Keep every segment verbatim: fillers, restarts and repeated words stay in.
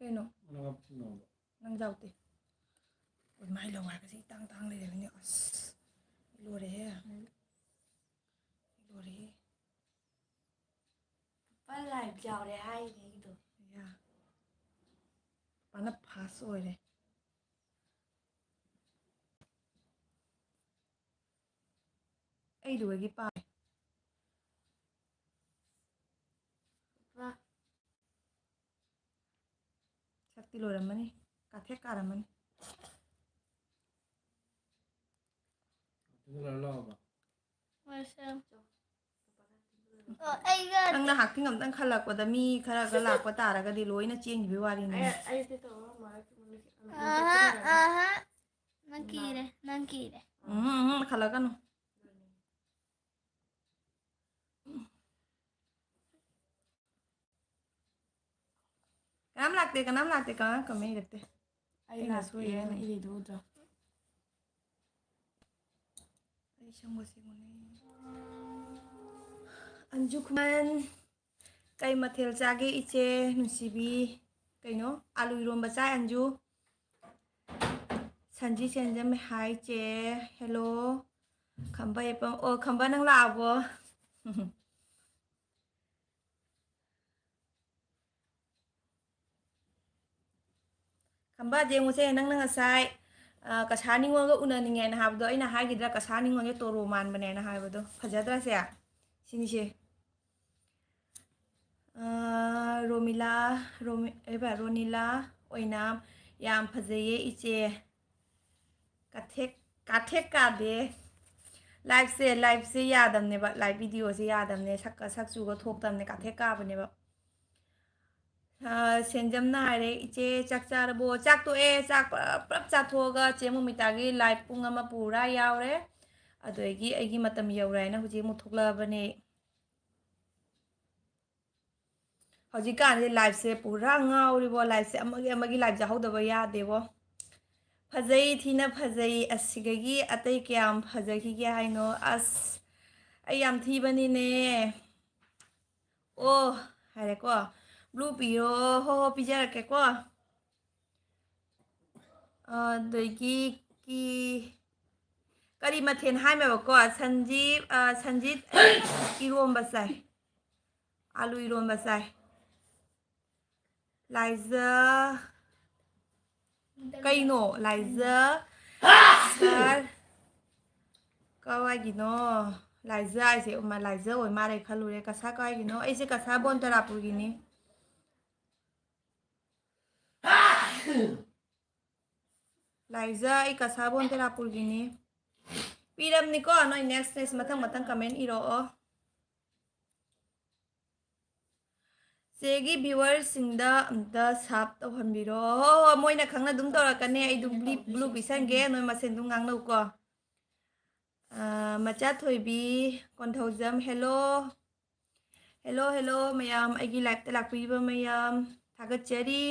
ꯀꯩꯅꯣ? ꯅꯪ ꯌꯥꯎꯗꯦ꯫ ꯃꯥꯏ ꯂꯧ ꯍꯥꯏꯕꯁꯦ ꯏꯇꯥꯡ ꯇꯥꯡ ꯂꯩꯔꯝꯃꯤꯅꯦ꯫ ꯑꯁ, ꯂꯣꯏꯔꯦꯍꯦ꯫ ꯂꯣꯏꯔꯦꯍꯦ꯫ ꯂꯨꯄꯥ ꯂꯥꯏꯐ ꯌꯥꯎꯔꯦ ꯍꯥꯏꯅꯦ ꯑꯩꯗꯣ꯫ ꯌꯥ꯫ ꯄꯥꯅ ꯐꯥꯁ ꯑꯣꯏꯔꯦ꯫ ꯑꯩꯗꯨꯗꯒꯤ ꯄꯥꯏ꯫ ꯋꯥ꯫ ꯁꯛꯇꯤ ꯂꯣꯏꯔꯝꯃꯅꯤ꯫ ꯀꯥꯊꯦꯛ ꯀꯥꯔꯝꯃꯅꯤ꯫ ꯑꯗꯨ ꯂꯣꯏꯔ ꯂꯥꯛꯑꯣꯕ꯫ ꯃꯁꯝ꯫ ꯑꯣ, ꯑꯩꯒ ꯅꯪ ꯅꯍꯥꯛꯇꯤ ꯑꯝꯇꯪ ꯈꯜꯂꯛꯄꯗ ꯃꯤ ꯈꯔꯒ ꯂꯥꯛꯄ ꯇꯥꯔꯒꯗꯤ ꯂꯣꯏꯅ ꯆꯦꯟꯈꯤꯕꯒꯤ ꯋꯥꯔꯤꯅꯤ꯫ ꯑꯩ, ꯑꯩꯗꯤ ꯇꯧꯔ ꯃꯥꯜꯂꯦ꯫ ꯑꯍꯥ, ꯑꯍꯥ꯫ ꯅꯪ ꯀꯤꯔꯦ, ꯅꯪ ꯀꯤꯔꯦ꯫ ꯎꯝ, ꯎꯝ, ꯈꯜꯂꯛꯀꯅꯨ꯫ ꯀꯅꯥꯝ ꯂꯥꯛꯇꯦ, ꯀꯅꯥꯝ ꯂꯥꯛꯇꯦ, ꯀꯅꯥꯝ ꯀꯃꯦꯟ ꯏꯔꯛꯇꯦ꯫ ꯑꯩ ꯑꯩꯅ ꯂꯥꯛꯇꯦ, ꯁꯣꯏꯔꯤꯅꯦ꯫ ꯑꯩꯅ ꯏꯔꯤꯗꯨ ꯎꯗ꯭ꯔꯣ? ꯑꯩ ꯁꯪꯕ ꯁꯦꯡꯉꯨꯅꯦ꯫ ꯑꯟꯖꯨ ꯈꯨꯃꯟ, ꯀꯩ ꯃꯊꯦꯜ ꯆꯥꯒꯦ ꯏꯆꯦ ꯅꯨꯡꯁꯤꯕꯤ? ꯀꯩꯅꯣ? ꯑꯥꯂꯨ ꯏꯔꯣꯝꯕ ꯆꯥꯏ ꯑꯟꯖꯨ꯫ ꯁꯟꯖꯤ ꯁꯦꯟꯖꯝ, ꯍꯥꯏ ꯆꯦ꯫ ꯍꯦꯜꯂꯣ꯫ ꯈꯝꯕ ꯌꯦꯛꯄꯝ, ꯑꯣ, ꯈꯝꯕ ꯅꯪ ꯂꯥꯛꯑꯕꯣ? ꯈꯝꯕ, ꯌꯦꯡꯉꯨꯁꯦ, ꯅꯪꯅ ꯉꯁꯥꯏ, ꯑ, ꯀꯁꯥ ꯅꯤꯉꯣꯜꯒ ꯎꯅꯅꯤꯡꯉꯦꯅ ꯍꯥꯏꯕꯗꯣ, ꯑꯩꯅ ꯍꯥꯏꯈꯤꯗ꯭ꯔꯥ, ꯀꯁꯥ ꯅꯤꯉꯣꯜꯁꯦ ꯇꯣꯔꯣ ꯃꯥꯟꯕꯅꯦꯅ ꯍꯥꯏꯕꯗꯣ? ꯐꯖꯗ꯭ꯔꯥ ꯁꯦ? ꯁꯤꯅꯤꯁꯦ꯫ ꯑ, ꯔꯣꯃꯤꯂꯥ, ꯔꯣꯃꯤ-, ꯀꯩꯕ, ꯔꯣꯅꯤꯂꯥ ꯑꯣꯏꯅꯥꯝ, ꯌꯥꯝ ꯐꯖꯩꯌꯦ ꯏꯆꯦ꯫ ꯀꯥꯊꯦꯛ, ꯀꯥꯊꯦꯛ ꯀꯥꯗꯦ꯫ ꯂꯥꯏꯐꯁꯦ, ꯂꯥꯏꯐꯁꯦ ꯌꯥꯗꯕꯅꯦꯕ, ꯂꯥꯏꯐ ꯚꯤꯗꯤꯑꯣꯁꯦ ꯌꯥꯗꯕꯅꯦ, ꯁꯛꯀ ꯁꯛ ꯆꯨꯒ ꯊꯣꯛꯇꯕꯅꯦ, ꯀꯥꯊꯦꯛ ꯀꯥꯕꯅꯦꯕ꯫ ꯑ, ꯁꯦꯟꯖꯝꯅ ꯍꯥꯏꯔꯦ, "ꯏꯆꯦ, ꯆꯥꯛ ꯆꯥꯔꯕꯣ?" ꯆꯥꯛ ꯇꯣꯛꯑꯦ, ꯆꯥꯛ ꯄꯨꯂꯞ, ꯄꯨꯂꯞ ꯆꯥꯊꯣꯛꯑꯒ ꯆꯦ ꯃꯣꯃꯤꯇꯥꯒꯤ ꯂꯥꯏꯐ ꯄꯨꯡ ꯑꯃ ꯄꯨꯔꯥ ꯌꯥꯎꯔꯦ꯫ ꯑꯗꯨꯗꯒꯤ ꯑꯩꯒꯤ ꯃꯇꯝ ꯌꯧꯔꯦ ꯍꯥꯏꯅ ꯍꯧꯖꯤꯛ ꯑꯃꯨꯛ ꯊꯣꯛꯂꯛꯑꯕꯅꯦ꯫ ꯍꯧꯖꯤꯛꯀꯥꯟꯁꯦ ꯂꯥꯏꯐꯁꯦ ꯄꯨꯔꯥ ꯉꯥꯎꯔꯤꯕꯣ, ꯂꯥꯏꯐꯁꯦ ꯑꯃꯒꯤ ꯑꯃꯒꯤ ꯂꯥꯏꯐ ꯌꯥꯎꯍꯧꯗꯕ ꯌꯥꯗꯦꯕꯣ꯫ ꯐꯖꯩ, ꯊꯤꯅ ꯐꯖꯩ, ꯑꯁꯤꯗꯒꯤ ꯑꯇꯩ ꯀꯌꯥꯝ ꯐꯖꯈꯤꯒꯦ ꯍꯥꯏꯅꯣ? ꯑꯁ, ꯑꯩ ꯌꯥꯝ ꯊꯤꯕꯅꯤꯅꯦ꯫ ꯑꯣ, ꯍꯥꯏꯔꯦꯀꯣ꯫ Blue ꯄꯤꯌꯣ꯫ ꯍꯣ, ꯍꯣ, ꯄꯤꯖꯔꯛꯀꯦꯀꯣ꯫ ꯑꯗꯒꯤ ꯀꯤ-, ꯀꯔꯤ ꯃꯊꯦꯜ ꯍꯥꯏꯃꯦꯕꯀꯣ? ꯁꯟꯖꯤꯠ, ꯑ, ꯁꯟꯖꯤꯠ ꯏꯔꯣꯝꯕ ꯆꯥꯏ꯫ ꯑꯥꯂꯨ ꯏꯔꯣꯝꯕ ꯆꯥꯏ꯫ ꯂꯥꯏꯖ-, ꯀꯩꯅꯣ? ꯂꯥꯏꯖ ꯁꯥꯔ ꯀꯋꯥꯏꯒꯤꯅꯣ? ꯂꯥꯏꯖ ꯍꯥꯏꯁꯦ, ꯎꯃ, ꯂꯥꯏꯖ ꯑꯣꯏ ꯃꯥꯜꯂꯦ ꯈꯜꯂꯨꯔꯦ꯫ ꯀꯁꯥ ꯀꯋꯥꯏꯒꯤꯅꯣ? ꯑꯩꯁꯦ ꯀꯁꯥ ꯕꯣꯟꯇꯔꯥꯄꯨꯔꯒꯤꯅꯤ꯫ ꯂꯥꯏꯖ, ꯑꯩ ꯀꯁꯥ ꯕꯣꯟꯇꯔꯥꯄꯨꯔꯒꯤꯅꯤ꯫ ꯄꯤꯔꯝꯅꯤꯀꯣ ꯅꯣꯏ꯫ Next, next, ꯃꯊꯪ, ꯃꯊꯪ comment ꯏꯔꯛꯑꯣ꯫ ꯆꯦꯒꯤ viewerꯁꯤꯡꯗ ꯑꯝꯇ sub ꯇꯧꯍꯟꯕꯤꯔꯣ꯫ ꯍꯣ, ꯍꯣ, ꯃꯣꯏꯅ ꯈꯪꯅ ꯑꯗꯨꯝ ꯇꯧꯔꯛꯀꯅꯤ꯫ ꯑꯩ ꯑꯗꯨꯝ blue, blue ꯄꯤꯁꯟꯒꯦ, ꯅꯣꯏ ꯃꯁꯦꯟ ꯑꯗꯨꯝ ꯉꯥꯡꯅꯧꯀꯣ꯫ ꯑ, ꯃꯆꯥ ꯊꯣꯏꯕꯤ, ꯀꯣꯟꯊꯧꯖꯝ, hello꯫ Hello, hello, ꯃꯌꯥꯝ, ꯑꯩꯒꯤ liveꯇ ꯂꯥꯛꯄꯤꯔꯤꯕ ꯃꯌꯥꯝ, ꯊꯥꯒꯠꯆꯔꯤ꯫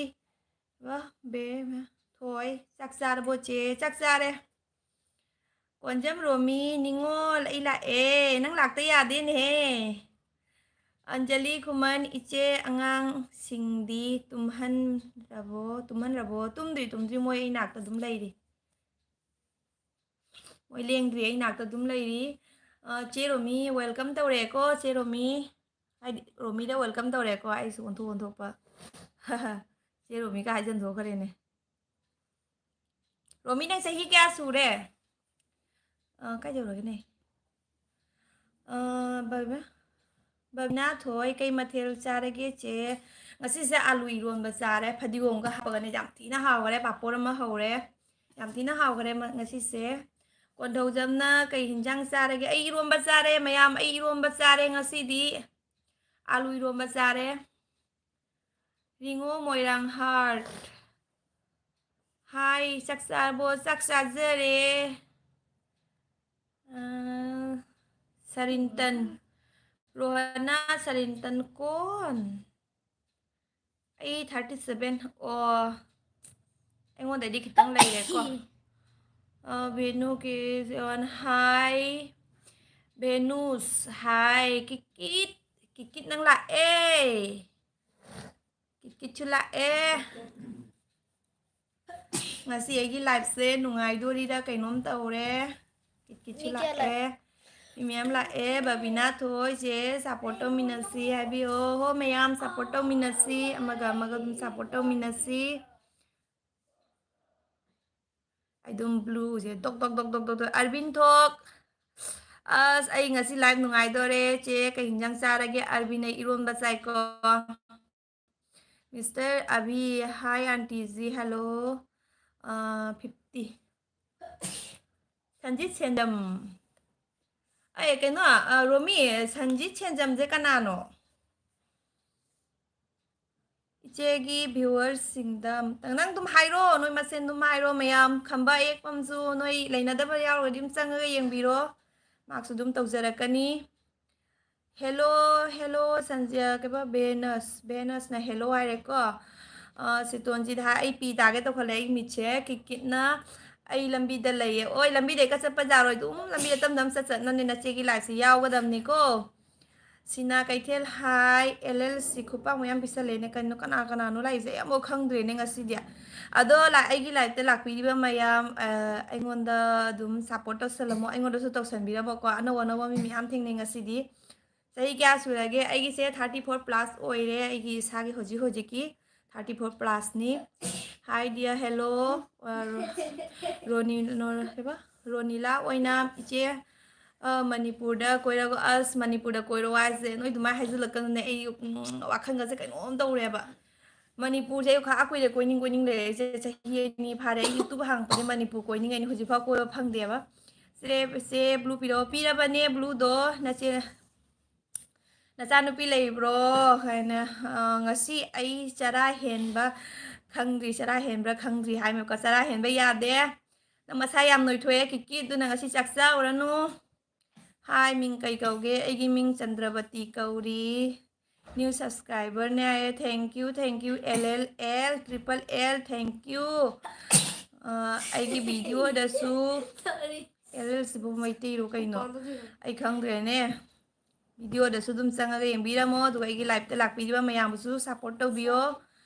ꯋꯥ, ꯕꯦꯝꯃ, ꯊꯣꯏ, ꯆꯥꯛ ꯆꯥꯔꯕꯣ, ꯆꯦ? ꯆꯥꯛ ꯆꯥꯔꯦ꯫ ꯀꯣꯟꯖꯝ ꯔꯣꯃꯤ, ꯅꯤꯉꯣꯜ, ꯑꯩ ꯂꯥꯛꯑꯦ꯫ ꯅꯪ ꯂꯥꯛꯇ ꯌꯥꯗꯦꯅꯦꯍꯦ꯫ ꯑꯟꯖꯂꯤ ꯈꯨꯃꯟ, ꯏꯆꯦ, ꯑꯉꯥꯡꯁꯤꯡꯗꯤ ꯇꯨꯝꯍꯟꯔꯕꯣ? ꯇꯨꯝꯍꯟꯔꯕꯣ? ꯇꯨꯝꯗ꯭ꯔꯤ, ꯇꯨꯝꯗ꯭ꯔꯤ, ꯃꯣꯏ ꯑꯩ ꯅꯥꯛꯇ ꯑꯗꯨꯝ ꯂꯩꯔꯤ꯫ ꯃꯣꯏ ꯂꯦꯡꯗ꯭ꯔꯤ, ꯑꯩ ꯅꯥꯛꯇ ꯑꯗꯨꯝ ꯂꯩꯔꯤ꯫ ꯑ, ꯆꯦ ꯔꯣꯃꯤ, welcome ꯇꯧꯔꯦꯀꯣ, ꯆꯦ ꯔꯣꯃꯤ꯫ ꯍꯥꯏꯗꯤ, ꯔꯣꯃꯤꯗ welcome ꯇꯧꯔꯦꯀꯣ, ꯑꯩꯁꯨ ꯑꯣꯟꯊꯣꯛ ꯑꯣꯟꯊꯣꯛꯄ꯫ ꯆꯦ ꯔꯣꯃꯤꯒ ꯍꯥꯏꯖꯟꯊꯣꯛꯈ꯭ꯔꯦꯅꯦ꯫ ꯔꯣꯃꯤ, ꯅꯪ ꯆꯍꯤ ꯀꯌꯥ ꯁꯨꯔꯦ? ꯑ, ꯀꯥꯏ ꯌꯧꯔꯒꯦꯅꯦ? ꯑ, ꯕꯕ-, ꯕꯕꯤꯅꯥ ꯊꯣꯏ, ꯀꯩ ꯃꯊꯦꯜ ꯆꯥꯔꯒꯦ, ꯆꯦ? ꯉꯁꯤꯁꯦ ꯑꯥꯂꯨ ꯏꯔꯣꯟꯕ ꯆꯥꯔꯦ, ꯐꯗꯤꯒꯣꯝꯒ ꯍꯥꯞꯄꯒꯅꯦ, ꯌꯥꯝ ꯊꯤꯅ ꯍꯥꯎꯈꯔꯦ꯫ ꯄꯥꯐꯣꯔ ꯑꯃ ꯍꯧꯔꯦ, ꯌꯥꯝ ꯊꯤꯅ ꯍꯥꯎꯈꯔꯦ ꯃ-, ꯉꯁꯤꯁꯦ꯫ ꯀꯣꯟꯊꯧꯖꯝꯅ ꯀꯩ ꯍꯤꯟꯖꯥꯡ ꯆꯥꯔꯒꯦ? ꯑꯩ ꯏꯔꯣꯝꯕ ꯆꯥꯔꯦ, ꯃꯌꯥꯝ, ꯑꯩ ꯏꯔꯣꯝꯕ ꯆꯥꯔꯦ ꯉꯁꯤꯗꯤ꯫ ꯑꯥꯂꯨ ꯏꯔꯣꯝꯕ ꯆꯥꯔꯦ꯫ ꯔꯤꯉꯣ ꯃꯣꯏꯔꯥꯡ heart꯫ Hi, ꯆꯥꯛ ꯆꯥꯔꯕꯣ? ꯆꯥꯛ ꯆꯥꯖꯔꯦ꯫ ꯑ, ꯁꯔꯤꯟꯇꯟ꯫ ꯔꯣꯍꯅꯥ ꯁꯔꯤꯟꯇꯟ ꯀꯣꯟ? ꯑꯩ thirty seven꯫ ꯑꯣ, ꯑꯩꯉꯣꯟꯗꯩꯗꯤ ꯈꯤꯇꯪ ꯂꯩꯔꯦꯀꯣ꯫ ꯑ, ꯚꯦꯅꯨ ꯀꯦ ꯖꯦꯋꯥꯟ, hi꯫ ꯚꯦꯅꯨꯁ, hi꯫ ꯀꯤꯀꯤꯠ, ꯀꯤꯀꯤꯠ ꯅꯪ ꯂꯥꯛꯑꯦ꯫ ꯀꯤꯠꯁꯨ ꯂꯥꯛꯑꯦ꯫ ꯉꯁꯤ ꯑꯩꯒꯤ liveꯁꯦ ꯅꯨꯡꯉꯥꯏꯗꯣꯔꯤꯔꯥ ꯀꯩꯅꯣꯝ ꯇꯧꯔꯦ꯫ ꯀꯤꯠ ꯀꯤꯠꯁꯨ ꯂꯥꯛꯑꯦ꯫ ꯃꯤ ꯃꯌꯥꯝ ꯂꯥꯛꯑꯦ꯫ ꯕꯕꯤꯅꯥ ꯊꯣꯏꯁꯦ support ꯇꯧꯃꯤꯟꯅꯁꯤ ꯍꯥꯏꯕꯤꯌꯣ꯫ ꯍꯣ ꯃꯌꯥꯝ support ꯇꯧꯃꯤꯟꯅꯁꯤ꯫ ꯑꯃꯒ ꯑꯃꯒ ꯑꯗꯨꯝ support ꯇꯧꯃꯤꯟꯅꯁꯤ꯫ ꯑꯩ ꯑꯗꯨꯝ blueꯁꯦ ꯇꯣꯛ ꯇꯣꯛ ꯇꯣꯛ ꯇꯣꯛ ꯇꯣꯛ ꯇꯣꯛ꯫ ꯑꯔꯕꯤꯟ ꯊꯣꯛ꯫ ꯑꯁ, ꯑꯩ ꯉꯁꯤ live ꯅꯨꯡꯉꯥꯏꯗꯣꯔꯦ꯫ ꯆꯦ, ꯀꯩ ꯍꯤꯟꯖꯥꯡ ꯆꯥꯔꯒꯦ? ꯑꯔꯕꯤꯟ, ꯑꯩ ꯏꯔꯣꯟꯕ ꯆꯥꯏꯀꯣ꯫ Mister ꯑꯚꯤ, hi ꯑꯥꯟꯇꯤꯖꯤ, hello꯫ ꯑ, fifty꯫ ꯁꯟꯖꯤꯠ ꯁꯦꯟꯖꯝ꯫ ꯑꯩ ꯀꯩꯅꯣ, ꯑ, ꯔꯣꯃꯤ, ꯁꯟꯖꯤꯠ ꯁꯦꯟꯖꯝꯁꯦ ꯀꯅꯥꯅꯣ? ꯏꯆꯦꯒꯤ viewersꯁꯤꯡꯗ ꯑꯝꯇꯪ, ꯅꯪ ꯑꯗꯨꯝ ꯍꯥꯏꯔꯣ, ꯅꯣꯏ ꯃꯁꯦꯟ ꯑꯗꯨꯝ ꯍꯥꯏꯔꯣ ꯃꯌꯥꯝ꯫ ꯈꯝꯕ ꯑꯌꯦꯛꯄꯝꯁꯨ ꯅꯣꯏ ꯂꯩꯅꯗꯕ ꯌꯥꯎꯔꯒꯗꯤ ꯑꯗꯨꯝ ꯆꯪꯉꯒ ꯌꯦꯡꯕꯤꯔꯣ, ꯃꯍꯥꯛꯁꯨ ꯑꯗꯨꯝ ꯇꯧꯖꯔꯛꯀꯅꯤ꯫ Hello, hello, ꯁꯟꯖꯤꯌꯥ, ꯀꯩꯕ, ꯚꯦꯅꯁ, ꯚꯦꯅꯁꯅ hello ꯍꯥꯏꯔꯦꯀꯣ꯫ ꯑ, ꯁꯤꯇꯣꯟꯁꯤꯗ ꯍꯥꯏ, ꯑꯩ ꯄꯤ ꯇꯥꯒꯦ ꯇꯧꯈꯠꯂꯦ, ꯑꯩ ꯃꯤꯠꯁꯦ ꯀꯤꯠ ꯀꯤꯠꯅ꯫ ꯑꯩ ꯂꯝꯕꯤꯗ ꯂꯩꯌꯦ꯫ ꯑꯣꯏ, ꯂꯝꯕꯤꯗ ꯍꯦꯛꯇ ꯆꯠꯄ ꯌꯥꯔꯣꯏ, ꯑꯗꯨꯝ ꯂꯝꯕꯤꯗ ꯇꯝ ꯇꯝ ꯆꯠ ꯆꯠꯅꯅꯦ ꯅꯆꯦꯒꯤ liveꯁꯦ ꯌꯥꯎꯒꯗꯕꯅꯤꯀꯣ꯫ ꯁꯤꯅꯥ ꯀꯩꯊꯦꯜ, hi꯫ ꯑꯦꯜ ꯑꯦꯜ ꯁꯤ ꯈꯨꯄꯥꯛ ꯃꯌꯥꯝ ꯄꯤꯁꯜꯂꯦꯅꯦ꯫ ꯀꯩꯅꯣ, ꯀꯅꯥ ꯀꯅꯥꯅꯣ ꯂꯥꯛꯏꯁꯦ? ꯑꯩ ꯑꯃꯨꯛ ꯈꯪꯗ꯭ꯔꯦꯅꯦ ꯉꯁꯤꯗꯤ꯫ ꯑꯗꯣ ꯂꯥ-, ꯑꯩꯒꯤ liveꯇ ꯂꯥꯛꯄꯤꯔꯤꯕ ꯃꯌꯥꯝ, ꯑ, ꯑꯩꯉꯣꯟꯗ ꯑꯗꯨꯝ support ꯇꯧꯁꯜꯂꯝꯃꯣ, ꯑꯩꯉꯣꯟꯗꯁꯨ ꯇꯧꯁꯟꯕꯤꯔꯝꯃꯣꯀꯣ꯫ ꯑꯅꯧ ꯑꯅꯧꯕ ꯃꯤ ꯃꯌꯥꯝ ꯊꯦꯡꯅꯩ ꯉꯁꯤꯗꯤ꯫ ꯆꯍꯤ ꯀꯌꯥ ꯁꯨꯔꯒꯦ? ꯑꯩꯒꯤꯁꯦ thirty four plus ꯑꯣꯏꯔꯦ, ꯑꯩꯒꯤ ꯏꯁꯥꯒꯤ ꯍꯧꯖꯤꯛ ꯍꯧꯖꯤꯛꯀꯤ꯫ Thirty four plusꯅꯤ꯫ Hi dear, hello꯫ ꯑ, ꯔꯣ-, ꯔꯣꯅꯤ-, ꯅꯣ-, ꯀꯩꯕ? ꯔꯣꯅꯤꯂꯥ ꯑꯣꯏꯅ, ꯏꯆꯦ, ꯑ, ꯃꯅꯤꯄꯨꯔꯗ ꯀꯣꯏꯔꯛꯑꯣ꯫ ꯑꯁ, ꯃꯅꯤꯄꯨꯔꯗ ꯀꯣꯏꯔꯛꯑꯣ ꯍꯥꯏꯁꯦ ꯅꯣꯏ ꯑꯗꯨꯃꯥꯏꯅ ꯍꯥꯏꯖꯤꯜꯂꯛꯀꯅꯨꯅꯦ꯫ ꯑꯩ, ꯎꯝ, ꯋꯥꯈꯜꯒꯁꯦ ꯀꯩꯅꯣꯝ ꯇꯧꯔꯦꯕ꯫ ꯃꯅꯤꯄꯨꯔꯁꯦ ꯑꯩ ꯈꯥ ꯀꯨꯏꯔꯦ ꯀꯣꯏꯅꯤꯡ ꯀꯣꯏꯅꯤꯡ ꯂꯩꯔꯛꯏꯁꯦ꯫ ꯆꯍꯤ ꯑꯅꯤ ꯐꯥꯔꯦ꯫ ꯑꯩ YouTube ꯍꯥꯡꯉꯛꯄꯗꯒꯤ ꯃꯅꯤꯄꯨꯔ ꯀꯣꯏꯅꯤꯡꯉꯩꯅꯤ, ꯍꯧꯖꯤꯛꯐꯥꯎ ꯀꯣꯏꯕ ꯐꯪꯗꯦꯕ꯫ ꯆꯦ, ꯆꯦ blue ꯄꯤꯔꯛꯑꯣ꯫ ꯄꯤꯔꯕꯅꯦ blueꯗꯣ꯫ ꯅꯆꯦ, "ꯅꯆꯥꯅꯨꯄꯤ ꯂꯩꯕ꯭ꯔꯣ?" ꯍꯥꯏꯅ, ꯑ, "ꯉꯁꯤ ꯑꯩ ꯆꯔꯥ ꯍꯦꯟꯕ ꯈꯪꯗ꯭ꯔꯤ, ꯆꯔꯥ ꯍꯦꯟꯕ꯭ꯔꯥ ꯈꯪꯗ꯭ꯔꯤ" ꯍꯥꯏꯃꯦꯕꯀꯣ꯫ ꯆꯔꯥ ꯍꯦꯟꯕ ꯌꯥꯗꯦ꯫ ꯅꯪ ꯃꯁꯥ ꯌꯥꯝ ꯅꯣꯏꯊꯣꯛꯑꯦ, ꯀꯤꯀꯤ, ꯑꯗꯨꯅ ꯉꯁꯤ ꯆꯥꯛ ꯆꯥꯔꯨꯔꯅꯨ꯫ Hi, ꯃꯤꯡ ꯀꯩ ꯀꯧꯒꯦ? ꯑꯩꯒꯤ ꯃꯤꯡ ꯆꯟꯗ꯭ꯔꯕꯇꯤ ꯀꯧꯔꯤ꯫ New subscriberꯅꯦ ꯍꯥꯏꯌꯦ꯫ Thank you, thank you, L L L, triple L, thank you꯫ ꯑ, ꯑꯩꯒꯤ videoꯗꯁꯨ, L L ꯁꯤꯕꯨ ꯃꯩꯇꯩꯔꯣ ꯀꯩꯅꯣ? ꯑꯩ ꯈꯪꯗ꯭ꯔꯦꯅꯦ꯫ Videoꯗꯁꯨ ꯑꯗꯨꯝ ꯆꯪꯉꯒ ꯌꯦꯡꯕꯤꯔꯝꯃꯣ, ꯑꯗꯨꯒ ꯑꯩꯒꯤ liveꯇ ꯂꯥꯛꯄꯤꯔꯤꯕ ꯃꯌꯥꯝꯕꯨꯁꯨ support ꯇꯧꯕꯤꯌꯣ꯫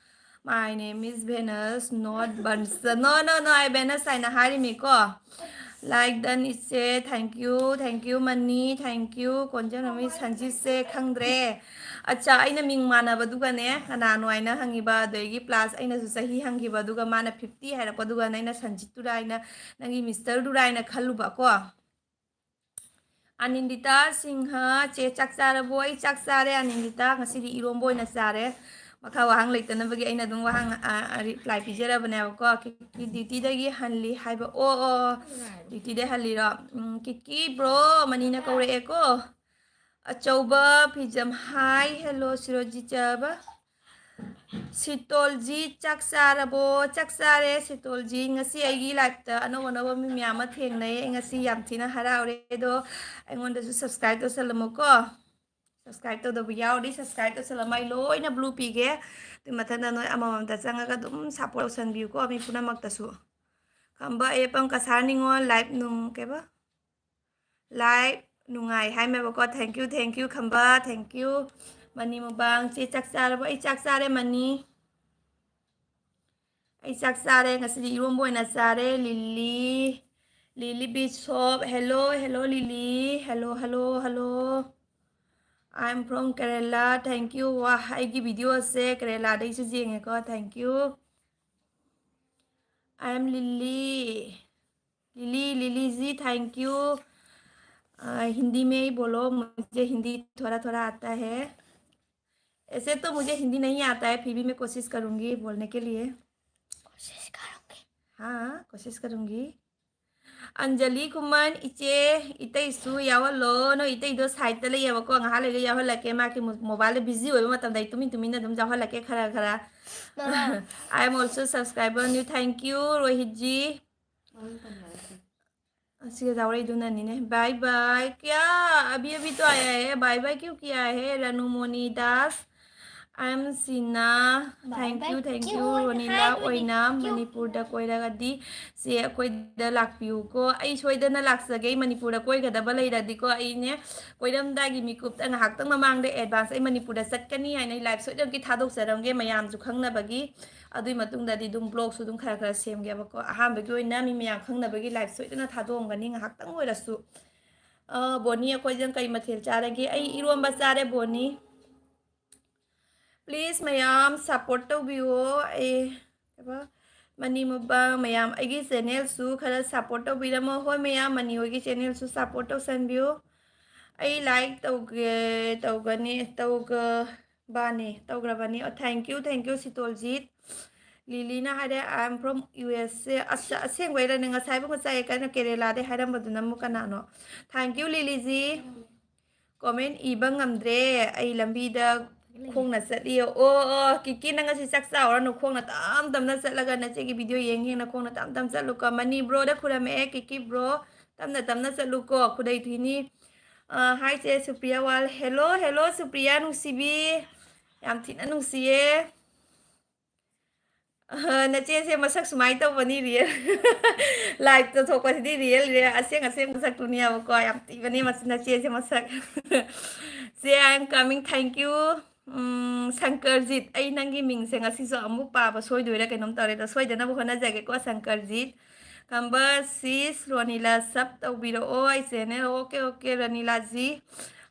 My name is Venus, not Bansa. No, no, no, I Venus ꯍꯥꯏꯅ ꯍꯥꯏꯔꯤꯃꯤꯀꯣ꯫ Like done ꯏꯆꯦ, thank you, thank you ꯃꯅꯤ, thank you ꯀꯣꯟꯖꯦꯝꯃꯃꯤ ꯁꯟꯖꯤꯠꯁꯦ ꯈꯪꯗ꯭ꯔꯦ꯫ ꯑꯠꯆꯥ, ꯑꯩꯅ ꯃꯤꯡ ꯃꯥꯟꯅꯕꯗꯨꯒꯅꯦ ꯀꯅꯥꯅꯣ ꯍꯥꯏꯅ ꯍꯪꯉꯤꯕ, ꯑꯗꯒꯤ plus ꯑꯩꯅꯁꯨ ꯆꯍꯤ ꯍꯪꯈꯤꯕ, ꯑꯗꯨꯒ ꯃꯥꯅ fifty ꯍꯥꯏꯔꯛꯄꯗꯨꯒ ꯑꯩꯅ ꯁꯟꯖꯤꯠꯇꯨꯔꯥ ꯍꯥꯏꯅ, ꯅꯪꯒꯤ misterꯗꯨꯔꯥ ꯍꯥꯏꯅ ꯈꯜꯂꯨꯕꯀꯣ꯫ ꯑꯅꯤꯟꯗꯤꯇꯥ ꯁꯤꯡꯍ, ꯆꯦ ꯆꯥꯛ ꯆꯥꯔꯕꯣ? ꯑꯩ ꯆꯥꯛ ꯆꯥꯔꯦ ꯑꯅꯤꯟꯗꯤꯇꯥ, ꯉꯁꯤꯗꯤ ꯏꯔꯣꯝꯕ ꯑꯣꯏꯅ ꯆꯥꯔꯦ꯫ ꯃꯈꯥ ꯋꯥꯍꯪ ꯂꯩꯇꯅꯕꯒꯤ ꯑꯩꯅ ꯑꯗꯨꯝ ꯋꯥꯍꯪ, ꯑ, ꯑ, reply ꯄꯤꯖꯔꯕꯅꯦꯕꯀꯣ꯫ ꯀꯤꯀꯤ dutyꯗꯒꯤ ꯍꯜꯂꯤ ꯍꯥꯏꯕ, ꯑꯣ, ꯑꯣ, ꯑꯣ, dutyꯗꯒꯤ ꯍꯜꯂꯤꯔꯣ? ꯎꯝ, ꯀꯤꯀꯤ bro, ꯃꯅꯤꯅ ꯀꯧꯔꯛꯑꯦꯀꯣ꯫ ꯑꯆꯧꯕ ꯐꯤꯖꯝ, hi, hello, ꯁꯤꯔꯣꯖꯤꯠ ꯆꯥꯕ꯫ ꯁꯤꯇꯣꯜꯖꯤ, ꯆꯥꯛ ꯆꯥꯔꯕꯣ? ꯆꯥꯛ ꯆꯥꯔꯦ, ꯁꯤꯇꯣꯜꯖꯤ꯫ ꯉꯁꯤ ꯑꯩꯒꯤ liveꯇ ꯑꯅꯧ ꯑꯅꯧꯕ ꯃꯤ ꯃꯌꯥꯝ ꯑꯃ ꯊꯦꯡꯅꯩ꯫ ꯑꯩ ꯉꯁꯤ ꯌꯥꯝ ꯊꯤꯅ ꯍꯔꯥꯎꯔꯦ꯫ ꯑꯗꯣ ꯑꯩꯉꯣꯟꯗꯁꯨ subscribe ꯇꯧꯁꯜꯂꯝꯃꯨꯀꯣ꯫ Subscribe ꯇꯧꯗꯕ ꯌꯥꯎꯔꯗꯤ subscribe ꯇꯧꯁꯜꯂꯝꯃꯣ꯫ ꯑꯩ ꯂꯣꯏꯅ blue ꯄꯤꯒꯦ꯫ ꯑꯗꯨꯏ ꯃꯊꯪꯗ ꯅꯣꯏ ꯑꯃꯃꯝꯇ ꯆꯪꯉꯒ ꯑꯗꯨꯝ support ꯇꯧꯁꯟꯕꯤꯌꯨꯀꯣ, ꯃꯤ ꯄꯨꯝꯅꯃꯛꯇꯁꯨ꯫ ꯈꯝꯕ ꯑꯌꯦꯄꯝ ꯀꯁꯥꯔ ꯅꯤꯉꯣꯜ, live ꯅꯨꯡ ꯀꯩꯕ? Live ꯅꯨꯡꯉꯥꯏ ꯍꯥꯏꯃꯦꯕꯀꯣ꯫ Thank you, thank you, ꯈꯝꯕ, thank you꯫ ꯃꯅꯤ ꯃꯨꯕꯥꯡ, ꯆꯦ ꯆꯥꯛ ꯆꯥꯔꯕꯣ? ꯑꯩ ꯆꯥꯛ ꯆꯥꯔꯦ, ꯃꯅꯤ꯫ ꯑꯩ ꯆꯥꯛ ꯆꯥꯔꯦ, ꯉꯁꯤꯗꯤ ꯏꯔꯣꯝꯕ ꯑꯣꯏꯅ ꯆꯥꯔꯦ꯫ ꯂꯤꯂꯤ, ꯂꯤꯂꯤ bishop, hello, hello, lily, hello, hello, hello꯫ I am from Kerala, thank you꯫ ꯋꯥ, ꯑꯩꯒꯤ videoꯁꯦ ꯀꯦꯔꯦꯂꯥꯗꯩꯁꯨ ꯌꯦꯡꯉꯦꯀꯣ, thank you꯫ I am Lily, Lily, Lily ji, thank you। आ, हिंदी में ही बोलो, मुझे हिंदी थोड़ा थोड़ा आता है। ऐसे तो मुझे हिंदी नहीं आता है, फिर भी मैं कोशिश करूँगी बोलने के लिए। कोशिश करूँगी। हाँ, कोशिश करूँगी। ꯑꯟꯖꯂꯤ ꯈꯨꯃꯟ, ꯏꯆꯦ, ꯏꯇꯩꯁꯨ ꯌꯥꯎꯍꯜꯂꯣ꯫ ꯅꯣꯏ ꯏꯇꯩꯗꯣ sideꯇ ꯂꯩꯌꯦꯕꯀꯣ, ꯉꯥꯏꯍꯥꯛ ꯂꯩꯔꯒ ꯌꯥꯎꯍꯜꯂꯛꯀꯦ꯫ ꯃꯥꯒꯤ mo-, mobileꯗ busy ꯑꯣꯏꯕ ꯃꯇꯝꯗ ꯑꯩ ꯇꯨꯃꯤꯟ ꯇꯨꯃꯤꯟꯅ ꯑꯗꯨꯝ ꯌꯥꯎꯍꯜꯂꯛꯀꯦ ꯈꯔ ꯈꯔ꯫ I am also subscriber new, thank you, Rohit जी। ꯑꯁꯤꯒ ꯌꯥꯎꯔꯛꯏꯗꯨꯅꯅꯤꯅꯦ꯫ Bye bye, क्या? अभी अभी तो आया है, bye bye क्यों किया है? रनुमोनी दास, ꯑꯥꯏ ꯑꯦꯝ ꯁꯤꯅ, thank you, thank you, ꯔꯣꯅꯤꯂꯥ ꯑꯣꯏꯅ ꯃꯅꯤꯄꯨꯔꯗ ꯀꯣꯏꯔꯒꯗꯤ ꯁꯦ ꯑꯩꯈꯣꯏꯗ ꯂꯥꯛꯄꯤꯌꯨꯀꯣ꯫ ꯑꯩ ꯁꯣꯏꯗꯅ ꯂꯥꯛꯆꯒꯦ, ꯃꯅꯤꯄꯨꯔꯗ ꯀꯣꯏꯒꯗꯕ ꯂꯩꯔꯗꯤꯀꯣ꯫ ꯑꯩꯅꯦ ꯀꯣꯏꯔꯝꯗꯥꯏꯒꯤ ꯃꯤꯀꯨꯞꯇ ꯉꯥꯏꯍꯥꯛꯇꯪ ꯃꯃꯥꯡꯗ advance ꯑꯩ ꯃꯅꯤꯄꯨꯔꯗ ꯆꯠꯀꯅꯤ ꯍꯥꯏꯅ ꯑꯩ live ꯁꯣꯏꯗꯅꯒꯤ ꯊꯥꯗꯣꯛꯆꯔꯝꯒꯦ, ꯃꯌꯥꯝꯁꯨ ꯈꯪꯅꯕꯒꯤ꯫ ꯑꯗꯨꯒꯤ ꯃꯇꯨꯡꯗꯗꯤ ꯑꯗꯨꯝ vlogꯁꯨ ꯑꯗꯨꯝ ꯈꯔ ꯈꯔ ꯁꯦꯝꯒꯦꯕꯀꯣ꯫ ꯑꯍꯥꯟꯕꯒꯤ ꯑꯣꯏꯅ ꯃꯤ ꯃꯌꯥꯝ ꯈꯪꯅꯕꯒꯤ live ꯁꯣꯏꯗꯅ ꯊꯥꯗꯣꯛꯑꯝꯒꯅꯤ ꯉꯥꯏꯍꯥꯛꯇꯪ ꯑꯣꯏꯔꯁꯨ꯫ ꯑ, ꯕꯣꯅꯤ, ꯑꯩꯈꯣꯏꯗꯪ ꯀꯩ ꯃꯊꯦꯜ ꯆꯥꯔꯒꯦ? ꯑꯩ ꯏꯔꯣꯝꯕ ꯆꯥꯔꯦ, ꯕꯣꯅꯤ꯫ Please ꯃꯌꯥꯝ support ꯇꯧꯕꯤꯌꯣ꯫ ꯑꯩ ꯀꯩꯕ, ꯃꯅꯤ ꯃꯨꯛꯕꯥꯡ ꯃꯌꯥꯝ, ꯑꯩꯒꯤ channelꯁꯨ ꯈꯔ support ꯇꯧꯕꯤꯔꯝꯃꯣ꯫ ꯍꯣꯏ ꯃꯌꯥꯝ, ꯃꯅꯤ ꯍꯣꯏꯒꯤ channelꯁꯨ support ꯇꯧꯁꯟꯕꯤꯌꯨ꯫ ꯑꯩ like ꯇꯧꯒꯦ, ꯇꯧꯒꯅꯤ, ꯇꯧꯒꯕꯅꯤ, ꯇꯧꯈ꯭ꯔꯕꯅꯤ꯫ ꯑꯣ, thank you, thank you, ꯁꯤꯇꯣꯜꯖꯤꯠ꯫ ꯂꯤꯂꯤꯅ ꯍꯥꯏꯔꯦ, "I am from U S A"꯫ ꯑꯁ, ꯑꯁꯦꯡꯕꯩꯔꯅꯦ? ꯉꯁꯥꯏꯕꯨ ꯉꯁꯥꯏ ꯀꯩꯅꯣ ꯀꯦꯔꯦꯂꯥꯗꯩ ꯍꯥꯏꯔꯝꯕꯗꯨꯅ ꯑꯃꯨꯛ ꯀꯅꯥꯅꯣ? Thank you, ꯂꯤꯂꯤꯖꯤ꯫ Comment ꯏꯕ ꯉꯝꯗ꯭ꯔꯦ, ꯑꯩ ꯂꯝꯕꯤꯗ ꯈꯣꯡꯅ ꯆꯠꯂꯤ꯫ ꯑꯣ, ꯑꯣ, ꯀꯤꯀꯤ, ꯅꯪ ꯉꯁꯤ ꯆꯥꯛ ꯆꯥꯎꯔꯅꯨ, ꯈꯣꯡꯅ ꯇꯝ ꯇꯝꯅ ꯆꯠꯂꯒ ꯅꯆꯦꯒꯤ video ꯌꯦꯡ ꯌꯦꯡꯅ ꯈꯣꯡꯅ ꯇꯝ ꯇꯝ ꯆꯠꯂꯨꯀꯣ꯫ ꯃꯅꯤ broꯗ ꯈꯨꯔꯝꯃꯛꯑꯦ, ꯀꯤꯀꯤ bro, ꯇꯞꯅ ꯇꯞꯅ ꯆꯠꯂꯨꯀꯣ, ꯈꯨꯗꯩ ꯊꯨꯏꯅꯤ꯫ ꯑ, hi ꯆꯦ ꯁꯨꯄ꯭ꯔꯤꯌꯥ ꯋꯥꯜ꯫ Hello, hello ꯁꯨꯄ꯭ꯔꯤꯌꯥ ꯅꯨꯡꯁꯤꯕꯤ, ꯌꯥꯝ ꯊꯤꯅ ꯅꯨꯡꯁꯤꯌꯦ꯫ ꯑꯍ, ꯅꯆꯦꯁꯦ ꯃꯁꯛ ꯁꯨꯃꯥꯏꯅ ꯇꯧꯕꯅꯤ, real꯫ Liveꯇ ꯊꯣꯛꯄꯁꯤꯗꯤ real, real, ꯑꯁꯦꯡ ꯑꯁꯦꯡꯕ ꯁꯛꯇꯨꯅꯦꯕꯀꯣ꯫ ꯌꯥꯝ ꯊꯤꯕꯅꯦ ꯃꯁꯤ ꯅꯆꯦꯁꯦ ꯃꯁꯛ꯫ ꯆꯦ, I am coming, thank you꯫ ꯎꯝ, ꯁꯪꯀꯔꯖꯤꯠ, ꯑꯩ ꯅꯪꯒꯤ ꯃꯤꯡꯁꯦ ꯉꯁꯤꯁꯨ ꯑꯃꯨꯛ ꯄꯥꯕ ꯁꯣꯏꯗꯣꯏꯔꯥ ꯀꯩꯅꯣꯝ ꯇꯧꯔꯦ, ꯑꯗꯣ ꯁꯣꯏꯗꯅꯕ ꯍꯣꯠꯅꯖꯒꯦꯀꯣ, ꯁꯪꯀꯔꯖꯤꯠ꯫ ꯈꯝꯕ sis, ꯔꯣꯅꯤꯂꯥ sub ꯇꯧꯕꯤꯔꯛꯑꯣ ꯑꯩ channel꯫ Okay, okay, ꯔꯣꯅꯤꯂꯥꯖꯤ꯫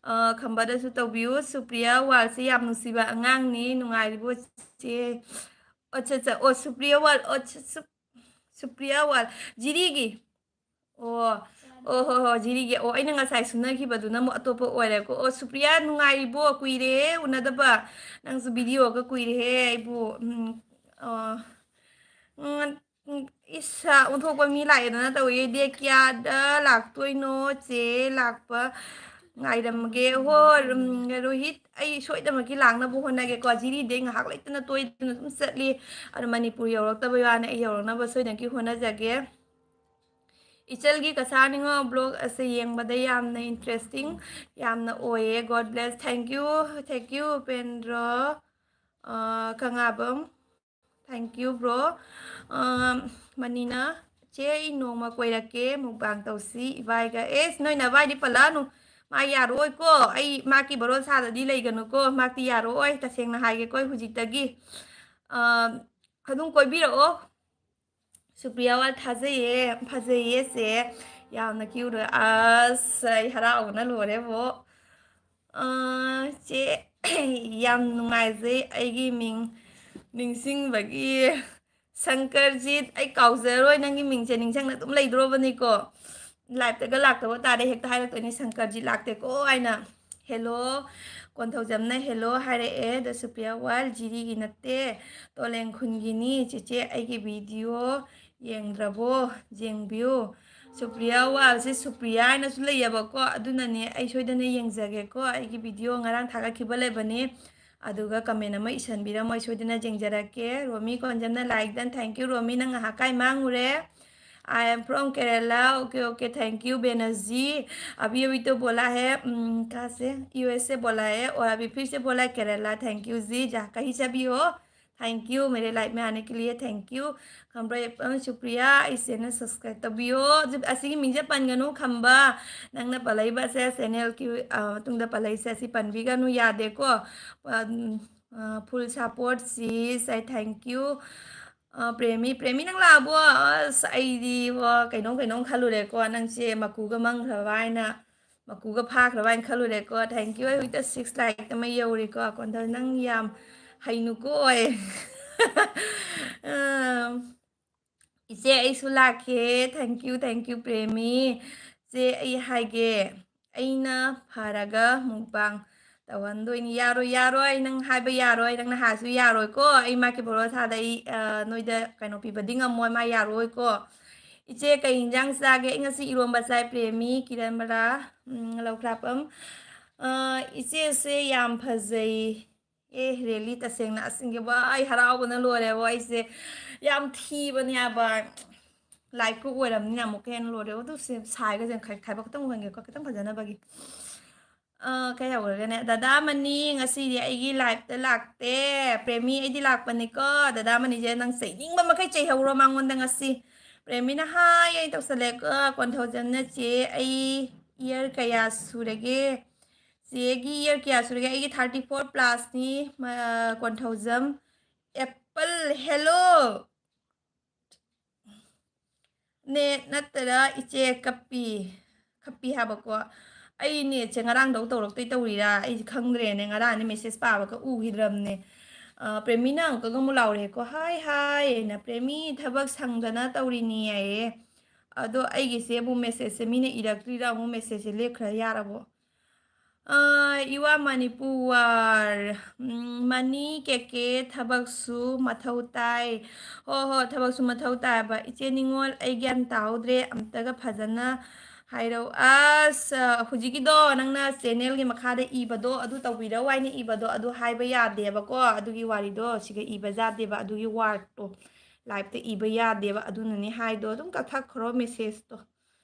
ꯑ, ꯈꯝꯕꯗꯁꯨ ꯇꯧꯕꯤꯌꯨ꯫ ꯁꯨꯄ꯭ꯔꯤꯌꯥ ꯋꯥꯜꯁꯤ ꯌꯥꯝ ꯅꯨꯡꯁꯤꯕ ꯑꯉꯥꯡꯅꯤ, ꯅꯨꯡꯉꯥꯏꯔꯤꯕꯣ ꯆꯦ? ꯑꯠꯆꯥ, ꯑꯠꯆꯥ, ꯑꯣ, ꯁꯨꯄ꯭ꯔꯤꯌꯥ ꯋꯥꯜ, ꯑꯣ, ꯁꯨ-, ꯁꯨ-, ꯁꯨꯄ꯭ꯔꯤꯌꯥ ꯋꯥꯜ, ꯖꯤꯔꯤꯒꯤ꯫ ꯑꯣ, ꯑꯣ, ꯍꯣ, ꯍꯣ, ꯖꯤꯔꯤꯒꯤ꯫ ꯑꯣ, ꯑꯩꯅ ꯉꯁꯥꯏ ꯁꯨꯅꯈꯤꯕꯗꯨꯅ ꯑꯃꯨꯛ ꯑꯇꯣꯞꯄ ꯑꯣꯏꯔꯦꯀꯣ꯫ ꯑꯣ, ꯁꯨꯄ꯭ꯔꯤꯌꯥ, ꯅꯨꯡꯉꯥꯏꯔꯤꯕꯣ? ꯀꯨꯏꯔꯦ ꯎꯅꯗꯕ꯫ ꯅꯪꯁꯨ videoꯒ ꯀꯨꯏꯔꯦꯍꯦ ꯑꯩꯕꯨ꯫ ꯎꯝ, ꯑꯣ, ꯎꯝ, ꯎꯝ, ꯏꯁ, ꯑꯣꯟꯊꯣꯛꯄ ꯃꯤ ꯂꯥꯛꯑꯦꯗꯅ ꯇꯧꯔꯤ꯫ Date ꯀꯌꯥꯗ ꯂꯥꯛꯇꯣꯏꯅꯣ ꯆꯦ? ꯂꯥꯛꯄ ꯉꯥꯏꯔꯝꯃꯒꯦ꯫ ꯍꯣꯏ, ꯎꯝ, ꯔꯣꯍꯤꯠ, ꯑꯩ ꯁꯣꯏꯗꯅꯃꯛꯀꯤ ꯂꯥꯛꯅꯕ ꯍꯣꯠꯅꯒꯦꯀꯣ꯫ ꯖꯤꯔꯤꯗꯩ ꯉꯥꯏꯍꯥꯛ ꯂꯩꯇꯅ ꯇꯣꯏꯗꯅ ꯑꯗꯨꯝ ꯆꯠꯂꯤ꯫ ꯑꯗꯣ ꯃꯅꯤꯄꯨꯔ ꯌꯧꯔꯛꯇꯕꯩ ꯋꯥꯅꯦ, ꯑꯩ ꯌꯧꯔꯛꯅꯕ ꯁꯣꯏꯗꯅꯀꯤ ꯍꯣꯠꯅꯖꯒꯦ꯫ ꯏꯆꯜꯒꯤ ꯀꯁꯥꯔ ꯅꯤꯉꯣꯜ vlog ꯑꯁꯦ ꯌꯦꯡꯕꯗ ꯌꯥꯝꯅ interesting ꯌꯥꯝꯅ ꯑꯣꯏꯌꯦ꯫ God bless. Thank you, thank you, Upendra. ꯑ, ꯀꯪꯂꯥꯕꯝ, thank you, bro. ꯑ, ꯃꯅꯤꯅ, "ꯆꯦ, ꯑꯩ ꯅꯣꯡꯃ ꯀꯣꯏꯔꯛꯀꯦ, mukbang ꯇꯧꯁꯤ ꯏꯕꯥꯏꯒ꯫" ꯑꯦꯁ, ꯅꯣꯏ ꯅꯕꯥꯏꯗꯤ ꯄꯜꯂꯛꯑꯅꯨ꯫ ꯃꯥ ꯌꯥꯔꯛꯑꯣꯏꯀꯣ꯫ ꯑꯩ ꯃꯥꯒꯤ ꯚꯔꯣꯁꯥꯗꯗꯤ ꯂꯩꯒꯅꯨꯀꯣ꯫ ꯃꯥꯒꯤ ꯌꯥꯔꯛꯑꯣꯏ, ꯇꯁꯦꯡꯅ ꯍꯥꯏꯒꯦꯀꯣ ꯑꯩ ꯍꯧꯖꯤꯛꯇꯒꯤ꯫ ꯑ, ꯑꯗꯨꯝ ꯀꯣꯏꯕꯤꯔꯛꯑꯣ꯫ ꯁꯨꯄ꯭ꯔꯤꯌꯥ ꯋꯥꯜ ꯊꯥꯖꯩꯌꯦ, ꯐꯖꯩꯌꯦ ꯆꯦ꯫ ꯌꯥꯝꯅ cute ꯑꯣꯏ꯫ ꯑꯁ, ꯑꯩ ꯍꯔꯥꯎꯕꯅ ꯂꯣꯏꯔꯦꯕꯣ꯫ ꯑ, ꯆꯦ, ꯌꯥꯝ ꯅꯨꯡꯉꯥꯏꯖꯩ ꯑꯩꯒꯤ ꯃꯤꯡ ꯅꯤꯡꯁꯤꯡꯕꯒꯤ꯫ ꯁꯪꯀꯔꯖꯤꯠ, ꯑꯩ ꯀꯥꯎꯖꯔꯣꯏ, ꯅꯪꯒꯤ ꯃꯤꯡꯁꯦ ꯅꯤꯡꯁꯤꯡꯅ ꯑꯗꯨꯝ ꯂꯩꯗ꯭ꯔꯣꯕꯅꯤꯀꯣ꯫ Liveꯇꯒ ꯂꯥꯛꯇꯕ ꯇꯥꯔꯦ, ꯍꯦꯛꯇ ꯍꯥꯏꯔꯛꯇꯣꯏꯅꯦ, "ꯁꯪꯀꯔꯖꯤꯠ ꯂꯥꯛꯇꯦꯀꯣ" ꯍꯥꯏꯅ꯫ Hello, ꯀꯣꯟꯊꯧꯖꯝꯅ hello ꯍꯥꯏꯔꯛꯑꯦ꯫ ꯑꯗꯣ ꯁꯨꯄ꯭ꯔꯤꯌꯥ ꯋꯥꯜ, ꯖꯤꯔꯤꯒꯤ ꯅꯠꯇꯦ, ꯇꯣꯂꯦꯡ ꯈꯨꯟꯒꯤꯅꯤ꯫ ꯆꯦꯆꯦ, ꯑꯩꯒꯤ video ꯌꯦꯡꯗ꯭ꯔꯕꯣ? ꯌꯦꯡꯕꯤꯌꯨ꯫ ꯁꯨꯄ꯭ꯔꯤꯌꯥ ꯋꯥꯜꯁꯦ ꯁꯨꯄ꯭ꯔꯤꯌꯥ ꯍꯥꯏꯅꯁꯨ ꯂꯩꯌꯦꯕꯀꯣ, ꯑꯗꯨꯅꯅꯦ ꯑꯩ ꯁꯣꯏꯗꯅ ꯌꯦꯡꯖꯒꯦꯀꯣ꯫ ꯑꯩꯒꯤ video ꯉꯔꯥꯡ ꯊꯥꯒꯠꯈꯤꯕ ꯂꯩꯕꯅꯦ, ꯑꯗꯨꯒ comment ꯑꯃ ꯏꯁꯟꯕꯤꯔꯝꯃꯣ, ꯑꯩ ꯁꯣꯏꯗꯅ ꯌꯦꯡꯖꯔꯛꯀꯦ꯫ ꯔꯣꯃꯤ ꯀꯣꯟꯖꯝꯅ like done, thank you ꯔꯣꯃꯤ, ꯅꯪ ꯉꯥꯏꯍꯥꯛ ꯀꯥꯏ ꯃꯥꯡꯉꯨꯔꯦ? I am from Kerala, okay okay, thank you Banerjee. अभी अभी तो बोला है, उम, कहाँ से? यूएस से बोला है, और अभी फिर से बोला है केरला। Thank you जी, जहाँ कहीं से भी हो, thank you मेरे live में आने के लिए, thank you। ꯈꯝꯕ꯭ꯔꯩ F M Supriya, ꯑꯩ channel subscribe ꯇꯧꯕꯤꯌꯣ꯫ ꯑꯁꯤꯒꯤ ꯃꯤꯡꯁꯦ ꯄꯟꯒꯅꯨ, ꯈꯝꯕ꯫ ꯅꯪꯅ ꯄꯜꯂꯛꯏꯕꯁꯦ channelꯒꯤ, ꯑ, ꯃꯇꯨꯡꯗ ꯄꯜꯂꯛꯏꯁꯦ, ꯑꯁꯤ ꯄꯟꯕꯤꯒꯅꯨ, ꯌꯥꯗꯦꯀꯣ꯫ ꯑ, ꯎꯝ, ꯑ, full support sis, I thank you꯫ ꯑ, ꯄ꯭ꯔꯦꯃꯤ, ꯄ꯭ꯔꯦꯃꯤ ꯅꯪ ꯂꯥꯛꯑꯕꯣ? ꯑꯁ, ꯑꯩꯗꯤ ꯋꯥ, ꯀꯩꯅꯣꯝ ꯀꯩꯅꯣꯝ ꯈꯜꯂꯨꯔꯦꯀꯣ, ꯅꯪꯁꯦ ꯃꯀꯨꯒ ꯃꯪꯈ꯭ꯔꯕ ꯍꯥꯏꯅ, ꯃꯀꯨꯒ ꯐꯥꯈ꯭ꯔꯕ ꯍꯥꯏꯅ ꯈꯜꯂꯨꯔꯦꯀꯣ꯫ Thank you, ꯑꯩ ꯍꯧꯖꯤꯛꯇ six like ꯑꯃ ꯌꯧꯔꯦꯀꯣ꯫ ꯀꯣꯟꯊꯧ, ꯅꯪ ꯌꯥꯝ ꯍꯩꯅꯨꯀꯣ ꯑꯩ꯫ ꯑ, ꯏꯆꯦ, ꯑꯩꯁꯨ ꯂꯥꯛꯀꯦ꯫ Thank you, thank you, Premi. ꯆꯦ, ꯑꯩ ꯍꯥꯏꯒꯦ, ꯑꯩꯅ ꯐꯔꯒ mukbang ꯇꯧꯍꯟꯗꯣꯏꯅꯤ꯫ ꯌꯥꯔꯣꯏ, ꯌꯥꯔꯣꯏ, ꯅꯪ ꯍꯥꯏꯕ ꯌꯥꯔꯣꯏ, ꯅꯪꯅ ꯍꯥꯏꯔꯁꯨ ꯌꯥꯔꯣꯏꯀꯣ꯫ ꯑꯩ ꯃꯥꯒꯤ ꯚꯔꯣꯁꯥꯗ ꯑꯩ, ꯑ, ꯅꯣꯏꯗ ꯀꯩꯅꯣ ꯄꯤꯕꯗꯤ ꯉꯝꯃꯣꯏ, ꯃꯥ ꯌꯥꯔꯣꯏꯀꯣ꯫ ꯏꯆꯦ, ꯀꯩ ꯏꯟꯖꯥꯡ ꯆꯥꯒꯦ? ꯑꯩ ꯉꯁꯤ ꯏꯔꯣꯝꯕ ꯆꯥꯏ, ꯄ꯭ꯔꯦꯃꯤ, ꯀꯤꯔꯟ ꯕꯔꯥ, ꯎꯝ, ꯂꯧꯈ꯭ꯔꯥꯄꯝ꯫ ꯑ, ꯏꯆꯦꯁꯦ ꯌꯥꯝ ꯐꯖꯩ꯫ ꯑꯦ, really, ꯇꯁꯦꯡꯅ, ꯑꯁꯦꯡꯒꯤ, ꯋꯥ, ꯑꯩ ꯍꯔꯥꯎꯕꯅ ꯂꯣꯏꯔꯦꯕ, ꯑꯩꯁꯦ ꯌꯥꯝ ꯊꯤꯕꯅꯦ ꯍꯥꯏꯕ꯫ Live group ꯑꯣꯏꯔꯕꯅꯤꯅ ꯑꯃꯨꯛꯀ ꯍꯦꯟꯅ ꯂꯣꯏꯔꯦ꯫ ꯑꯗꯨ ꯁꯦ, ꯁꯥꯏꯒꯁꯦ ꯈꯥꯏ-, ꯈꯥꯏꯕ ꯈꯤꯇꯪ ꯎꯍꯟꯒꯦꯀꯣ, ꯈꯤꯇꯪ ꯐꯖꯅꯕꯒꯤ꯫ ꯑ, ꯀꯩ ꯍꯧꯔꯒꯅꯦ? ꯗꯗꯥ ꯃꯅꯤ ꯉꯁꯤꯗꯤ ꯑꯩꯒꯤ liveꯇ ꯂꯥꯛꯇꯦ꯫ ꯄ꯭ꯔꯦꯃꯤ, ꯑꯩꯗꯤ ꯂꯥꯛꯄꯅꯤꯀꯣ꯫ ꯗꯗꯥ ꯃꯅꯤꯁꯦ ꯅꯪ ꯆꯩꯅꯤꯡꯕ ꯃꯈꯩ ꯆꯩꯍꯧꯔꯣ ꯃꯉꯣꯟꯗ ꯉꯁꯤ꯫ ꯄ꯭ꯔꯦꯃꯤꯅ ꯍꯥꯏ ꯑꯩ ꯇꯧꯁꯜꯂꯦꯀꯣ꯫ ꯀꯣꯟꯊꯧꯖꯝꯅ ꯆꯦ ꯑꯩ year ꯀꯌꯥ ꯁꯨꯔꯒꯦ? ꯆꯦꯒꯤ year ꯀꯌꯥ ꯁꯨꯔꯒꯦ? ꯑꯩꯒꯤ thirty four plusꯅꯤ꯫ ꯃ-, ꯀꯣꯟꯊꯧꯖꯝ apple, hello꯫ ꯅꯦꯠ ꯅꯠꯇ꯭ꯔ ꯏꯆꯦ ꯀꯞꯄꯤ? ꯀꯞꯄꯤ ꯍꯥꯏꯕꯀꯣ꯫ ꯑꯩ ꯅꯦꯠꯁꯦ ꯉꯔꯥꯡꯗꯧ ꯇꯧꯔꯛꯇꯣꯏ ꯇꯧꯔꯤꯔꯥ? ꯑꯩꯁꯦ ꯈꯪꯗ꯭ꯔꯦꯅꯦ꯫ ꯉꯔꯥꯡꯅꯦ message ꯄꯥꯕꯒ ꯎꯈꯤꯗ꯭ꯔꯕꯅꯦ꯫ ꯑ, ꯄ꯭ꯔꯦꯃꯤꯅ ꯑꯃꯨꯛꯀꯒ ꯑꯃꯨꯛ ꯂꯥꯎꯔꯦꯀꯣ꯫ "ꯍꯥꯏ, ꯍꯥꯏ" ꯑꯅ, "ꯄ꯭ꯔꯦꯃꯤ ꯊꯕꯛ ꯁꯪꯗꯅ ꯇꯧꯔꯤꯅꯤ" ꯍꯥꯏꯌꯦ꯫ ꯑꯗꯣ ꯑꯩꯒꯤꯁꯦ ꯑꯃꯨꯛ messageꯁꯦ ꯃꯤꯅ ꯏꯔꯛꯇ꯭ꯔꯤꯔꯥ ꯑꯃꯨꯛ messageꯁꯦ ꯂꯦꯞꯈ꯭ꯔ ꯌꯥꯔꯕꯣ? ꯑ, ꯏꯋꯥ ꯃꯅꯤꯄꯨꯔ꯫ ꯎꯝ, ꯃꯅꯤ ꯀꯦꯀꯦ ꯊꯕꯛꯁꯨ ꯃꯊꯧ ꯇꯥꯏ꯫ ꯍꯣ, ꯍꯣ, ꯊꯕꯛꯁꯨ ꯃꯊꯧ ꯇꯥꯏꯕ꯫ ꯏꯆꯦ ꯅꯤꯉꯣꯜ, ꯑꯩ ꯒ꯭ꯌꯥꯟ ꯇꯥꯍꯧꯗ꯭ꯔꯦ꯫ ꯑꯝꯇꯒ ꯐꯖꯅ ꯍꯥꯏꯔꯛꯎ꯫ ꯑꯁ, ꯑ, ꯍꯧꯖꯤꯛꯀꯤꯗꯣ ꯅꯪꯅ channelꯒꯤ ꯃꯈꯥꯗ ꯏꯕꯗꯣ, ꯑꯗꯨ ꯇꯧꯕꯤꯔꯛꯎ ꯍꯥꯏꯅ ꯏꯕꯗꯣ, ꯑꯗꯨ ꯍꯥꯏꯕ ꯌꯥꯗꯦꯕꯀꯣ꯫ ꯑꯗꯨꯒꯤ ꯋꯥꯔꯤꯗꯣ ꯁꯤꯒ ꯏꯕ ꯌꯥꯗꯦꯕ꯫ ꯑꯗꯨꯒꯤ wordꯇꯣ liveꯇ ꯏꯕ ꯌꯥꯗꯦꯕ꯫ ꯑꯗꯨꯅꯅꯦ ꯍꯥꯏꯗꯣ꯫ ꯑꯗꯨꯝ ꯀꯛꯊꯠꯈ꯭ꯔꯣ messageꯇꯣ꯫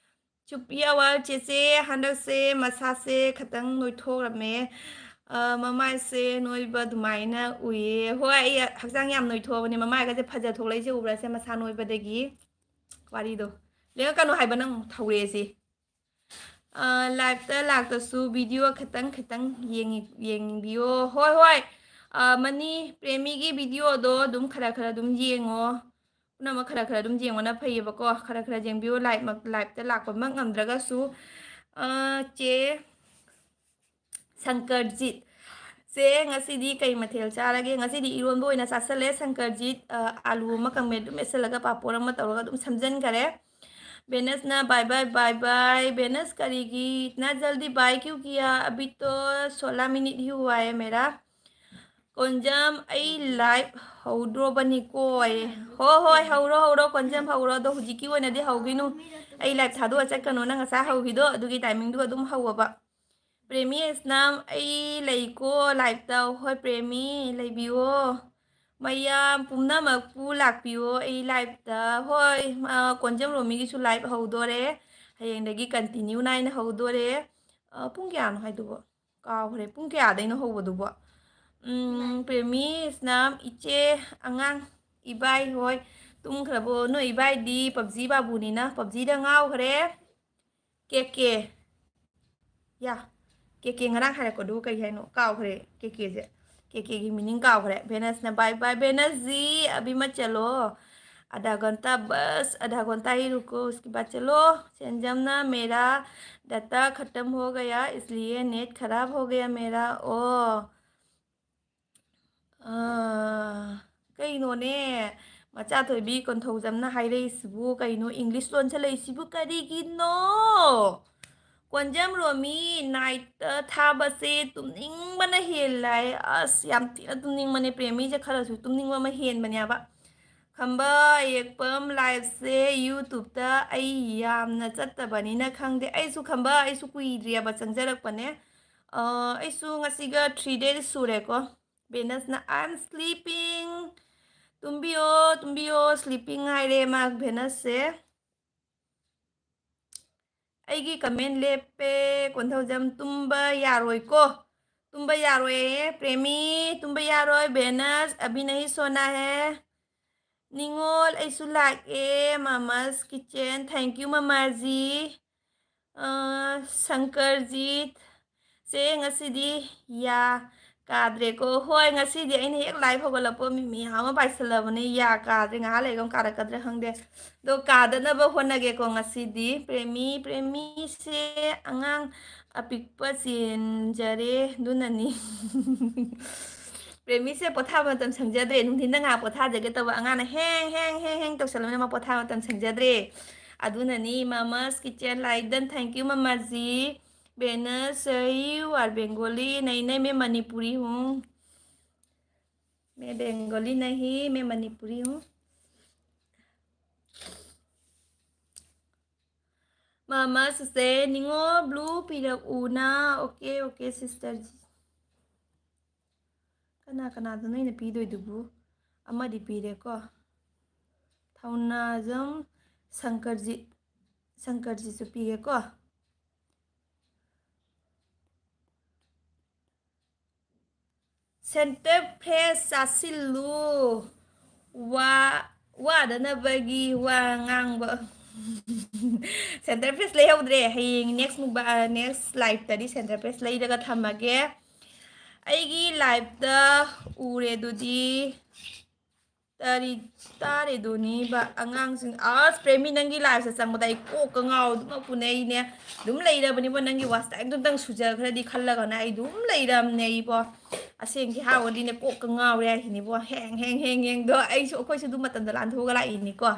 ꯆꯨꯞꯄꯤ ꯑꯋꯥꯜ ꯆꯦꯆꯦ, ꯍꯟꯗꯛꯁꯦ ꯃꯁꯥꯁꯦ ꯈꯇꯪ ꯅꯣꯏꯊꯣꯛꯔꯝꯃꯦ꯫ ꯑ, ꯃꯃꯥꯏꯁꯦ ꯅꯣꯏꯕ ꯑꯗꯨꯃꯥꯏꯅ ꯎꯏꯌꯦ꯫ ꯍꯣꯏ, ꯑꯩ ꯍꯛꯆꯥꯡ ꯌꯥꯝ ꯅꯣꯏꯊꯣꯛꯑꯕꯅꯦ꯫ ꯃꯃꯥꯏꯒꯁꯦ ꯐꯖꯊꯣꯛꯂꯛꯏꯁꯦ ꯎꯕ꯭ꯔꯥ? ꯁꯦ ꯃꯁꯥ ꯅꯣꯏꯕꯗꯒꯤ꯫ ꯋꯥꯔꯤꯗꯣ꯫ ꯂꯦꯡꯉꯛꯀꯅꯨ ꯍꯥꯏꯕ ꯅꯪ ꯊꯧꯔꯦꯁꯤ꯫ ꯑ, liveꯇ ꯂꯥꯛꯇꯁꯨ video ꯈꯤꯇꯪ ꯈꯤꯇꯪ ꯌꯦꯡꯉꯤ-, ꯌꯦꯡꯕꯤꯌꯣ꯫ ꯍꯣꯏ, ꯍꯣꯏ꯫ ꯑ, ꯃꯅꯤ ꯄ꯭ꯔꯦꯃꯤꯒꯤ videoꯗꯣ ꯑꯗꯨꯝ ꯈꯔ ꯈꯔ ꯑꯗꯨꯝ ꯌꯦꯡꯉꯣ꯫ ꯄꯨꯝꯅꯃꯛ ꯈꯔ ꯈꯔ ꯑꯗꯨꯝ ꯌꯦꯡꯕꯅ ꯐꯩꯌꯦꯕꯀꯣ꯫ ꯈꯔ ꯈꯔ ꯌꯦꯡꯕꯤꯌꯨ꯫ Live-ꯃꯛ-, liveꯇ ꯂꯥꯛꯄꯃꯛ ꯉꯝꯗ꯭ꯔꯒꯁꯨ꯫ ꯑ, ꯆꯦ ꯁꯪꯀꯔꯖꯤꯠ꯫ ꯆꯦ, ꯉꯁꯤꯗꯤ ꯀꯩ ꯃꯊꯦꯜ ꯆꯥꯔꯒꯦ? ꯉꯁꯤꯗꯤ ꯏꯔꯣꯟꯕ ꯑꯣꯏꯅ ꯆꯥꯁꯜꯂꯦ꯫ ꯁꯪꯀꯔꯖꯤꯠ, ꯑ, ꯑꯂꯨ ꯑꯃ ꯀꯪꯃꯦꯠ ꯑꯗꯨꯝ ꯃꯦꯠꯁꯜꯂꯒ ꯄꯥꯄꯣꯔ ꯑꯃ ꯇꯧꯔꯒ ꯑꯗꯨꯝ ꯁꯝꯖꯟꯈꯔꯦ꯫ ꯕꯦꯅꯁꯅ bye bye bye bye꯫ ꯕꯦꯅꯁ ꯀꯔꯤꯒꯤ ꯏꯇꯅꯥ ꯖꯜꯗꯤ bye ꯀ꯭ꯌꯨ ꯀꯤꯌꯥ? ꯑꯕꯤ ꯇꯣ ꯁꯣꯂꯥ ꯃꯤꯅꯤꯠ ꯍꯤ ꯍꯨꯋꯥ ꯍꯦ ꯃꯦꯔꯥ꯫ ꯀꯣꯟꯖꯝ, ꯑꯩ live ꯍꯧꯗ꯭ꯔꯣꯕꯅꯤꯀꯣ꯫ ꯍꯣ ꯍꯣꯏ, ꯍꯧꯔꯣ, ꯍꯧꯔꯣ, ꯀꯣꯟꯖꯝ, ꯍꯧꯔꯣ꯫ ꯑꯗꯣ ꯍꯧꯖꯤꯛꯀꯤ ꯑꯣꯏꯅꯗꯤ ꯍꯧꯈꯤꯅꯨ꯫ ꯑꯩ live ꯊꯥꯗꯣꯛꯑ ꯆꯠꯀꯅꯨ꯫ ꯅꯪ ꯉꯁꯥꯏ ꯍꯧꯈꯤꯗꯣ ꯑꯗꯨꯒꯤ timingꯗꯨꯒ ꯑꯗꯨꯝ ꯍꯧꯋꯣꯕ꯫ ꯄ꯭ꯔꯦꯃꯤ ꯏꯁꯅꯥꯝ, ꯑꯩ ꯂꯩꯀꯣ liveꯇ꯫ ꯍꯣꯏ, ꯄ꯭ꯔꯦꯃꯤ, ꯂꯩꯕꯤꯌꯣ꯫ ꯃꯌꯥꯝ ꯄꯨꯝꯅꯃꯛꯄꯨ ꯂꯥꯛꯄꯤꯌꯣ ꯑꯩ liveꯇ꯫ ꯍꯣꯏ, ꯑ, ꯀꯣꯟꯖꯝ ꯔꯣꯃꯤꯒꯤꯁꯨ live ꯍꯧꯗꯣꯔꯦ꯫ ꯍꯌꯦꯡꯗꯒꯤ continue ꯅꯥꯏꯅ ꯍꯧꯗꯣꯔꯦ꯫ ꯑ, ꯄꯨꯡ ꯀꯌꯥꯅꯣ ꯍꯥꯏꯗꯨꯕꯣ? ꯀꯥꯎꯈ꯭ꯔꯦ꯫ ꯄꯨꯡ ꯀꯌꯥꯗꯩꯅꯣ ꯍꯧꯕꯗꯨꯕꯣ? ꯎꯝ, ꯄ꯭ꯔꯦꯃꯤ, ꯁ꯭ꯅꯥꯝ, ꯏꯆꯦ, ꯑꯉꯥꯡ, ꯏꯕꯥꯏ ꯍꯣꯏ ꯇꯨꯝꯈ꯭ꯔꯕꯣ? ꯅꯣꯏ ꯏꯕꯥꯏꯗꯤ ꯄꯞꯖꯤ ꯕꯥꯕꯨꯅꯤꯅ ꯄꯞꯖꯤꯗ ꯉꯥꯎꯈ꯭ꯔꯦ꯫ ꯀꯦ ꯀꯦ꯫ ꯌꯥ꯫ ꯀꯦ ꯀꯦ ꯉꯔꯥꯡ ꯍꯥꯏꯔꯛꯄꯗꯨ ꯀꯩ ꯍꯥꯏꯅꯣ? ꯀꯥꯎꯈ꯭ꯔꯦ ꯀꯦ ꯀꯦꯁꯦ꯫ ꯀꯦ ꯀꯦꯒꯤ meaning ꯀꯥꯎꯈ꯭ꯔꯦ꯫ ꯚꯦꯅꯁꯅ bye bye ꯚꯦꯅꯁꯖꯤ, ꯑꯕꯤ ꯃꯠ ꯆꯂꯣ꯫ आधा घंटा बस, आधा घंटा ही रुको, उसके बाद चलो। ꯁꯦꯟꯖꯝꯅ मेरा data खत्म हो गया, इसलिए नेट खराब हो गया मेरा। ꯑꯣ꯫ ꯑꯥ, ꯀꯩꯅꯣꯅꯦ, ꯃꯆꯥꯊꯣꯏꯕꯤ ꯀꯣꯟꯊꯧꯖꯝꯅ ꯍꯥꯏꯔꯛꯏꯁꯤꯕꯨ ꯀꯩꯅꯣ? ꯏꯪꯂꯤꯁ ꯂꯣꯟꯁꯤꯜꯂꯛꯏꯁꯤꯕꯨ ꯀꯔꯤꯒꯤꯅꯣ? ꯀꯣꯟꯖꯝ ꯔꯣꯃꯤ, night ꯊꯥꯕꯁꯦ ꯇꯨꯝꯅꯤꯡꯕꯅ ꯍꯦꯜꯂꯦ꯫ ꯑꯁ, ꯌꯥꯝ ꯊꯤꯅ ꯇꯨꯝꯅꯤꯡꯕꯅꯦ꯫ ꯄ꯭ꯔꯦꯃꯤꯁꯦ ꯈꯔꯁꯨ ꯇꯨꯝꯅꯤꯡꯕ ꯑꯃ ꯍꯦꯟꯕꯅꯦꯕ꯫ ꯈꯝꯕ ꯌꯦꯛꯄꯝ liveꯁꯦ YouTubeꯇ ꯑꯩ ꯌꯥꯝꯅ ꯆꯠꯇꯕꯅꯤꯅ ꯈꯪꯗꯦ꯫ ꯑꯩꯁꯨ ꯈꯝꯕ, ꯑꯩꯁꯨ ꯀꯨꯏꯗ꯭ꯔꯤꯑꯕ ꯆꯪꯖꯔꯛꯄꯅꯦ꯫ ꯑ, ꯑꯩꯁꯨ ꯉꯁꯤꯒ three days ꯁꯨꯔꯦꯀꯣ꯫ ꯚꯦꯅꯁꯅ "I am sleeping", ꯇꯨꯝꯕꯤꯌꯣ, ꯇꯨꯝꯕꯤꯌꯣ, sleeping ꯍꯥꯏꯔꯦ ꯃꯥ, ꯚꯦꯅꯁꯁꯦ꯫ ꯑꯩꯒꯤ comment ꯂꯦꯞꯄꯦ, ꯀꯣꯟꯊꯧꯖꯝ꯫ ꯇꯨꯝꯕ ꯌꯥꯔꯣꯏꯀꯣ, ꯇꯨꯝꯕ ꯌꯥꯔꯣꯏꯌꯦ ꯄ꯭ꯔꯦꯃꯤ, ꯇꯨꯝꯕ ꯌꯥꯔꯣꯏ꯫ ꯚꯦꯅꯁ, अभी नहीं सोना है꯫ ꯅꯤꯉꯣꯜ, ꯑꯩꯁꯨ ꯂꯥꯛꯑꯦ꯫ Mama's Kitchen, thank you ꯃꯃꯥꯖꯤ꯫ ꯑ, ꯁꯪꯀꯔꯖꯤꯠ, ꯆꯦ, ꯉꯁꯤꯗꯤ ꯌꯥ ꯀꯥꯗ꯭ꯔꯦꯀꯣ꯫ ꯍꯣꯏ, ꯉꯁꯤꯗꯤ ꯑꯩꯅ ꯍꯦꯛ live ꯍꯧꯒꯠꯂꯛꯄ ꯃꯤꯃꯤ ꯍꯥ ꯑꯃ ꯄꯥꯏꯁꯜꯂꯕꯅꯦ, ꯌꯥ ꯀꯥꯗ꯭ꯔꯦ꯫ ꯉꯥꯏꯍꯥꯛ ꯂꯩꯔꯒ ꯑꯃꯨꯛ ꯀꯥꯔꯛꯀꯗ꯭ꯔꯥ ꯈꯪꯗꯦ꯫ ꯑꯗꯣ ꯀꯥꯗꯅꯕ ꯍꯣꯠꯅꯒꯦꯀꯣ ꯉꯁꯤꯗꯤ꯫ ꯄ꯭ꯔꯦꯃꯤ, ꯄ꯭ꯔꯦꯃꯤꯁꯦ ꯑꯉꯥꯡ ꯑꯄꯤꯛꯄ ꯆꯦꯟꯖꯔꯦ, ꯑꯗꯨꯅꯅꯤ꯫ ꯄ꯭ꯔꯦꯃꯤꯁꯦ ꯄꯣꯊꯥꯕ ꯃꯇꯝ ꯁꯪꯖꯗ꯭ꯔꯦ꯫ ꯅꯨꯡꯊꯤꯟꯗ ꯉꯥꯏꯍꯥꯛ ꯄꯣꯊꯥꯖꯒꯦ ꯇꯧꯕ, ꯑꯉꯥꯡꯅ ꯍꯦꯡ, ꯍꯦꯡ, ꯍꯦꯡ, ꯍꯦꯡ ꯇꯧꯁꯜꯂꯕꯅꯤꯅ ꯃꯥ ꯄꯣꯊꯥꯕ ꯃꯇꯝ ꯁꯪꯖꯗ꯭ꯔꯦ꯫ ꯑꯗꯨꯅꯅꯤ꯫ Mama's Kitchen like done, thank you ꯃꯃꯥꯖꯤ꯫ ꯚꯦꯅꯁ, you are Bengali, नहीं, नहीं, मैं मणिपुरी हूँ। मैं बेंगोली नहीं, मैं मणिपुरी हूँ। ꯃꯃꯥ ꯁꯤꯁꯦ ꯅꯤꯉꯣꯜ blue ꯄꯤꯔꯛꯎꯅ꯫ Okay, okay, sisterꯖꯤ꯫ ꯀꯅꯥ ꯀꯅꯥꯗꯅꯣ ꯑꯩꯅ ꯄꯤꯗꯣꯏꯗꯨꯕꯨ? ꯑꯃꯗꯤ ꯄꯤꯔꯦꯀꯣ꯫ ꯊꯧꯅꯥꯖꯝ ꯁꯪꯀꯔꯖꯤꯠ, ꯁꯪꯀꯔꯖꯤꯠꯁꯨ ꯄꯤꯔꯦꯀꯣ꯫ Center Fresh ꯆꯥꯁꯤꯜꯂꯨ꯫ ꯋꯥ ꯋꯥꯗꯅꯕꯒꯤ ꯋꯥ ꯉꯥꯡꯕ꯫ Center Fresh ꯂꯩꯍꯧꯗ꯭ꯔꯦ꯫ ꯍꯌꯦꯡ next ꯃꯨꯛꯕꯥ next liveꯇꯗꯤ Center Fresh ꯂꯩꯔꯒ ꯊꯝꯃꯒꯦ꯫ ꯑꯩꯒꯤ liveꯇ ꯎꯔꯦ ꯑꯗꯨꯗꯤ꯫ ꯇꯥꯔꯤ ꯇꯥꯔꯦꯗꯨꯅꯤꯕ ꯑꯉꯥꯡꯁꯤꯡ꯫ ꯑꯁ, ꯄ꯭ꯔꯦꯃꯤ, ꯅꯪꯒꯤ liveꯁꯦ ꯆꯪꯕꯗ ꯑꯩ ꯀꯣꯛꯀ ꯉꯥꯎꯗꯅ ꯄꯨꯅꯦ ꯑꯩꯅꯦ꯫ ꯑꯗꯨꯝ ꯂꯩꯔꯕꯅꯤꯕꯣ, ꯅꯪꯒꯤ watch time ꯗꯨꯝꯇꯪ ꯁꯨꯖꯈ꯭ꯔꯗꯤ ꯈꯜꯂꯒꯅ ꯑꯩ ꯑꯗꯨꯝ ꯂꯩꯔꯕꯅꯦ ꯑꯩꯕꯣ꯫ ꯑꯁꯦꯡꯒꯤ ꯍꯥꯏꯔꯨꯔꯗꯤꯅꯦ, ꯀꯣꯛꯀ ꯉꯥꯎꯔꯦ ꯍꯥꯏꯁꯤꯅꯤꯕꯣ꯫ ꯍꯦꯡ ꯍꯦꯡ ꯍꯦꯡ ꯍꯦꯡꯗꯣ ꯑꯩꯁꯨ, ꯑꯩꯈꯣꯏꯁꯨ ꯑꯗꯨ ꯃꯇꯝꯗ ꯂꯥꯟꯊꯣꯛꯑꯒ ꯂꯥꯛꯏꯅꯤꯀꯣ꯫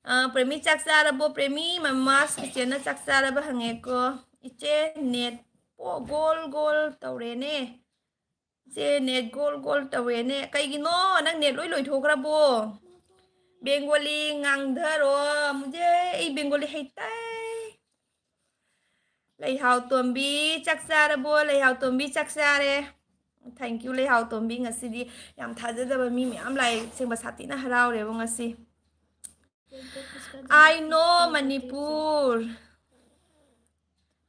ꯑ, ꯄ꯭ꯔꯦꯃꯤ, ꯆꯥꯛ ꯆꯥꯔꯕꯣ? ꯄ꯭ꯔꯦꯃꯤ, Mama's Kitchenꯅ ꯆꯥꯛ ꯆꯥꯔꯕ ꯍꯪꯉꯦꯀꯣ꯫ ꯏꯆꯦ, net ꯄꯣ-, ꯒꯣꯜ ꯒꯣꯜ ꯇꯧꯔꯦꯅꯦ꯫ ꯏꯆꯦ, net ꯒꯣꯜ ꯒꯣꯜ ꯇꯧꯔꯦꯅꯦ꯫ ꯀꯩꯒꯤꯅꯣ? ꯅꯪ net ꯂꯣꯏ ꯂꯣꯏꯊꯣꯛꯈ꯭ꯔꯕꯣ? Bengali ꯉꯥꯡꯊꯔꯣ꯫ ꯃꯨꯖꯦ, ꯑꯩ Bengali ꯍꯩꯇꯦ꯫ ꯂꯩꯍꯥꯎ ꯇꯣꯝꯕꯤ, ꯆꯥꯛ ꯆꯥꯔꯕꯣ? ꯂꯩꯍꯥꯎ ꯇꯣꯝꯕꯤ, ꯆꯥꯛ ꯆꯥꯔꯦ꯫ Thank you, ꯂꯩꯍꯥꯎ ꯇꯣꯝꯕꯤ꯫ ꯉꯁꯤꯗꯤ ꯌꯥꯝ ꯊꯥꯖꯗꯕ ꯃꯤ ꯃꯌꯥꯝ ꯂꯥꯛꯑꯦ꯫ ꯑꯁꯦꯡꯕ ꯁꯥꯊꯤꯅ ꯍꯔꯥꯎꯔꯦꯕꯣ ꯉꯁꯤ꯫ I know Manipur.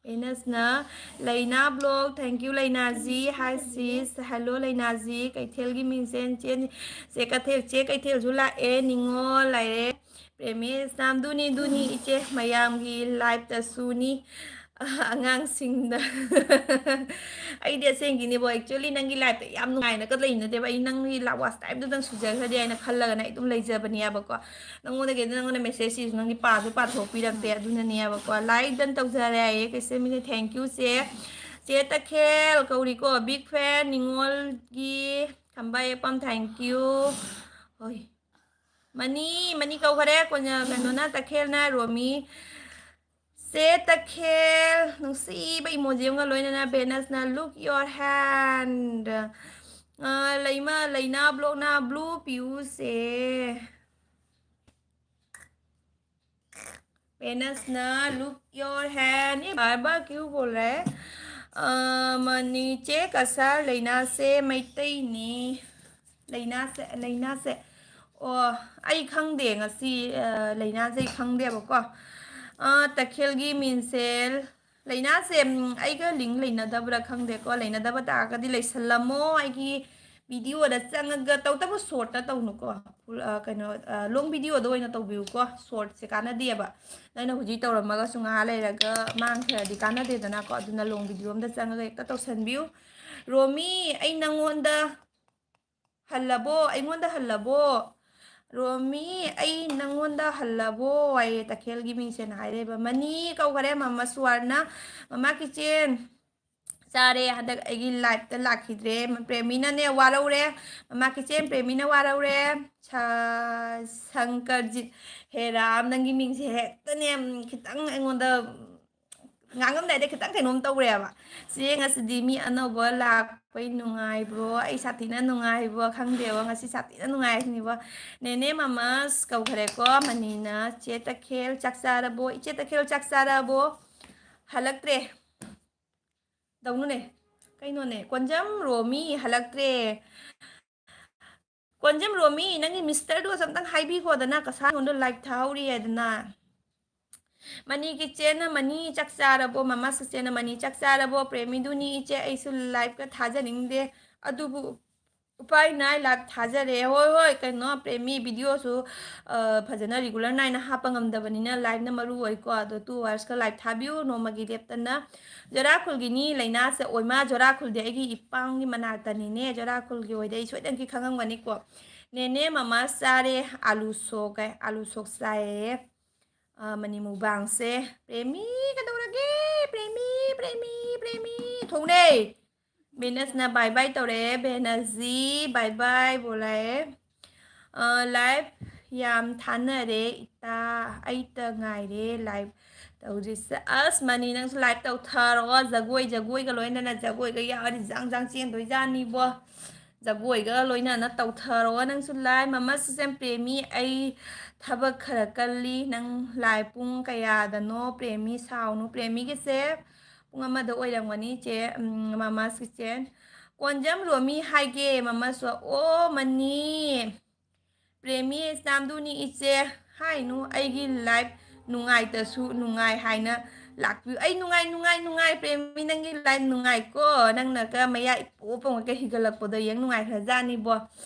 ꯚꯦꯅꯁꯅ, ꯂꯩꯅꯥ vlog, thank you ꯂꯩꯅꯥꯖꯤ꯫ Hi sis, hello ꯂꯩꯅꯥꯖꯤ꯫ ꯀꯩꯊꯦꯜꯒꯤ ꯃꯤꯡꯁꯦ ꯆꯦ, ꯆꯦ ꯀꯩꯊꯦꯜ, ꯆꯦ ꯀꯩꯊꯦꯜꯁꯨ ꯂꯥꯛꯑꯦ, ꯅꯤꯉꯣꯜ ꯂꯩꯔꯦ꯫ ꯄ꯭ꯔꯦꯃꯦꯁ ꯅꯥꯝꯗꯨꯅꯤ, ꯗꯨꯅꯤ ꯏꯆꯦ, ꯃꯌꯥꯝꯒꯤ liveꯇꯁꯨꯅꯤ꯫ ꯑꯉꯥꯡꯁꯤꯡꯗ꯫ ꯑꯩꯗꯤ ꯑꯁꯦꯡꯒꯤꯅꯦꯕꯣ, actually ꯅꯪꯒꯤ liveꯇ ꯌꯥꯝ ꯅꯨꯡꯉꯥꯏꯅꯒ ꯂꯩꯅꯗꯦꯕ꯫ ꯑꯩ ꯅꯪꯒꯤ ꯂꯥ-, watch timeꯗꯨꯗꯪ ꯁꯨꯖꯈ꯭ꯔꯗꯤ ꯍꯥꯏꯅ ꯈꯜꯂꯒꯅ ꯑꯩ ꯑꯗꯨꯝ ꯂꯩꯖꯕꯅꯦꯕꯀꯣ꯫ ꯅꯪꯉꯣꯟꯗꯒꯤ ꯅꯪꯉꯣꯟꯗ messageꯁꯤꯁꯨ ꯅꯪꯗꯤ ꯄꯥꯁꯨ ꯄꯥꯊꯣꯛꯄꯤꯔꯛꯇꯦ꯫ ꯑꯗꯨꯅꯅꯦꯕꯀꯣ, like done ꯇꯧꯖꯔꯦ ꯍꯥꯏꯌꯦ ꯀꯩꯁꯦꯝꯕꯤꯅ꯫ Thank you ꯆꯦ꯫ ꯆꯦ ꯇꯈꯦꯜ ꯀꯧꯔꯤꯀꯣ, big fan ꯅꯤꯉꯣꯜꯒꯤ꯫ ꯈꯝꯕ ꯌꯦꯛꯄꯝ, thank you꯫ ꯍꯣꯏ꯫ ꯃꯅꯤ, ꯃꯅꯤ ꯀꯧꯈꯔꯦ꯫ ꯀꯣꯟꯅ ꯀꯩꯅꯣꯅ, ꯇꯈꯦꯜꯅ, ꯔꯣꯃꯤ꯫ ꯆꯦ ꯇꯈꯦꯜ, ꯅꯨꯡꯁꯤꯕ emoji ꯑꯃꯒ ꯂꯣꯏꯅꯅ ꯚꯦꯅꯁꯅ, look your hand꯫ ꯑ, ꯂꯩꯃ, ꯂꯩꯅꯥ vlogꯅ blue ꯄꯤꯌꯨꯁꯦ꯫ ꯚꯦꯅꯁꯅ, look your hand, ये बार बार क्यों बोल रहा है? ꯑ, ꯃꯅꯤ, ꯆꯦ ꯀꯁꯥꯔ, ꯂꯩꯅꯥꯁꯦ ꯃꯩꯇꯩꯅꯤ꯫ ꯂꯩꯅꯥꯁꯦ, ꯂꯩꯅꯥꯁꯦ꯫ ꯑꯣ, ꯑꯩ ꯈꯪꯗꯦ ꯉꯁꯤ, ꯑ, ꯂꯩꯅꯥꯁꯦ ꯑꯩ ꯈꯪꯗꯦꯕꯀꯣ꯫ ꯑ, ꯇꯈꯦꯜꯒꯤ ꯃꯤꯡꯁꯦꯜ, ꯂꯩꯅꯥꯁꯦ, ꯎꯝ, ꯑꯩꯒ ꯂꯤꯡ ꯂꯩꯅꯗꯕ꯭ꯔꯥ ꯈꯪꯗꯦꯀꯣ꯫ ꯂꯩꯅꯗꯕ ꯇꯥꯔꯒꯗꯤ ꯂꯩꯁꯜꯂꯝꯃꯣ꯫ ꯑꯩꯒꯤ ꯚꯤꯗꯤꯑꯣꯗ ꯆꯪꯉꯒ, ꯇꯧꯇꯕꯨ ꯁꯣꯔꯠꯇ ꯇꯧꯅꯨꯀꯣ꯫ ꯐꯨꯜ, ꯑ, ꯀꯩꯅꯣ, ꯑ, ꯂꯣꯡ ꯚꯤꯗꯤꯑꯣꯗ ꯑꯣꯏꯅ ꯇꯧꯕꯤꯌꯨꯀꯣ꯫ ꯁꯣꯔꯠꯁꯦ ꯀꯥꯟꯅꯗꯦꯕ꯫ ꯅꯪꯅ ꯍꯧꯖꯤꯛ ꯇꯧꯔꯝꯃꯒꯁꯨ ꯉꯥꯏꯍꯥꯛ ꯂꯩꯔꯒ ꯃꯥꯡꯈ꯭ꯔꯗꯤ ꯀꯥꯟꯅꯗꯦꯗꯅꯀꯣ꯫ ꯑꯗꯨꯅ ꯂꯣꯡ ꯚꯤꯗꯤꯑꯣ ꯑꯝꯗ ꯆꯪꯉꯒ ꯍꯦꯛꯇ ꯇꯧꯁꯟꯕꯤꯌꯨ꯫ ꯔꯣꯃꯤ, ꯑꯩ ꯅꯪꯉꯣꯟꯗ ꯍꯜꯂꯕꯣ? ꯑꯩꯉꯣꯟꯗ ꯍꯜꯂꯕꯣ? ꯔꯣꯃꯤ, ꯑꯩ ꯅꯪꯉꯣꯟꯗ ꯍꯜꯂꯕꯣ? ꯍꯥꯏꯌꯦ ꯇꯈꯦꯜꯒꯤ ꯃꯤꯁꯦꯅ ꯍꯥꯏꯔꯦꯕ꯫ ꯃꯅꯤ ꯀꯧꯈꯔꯦ ꯃꯃꯥ ꯁꯨꯋꯥꯔꯅ꯫ ꯃꯃꯥ ꯀꯤꯆꯦꯟ ꯆꯥꯔꯦ꯫ ꯍꯟꯗꯛ ꯑꯩꯒꯤ ꯂꯥꯏꯐꯇ ꯂꯥꯛꯈꯤꯗ꯭ꯔꯦ꯫ ꯄ꯭ꯔꯦꯃꯤꯅꯅꯦ ꯋꯥꯔꯧꯔꯦ꯫ ꯃꯃꯥ ꯀꯤꯆꯦꯟ, ꯄ꯭ꯔꯦꯃꯤꯅ ꯋꯥꯔꯧꯔꯦ꯫ ꯁ-, ꯁꯪꯀꯔꯖꯤꯠ, ꯍꯦ ꯔꯥꯝ, ꯅꯪꯒꯤ ꯃꯤꯡꯁꯦ ꯍꯦꯛꯇꯅꯦ, ꯎꯝ, ꯈꯤꯇꯪ ꯑꯩꯉꯣꯟꯗ ꯉꯥꯡꯉꯝꯗꯥꯏꯗ ꯈꯤꯇꯪ ꯀꯩꯅꯣꯝ ꯇꯧꯔꯦꯕ꯫ ꯆꯦ, ꯉꯁꯤꯗꯤ ꯃꯤ ꯑꯅꯧꯕ ꯂꯥꯛꯄꯩ ꯅꯨꯡꯉꯥꯏꯕ꯭ꯔꯣ? ꯑꯩ ꯁꯥꯊꯤꯅ ꯅꯨꯡꯉꯥꯏꯕꯣ ꯈꯪꯗꯦꯕ꯫ ꯉꯁꯤ ꯁꯥꯊꯤꯅ ꯅꯨꯡꯉꯥꯏꯔꯤꯁꯤꯅꯤꯕꯣ꯫ ꯅꯦꯅꯦ ꯃꯃꯁ ꯀꯧꯈ꯭ꯔꯦꯀꯣ꯫ ꯃꯅꯤꯅ, "ꯆꯦ ꯇꯈꯦꯜ ꯆꯥꯛ ꯆꯥꯔꯕꯣ? ꯏꯆꯦ ꯇꯈꯦꯜ ꯆꯥꯛ ꯆꯥꯔꯕꯣ?" ꯍꯜꯂꯛꯇ꯭ꯔꯦ꯫ ꯇꯧꯅꯨꯅꯦ꯫ ꯀꯩꯅꯣꯅꯦ? ꯀꯣꯟꯖꯝ ꯔꯣꯃꯤ ꯍꯜꯂꯛꯇ꯭ꯔꯦ꯫ ꯀꯣꯟꯖꯝ ꯔꯣꯃꯤ, ꯅꯪꯒꯤ ꯃꯤꯁꯇꯔꯗꯨꯁꯨ ꯑꯝꯇꯪ ꯍꯥꯏꯕꯤꯈꯣꯗꯅ, ꯀꯁꯥ ꯑꯩꯉꯣꯟꯗ ꯂꯥꯏꯚ ꯊꯥꯍꯧꯔꯤ ꯍꯥꯏꯗꯅ꯫ ꯃꯅꯤ ꯀꯤꯆꯦꯟꯅ, "ꯃꯅꯤ ꯆꯥꯛ ꯆꯥꯔꯕꯣ?" ꯃꯃꯥ ꯁꯨꯆꯦꯟꯅ, "ꯃꯅꯤ ꯆꯥꯛ ꯆꯥꯔꯕꯣ?" ꯄ꯭ꯔꯦꯃꯤꯗꯨꯅꯤ ꯏꯆꯦ, ꯑꯩꯁꯨ ꯂꯥꯏꯚꯀ ꯊꯥꯖꯅꯤꯡꯗꯦ, ꯑꯗꯨꯕꯨ ꯎꯄꯥꯏ ꯅꯥꯏ ꯂꯥꯏꯚ ꯊꯥꯖꯔꯦ꯫ ꯍꯣꯏ, ꯍꯣꯏ, ꯀꯩꯅꯣ, ꯄ꯭ꯔꯦꯃꯤ, ꯚꯤꯗꯤꯑꯣꯁꯨ, ꯑ, ꯐꯖꯅ ꯔꯤꯒꯨꯂꯔ ꯅꯥꯏꯅ ꯍꯥꯞꯄ ꯉꯝꯗꯕꯅꯤꯅ ꯂꯥꯏꯚꯅ ꯃꯔꯨ ꯑꯣꯏꯀꯣ꯫ ꯑꯗꯣ two hoursꯀ ꯂꯥꯏꯚ ꯊꯥꯕꯤꯌꯨ ꯅꯣꯡꯃꯒꯤ ꯂꯦꯞꯇꯅ꯫ ꯖꯣꯔꯥꯈꯨꯜꯒꯤꯅꯤ ꯂꯩꯅꯥꯁꯦ꯫ ꯑꯣꯏꯃꯥ, ꯖꯣꯔꯥꯈꯨꯜꯗꯤ ꯑꯩꯒꯤ ꯏꯄꯥꯝꯒꯤ ꯃꯅꯥꯛꯇꯅꯤꯅꯦ꯫ ꯖꯣꯔꯥꯈꯨꯜꯒꯤ ꯑꯣꯏꯗꯤ ꯑꯩ ꯁꯣꯏꯗꯅꯒꯤ ꯈꯪꯉꯝꯒꯅꯤꯀꯣ꯫ ꯅꯦꯅꯦ ꯃꯃꯥ ꯆꯥꯔꯦ, ꯑꯥꯂꯨ ꯁꯣꯛ ꯀꯥꯏ, ꯑꯥꯂꯨ ꯁꯣꯛ ꯆꯥꯏꯌꯦ꯫ ꯑ, ꯃꯅꯤ ꯃꯨꯛꯕꯥꯡꯁꯦ꯫ ꯄ꯭ꯔꯦꯃꯤ, ꯀꯩꯗꯧꯔꯒꯦ? ꯄ꯭ꯔꯦꯃꯤ, ꯄ꯭ꯔꯦꯃꯤ, ꯄ꯭ꯔꯦꯃꯤ꯫ ꯊꯣꯡꯅꯦ꯫ ꯕꯦꯅꯁꯅ bye bye ꯇꯧꯔꯛꯑꯦ꯫ ꯕꯦꯅꯁꯖꯤ, bye bye ꯕꯣꯂꯥꯑꯦ꯫ ꯑ, ꯂꯥꯏꯚ ꯌꯥꯝ ꯊꯥꯅꯔꯦ ꯏꯇꯥ, ꯑꯩꯇ ꯉꯥꯏꯔꯦ ꯂꯥꯏꯚ ꯇꯧꯔꯤꯁꯦ꯫ ꯑꯁ, ꯃꯅꯤ, ꯅꯪꯁꯨ ꯂꯥꯏꯚ ꯇꯧꯊꯔꯣ꯫ ꯖꯒꯣꯏ, ꯖꯒꯣꯏꯒ ꯂꯣꯏꯅꯅ, ꯖꯒꯣꯏꯒ ꯌꯥꯎꯔꯗꯤ ꯖꯥꯡ ꯖꯥꯡ ꯆꯦꯟꯗꯣꯏꯖꯥꯠꯅꯤꯕꯣ꯫ ꯖꯒꯣꯏꯒ ꯂꯣꯏꯅꯅ ꯇꯧꯊꯔꯣ ꯅꯪꯁꯨ ꯂꯥꯏꯚ꯫ ꯃꯃꯥ ꯁꯨꯆꯦꯟ, ꯄ꯭ꯔꯦꯃꯤ, ꯑꯩ ꯊꯕꯛ ꯈꯔ ꯀꯜꯂꯤ꯫ ꯅꯪ ꯂꯥꯏꯚ ꯄꯨꯡ ꯀꯌꯥꯗꯅꯣ? ꯄ꯭ꯔꯦꯃꯤ, ꯁꯥꯎꯅꯨ꯫ ꯄ꯭ꯔꯦꯃꯤꯒꯤꯁꯦ ꯄꯨꯡ ꯑꯃꯗ ꯑꯣꯏꯔꯝꯒꯅꯤ, ꯆꯦ, ꯎꯝ, ꯃꯃꯥꯁ ꯀꯤꯆꯦꯟ꯫ ꯀꯣꯟꯖꯝ ꯔꯣꯃꯤ ꯍꯥꯏꯒꯦ, ꯃꯃꯥꯁꯨ꯫ ꯑꯣ, ꯃꯅꯤ꯫ ꯄ꯭ꯔꯦꯃꯤ ꯏꯁꯇꯥꯝꯗꯨꯅꯤ ꯏꯆꯦ꯫ ꯍꯥꯏꯅꯨ, ꯑꯩꯒꯤ ꯂꯥꯏꯐ ꯅꯨꯡꯉꯥꯏꯇꯁꯨ ꯅꯨꯡꯉꯥꯏ ꯍꯥꯏꯅ ꯂꯥꯛꯄꯤꯌꯨ꯫ ꯑꯩ ꯅꯨꯡꯉꯥꯏ, ꯅꯨꯡꯉꯥꯏ, ꯅꯨꯡꯉꯥꯏ, ꯄ꯭ꯔꯦꯝꯃꯤ, ꯅꯪꯒꯤ live ꯅꯨꯡꯉꯥꯏꯀꯣ꯫ ꯅꯪꯅꯒ ꯃꯌꯥ ꯏꯄꯣ ꯄꯣꯡꯉꯒ ꯍꯤꯒꯠꯂꯛꯄꯗꯣ ꯌꯦꯡ ꯅꯨꯡꯉꯥꯏꯈ꯭ꯔꯖꯥꯠꯅꯤꯕꯣ꯫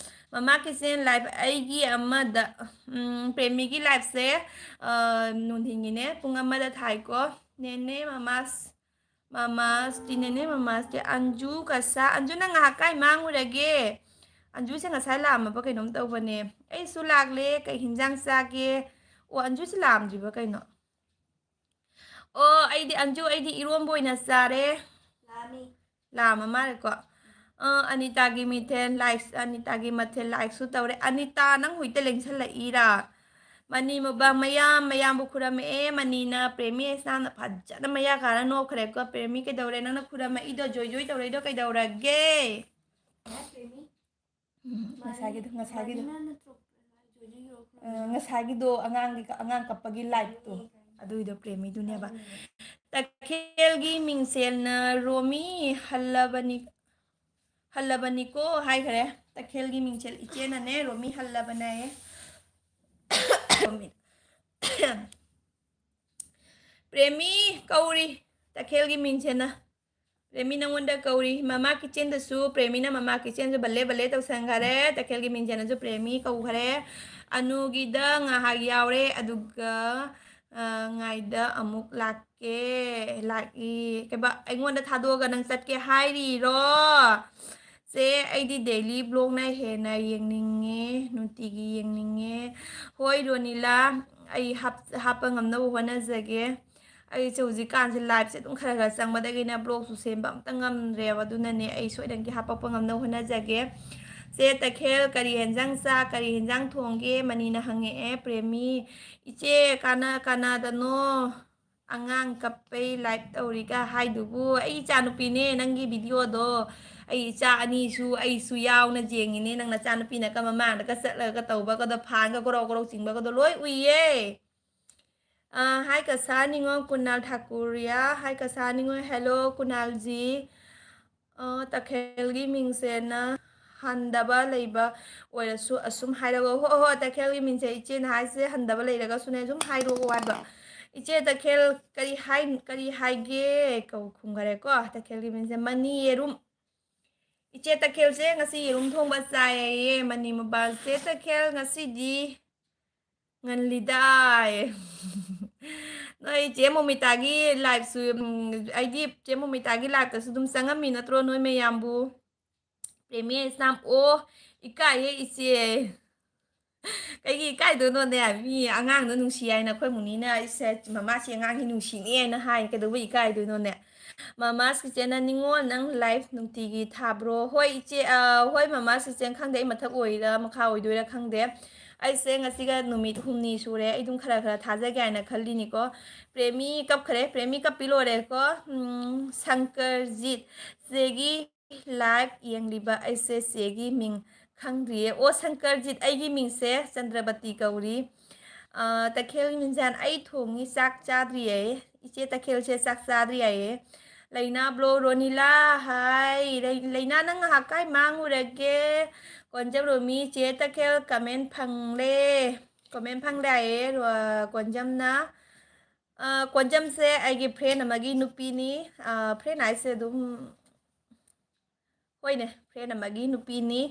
ꯃꯃꯥ ꯀꯤꯆꯦꯟ live ꯑꯩꯒꯤ ꯑꯃꯗ, ꯎꯝ, ꯄ꯭ꯔꯦꯝꯃꯤꯒꯤ liveꯁꯦ, ꯑ, ꯅꯨꯡꯊꯤꯟꯒꯤꯅꯦ, ꯄꯨꯡ ꯑꯃꯗ ꯊꯥꯏꯀꯣ꯫ ꯅꯦꯅꯦ ꯃꯃꯥꯁ, ꯃꯃꯥꯁꯇꯤ, ꯅꯦꯅꯦ ꯃꯃꯥꯁꯇꯤ, ꯑꯟꯖꯨ ꯀꯁꯥ, ꯑꯟꯖꯨ ꯅꯪ ꯉꯥꯏꯍꯥꯛ ꯀꯥꯏ ꯃꯥꯡꯉꯨꯔꯒꯦ? ꯑꯟꯖꯨꯁꯦ ꯉꯁꯥꯏ ꯂꯥꯛꯑꯝꯃꯕ ꯀꯩꯅꯣꯝ ꯇꯧꯕꯅꯦ꯫ ꯑꯩꯁꯨ ꯂꯥꯛꯂꯦ, ꯀꯩ ꯍꯤꯟꯖꯥꯡ ꯆꯥꯒꯦ? ꯑꯣ, ꯑꯟꯖꯨꯁꯦ ꯂꯥꯛꯑꯝꯗ꯭ꯔꯤꯕ ꯀꯩꯅꯣ? ꯑꯣ, ꯑꯩꯗꯤ ꯑꯟꯖꯨ, ꯑꯩꯗꯤ ꯏꯔꯣꯝꯕ ꯑꯣꯏꯅ ꯆꯥꯔꯦ꯫ ꯂꯥꯝꯃꯤ꯫ ꯂꯥꯝꯃ ꯃꯥꯜꯂꯦꯀꯣ꯫ ꯑ, ꯑꯅꯤꯇꯥꯒꯤ ꯃꯤꯊꯦꯜ like, ꯑꯅꯤꯇꯥꯒꯤ ꯃꯊꯦꯜ likeꯁꯨ ꯇꯧꯔꯦ꯫ ꯑꯅꯤꯇꯥ, ꯅꯪ ꯍꯨꯏꯇ ꯂꯦꯡꯁꯜꯂꯛꯏꯔꯥ? ꯃꯅꯤ ꯃꯨꯛꯕꯥꯡ ꯃꯌꯥꯝ, ꯃꯌꯥꯝꯕꯨ ꯈꯨꯔꯝꯃꯛꯑꯦ꯫ ꯃꯅꯤꯅ ꯄ꯭ꯔꯦꯃꯤ ꯑꯦꯁꯅꯥꯝꯅ ꯐꯖꯅ ꯃꯌꯥ ꯀꯥꯔ ꯅꯣꯛꯈ꯭ꯔꯦꯀꯣ꯫ ꯄ꯭ꯔꯦꯃꯤ ꯀꯩꯗꯧꯔꯦ? ꯅꯪꯅ ꯈꯨꯔꯝꯃꯛꯏꯗꯣ, ꯖꯣꯏ ꯖꯣꯏ ꯇꯧꯔꯛꯏꯗꯣ ꯀꯩꯗꯧꯔꯒꯦ? ꯎꯝ, ꯉꯁꯥꯏꯒꯤꯗꯣ, ꯉꯁꯥꯏꯒꯤꯗꯣ꯫ ꯑ, ꯉꯁꯥꯏꯒꯤꯗꯣ ꯑꯉꯥꯡꯒꯤ, ꯑꯉꯥꯡ ꯀꯞꯄꯒꯤ liveꯇꯣ, ꯑꯗꯨꯏꯗꯣ ꯄ꯭ꯔꯦꯃꯤꯗꯨꯅꯦꯕ꯫ ꯇꯈꯦꯜꯒꯤ ꯃꯤꯡꯁꯦꯜꯅ ꯔꯣꯃꯤ ꯍꯜꯂꯕꯅꯤ, ꯍꯜꯂꯕꯅꯤꯀꯣ ꯍꯥꯏꯈ꯭ꯔꯦ꯫ ꯇꯈꯦꯜꯒꯤ ꯃꯤꯡꯁꯦꯜ ꯏꯆꯦꯅꯅꯦ, ꯔꯣꯃꯤ ꯍꯜꯂꯕꯅꯦ꯫ ꯔꯣꯃꯤ꯫ ꯄ꯭ꯔꯦꯃꯤ ꯀꯧꯔꯤ, ꯇꯈꯦꯜꯒꯤ ꯃꯤꯡꯁꯦꯜꯅ꯫ ꯄ꯭ꯔꯦꯃꯤ ꯅꯪꯉꯣꯟꯗ ꯀꯧꯔꯤ꯫ ꯃꯃꯥ ꯀꯤꯆꯦꯟꯗꯁꯨ ꯄ꯭ꯔꯦꯃꯤꯅ ꯃꯃꯥ ꯀꯤꯆꯦꯟꯁꯨ ꯕꯜꯂꯦ ꯕꯜꯂꯦ ꯇꯧꯁꯟꯈꯔꯦ꯫ ꯇꯈꯦꯜꯒꯤ ꯃꯤꯡꯁꯦꯜꯅꯁꯨ ꯄ꯭ꯔꯦꯃꯤ ꯀꯧꯈꯔꯦ꯫ ꯑꯅꯨꯒꯤꯗ ꯉꯥꯏꯍꯥꯛ ꯌꯥꯎꯔꯦ, ꯑꯗꯨꯒ, ꯑ, ꯉꯥꯏꯗ ꯑꯃꯨꯛ ꯂꯥꯛꯀꯦ, ꯂꯥꯛꯏ꯫ ꯀꯩꯕ, ꯑꯩꯉꯣꯟꯗ ꯊꯥꯗꯣꯛꯑꯒ ꯅꯪ ꯆꯠꯀꯦ ꯍꯥꯏꯔꯤꯔꯣ? ꯆꯦ, ꯑꯩꯗꯤ daily vlogꯅ ꯍꯦꯟꯅ ꯌꯦꯡꯅꯤꯡꯉꯦ, ꯅꯨꯡꯇꯤꯒꯤ ꯌꯦꯡꯅꯤꯡꯉꯦ꯫ ꯍꯣꯏ ꯔꯣꯅꯤꯂꯥ, ꯑꯩ ꯍꯥꯞ-, ꯍꯥꯞꯄ ꯉꯝꯅꯕ ꯍꯣꯠꯅꯖꯒꯦ꯫ ꯑꯩꯁꯦ ꯍꯧꯖꯤꯛꯀꯥꯟꯁꯦ liveꯁꯦ ꯑꯗꯨꯝ ꯈꯔ ꯈꯔ ꯆꯪꯕꯗꯒꯤꯅꯦ vlogꯁꯨ ꯁꯦꯝꯕ ꯑꯝꯇ ꯉꯝꯗ꯭ꯔꯦꯕ꯫ ꯑꯗꯨꯅꯅꯦ ꯑꯩ ꯁꯣꯏꯗꯅꯒꯤ ꯍꯥꯄꯛꯄ ꯉꯝꯅꯕ ꯍꯣꯠꯅꯖꯒꯦ꯫ ꯆꯦ ꯇꯈꯦꯜ, ꯀꯔꯤ ꯍꯦꯟꯖꯥꯡ ꯆꯥ, ꯀꯔꯤ ꯍꯦꯟꯖꯥꯡ ꯊꯣꯡꯒꯦ? ꯃꯅꯤꯅ ꯍꯪꯉꯛꯑꯦ꯫ ꯄ꯭ꯔꯦꯃꯤ, ꯏꯆꯦ, ꯀꯅꯥ-, ꯀꯅꯥꯗꯅꯣ ꯑꯉꯥꯡ ꯀꯞꯄꯩ live ꯇꯧꯔꯤꯒ ꯍꯥꯏꯗꯨꯕꯨ? ꯑꯩ ꯏꯆꯥꯅꯨꯄꯤꯅꯦ ꯅꯪꯒꯤ videoꯗꯣ꯫ ꯑꯩ ꯏꯆꯥ ꯑꯅꯤꯁꯨ ꯑꯩꯁꯨ ꯌꯥꯎꯅ ꯌꯦꯡꯉꯤꯅꯦ꯫ ꯅꯪ ꯅꯆꯥꯅꯨꯄꯤꯅꯒ ꯃꯃꯥꯡꯗꯒ ꯆꯠꯂꯒ ꯇꯧꯕꯒꯗꯣ, ꯐꯥꯟꯒ ꯒꯣꯔꯧ ꯒꯣꯔꯧ ꯆꯤꯡꯕꯒꯗꯣ ꯂꯣꯏ ꯎꯏꯌꯦ꯫ ꯑ, hi ꯀꯁꯥ ꯅꯤꯉꯣꯜ, ꯀꯨꯅꯥꯜ ꯊꯥꯀꯨꯔꯤꯌꯥ꯫ Hi ꯀꯁꯥ ꯅꯤꯉꯣꯜ꯫ Hello ꯀꯨꯅꯥꯜꯖꯤ꯫ ꯑ, ꯇꯈꯦꯜꯒꯤ ꯃꯤꯡꯁꯦꯅ ꯍꯟꯗꯕ ꯂꯩꯕ ꯑꯣꯏꯔꯁꯨ ꯑꯁꯨꯝ ꯍꯥꯏꯔꯒ, ꯍꯣ, ꯍꯣ, ꯇꯈꯦꯜꯒꯤ ꯃꯤꯡꯁꯦ ꯏꯆꯦꯅ ꯍꯥꯏꯁꯦ ꯍꯟꯗꯕ ꯂꯩꯔꯒꯁꯨꯅꯦ, ꯑꯗꯨꯝ ꯍꯥꯏꯔꯛꯑꯣ ꯍꯥꯏꯕ꯫ ꯏꯆꯦ ꯇꯈꯦꯜ, ꯀꯔꯤ ꯍꯥꯏ, ꯀꯔꯤ ꯍꯥꯏꯒꯦ? ꯀꯧ ꯈꯨꯝꯈꯔꯦꯀꯣ꯫ ꯇꯈꯦꯜꯒꯤ ꯃꯤꯡꯁꯦ ꯃꯅꯤ ꯌꯦꯔꯨꯝ꯫ ꯏꯆꯦ ꯇꯈꯦꯜꯁꯦ ꯉꯁꯤ ꯌꯦꯔꯨꯝ ꯊꯣꯡꯕ ꯆꯥꯏꯌꯦ꯫ ꯃꯅꯤ ꯃꯣꯕꯥꯏꯜ꯫ ꯆꯦ ꯇꯈꯦꯜ ꯉꯁꯤꯗꯤ ꯉꯜꯂꯤꯗꯥꯏ꯫ ꯅꯣꯏ ꯆꯦ ꯃꯣꯃꯤꯇꯥꯒꯤ liveꯁꯨ, ꯎꯝ, ꯑꯩꯗꯤ ꯆꯦ ꯃꯣꯃꯤꯇꯥꯒꯤ liveꯇꯁꯨ ꯑꯗꯨꯝ ꯆꯪꯉꯝꯃꯤ ꯅꯠꯇ꯭ꯔꯣ ꯅꯣꯏ ꯃꯌꯥꯝꯕꯨ? ꯄ꯭ꯔꯦꯃꯤ ꯏꯁꯅꯥꯝ, ꯑꯣ, ꯏꯀꯥꯏꯌꯦ ꯏꯆꯦ꯫ ꯀꯩꯒꯤ ꯏꯀꯥꯏꯗꯣꯏꯅꯣꯅꯦ? ꯃꯤ ꯑꯉꯥꯡꯗꯣ ꯅꯨꯡꯁꯤ ꯍꯥꯏꯅ ꯑꯩꯈꯣꯏ ꯃꯨꯅꯤꯅ ꯑꯩꯁꯦ, ꯃꯃꯥꯁꯤ ꯑꯉꯥꯡꯁꯤ ꯅꯨꯡꯁꯤꯅꯦ ꯍꯥꯏꯅ ꯍꯥꯏ, ꯀꯩꯗꯧꯕꯩ ꯏꯀꯥꯏꯗꯣꯏꯅꯣꯅꯦ? ꯃꯃꯥꯁ ꯀꯤꯆꯟꯅ, "ꯅꯤꯉꯣꯜ, ꯅꯪ live ꯅꯨꯡꯇꯤꯒꯤ ꯊꯥꯕ꯭ꯔꯣ?" ꯍꯣꯏ ꯏꯆꯦ, ꯑ, ꯍꯣꯏ ꯃꯃꯥꯁ ꯀꯤꯆꯟ, ꯈꯪꯗꯦ ꯑꯩ ꯃꯊꯛ ꯑꯣꯏꯔ ꯃꯈꯥ ꯑꯣꯏꯗꯣꯏꯔꯥ ꯈꯪꯗꯦ꯫ ꯑꯩꯁꯦ ꯉꯁꯤꯒ ꯅꯨꯃꯤꯠ ꯍꯨꯝꯅꯤ ꯁꯨꯔꯦ, ꯑꯩ ꯑꯗꯨꯝ ꯈꯔ ꯈꯔ ꯊꯥꯖꯒꯦ ꯍꯥꯏꯅ ꯈꯜꯂꯤꯅꯤꯀꯣ꯫ ꯄ꯭ꯔꯦꯃꯤ ꯀꯞꯈ꯭ꯔꯦ, ꯄ꯭ꯔꯦꯃꯤ ꯀꯞꯄꯤ ꯂꯣꯏꯔꯦꯀꯣ꯫ ꯎꯝ, ꯁꯪꯀꯔꯖꯤꯠ, ꯆꯦꯒꯤ live ꯌꯦꯡꯂꯤꯕ ꯑꯩꯁꯦ ꯆꯦꯒꯤ ꯃꯤꯡ ꯈꯪꯗ꯭ꯔꯤꯌꯦ꯫ ꯑꯣ, ꯁꯪꯀꯔꯖꯤꯠ, ꯑꯩꯒꯤ ꯃꯤꯡꯁꯦ ꯆꯟꯗ꯭ꯔꯕꯇꯤ ꯀꯧꯔꯤ꯫ ꯑ, ꯇꯈꯦꯜ ꯃꯤꯟꯖꯥꯟ, ꯑꯩ ꯊꯣꯡꯉꯤ, ꯆꯥꯛ ꯆꯥꯗ꯭ꯔꯤꯌꯦ꯫ ꯏꯆꯦ ꯇꯈꯦꯜꯁꯦ ꯆꯥꯛ ꯆꯥꯗ꯭ꯔꯤ ꯍꯥꯏꯌꯦ꯫ ꯂꯩꯅꯥ ꯕ꯭ꯂꯣ, ꯔꯣꯅꯤꯂꯥ, ꯍꯥꯏ꯫ ꯂꯩ-, ꯂꯩꯅꯥ, ꯅꯪ ꯉꯥꯏꯍꯥꯛ ꯀꯥꯏ ꯃꯥꯡꯉꯨꯔꯒꯦ? ꯀꯣꯟꯖꯝ ꯔꯣꯃꯤ, ꯆꯦ ꯇꯈꯦꯜ comment ꯐꯪꯂꯦ꯫ Comment ꯐꯪꯂꯦ ꯍꯥꯏꯌꯦ, ꯔꯣ-, ꯀꯣꯟꯖꯝꯅ꯫ ꯑ, ꯀꯣꯟꯖꯝꯁꯦ ꯑꯩꯒꯤ friend ꯑꯃꯒꯤ ꯅꯨꯄꯤꯅꯤ꯫ ꯑ, friend ꯍꯥꯏꯁꯦ ꯑꯗꯨꯝ, ꯍꯣꯏꯅꯦ, friend ꯑꯃꯒꯤ ꯅꯨꯄꯤꯅꯤ꯫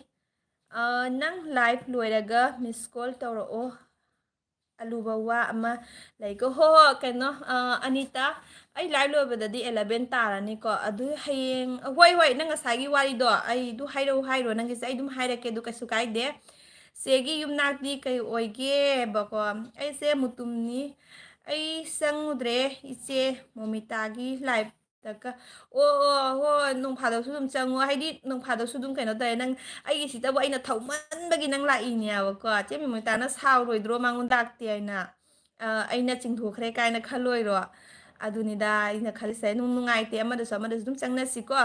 ꯑ, ꯅꯪ live ꯂꯣꯏꯔꯒ miss call ꯇꯧꯔꯛꯑꯣ꯫ ꯑꯂꯨꯕ ꯋꯥ ꯑꯃ ꯂꯩꯀꯣ꯫ ꯍꯣ, ꯍꯣ, ꯀꯩꯅꯣ, ꯑ, ꯑꯅꯤꯇꯥ, ꯑꯩ live ꯂꯣꯏꯕꯗꯗꯤ eleven ꯇꯥꯔꯅꯤꯀꯣ꯫ ꯑꯗꯨ ꯍꯌꯦꯡ, ꯍꯣꯏ, ꯍꯣꯏ, ꯅꯪ ꯉꯁꯥꯏꯒꯤ ꯋꯥꯔꯤꯗꯣ ꯑꯩ ꯑꯗꯨ ꯍꯥꯏꯔꯛꯎ ꯍꯥꯏꯔꯣ, ꯅꯪꯒꯤꯁꯦ ꯑꯩ ꯑꯗꯨꯝ ꯍꯥꯏꯔꯛꯀꯦ, ꯑꯗꯨ ꯀꯩꯁꯨ ꯀꯥꯏꯗꯦ꯫ ꯆꯦꯒꯤ ꯌꯨꯝꯅꯥꯛꯇꯤ ꯀꯩ ꯑꯣꯏꯒꯦꯕꯀꯣ? ꯑꯩꯁꯦ ꯃꯨꯇꯨꯝꯅꯤ꯫ ꯑꯩ ꯆꯪꯉꯨꯗ꯭ꯔꯦ ꯏꯆꯦ ꯃꯣꯃꯤꯇꯥꯒꯤ live꯫ ꯇꯀ-, ꯑꯣ, ꯑꯣ, ꯍꯣꯏ, ꯅꯣꯡ ꯐꯥꯗꯣꯛꯁꯨ ꯑꯗꯨꯝ ꯆꯪꯉꯣ, ꯍꯥꯏꯗꯤ ꯅꯣꯡ ꯐꯥꯗꯣꯛꯁꯨ ꯑꯗꯨꯝ ꯀꯩꯅꯣ ꯇꯧꯋꯦ, ꯅꯪ ꯑꯩꯒꯤꯁꯤꯗꯕꯨ ꯑꯩꯅ ꯊꯧꯃꯟꯕꯒꯤ ꯅꯪ ꯂꯥꯛꯏꯅꯦꯕꯀꯣ꯫ ꯆꯦ ꯃꯤꯃꯣꯇꯥꯅ ꯁꯥꯎꯔꯣꯏꯗ꯭ꯔꯣ ꯃꯉꯣꯟꯗ ꯂꯥꯛꯇꯦ ꯍꯥꯏꯅ? ꯑ, ꯑꯩꯅ ꯆꯤꯡꯊꯣꯛꯈ꯭ꯔꯦ ꯀꯥꯏꯅ ꯈꯜꯂꯣꯏꯔꯣ? ꯑꯗꯨꯅꯤꯗ ꯑꯩꯅ ꯈꯜꯂꯤꯁꯦ꯫ ꯅꯨꯡ ꯅꯨꯡꯉꯥꯏꯇꯦ, ꯑꯃꯗꯁꯨ ꯑꯃꯗꯁꯨ ꯑꯗꯨꯝ ꯆꯪꯅꯁꯤꯀꯣ꯫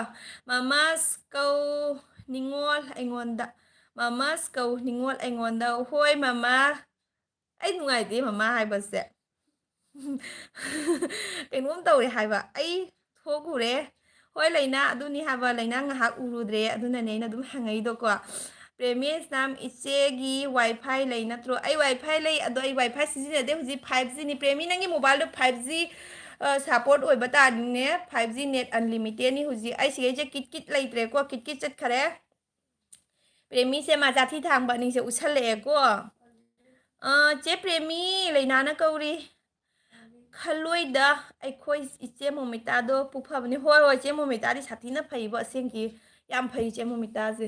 ꯃꯃꯥꯁ ꯀꯧ ꯅꯤꯉꯣꯜ ꯑꯩꯉꯣꯟꯗ, ꯃꯃꯥꯁ ꯀꯧ ꯅꯤꯉꯣꯜ ꯑꯩꯉꯣꯟꯗ꯫ ꯍꯣꯏ ꯃꯃꯥ, ꯑꯩ ꯅꯨꯡꯉꯥꯏꯇꯦ ꯃꯃꯥ ꯍꯥꯏꯕꯁꯦ꯫ ꯀꯩꯅꯣꯝ ꯇꯧꯔꯦ ꯍꯥꯏꯕ꯫ ꯑꯩ ꯊꯣꯛꯎꯔꯦ꯫ ꯍꯣꯏ ꯂꯩꯅꯥ, ꯑꯗꯨꯅꯤ ꯍꯥꯏꯕ, ꯂꯩꯅꯥ ꯉꯥꯏꯍꯥꯛ ꯎꯔꯨꯗ꯭ꯔꯦ, ꯑꯗꯨꯅꯅꯦ ꯑꯩꯅ ꯑꯗꯨꯝ ꯍꯪꯉꯛꯏꯗꯣꯀꯣ꯫ ꯄ꯭ꯔꯦꯃꯤ ꯏꯁꯅꯥꯝ, ꯏꯆꯦꯒꯤ ꯋꯥꯏ ꯐꯥꯏ ꯂꯩ ꯅꯠꯇ꯭ꯔꯣ? ꯑꯩ ꯋꯥꯏ ꯐꯥꯏ ꯂꯩ, ꯑꯗꯣ ꯑꯩ ꯋꯥꯏ ꯐꯥꯏ ꯁꯤꯖꯤꯟꯅꯗꯦ ꯍꯧꯖꯤꯛ, ꯐꯥꯏꯚ ꯖꯤꯅꯤ꯫ ꯄ꯭ꯔꯦꯃꯤ, ꯅꯪꯒꯤ ꯃꯣꯕꯥꯏꯜꯗꯣ ꯐꯥꯏꯚ ꯖꯤ ꯁꯄꯣꯔꯠ ꯑꯣꯏꯕ ꯇꯥꯔꯗꯤꯅꯦ, ꯐꯥꯏꯚ ꯖꯤ ꯅꯦꯠ ꯑꯟꯂꯤꯃꯤꯇꯦꯠꯅꯤ ꯍꯧꯖꯤꯛ꯫ ꯑꯩ ꯁꯤꯈꯩꯁꯦ ꯀꯤꯠ ꯀꯤꯠ ꯂꯩꯇ꯭ꯔꯦꯀꯣ, ꯀꯤꯠ ꯀꯤꯠ ꯆꯠꯈꯔꯦ꯫ ꯄ꯭ꯔꯦꯃꯤꯁꯦ ꯃꯥ ꯆꯥꯊꯤ ꯊꯥꯡꯕ ꯑꯅꯤꯁꯦ ꯎꯠꯁꯜꯂꯛꯑꯦꯀꯣ꯫ ꯑꯥ, ꯆꯦ ꯄ꯭ꯔꯦꯃꯤ, ꯂꯩꯅꯥꯅ ꯀꯧꯔꯤ꯫ ꯈꯜꯂꯣꯏꯗ, ꯑꯩꯈꯣꯏ ꯏꯆꯦ ꯃꯣꯃꯤꯇꯥꯗꯣ ꯄꯨꯛ ꯐꯕꯅꯤ꯫ ꯍꯣꯏ, ꯍꯣꯏ, ꯆꯦ ꯃꯣꯃꯤꯇꯥꯗꯤ ꯁꯥꯊꯤꯅ ꯐꯩꯕ, ꯑꯁꯦꯡꯀꯤ꯫ ꯌꯥꯝ ꯐꯩ ꯆꯦ ꯃꯣꯃꯤꯇꯥꯁꯦ꯫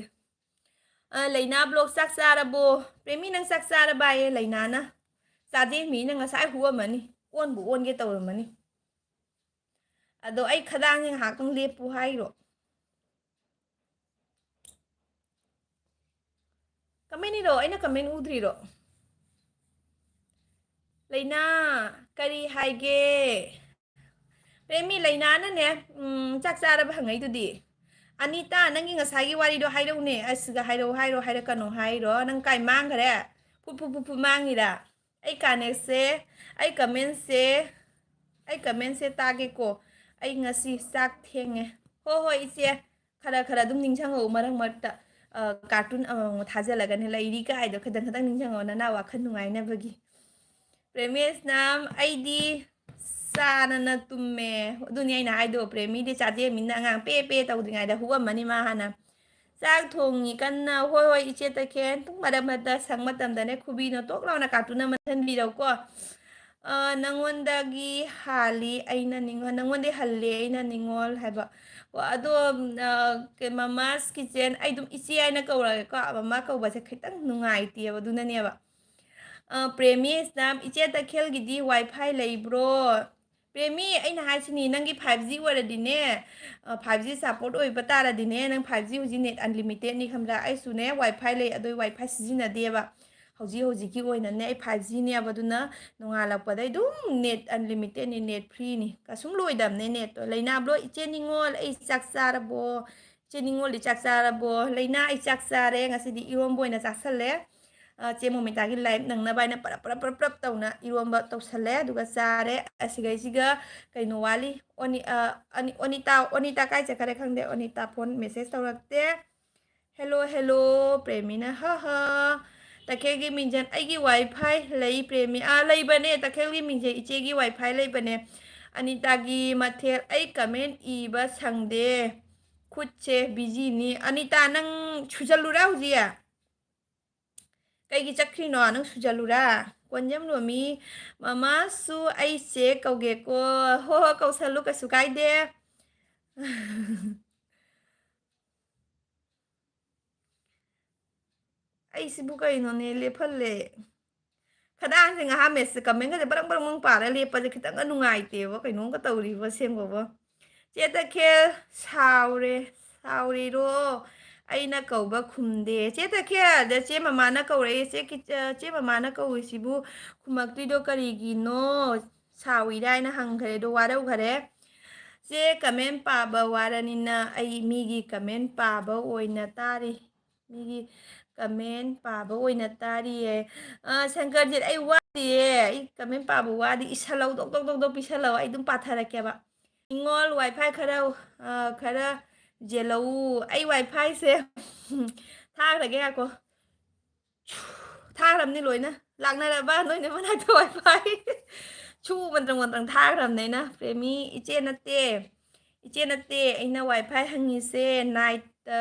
ꯑ, ꯂꯩꯅꯥ ꯕ꯭ꯂꯣꯛ, ꯆꯥꯛ ꯆꯥꯔꯕꯣ? ꯄ꯭ꯔꯦꯃꯤ, ꯅꯪ ꯆꯥꯛ ꯆꯥꯔꯕ ꯍꯥꯏꯌꯦ ꯂꯩꯅꯥꯅ꯫ ꯆꯥꯗꯦ, ꯃꯤꯅ ꯉꯁꯥꯏ ꯍꯨꯛꯑꯝꯃꯅꯤ꯫ ꯑꯣꯟꯕꯨ ꯑꯣꯟꯒꯦ ꯇꯧꯔꯝꯃꯅꯤ꯫ ꯑꯗꯣ ꯑꯩ ꯈꯗꯥꯡꯁꯦ ꯉꯥꯏꯍꯥꯛꯇꯪ ꯂꯦꯞꯄꯨ ꯍꯥꯏꯔꯣ? ꯀꯃꯦꯟ ꯏꯔꯣ, ꯑꯩꯅ ꯀꯃꯦꯟ ꯎꯗ꯭ꯔꯤꯔꯣ? ꯂꯩꯅꯥ, ꯀꯔꯤ ꯍꯥꯏꯒꯦ? ꯄ꯭ꯔꯦꯃꯤ, ꯂꯩꯅꯥꯅꯅꯦ, ꯎꯝ, ꯆꯥꯛ ꯆꯥꯔꯕ ꯍꯪꯉꯛꯏꯗꯨꯗꯤ꯫ ꯑꯅꯤꯇꯥ, ꯅꯪꯒꯤ ꯉꯁꯥꯏꯒꯤ ꯋꯥꯔꯤꯗꯣ ꯍꯥꯏꯔꯛꯎꯅꯦ꯫ ꯑꯁꯤꯒ ꯍꯥꯏꯔꯛꯎ ꯍꯥꯏꯔꯣ, ꯍꯥꯏꯔꯛꯀꯅꯣ ꯍꯥꯏꯔꯣ? ꯅꯪ ꯀꯥꯏ ꯃꯥꯡꯈ꯭ꯔꯦ? ꯐꯨꯠ ꯐꯨꯠ ꯐꯨꯠ ꯐꯨꯠ ꯃꯥꯡꯉꯤꯔꯥ? ꯑꯩ ꯀꯥꯅꯦꯛꯁꯦ, ꯑꯩ ꯀꯃꯦꯟꯁꯦ, ꯑꯩ ꯀꯃꯦꯟꯁꯦ ꯇꯥꯒꯦꯀꯣ꯫ ꯑꯩ ꯉꯁꯤ ꯆꯥꯛ ꯊꯦꯡꯉꯦ꯫ ꯍꯣ ꯍꯣꯏ ꯏꯆꯦ, ꯈꯔ ꯈꯔ ꯑꯗꯨꯝ ꯅꯤꯡꯁꯤꯡꯉꯛꯎ ꯃꯔꯛ ꯃꯔꯛꯇ꯫ ꯑ, ꯀꯥꯔꯇꯨꯟ ꯑꯃꯃꯝ ꯊꯥꯖꯤꯜꯂꯒꯅꯦ ꯂꯩꯔꯤ ꯀꯥꯏꯗꯣ ꯈꯤꯇꯪ ꯈꯤꯇꯪ ꯅꯤꯡꯁꯤꯡꯉꯛꯑꯣ, ꯅꯅꯥ ꯋꯥꯈꯜ ꯅꯨꯡꯉꯥꯏꯅꯕꯒꯤ꯫ ꯄ꯭ꯔꯦꯃꯦꯁꯅ, "ꯑꯩꯗꯤ ꯆꯥꯅꯅ ꯇꯨꯝꯃꯦ"꯫ ꯑꯗꯨꯅꯤ ꯑꯩꯅ ꯍꯥꯏꯗꯣ, ꯄ꯭ꯔꯦꯃꯤꯗꯤ ꯆꯥꯗꯦ, ꯃꯤꯅ ꯑꯉꯥꯡ ꯄꯦ ꯄꯦ ꯇꯧꯗ꯭ꯔꯤꯉꯩꯗ ꯍꯨꯑꯝꯃꯅꯤ ꯃꯥ ꯍꯥꯟꯅ꯫ ꯆꯥꯛ ꯊꯣꯡꯉꯤ ꯀꯟꯅ꯫ "ꯍꯣꯏ, ꯍꯣꯏ, ꯏꯆꯦ ꯇꯈꯦꯟ, ꯄꯨꯡ ꯃꯔꯛ ꯃꯔꯛꯇ ꯁꯪ ꯃꯇꯝꯗꯅꯦ ꯈꯨꯕꯤꯅꯣ ꯇꯣꯛ ꯂꯥꯎꯅ ꯀꯥꯔꯇꯨꯟ ꯑꯃ ꯊꯟꯕꯤꯔꯧꯀꯣ꯫ ꯑ, ꯅꯪꯉꯣꯟꯗꯒꯤ ꯍꯥꯜꯂꯤ ꯑꯩꯅ ꯅꯤꯉꯣꯜ, ꯅꯪꯉꯣꯟꯗꯒꯤ ꯍꯜꯂꯦ ꯑꯩꯅ ꯅꯤꯉꯣꯜ" ꯍꯥꯏꯕ꯫ ꯀꯣ, ꯑꯗꯣ, ꯑ, ꯀꯩ, ꯃꯃꯥꯁ ꯀꯤꯆꯦꯟ, ꯑꯩ ꯑꯗꯨꯝ ꯏꯆꯦ ꯍꯥꯏꯅ ꯀꯧꯔꯒꯦꯀꯣ, ꯃꯃꯥ ꯀꯧꯕꯁꯦ ꯈꯤꯇꯪ ꯅꯨꯡꯉꯥꯏꯇꯦꯕ, ꯑꯗꯨꯅꯅꯦꯕ꯫ ꯑ, ꯄ꯭ꯔꯦꯃꯤꯁꯅ, "ꯏꯆꯦ ꯇꯈꯦꯜꯒꯤꯗꯤ ꯋꯥꯏ ꯐꯥꯏ ꯂꯩꯕ꯭ꯔꯣ?" ꯄ꯭ꯔꯦꯃꯤ, ꯑꯩꯅ ꯍꯥꯏꯁꯤꯅꯤ, ꯅꯪꯒꯤ ꯐꯥꯏꯚ ꯖꯤ ꯑꯣꯏꯔꯗꯤꯅꯦ, ꯑ, ꯐꯥꯏꯚ ꯖꯤ ꯁꯄꯣꯔꯠ ꯑꯣꯏꯕ ꯇꯥꯔꯗꯤꯅꯦ, ꯅꯪ ꯐꯥꯏꯚ ꯖꯤ ꯍꯧꯖꯤꯛ ꯅꯦꯠ ꯑꯟꯂꯤꯃꯤꯇꯦꯠꯅꯤ ꯈꯪꯕ꯭ꯔꯥ? ꯑꯩꯁꯨꯅꯦ ꯋꯥꯏ ꯐꯥꯏ ꯂꯩ, ꯑꯗꯣ ꯋꯥꯏ ꯐꯥꯏ ꯁꯤꯖꯤꯟꯅꯗꯦꯕ꯫ ꯍꯧꯖꯤꯛ ꯍꯧꯖꯤꯛꯀꯤ ꯑꯣꯏꯅꯅꯦ ꯑꯩ ꯐꯥꯏꯚ ꯖꯤꯅꯦꯕ, ꯑꯗꯨꯅ ꯅꯣꯡꯉꯥꯜꯂꯛꯄꯗꯩ ꯑꯗꯨꯝ ꯅꯦꯠ ꯑꯟꯂꯤꯃꯤꯇꯦꯠꯅꯤ, ꯅꯦꯠ ꯐ꯭ꯔꯤꯅꯤ, ꯀꯩꯁꯨꯝ ꯂꯣꯏꯗꯕꯅꯦ ꯅꯦꯠꯇꯣ꯫ ꯂꯩꯅꯥꯕ꯭ꯂꯣ, "ꯏꯆꯦ ꯅꯤꯉꯣꯜ, ꯑꯩ ꯆꯥꯛ ꯆꯥꯔꯕꯣ?" ꯏꯆꯦ ꯅꯤꯉꯣꯜꯗꯤ ꯆꯥꯛ ꯆꯥꯔꯕꯣ? ꯂꯩꯅꯥ, "ꯑꯩ ꯆꯥꯛ ꯆꯥꯔꯦ, ꯉꯁꯤꯗꯤ ꯏꯔꯣꯝꯕ ꯑꯣꯏꯅ ꯆꯥꯁꯜꯂꯦ꯫ ꯑ, ꯆꯦ ꯃꯣꯃꯤꯇꯥꯒꯤ ꯂꯥꯏꯞ ꯅꯪꯅꯕ" ꯍꯥꯏꯅ ꯄꯔꯞ ꯄꯔꯞ ꯄꯔꯞ ꯄꯔꯞ ꯇꯧꯅ ꯏꯔꯣꯝꯕ ꯇꯧꯁꯜꯂꯦ, ꯑꯗꯨꯒ ꯆꯥꯔꯦ꯫ ꯑꯁꯤꯒꯩꯁꯤꯒ ꯀꯩꯅꯣ ꯋꯥꯠꯂꯤ, ꯑꯣꯅꯤ-, ꯑ, ꯑꯅꯤ-, ꯑꯣꯅꯤꯇꯥ, ꯑꯣꯅꯤꯇꯥ ꯀꯥꯏ ꯆꯠꯈ꯭ꯔꯦ ꯈꯪꯗꯦ, ꯑꯣꯅꯤꯇꯥ ꯐꯣꯟ ꯃꯦꯁꯦꯖ ꯇꯧꯔꯛꯇꯦ꯫ Hello hello. ꯄ꯭ꯔꯦꯃꯤꯅ ꯍꯥ ꯍꯥ꯫ ꯇꯈꯦꯜꯒꯤ ꯃꯤꯡꯖꯦꯜ ꯑꯩꯒꯤ ꯋꯥꯏ ꯐꯥꯏ ꯂꯩ ꯄ꯭ꯔꯦꯃꯤ꯫ ꯑꯥ, ꯂꯩꯕꯅꯦ, ꯇꯈꯦꯜꯒꯤ ꯃꯤꯡꯖꯦꯜ ꯏꯆꯦꯒꯤ ꯋꯥꯏ ꯐꯥꯏ ꯂꯩꯕꯅꯦ꯫ ꯑꯅꯤꯇꯥꯒꯤ ꯃꯊꯦꯜ ꯑꯩ ꯀꯃꯦꯟ ꯏꯕ ꯁꯪꯗꯦ꯫ ꯈꯨꯠꯁꯦ ꯕꯤꯖꯤꯅꯤ꯫ ꯑꯅꯤꯇꯥ, ꯅꯪ ꯁꯨꯖꯜꯂꯨꯔꯥ ꯍꯧꯖꯤꯛ? ꯀꯩꯒꯤ ꯆꯠꯈ꯭ꯔꯤꯅꯣ? ꯅꯪ ꯁꯨꯖꯜꯂꯨꯔꯥ? ꯀꯣꯟꯖꯝꯂꯣꯃꯤ, ꯃꯃꯥꯁꯨ ꯑꯩ ꯆꯦ ꯀꯧꯒꯦꯀꯣ꯫ ꯍꯣ ꯍꯣ, ꯀꯧꯁꯜꯂꯨ, ꯀꯩꯁꯨ ꯀꯥꯏꯗꯦ꯫ ꯑꯩꯁꯤꯕꯨ ꯀꯩꯅꯣꯅꯦ, ꯂꯦꯞꯍꯜꯂꯦ꯫ ꯈꯗꯥꯡꯁꯦ ꯉꯥꯏꯍꯥꯛ ꯃꯦꯠꯁꯦ, ꯀꯃꯦꯟꯒꯁꯦ ꯕ꯭ꯔꯪ ꯕ꯭ꯔꯪ ꯕ꯭ꯔꯪ ꯄꯥꯔ ꯂꯦꯞꯄꯁꯦ ꯈꯤꯇꯪꯒ ꯅꯨꯡꯉꯥꯏꯇꯦꯕ, ꯀꯩꯅꯣꯝꯒ ꯇꯧꯔꯤꯕ ꯑꯁꯦꯡꯕꯕꯣ꯫ ꯆꯦ ꯇꯈꯦꯜ, ꯁꯥꯎꯔꯦ, ꯁꯥꯎꯔꯤꯔꯣ? ꯑꯩꯅ ꯀꯧꯕ ꯈꯨꯝꯗꯦ꯫ ꯆꯦ ꯇꯈꯦꯜ, ꯑꯗ ꯆꯦ ꯃꯃꯥꯅ ꯀꯧꯔꯛꯏ, ꯆꯦ ꯀꯤ-, ꯑ, ꯆꯦ ꯃꯃꯥꯅ ꯀꯧꯔꯤꯁꯤꯕꯨ ꯈꯨꯝꯃꯛꯇ꯭ꯔꯤꯗꯣ ꯀꯔꯤꯒꯤꯅꯣ? ꯁꯥꯎꯏꯔꯥ ꯍꯥꯏꯅ ꯍꯪꯈ꯭ꯔꯦ, ꯑꯗꯣ ꯋꯥꯔꯧꯈꯔꯦ꯫ ꯆꯦ ꯀꯃꯦꯟ ꯄꯥꯕ ꯋꯥꯔꯅꯤꯅ ꯑꯩ ꯃꯤꯒꯤ ꯀꯃꯦꯟ ꯄꯥꯕ ꯑꯣꯏꯅ ꯇꯥꯔꯤ꯫ ꯃꯤꯒꯤ ꯀꯃꯦꯟ ꯄꯥꯕ ꯑꯣꯏꯅ ꯇꯥꯔꯤꯌꯦ꯫ ꯑ, ꯁꯪꯀꯔꯖꯤꯠ, ꯑꯩ ꯋꯥꯗꯤꯌꯦ꯫ ꯑꯩ ꯀꯃꯦꯟ ꯄꯥꯕ ꯋꯥꯗꯤ꯫ ꯏꯁꯜꯂꯧ, ꯗꯣꯛ ꯗꯣꯛ ꯗꯣꯛ ꯗꯣꯛ ꯄꯤꯁꯜꯂꯧ꯫ ꯑꯩ ꯑꯗꯨꯝ ꯄꯥꯊꯔꯛꯀꯦꯕ꯫ ꯅꯤꯉꯣꯜ, ꯋꯥꯏ ꯐꯥꯏ ꯈꯔ, ꯑ, ꯈꯔ ꯌꯦꯜꯂꯧ꯫ ꯑꯩ ꯋꯥꯏ ꯐꯥꯏꯁꯦ ꯊꯥꯈ꯭ꯔꯒꯦ, ꯉꯥꯏꯈꯣ꯫ ꯊꯥꯈ꯭ꯔꯕꯅꯤ ꯂꯣꯏꯅ꯫ ꯂꯥꯛꯅꯔꯕ ꯅꯣꯏꯅ ꯃꯅꯥꯛꯇ ꯋꯥꯏ ꯐꯥꯏ? ꯁꯨ ꯃꯟꯇ꯭ꯔꯪ ꯃꯟꯇ꯭ꯔꯪ ꯊꯥꯈ꯭ꯔꯕꯅꯦ ꯑꯩꯅ꯫ ꯄ꯭ꯔꯦꯃꯤ, ꯏꯆꯦ ꯅꯠꯇꯦ꯫ ꯏꯆꯦ ꯅꯠꯇꯦ, ꯑꯩꯅ ꯋꯥꯏ ꯐꯥꯏ ꯍꯪꯉꯤꯁꯦ ꯅꯥꯏꯠꯇ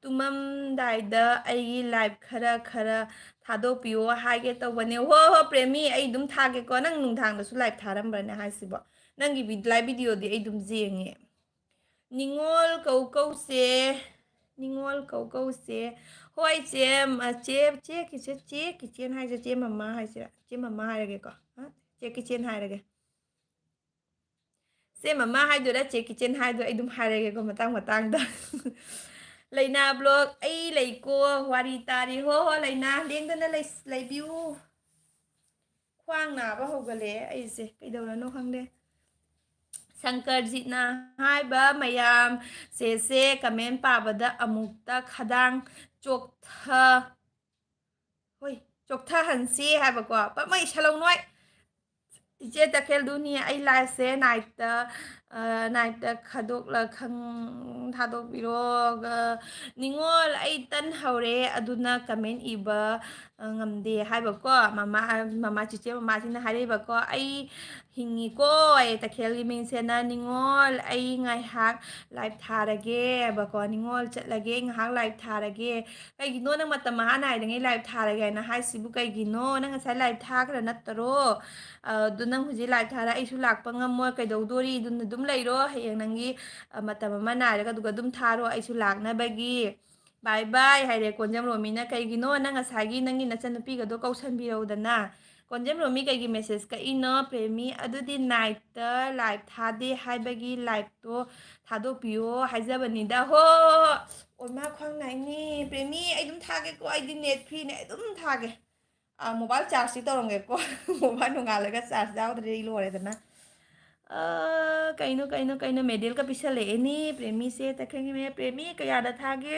ꯇꯨꯝꯃꯝꯗꯥꯏꯗ ꯑꯩꯒꯤ ꯂꯥꯏꯚ ꯈꯔ ꯈꯔ ꯊꯥꯗꯣꯛꯄꯤꯌꯣ ꯍꯥꯏꯒꯦ ꯇꯧꯕꯅꯦ꯫ ꯍꯣ ꯍꯣ ꯄ꯭ꯔꯦꯃꯤ, ꯑꯩ ꯑꯗꯨꯝ ꯊꯥꯒꯦꯀꯣ꯫ ꯅꯪ ꯅꯨꯡꯗꯥꯡꯗꯁꯨ ꯂꯥꯏꯚ ꯊꯥꯔꯝꯕ꯭ꯔꯅꯦ ꯍꯥꯏꯁꯤꯕꯣ? ꯅꯪꯒꯤ ꯚꯤ-, ꯂꯥꯏꯚ ꯚꯤꯗꯤꯑꯣꯗꯤ ꯑꯩ ꯑꯗꯨꯝ ꯌꯦꯡꯉꯦ꯫ ꯅꯤꯉꯣꯜ ꯀꯧ ꯀꯧꯁꯦ, ꯅꯤꯉꯣꯜ ꯀꯧ ꯀꯧꯁꯦ꯫ ꯍꯣꯏ ꯆꯦ, ꯃ-, ꯆꯦ, ꯆꯦ ꯀꯤꯆꯦ-, ꯆꯦ ꯀꯤꯆꯦꯟ ꯍꯥꯏꯁꯦ ꯆꯦ ꯃꯃꯥ ꯍꯥꯏꯁꯤꯔꯥ? ꯆꯦ ꯃꯃꯥ ꯍꯥꯏꯔꯒꯦꯀꯣ꯫ ꯍꯥ? ꯆꯦ ꯀꯤꯆꯦꯟ ꯍꯥꯏꯔꯒꯦ꯫ ꯆꯦ ꯃꯃꯥ ꯍꯥꯏꯗꯣꯏꯔꯥ ꯆꯦ ꯀꯤꯆꯦꯟ ꯍꯥꯏꯗꯣꯏꯔꯥ ꯑꯩ ꯑꯗꯨꯝ ꯍꯥꯏꯔꯒꯦꯀꯣ ꯃꯇꯥꯡ ꯃꯇꯥꯡꯗ꯫ ꯂꯩꯅꯥ ꯕ꯭ꯂꯣꯛ, ꯑꯩ ꯂꯩꯀꯣ, ꯋꯥꯔꯤ ꯇꯥꯔꯤ꯫ ꯍꯣ ꯍꯣ ꯂꯩꯅꯥ, ꯂꯦꯡꯗꯅ ꯂꯩ-, ꯂꯩꯕꯤꯌꯨ꯫ ꯈ꯭ꯋꯥꯡ ꯅꯥꯕ ꯍꯧꯒꯠꯂꯛꯑꯦ ꯑꯩꯁꯦ, ꯀꯩꯗꯧꯔꯅꯣ ꯈꯪꯗꯦ꯫ ꯁꯪꯀꯔꯖꯤꯠꯅ ꯍꯥꯏꯕ ꯃꯌꯥꯝ, ꯆꯦꯁꯦ ꯀꯃꯦꯟ ꯄꯥꯕꯗ ꯑꯃꯨꯛꯇ ꯈꯗꯥꯡ ꯆꯣꯛꯊ-, ꯍꯣꯏ, ꯆꯣꯛꯊꯍꯟꯁꯤ ꯍꯥꯏꯕꯀꯣ꯫ ꯄꯛꯃꯩ ꯁꯂꯧ ꯅꯣꯏ꯫ ꯏꯆꯦ ꯇꯈꯦꯜꯗꯨꯅꯤ, ꯑꯩ ꯂꯥꯏꯐꯁꯦ ꯅꯥꯏꯠꯇ, ꯅꯥꯏꯠꯇ ꯈꯥꯗꯣꯛꯂ ꯈꯪ ꯊꯥꯗꯣꯛꯄꯤꯔꯣ꯫ ꯑ, ꯅꯤꯉꯣꯜ, ꯑꯩ ꯇꯟ ꯍꯧꯔꯦ, ꯑꯗꯨꯅ ꯀꯃꯦꯟ ꯏꯕ, ꯑ, ꯉꯝꯗꯦ ꯍꯥꯏꯕꯀꯣ꯫ ꯃꯃꯥ, ꯃꯃꯥ, ꯆꯤꯆꯦ ꯃꯃꯥꯁꯤꯅ ꯍꯥꯏꯔꯛꯏꯕꯀꯣ, "ꯑꯩ ꯍꯤꯡꯉꯤꯀꯣ, ꯑꯦ, ꯇꯈꯦꯜꯒꯤ ꯃꯤꯡꯁꯦꯅ꯫ ꯅꯤꯉꯣꯜ, ꯑꯩ ꯉꯥꯏꯍꯥꯛ ꯂꯥꯏꯞ ꯊꯥꯔꯒꯦ" ꯍꯥꯏꯕꯀꯣ꯫ "ꯅꯤꯉꯣꯜ ꯆꯠꯂꯒꯦ, ꯑꯩ ꯉꯥꯏꯍꯥꯛ ꯂꯥꯏꯞ ꯊꯥꯔꯒꯦ"꯫ "ꯀꯩꯒꯤꯅꯣ ꯅꯪ ꯃꯇꯝ ꯑꯍꯥ ꯅꯥꯏꯗꯉꯩ ꯂꯥꯏꯞ ꯊꯥꯔꯒꯦ ꯍꯥꯏꯅ ꯍꯥꯏꯁꯤꯕꯨ ꯀꯩꯒꯤꯅꯣ? ꯅꯪ ꯉꯁꯥꯏ ꯂꯥꯏꯞ ꯊꯥꯈ꯭ꯔ ꯅꯠꯇꯔꯣ? ꯑꯗꯨ ꯅꯪ ꯍꯧꯖꯤꯛ ꯂꯥꯏꯞ ꯊꯥꯔ ꯑꯩꯁꯨ ꯂꯥꯛꯄ ꯉꯝꯃꯣꯏ, ꯀꯩꯗꯧꯗꯣꯔꯤ? ꯑꯗꯨꯝ, ꯑꯗꯨꯝ ꯂꯩꯔꯣ꯫ ꯍꯌꯦꯡ ꯅꯪꯒꯤ, ꯑ, ꯃꯇꯝ ꯑꯃ ꯅꯥꯏꯔꯒ ꯑꯗꯨꯒ ꯑꯗꯨꯝ ꯊꯥꯔꯣ, ꯑꯩꯁꯨ ꯂꯥꯛꯅꯕꯒꯤ꯫ ꯕꯥꯏ ꯕꯥꯏ" ꯍꯥꯏꯔꯦ ꯀꯣꯟꯖꯝ ꯔꯣꯃꯤꯅ꯫ "ꯀꯩꯒꯤꯅꯣ? ꯅꯪ ꯉꯁꯥꯏꯒꯤ ꯅꯪꯒꯤ ꯅꯆꯟꯅꯨꯄꯤꯒꯗꯣ ꯀꯧꯁꯟꯕꯤꯔꯧꯗꯅ"꯫ ꯀꯣꯟꯖꯝ ꯔꯣꯃꯤ ꯀꯩꯒꯤ ꯃꯦꯁꯦꯖ ꯀꯛꯏꯅꯣ? ꯄ꯭ꯔꯦꯃꯤ, ꯑꯗꯨꯗꯤ ꯅꯥꯏꯠꯇ ꯂꯥꯏꯞ ꯊꯥꯗꯦ ꯍꯥꯏꯕꯒꯤ ꯂꯥꯏꯞꯇꯣ ꯊꯥꯗꯣꯛꯄꯤꯌꯣ ꯍꯥꯏꯖꯕꯅꯤꯗ꯫ ꯍꯣ, ꯑꯣꯏꯃꯥ, ꯈ꯭ꯋꯥꯡ ꯅꯥꯏꯅꯤ꯫ ꯄ꯭ꯔꯦꯃꯤ, ꯑꯩ ꯑꯗꯨꯝ ꯊꯥꯒꯦꯀꯣ, ꯑꯩꯗꯤ ꯅꯦꯠ ꯐ꯭ꯔꯤꯅꯦ, ꯑꯩ ꯑꯗꯨꯝ ꯊꯥꯒꯦ꯫ ꯑ, ꯃꯣꯕꯥꯏꯜ ꯆꯥꯔꯖꯇꯤ ꯇꯧꯔꯝꯒꯦꯀꯣ꯫ ꯃꯣꯕꯥꯏꯜ ꯅꯣꯡꯉꯥꯜꯂꯒ ꯆꯥꯔꯖ ꯌꯥꯎꯗ꯭ꯔꯗꯤ ꯑꯩ ꯂꯣꯏꯔꯦꯗꯅ꯫ ꯑ, ꯀꯩꯅꯣ, ꯀꯩꯅꯣ, ꯀꯩꯅꯣ, ꯃꯦꯗꯦꯜꯒ ꯄꯤꯁꯜꯂꯛꯑꯦꯅꯦ ꯄ꯭ꯔꯦꯃꯤꯁꯦ꯫ ꯇꯈꯦꯜꯒꯤ ꯃꯦ-, ꯄ꯭ꯔꯦꯃꯤ ꯀꯌꯥꯗ ꯊꯥꯒꯦ?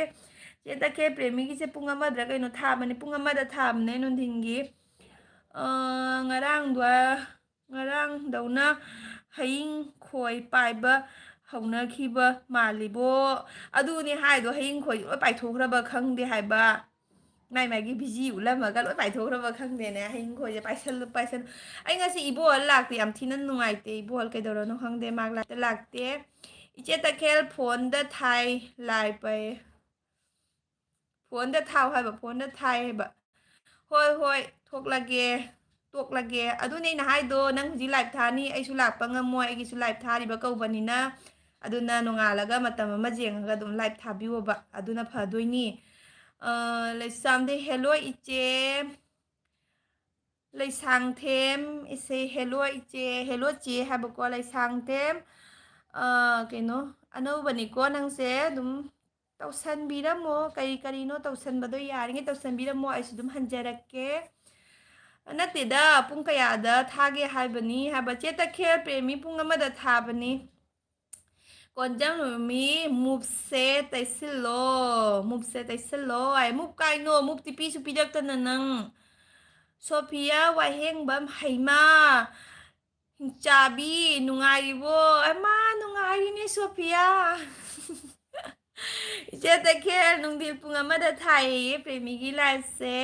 ꯆꯦ ꯇꯈꯦꯜ, ꯄ꯭ꯔꯦꯃꯤꯒꯤꯁꯦ ꯄꯨꯡ ꯑꯃꯗ ꯀꯩꯅꯣ ꯊꯥꯕꯅꯦ, ꯄꯨꯡ ꯑꯃꯗ ꯊꯥꯕꯅꯦ ꯅꯨꯡꯊꯤꯟꯒꯤ꯫ ꯑ, ꯉꯔꯥꯡꯗꯣ, ꯉꯔꯥꯡꯗꯧꯅ ꯍꯌꯤꯡ ꯈꯣꯏ ꯄꯥꯏꯕ ꯍꯧꯅꯈꯤꯕ ꯃꯥꯜꯂꯤꯕꯣ꯫ ꯑꯗꯨꯅꯦ ꯍꯥꯏꯗꯣ, ꯍꯌꯤꯡ ꯈꯣꯏ ꯂꯣꯏ ꯄꯥꯏꯊꯣꯛꯈ꯭ꯔꯕ ꯈꯪꯗꯦ ꯍꯥꯏꯕ꯫ ꯃꯥꯏ ꯃꯥꯏꯒꯤ ꯕꯤꯖꯤ ꯎꯠꯂꯝꯃꯒ ꯂꯣꯏ ꯄꯥꯏꯊꯣꯛꯈ꯭ꯔꯕ ꯈꯪꯗꯦꯅꯦ꯫ ꯍꯌꯤꯡ ꯈꯣꯏꯁꯦ ꯄꯥꯏꯁꯜꯂꯨ, ꯄꯥꯏꯁꯜꯂꯨ꯫ ꯑꯩ ꯉꯁꯤ ꯏꯕꯣꯍꯜ ꯂꯥꯛꯇꯦ, ꯌꯥꯝ ꯊꯤꯅ ꯅꯨꯡꯉꯥꯏꯇꯦ꯫ ꯏꯕꯣꯍꯜ ꯀꯩꯗꯧꯔꯅꯣ ꯈꯪꯗꯦ, ꯃꯥ ꯂꯥꯛꯇ ꯂꯥꯛꯇꯦ꯫ ꯏꯆꯦ ꯇꯈꯦꯜ ꯐꯣꯟꯗ ꯊꯥꯏ ꯂꯥꯏ ꯄꯥꯏ꯫ ꯐꯣꯟꯗ ꯊꯥꯎ ꯍꯥꯏꯕ, ꯐꯣꯟꯗ ꯊꯥꯏ ꯍꯥꯏꯕ꯫ ꯍꯣꯏ, ꯍꯣꯏ, ꯊꯣꯛꯂꯒꯦ, ꯇꯣꯛꯂꯒꯦ꯫ ꯑꯗꯨꯅꯦ ꯑꯩꯅ ꯍꯥꯏꯗꯣ, ꯅꯪ ꯍꯧꯖꯤꯛ ꯂꯥꯏꯞ ꯊꯥꯅꯤ, ꯑꯩꯁꯨ ꯂꯥꯛꯄ ꯉꯝꯃꯣꯏ, ꯑꯩꯒꯤꯁꯨ ꯂꯥꯏꯞ ꯊꯥꯔꯤꯕ ꯀꯧꯕꯅꯤꯅ꯫ ꯑꯗꯨꯅ ꯅꯣꯡꯉꯥꯜꯂꯒ ꯃꯇꯝ ꯑꯃ ꯌꯦꯡꯉꯒ ꯑꯗꯨꯝ ꯂꯥꯏꯞ ꯊꯥꯕꯤꯌꯣꯕ, ꯑꯗꯨꯅ ꯐꯗꯣꯏꯅꯤ꯫ ꯑ, ꯂꯩꯁꯥꯝꯗ ꯍꯦꯜꯂꯣ ꯏꯆꯦ꯫ ꯂꯩꯁꯥꯡꯊꯦꯝ ꯏꯆꯦ, ꯍꯦꯜꯂꯣ ꯏꯆꯦ, ꯍꯦꯜꯂꯣ ꯆꯦ ꯍꯥꯏꯕꯀꯣ, ꯂꯩꯁꯥꯡꯊꯦꯝ꯫ ꯑ, ꯀꯩꯅꯣ, ꯑꯅꯧꯕꯅꯤꯀꯣ ꯅꯪꯁꯦ, ꯑꯗꯨꯝ ꯇꯧꯁꯟꯕꯤꯔꯝꯃꯣ꯫ ꯀꯔꯤ ꯀꯔꯤꯅꯣ ꯇꯧꯁꯟꯕꯗꯣ ꯌꯥꯔꯤꯉꯩ ꯇꯧꯁꯟꯕꯤꯔꯝꯃꯣ, ꯑꯩꯁꯨ ꯑꯗꯨꯝ ꯍꯟꯖꯔꯛꯀꯦ꯫ ꯅꯠꯇꯦꯗ, ꯄꯨꯡ ꯀꯌꯥꯗ ꯊꯥꯒꯦ ꯍꯥꯏꯕꯅꯤ ꯍꯥꯏꯕ꯫ ꯆꯦ ꯇꯈꯦꯜ ꯄ꯭ꯔꯦꯃꯤ ꯄꯨꯡ ꯑꯃꯗ ꯊꯥꯕꯅꯤ꯫ ꯀꯣꯟꯖꯝ ꯔꯣꯃꯤ, ꯃꯨꯞꯁꯦ ꯇꯩꯁꯤꯜꯂꯣ, ꯃꯨꯞꯁꯦ ꯇꯩꯁꯤꯜꯂꯣ꯫ ꯑꯩ ꯃꯨꯞ ꯀꯥꯏꯅꯣ? ꯃꯨꯞꯇꯤ ꯄꯤꯁꯨ ꯄꯤꯔꯛꯇꯅ ꯅꯪ꯫ ꯁꯣꯐꯤꯌꯥ ꯋꯥꯍꯦꯡꯕꯝ, ꯍꯩꯃꯥ, ꯍꯤꯡꯆꯥꯕꯤ, ꯅꯨꯡꯉꯥꯏꯔꯤꯕꯣ? ꯑꯃ ꯅꯨꯡꯉꯥꯏꯔꯤꯅꯦ ꯁꯣꯐꯤꯌꯥ꯫ ꯏꯆꯦ ꯇꯈꯦꯜ, ꯅꯨꯡꯊꯤꯜ ꯄꯨꯡ ꯑꯃꯗ ꯊꯥꯏꯌꯦ ꯄ꯭ꯔꯦꯃꯤꯒꯤ liveꯁꯦ꯫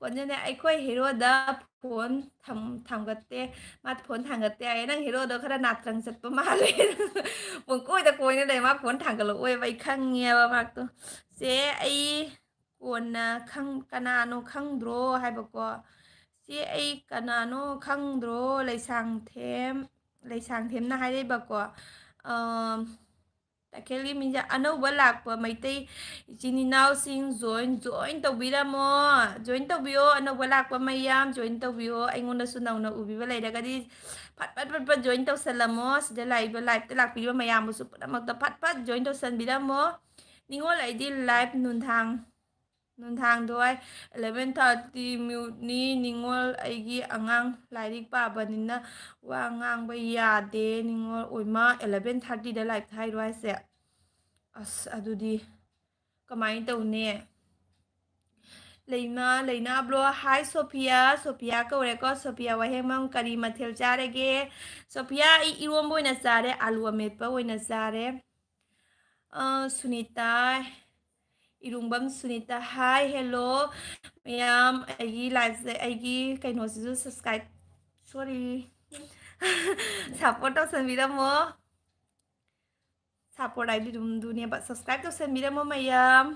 ꯀꯣꯟꯖꯅꯦ ꯑꯩꯈꯣꯏ ꯍꯦꯔꯣꯗ ꯐꯣꯟ ꯊꯝ-, ꯊꯥꯡꯒꯠꯇꯦ꯫ ꯃꯥ ꯐꯣꯟ ꯊꯥꯡꯒꯠꯇꯦ ꯍꯥꯏꯌꯦ꯫ ꯅꯪ ꯍꯦꯔꯣꯗꯣ ꯈꯔ ꯅꯥꯇ꯭ꯔꯪ ꯆꯠꯄ ꯃꯥꯜꯂꯦ꯫ ꯄꯨꯡꯀꯣꯏꯗ ꯀꯣꯏꯅ ꯂꯩ꯫ ꯃꯥ ꯐꯣꯟ ꯊꯥꯡꯒꯠꯂꯛꯑꯣꯏꯕ ꯑꯩ ꯈꯪꯉꯦꯕ ꯃꯥꯗꯣ꯫ ꯆꯦ ꯑꯩ ꯀꯣꯟꯅ ꯈꯪ-, ꯀꯅꯥꯅꯣ ꯈꯪꯗ꯭ꯔꯣ ꯍꯥꯏꯕꯀꯣ꯫ ꯆꯦ ꯑꯩ ꯀꯅꯥꯅꯣ ꯈꯪꯗ꯭ꯔꯣ? ꯂꯩꯁꯥꯡꯊꯦꯝ, ꯂꯩꯁꯥꯡꯊꯦꯝꯅ ꯍꯥꯏꯔꯛꯏꯕꯀꯣ꯫ ꯑꯝ, ꯇꯈꯦꯜꯒꯤ ꯃꯤꯡꯁꯦ ꯑꯅꯧꯕ ꯂꯥꯛꯄ ꯃꯩꯇꯩ ꯏꯆꯤꯟ ꯏꯅꯥꯎꯁꯤꯡ join, join ꯇꯧꯕꯤꯔꯝꯃꯣ, join ꯇꯧꯕꯤꯌꯣ꯫ ꯑꯅꯧꯕ ꯂꯥꯛꯄ ꯃꯌꯥꯝ join ꯇꯧꯕꯤꯌꯣ꯫ ꯑꯩꯉꯣꯟꯗꯁꯨ ꯅꯧꯅ ꯎꯕꯤꯕ ꯂꯩꯔꯒꯗꯤ ꯐꯠ ꯐꯠ ꯐꯠ ꯐꯠ join ꯇꯧꯁꯜꯂꯝꯃꯣ꯫ ꯁꯤꯗ ꯂꯥꯛꯏꯕ, liveꯇ ꯂꯥꯛꯄꯤꯔꯤꯕ ꯃꯌꯥꯝꯕꯨꯁꯨ ꯄꯨꯝꯅꯃꯛꯇ ꯐꯠ ꯐꯠ join ꯇꯧꯁꯟꯕꯤꯔꯝꯃꯣ꯫ ꯅꯤꯉꯣꯜ ꯑꯩꯗꯤ live ꯅꯨꯡꯗꯥꯡ, ꯅꯨꯡꯗꯥꯡꯗꯣ ꯑꯩ eleven thirty muteꯅꯤ꯫ ꯅꯤꯉꯣꯜ ꯑꯩꯒꯤ ꯑꯉꯥꯡ ꯂꯥꯏꯔꯤꯛ ꯄꯥꯕꯅꯤꯅ ꯋꯥ ꯉꯥꯡꯕ ꯌꯥꯗꯦ꯫ ꯅꯤꯉꯣꯜ ꯑꯣꯏꯃ eleven thirtyꯗ live ꯊꯥꯏꯔꯣ ꯍꯥꯏꯁꯦ? ꯑꯁ, ꯑꯗꯨꯗꯤ ꯀꯃꯥꯏꯅ ꯇꯧꯅꯤ? ꯂꯩꯃ, ꯂꯩꯅꯥꯕ꯭ꯂꯣ, hi ꯁꯣꯐꯤꯌꯥ, ꯁꯣꯐꯤꯌꯥ ꯀꯧꯔꯦꯀꯣ꯫ ꯁꯣꯐꯤꯌꯥ ꯋꯥꯍꯦꯡꯕꯝ, ꯀꯔꯤ ꯃꯊꯦꯜ ꯆꯥꯔꯒꯦ? ꯁꯣꯐꯤꯌꯥ, ꯑꯩ ꯏꯔꯣꯝꯕ ꯑꯣꯏꯅ ꯆꯥꯔꯦ, ꯑꯂꯨ ꯑꯃꯦꯠꯄ ꯑꯣꯏꯅ ꯆꯥꯔꯦ꯫ ꯑ, ꯁꯨꯅꯤꯇꯥ, ꯏꯔꯨꯡꯕꯝ ꯁꯨꯅꯤꯇꯥ, hi, hello ꯃꯌꯥꯝ꯫ ꯑꯩꯒꯤ liveꯁꯦ, ꯑꯩꯒꯤ ꯀꯩꯅꯣꯁꯤꯁꯨ subscribe, sorry, support ꯇꯧꯁꯟꯕꯤꯔꯝꯃꯣ꯫ Support ꯍꯥꯏꯗꯤ ꯑꯗꯨꯝ ꯑꯗꯨꯅꯦꯕ, subscribe ꯇꯧꯁꯟꯕꯤꯔꯝꯃꯣ ꯃꯌꯥꯝ꯫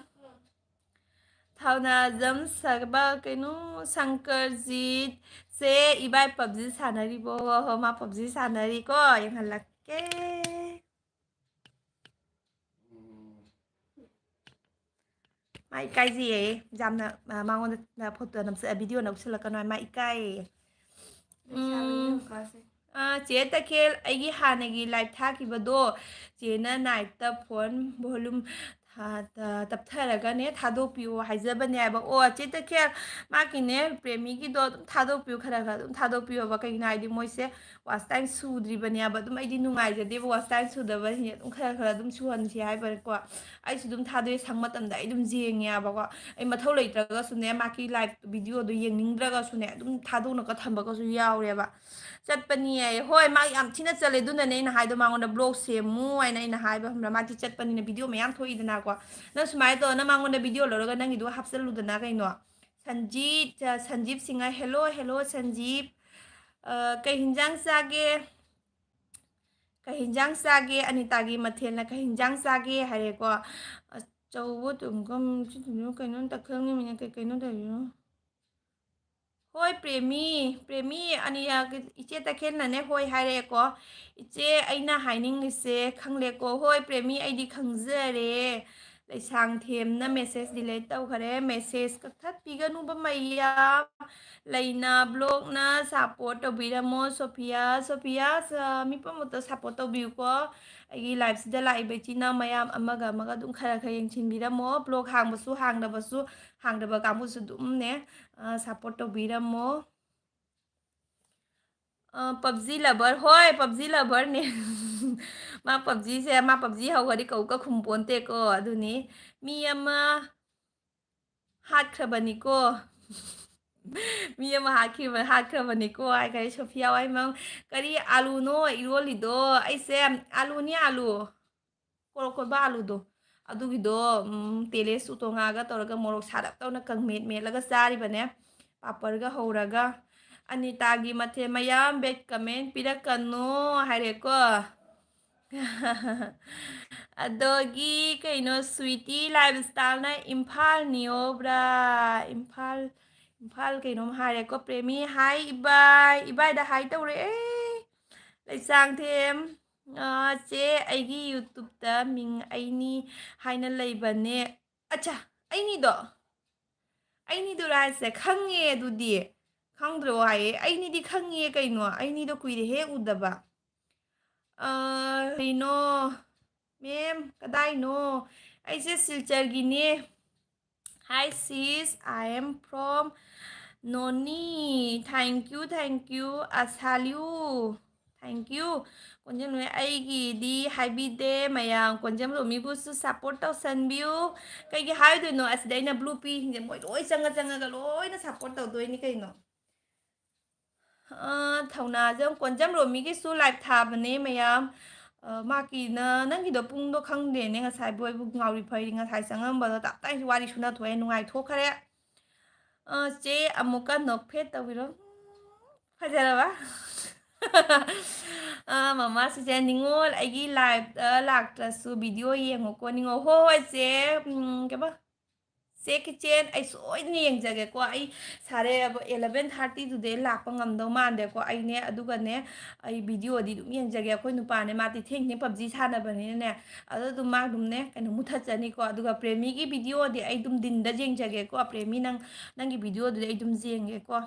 ꯊꯧꯅꯥꯖꯝ ꯁꯒꯕ ꯀꯩꯅꯣ, ꯁꯪꯀꯔꯖꯤꯠ ꯁꯦ, ꯏꯕꯥꯏ PUBG ꯁꯥꯟꯅꯔꯤꯕꯣ? ꯍꯣ, ꯃꯥ PUBG ꯁꯥꯟꯅꯔꯤꯀꯣ, ꯌꯦꯡꯍꯜꯂꯛꯀꯦ꯫ ꯃꯥ ꯏꯀꯥꯏꯖꯩꯌꯦ ꯌꯥꯝꯅ, ꯑ, ꯃꯉꯣꯟꯗ, ꯑ, photo ꯅꯝꯁ-, ꯑ, video ꯅꯝꯁꯤꯜꯂꯛꯀꯅꯣ ꯍꯥꯏ, ꯃꯥ ꯏꯀꯥꯏꯌꯦ꯫ ꯎꯝ꯫ ꯑ, ꯆꯦ ꯇꯈꯦꯜ, ꯑꯩꯒꯤ ꯍꯥꯟꯅꯒꯤ live ꯊꯥꯈꯤꯕꯗꯣ ꯆꯦꯅ nightꯇ phone volume ꯇꯞꯊꯔꯒꯅꯦ ꯊꯥꯗꯣꯛꯄꯤꯌꯣ ꯍꯥꯏꯖꯕꯅꯦ ꯍꯥꯏꯕ꯫ ꯑꯣ, ꯆꯦ ꯇꯈꯦꯜ, ꯃꯥꯒꯤꯅꯦ, ꯄ꯭ꯔꯦꯃꯤꯒꯤꯗꯣ ꯑꯗꯨꯝ ꯊꯥꯗꯣꯛꯄꯤꯌꯨ, ꯈꯔ ꯈꯔ ꯑꯗꯨꯝ ꯊꯥꯗꯣꯛꯄꯤꯌꯣꯕ꯫ ꯀꯩꯒꯤꯅꯣ ꯍꯥꯏꯗꯤ ꯃꯣꯏꯁꯦ watch time ꯁꯨꯗ꯭ꯔꯤꯕꯅꯦꯕ꯫ ꯑꯗꯨꯝ ꯑꯩꯗꯤ ꯅꯨꯡꯉꯥꯏꯖꯗꯦꯕ watch time ꯁꯨꯗꯕꯁꯤꯡꯁꯦ꯫ ꯑꯗꯨꯝ ꯈꯔ ꯈꯔ ꯑꯗꯨꯝ ꯁꯨꯍꯟꯁꯤ ꯍꯥꯏꯕꯀꯣ꯫ ꯑꯩꯁꯨ ꯑꯗꯨꯝ ꯊꯥꯗꯣꯛꯑꯦ, ꯁꯪ ꯃꯇꯝꯗ ꯑꯩ ꯑꯗꯨꯝ ꯌꯦꯡꯉꯦꯕꯀꯣ꯫ ꯑꯩ ꯃꯊꯧ ꯂꯩꯇ꯭ꯔꯒꯁꯨꯅꯦ, ꯃꯥꯒꯤ live videoꯗꯣ ꯌꯦꯡꯅꯤꯡꯗ꯭ꯔꯒꯁꯨꯅꯦ, ꯑꯗꯨꯝ ꯊꯥꯗꯣꯛꯅꯒ ꯊꯝꯕꯒꯁꯨ ꯌꯥꯎꯔꯦꯕ꯫ ꯆꯠꯄꯅꯤ ꯍꯥꯏꯌꯦ꯫ ꯍꯣꯏ, ꯃꯥ ꯌꯥꯝ ꯊꯤꯅ ꯆꯠꯂꯦ꯫ ꯑꯗꯨꯅꯅꯦ ꯑꯩꯅ ꯍꯥꯏꯗꯣ, ꯃꯉꯣꯟꯗ vlog ꯁꯦꯝꯃꯨ ꯍꯥꯏꯅ ꯑꯩꯅ ꯍꯥꯏꯕ, ꯈꯪꯕ꯭ꯔꯥ? ꯃꯥꯗꯤ ꯆꯠꯄꯅꯤꯅ video ꯃꯌꯥꯝ ꯊꯣꯛꯏꯗꯅꯀꯣ꯫ ꯅꯪ ꯁꯨꯃꯥꯏꯅ ꯇꯧ, ꯅꯪ ꯃꯉꯣꯟꯗ video ꯂꯧꯔꯒ ꯅꯪꯒꯤꯗꯨꯒ ꯍꯥꯞꯆꯜꯂꯨꯗꯅ ꯀꯩꯅꯣ꯫ ꯁꯟꯖꯤꯠ, ꯑ, ꯁꯟꯖꯤꯞ ꯁꯤꯡꯍ, hello, hello, ꯁꯟꯖꯤꯞ꯫ ꯑ, ꯀꯩ ꯍꯤꯟꯖꯥꯡ ꯆꯥꯒꯦ? ꯀꯩ ꯍꯤꯟꯖꯥꯡ ꯆꯥꯒꯦ? ꯑꯅꯤꯇꯥꯒꯤ ꯃꯊꯦꯜꯅ ꯀꯩ ꯍꯤꯟꯖꯥꯡ ꯆꯥꯒꯦ ꯍꯥꯏꯔꯦꯀꯣ꯫ ꯑꯆꯧꯕ ꯇꯨꯝꯒꯝ, ꯀꯩꯅꯣ ꯇꯈꯦꯜꯒꯤ ꯃꯤꯅ ꯀꯩ ꯀꯩꯅꯣ ꯇꯧꯔꯤꯅꯣ? ꯍꯣꯏ, ꯄ꯭ꯔꯦꯃꯤ, ꯄ꯭ꯔꯦꯃꯤ, ꯑꯅꯤ-, ꯑ, ꯏꯆꯦ ꯇꯈꯦꯜꯅꯅꯦ ꯍꯣꯏ ꯍꯥꯏꯔꯛꯑꯦꯀꯣ꯫ ꯏꯆꯦ, ꯑꯩꯅ ꯍꯥꯏꯅꯤꯡꯉꯤꯁꯦ ꯈꯪꯂꯦꯀꯣ꯫ ꯍꯣꯏ, ꯄ꯭ꯔꯦꯃꯤ, ꯑꯩꯗꯤ ꯈꯪꯖꯔꯦ꯫ ꯂꯩꯁꯥꯡꯊꯦꯝꯅ message delete ꯇꯧꯈꯔꯦ꯫ Message ꯀꯛꯊꯠꯄꯤꯒꯅꯨꯕ ꯃꯌꯥꯝ꯫ ꯂꯩꯅꯥ vlogꯅ support ꯇꯧꯕꯤꯔꯝꯃꯣ꯫ ꯁꯣꯐꯤꯌꯥ, ꯁꯣꯐꯤꯌꯥ, ꯁ-, ꯃꯤ ꯄꯨꯝꯅꯃꯛꯇ support ꯇꯧꯕꯤꯌꯨꯀꯣ꯫ ꯑꯩꯒꯤ liveꯁꯤꯗ ꯂꯥꯛꯏꯕ ꯏꯆꯤꯟ ꯏꯅꯥꯎ ꯃꯌꯥꯝ ꯑꯃꯒ ꯑꯃꯒ ꯑꯗꯨꯝ ꯈꯔ ꯈꯔ ꯌꯦꯡꯁꯤꯟꯕꯤꯔꯝꯃꯣ꯫ Vlog ꯍꯥꯡꯕꯁꯨ ꯍꯥꯡꯗꯕꯁꯨ, ꯍꯥꯡꯗꯕ ꯀꯥꯡꯕꯨꯁꯨ ꯑꯗꯨꯝꯅꯦ, ꯑ, support ꯇꯧꯕꯤꯔꯝꯃꯣ꯫ ꯑ, PUBG lover, ꯍꯣꯏ, PUBG loverꯅꯦ꯫ ꯃꯥ PUBGꯁꯦ, ꯃꯥ PUBG ꯍꯧꯈ꯭ꯔꯗꯤ ꯀꯧ ꯀꯈꯨꯝ ꯄꯣꯟꯇꯦꯀꯣ, ꯑꯗꯨꯅꯤ꯫ ꯃꯤ ꯑꯃ ꯍꯥꯠꯈ꯭ꯔꯕꯅꯤꯀꯣ꯫ ꯃꯤ ꯑꯃ ꯍꯥꯠꯈꯤꯕ-, ꯍꯥꯠꯈ꯭ꯔꯕꯅꯤꯀꯣ ꯍꯥꯏꯈ꯭ꯔꯦ ꯁꯣꯐꯤꯌꯥ ꯋꯥꯏꯃꯪ꯫ ꯀꯔꯤ ꯑꯥꯂꯨꯅꯣ ꯏꯔꯣꯜꯂꯤꯗꯣ? ꯑꯩꯁꯦ ꯑꯥꯂꯨꯅꯤ, ꯑꯥꯂꯨ꯫ ꯀꯣꯔꯣꯛ ꯀꯣꯟꯕ ꯑꯥꯂꯨꯗꯣ, ꯑꯗꯨꯒꯤꯗꯣ, ꯎꯝ, ꯇꯦꯂꯦ ꯁꯨꯇꯣꯉꯥꯒ ꯇꯧꯔꯒ ꯃꯣꯔꯣꯛ ꯁꯥꯔꯞ ꯇꯧꯅ ꯀꯪꯃꯦꯠ ꯃꯦꯠꯂꯒ ꯆꯥꯔꯤꯕꯅꯦ꯫ ꯄꯥꯄꯔꯒ ꯍꯧꯔꯒ꯫ ꯑꯅꯤꯇꯥꯒꯤ ꯃꯊꯦꯜ ꯃꯌꯥꯝ bad comment ꯄꯤꯔꯛꯀꯅꯣ ꯍꯥꯏꯔꯦꯀꯣ꯫ ꯑꯗꯒꯤ ꯀꯩꯅꯣ, ꯁ꯭ꯋꯤꯇꯤ ꯂꯥꯏꯐ ꯁ꯭ꯇꯥꯏꯜꯅ ꯏꯝꯐꯥꯜ ꯅꯤꯌꯣꯕ꯭ꯔꯥ? ꯏꯝꯐꯥꯜ, ꯏꯝꯐꯥꯜ ꯀꯩꯅꯣꯝ ꯍꯥꯏꯔꯦꯀꯣ꯫ ꯄ꯭ꯔꯦꯃꯤ, ꯍꯥꯏ ꯏꯕꯥꯏ, ꯏꯕꯥꯏꯗ ꯍꯥꯏ ꯇꯧꯔꯛꯑꯦ꯫ ꯂꯩꯁꯥꯡꯊꯦꯝ, ꯑ, ꯆꯦ, ꯑꯩꯒꯤ YouTubeꯇ ꯃꯤꯡ ꯑꯩꯅꯤ ꯍꯥꯏꯅ ꯂꯩꯕꯅꯦ꯫ ꯑꯠꯆꯥ, ꯑꯩꯅꯤꯗꯣ? ꯑꯩꯅꯤꯗꯨꯔꯥ ꯍꯥꯏꯁꯦ? ꯈꯪꯉꯦ ꯑꯗꯨꯗꯤ꯫ ꯈꯪꯗ꯭ꯔꯣ ꯍꯥꯏꯌꯦ? ꯑꯩꯅꯤꯗꯤ ꯈꯪꯉꯦ ꯀꯩꯅꯣ꯫ ꯑꯩꯅꯤꯗꯣ ꯀꯨꯏꯔꯦꯍꯦ ꯎꯗꯕ꯫ ꯑ, ꯀꯩꯅꯣ? ꯃꯦꯝ, ꯀꯗꯥꯏꯅꯣ? ꯑꯩꯁꯦ ꯁꯤꯜꯆꯔꯒꯤꯅꯦ. Hi sis, I am from Noni. Thank you, thank you. ꯑꯁꯥꯂꯤꯌꯨ, thank you. ꯀꯣꯟꯖꯦꯝ ꯂꯣꯃꯤ ꯑꯩꯒꯤꯗꯤ ꯍꯥꯏꯕꯤꯗꯦ ꯃꯌꯥꯝ, ꯀꯣꯟꯖꯦꯝ ꯂꯣꯃꯤꯕꯨꯁꯨ support ꯇꯧꯁꯟꯕꯤꯌꯨ꯫ ꯀꯩꯒꯤ ꯍꯥꯏꯗꯣꯏꯅꯣ? ꯑꯁꯤꯗ ꯑꯩꯅ blue ꯄꯤꯁꯤꯡꯁꯦ ꯃꯣꯏ ꯂꯣꯏ ꯆꯪꯉ ꯆꯪꯉꯒ ꯂꯣꯏꯅ support ꯇꯧꯗꯣꯏꯅꯤ ꯀꯩꯅꯣ꯫ ꯑ, ꯊꯧꯅꯥꯖꯝ, ꯀꯣꯟꯖꯝ ꯔꯣꯃꯤꯒꯤꯁꯨ live ꯊꯥꯕꯅꯦ ꯃꯌꯥꯝ꯫ ꯑ, ꯃꯥꯀꯤꯅ, ꯅꯪꯒꯤꯗꯣ ꯄꯨꯡꯗꯣ ꯈꯪꯗꯦꯅꯦ, ꯉꯁꯥꯏꯕꯨ ꯑꯩꯕꯨ ꯉꯥꯎꯔꯤ ꯐꯩꯔꯤ, ꯉꯁꯥꯏ ꯆꯪꯉꯝꯕꯗꯣ ꯇꯞ ꯇꯥꯏꯁꯨ ꯋꯥꯔꯤ ꯁꯨꯅ ꯊꯣꯛꯑꯦ, ꯅꯨꯡꯉꯥꯏꯊꯣꯛꯈ꯭ꯔꯦ꯫ ꯑ, ꯆꯦ ꯑꯃꯨꯛꯀ ꯅꯣꯛꯐꯦꯠ ꯇꯧꯕꯤꯔꯣ꯫ ꯐꯖꯔꯕ? ꯑ, ꯃꯃꯥ ꯁꯤꯁꯦ ꯅꯤꯉꯣꯜ ꯑꯩꯒꯤ live ꯂꯥꯛꯇ꯭ꯔꯁꯨ video ꯌꯦꯡꯉꯨꯀꯣ ꯅꯤꯉꯣꯜ꯫ ꯍꯣꯏ ꯍꯣꯏ ꯆꯦ, ꯎꯝ, ꯀꯩꯕ? ꯆꯦ ꯀꯤꯆꯦꯟ, ꯑꯩ ꯁꯣꯏꯗꯅ ꯌꯦꯡꯖꯒꯦꯀꯣ꯫ ꯑꯩ ꯁꯥꯔꯦ ꯑꯕ eleven thirty ꯗꯨꯗꯩ ꯂꯥꯛꯄ ꯉꯝꯗꯧ ꯃꯥꯟꯗꯦꯀꯣ꯫ ꯑꯩꯅꯦ, ꯑꯗꯨꯒꯅꯦ, ꯑꯩ videoꯗꯤ ꯑꯗꯨꯝ ꯌꯦꯡꯖꯒꯦ꯫ ꯑꯩꯈꯣꯏ ꯅꯨꯄꯥꯅꯦ, ꯃꯥꯗꯤ ꯊꯦꯡ ꯊꯦꯡ PUBG ꯁꯥꯟꯅꯕꯅꯤꯅꯅꯦ, ꯑꯗꯣ ꯑꯗꯨꯝ ꯃꯥ ꯑꯗꯨꯝꯅꯦ, ꯀꯩꯅꯣ, ꯃꯨꯊꯠꯆꯅꯤꯀꯣ꯫ ꯑꯗꯨꯒ ꯄ꯭ꯔꯦꯃꯤꯒꯤ videoꯗꯤ ꯑꯩ ꯑꯗꯨꯝ ꯗꯤꯟꯗ ꯌꯦꯡꯖꯒꯦꯀꯣ꯫ ꯄ꯭ꯔꯦꯃꯤ, ꯅꯪ, ꯅꯪꯒꯤ videoꯗꯨꯗꯤ ꯑꯩ ꯑꯗꯨꯝ ꯌꯦꯡꯒꯦꯀꯣ꯫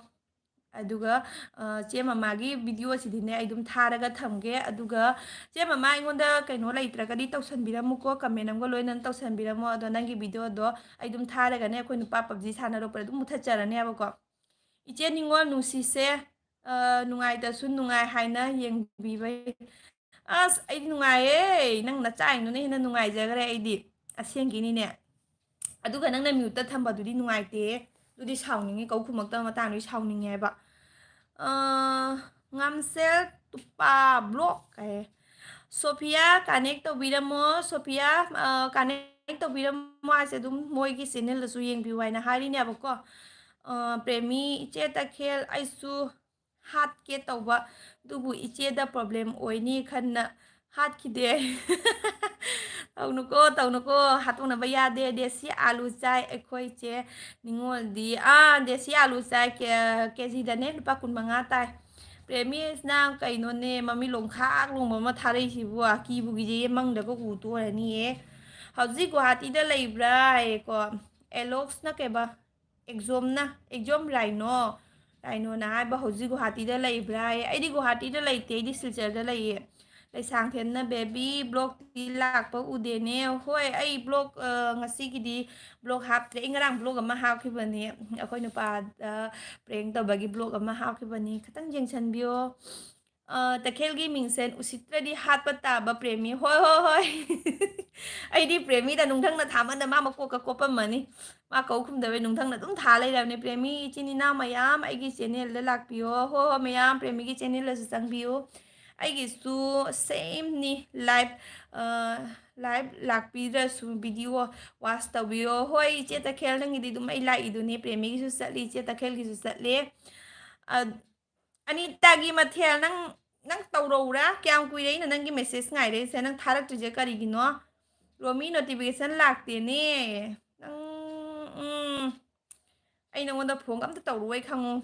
ꯑꯗꯨꯒ, ꯑ, ꯆꯦ ꯃꯃꯥꯒꯤ videoꯁꯤꯗꯤꯅꯦ, ꯑꯩ ꯑꯗꯨꯝ ꯊꯥꯔꯒ ꯊꯝꯒꯦ꯫ ꯑꯗꯨꯒ ꯆꯦ ꯃꯃꯥ, ꯑꯩꯉꯣꯟꯗ ꯀꯩꯅꯣ ꯂꯩꯇ꯭ꯔꯒꯗꯤ ꯇꯧꯁꯟꯕꯤꯔꯝꯃꯨꯀꯣ, comment ꯑꯃꯒ ꯂꯣꯏꯅꯅ ꯇꯧꯁꯟꯕꯤꯔꯝꯃꯣ꯫ ꯑꯗꯣ ꯅꯪꯒꯤ videoꯗꯣ ꯑꯩ ꯑꯗꯨꯝ ꯊꯥꯔꯒꯅꯦ, ꯑꯩꯈꯣꯏ ꯅꯨꯄꯥ PUBG ꯁꯥꯟꯅꯔꯛꯄꯗ ꯑꯗꯨꯝ ꯃꯨꯊꯠꯆꯔꯅꯦꯕꯀꯣ꯫ ꯏꯆꯦ ꯅꯤꯉꯣꯜ ꯅꯨꯡꯁꯤꯁꯦ, ꯑ, ꯅꯨꯡꯉꯥꯏꯇꯁꯨ ꯅꯨꯡꯉꯥꯏ ꯍꯥꯏꯅ ꯌꯦꯡꯕꯤꯕꯩ꯫ ꯑꯁ, ꯑꯩꯗꯤ ꯅꯨꯡꯉꯥꯏꯌꯦ꯫ ꯅꯪ ꯅꯆꯥꯏꯗꯨꯅ ꯍꯦꯟꯅ ꯅꯨꯡꯉꯥꯏꯖꯈ꯭ꯔꯦ ꯑꯩꯗꯤ꯫ ꯑꯁꯦꯡꯒꯤꯅꯤꯅꯦ꯫ ꯑꯗꯨꯒ ꯅꯪꯅ muteꯇ ꯊꯝꯕꯗꯨꯗꯤ ꯅꯨꯡꯉꯥꯏꯇꯦ꯫ ꯑꯗꯨꯗꯤ ꯁꯥꯎꯅꯤꯡꯉꯤ, ꯀꯧ ꯈꯨꯝꯃꯛꯇꯕ ꯃꯇꯥꯡꯗꯨꯗꯤ ꯁꯥꯎꯅꯤꯡꯉꯦ ꯍꯥꯏꯕ꯫ ꯑ, ꯉꯝꯁꯦꯜ ꯇꯨꯄꯥ vlog ꯀꯥꯏ꯫ ꯁꯣꯐꯤꯌꯥ connect ꯇꯧꯕꯤꯔꯝꯃꯣ꯫ ꯁꯣꯐꯤꯌꯥ, ꯑ, connect ꯇꯧꯕꯤꯔꯝꯃꯣ ꯍꯥꯏꯁꯦ ꯑꯗꯨꯝ ꯃꯣꯏꯒꯤ channelꯗꯁꯨ ꯌꯦꯡꯕꯤꯌꯨ ꯍꯥꯏꯅ ꯍꯥꯏꯔꯤꯅꯦꯕꯀꯣ꯫ ꯑ, ꯄ꯭ꯔꯦꯃꯤ, ꯏꯆꯦ ꯇꯈꯦꯜ, ꯑꯩꯁꯨ ꯍꯥꯠꯀꯦ ꯇꯧꯕ, ꯑꯗꯨꯕꯨ ꯏꯆꯦꯗ problem ꯑꯣꯏꯅꯤ ꯈꯟꯅ ꯍꯥꯠꯈꯤꯗꯦ꯫ ꯇꯧꯅꯨꯀꯣ, ꯇꯧꯅꯨꯀꯣ, ꯍꯥꯠꯇꯣꯛꯅꯕ ꯌꯥꯗꯦ꯫ ꯗꯦꯁꯤ ꯑꯥꯂꯨ ꯆꯥꯏ ꯑꯩꯈꯣꯏ ꯆꯦ ꯅꯤꯉꯣꯜꯗꯤ꯫ ꯑꯥ, ꯗꯦꯁꯤ ꯑꯥꯂꯨ ꯆꯥꯏ, ꯀꯦ-, KGꯗꯅꯦ ꯂꯨꯄꯥ ꯀꯨꯟ ꯃꯉꯥ ꯇꯥꯏ꯫ ꯄ꯭ꯔꯦꯃꯤꯁꯅ ꯀꯩꯅꯣꯅꯦ, ꯃꯃꯤꯠ ꯂꯣꯡꯈꯥꯛ ꯂꯣꯡꯕ ꯑꯃ ꯊꯥꯔꯛꯏꯁꯤꯕꯨ, ꯀꯤꯕꯨ ꯀꯤꯖꯩꯌꯦ, ꯃꯪꯗꯒ ꯎ ꯇꯣꯔꯅꯤꯌꯦ꯫ ꯍꯧꯖꯤꯛ ꯒꯨꯍꯥꯇꯤꯗ ꯂꯩꯕ꯭ꯔꯥ ꯍꯥꯏꯌꯦꯀꯣ, ꯑꯦꯂꯣꯛꯁꯅ ꯀꯩꯕ? ꯑꯦꯛꯖꯣꯝꯅ, ꯑꯦꯛꯖꯣꯝ ꯔꯥꯏꯅꯣ, ꯔꯥꯏꯅꯣꯅ ꯍꯥꯏꯕ ꯍꯧꯖꯤꯛ ꯒꯨꯍꯥꯇꯤꯗ ꯂꯩꯕ꯭ꯔꯥ ꯍꯥꯏꯌꯦ꯫ ꯑꯩꯗꯤ ꯒꯨꯍꯥꯇꯤꯗ ꯂꯩꯇꯦ, ꯑꯩꯗꯤ ꯁꯤꯜꯆꯔꯗ ꯂꯩꯌꯦ꯫ ꯂꯩꯁꯥꯡꯊꯦꯝꯅ, "ꯕꯦꯕꯤ, ꯕ꯭ꯂꯣꯛꯇꯤ ꯂꯥꯛꯄ ꯎꯗꯦꯅꯦ?" ꯍꯣꯏ, ꯑꯩ ꯕ꯭ꯂꯣꯛ, ꯑ, ꯉꯁꯤꯒꯤꯗꯤ ꯕ꯭ꯂꯣꯛ ꯍꯥꯞꯇ꯭ꯔꯦ꯫ ꯑꯩ ꯉꯔꯥꯡ ꯕ꯭ꯂꯣꯛ ꯑꯃ ꯍꯥꯞꯈꯤꯕꯅꯦ, ꯑꯩꯈꯣꯏ ꯅꯨꯄꯥꯗ ꯄ꯭ꯔꯦꯡ ꯇꯧꯕꯒꯤ ꯕ꯭ꯂꯣꯛ ꯑꯃ ꯍꯥꯞꯈꯤꯕꯅꯤ, ꯈꯤꯇꯪ ꯌꯦꯡꯁꯟꯕꯤꯌꯣ꯫ ꯑ, ꯇꯈꯦꯜꯒꯤ ꯃꯤꯡꯁꯦꯟ ꯎꯁꯤꯠꯇ꯭ꯔꯗꯤ ꯍꯥꯠꯄ ꯇꯥꯕ, ꯄ꯭ꯔꯦꯃꯤ꯫ ꯍꯣꯏ, ꯍꯣꯏ, ꯍꯣꯏ꯫ ꯑꯩꯗꯤ ꯄ꯭ꯔꯦꯃꯤꯗ ꯅꯨꯡꯊꯪꯅ ꯊꯥꯃꯟꯗ ꯃꯥ ꯃꯀꯣꯛꯀ ꯀꯣꯞꯄꯝꯃꯅꯤ꯫ ꯃꯥ ꯀꯧ ꯈꯨꯝꯗꯕꯩ ꯅꯨꯡꯊꯪꯅ ꯑꯗꯨꯝ ꯊꯥ ꯂꯩꯔꯕꯅꯦ꯫ ꯄ꯭ꯔꯦꯃꯤ ꯏꯆꯤꯟ ꯏꯅꯥꯎ ꯃꯌꯥꯝ ꯑꯩꯒꯤ ꯆꯦꯅꯦꯜꯗ ꯂꯥꯛꯄꯤꯌꯣ꯫ ꯍꯣꯏ, ꯍꯣꯏ, ꯃꯌꯥꯝ ꯄ꯭ꯔꯦꯃꯤꯒꯤ ꯆꯦꯅꯦꯜꯗꯁꯨ ꯆꯪꯕꯤꯌꯨ꯫ ꯑꯩꯒꯤꯁꯨ ꯁꯦꯝꯅꯤ, ꯂꯥꯏꯚ, ꯑ, ꯂꯥꯏꯚ ꯂꯥꯛꯄꯤꯗ꯭ꯔꯁꯨ ꯚꯤꯗꯤꯑꯣ ꯋꯥꯆ ꯇꯧꯕꯤꯌꯣ꯫ ꯍꯣꯏ, ꯏꯆꯦ ꯇꯈꯦꯜ, ꯅꯪꯒꯤꯗꯤ ꯑꯗꯨꯝ ꯑꯩ ꯂꯥꯛꯏꯗꯨꯅꯦ꯫ ꯄ꯭ꯔꯦꯃꯤꯒꯤꯁꯨ ꯆꯠꯂꯤ, ꯏꯆꯦ ꯇꯈꯦꯜꯒꯤꯁꯨ ꯆꯠꯂꯦ꯫ ꯑ, ꯑꯅꯤꯇꯥꯒꯤ ꯃꯊꯦꯜ, ꯅꯪ, ꯅꯪ ꯇꯧꯔꯧꯔꯥ? ꯀꯌꯥꯝ ꯀꯨꯏꯔꯦ ꯑꯩꯅ ꯅꯪꯒꯤ ꯃꯦꯁꯦꯖ ꯉꯥꯏꯔꯛꯏꯁꯦ? ꯅꯪ ꯊꯥꯔꯛꯇ꯭ꯔꯤꯁꯦ ꯀꯔꯤꯒꯤꯅꯣ? ꯔꯣꯃꯤ, ꯅꯣꯇꯤꯐꯤꯀꯦꯁꯟ ꯂꯥꯛꯇꯦꯅꯦ꯫ ꯅꯪ, ꯎꯝ, ꯑꯩ ꯅꯉꯣꯟꯗ ꯐꯣꯟꯒ ꯑꯝꯇ ꯇꯧꯔꯛꯑꯣꯏ ꯈꯪꯉꯨ꯫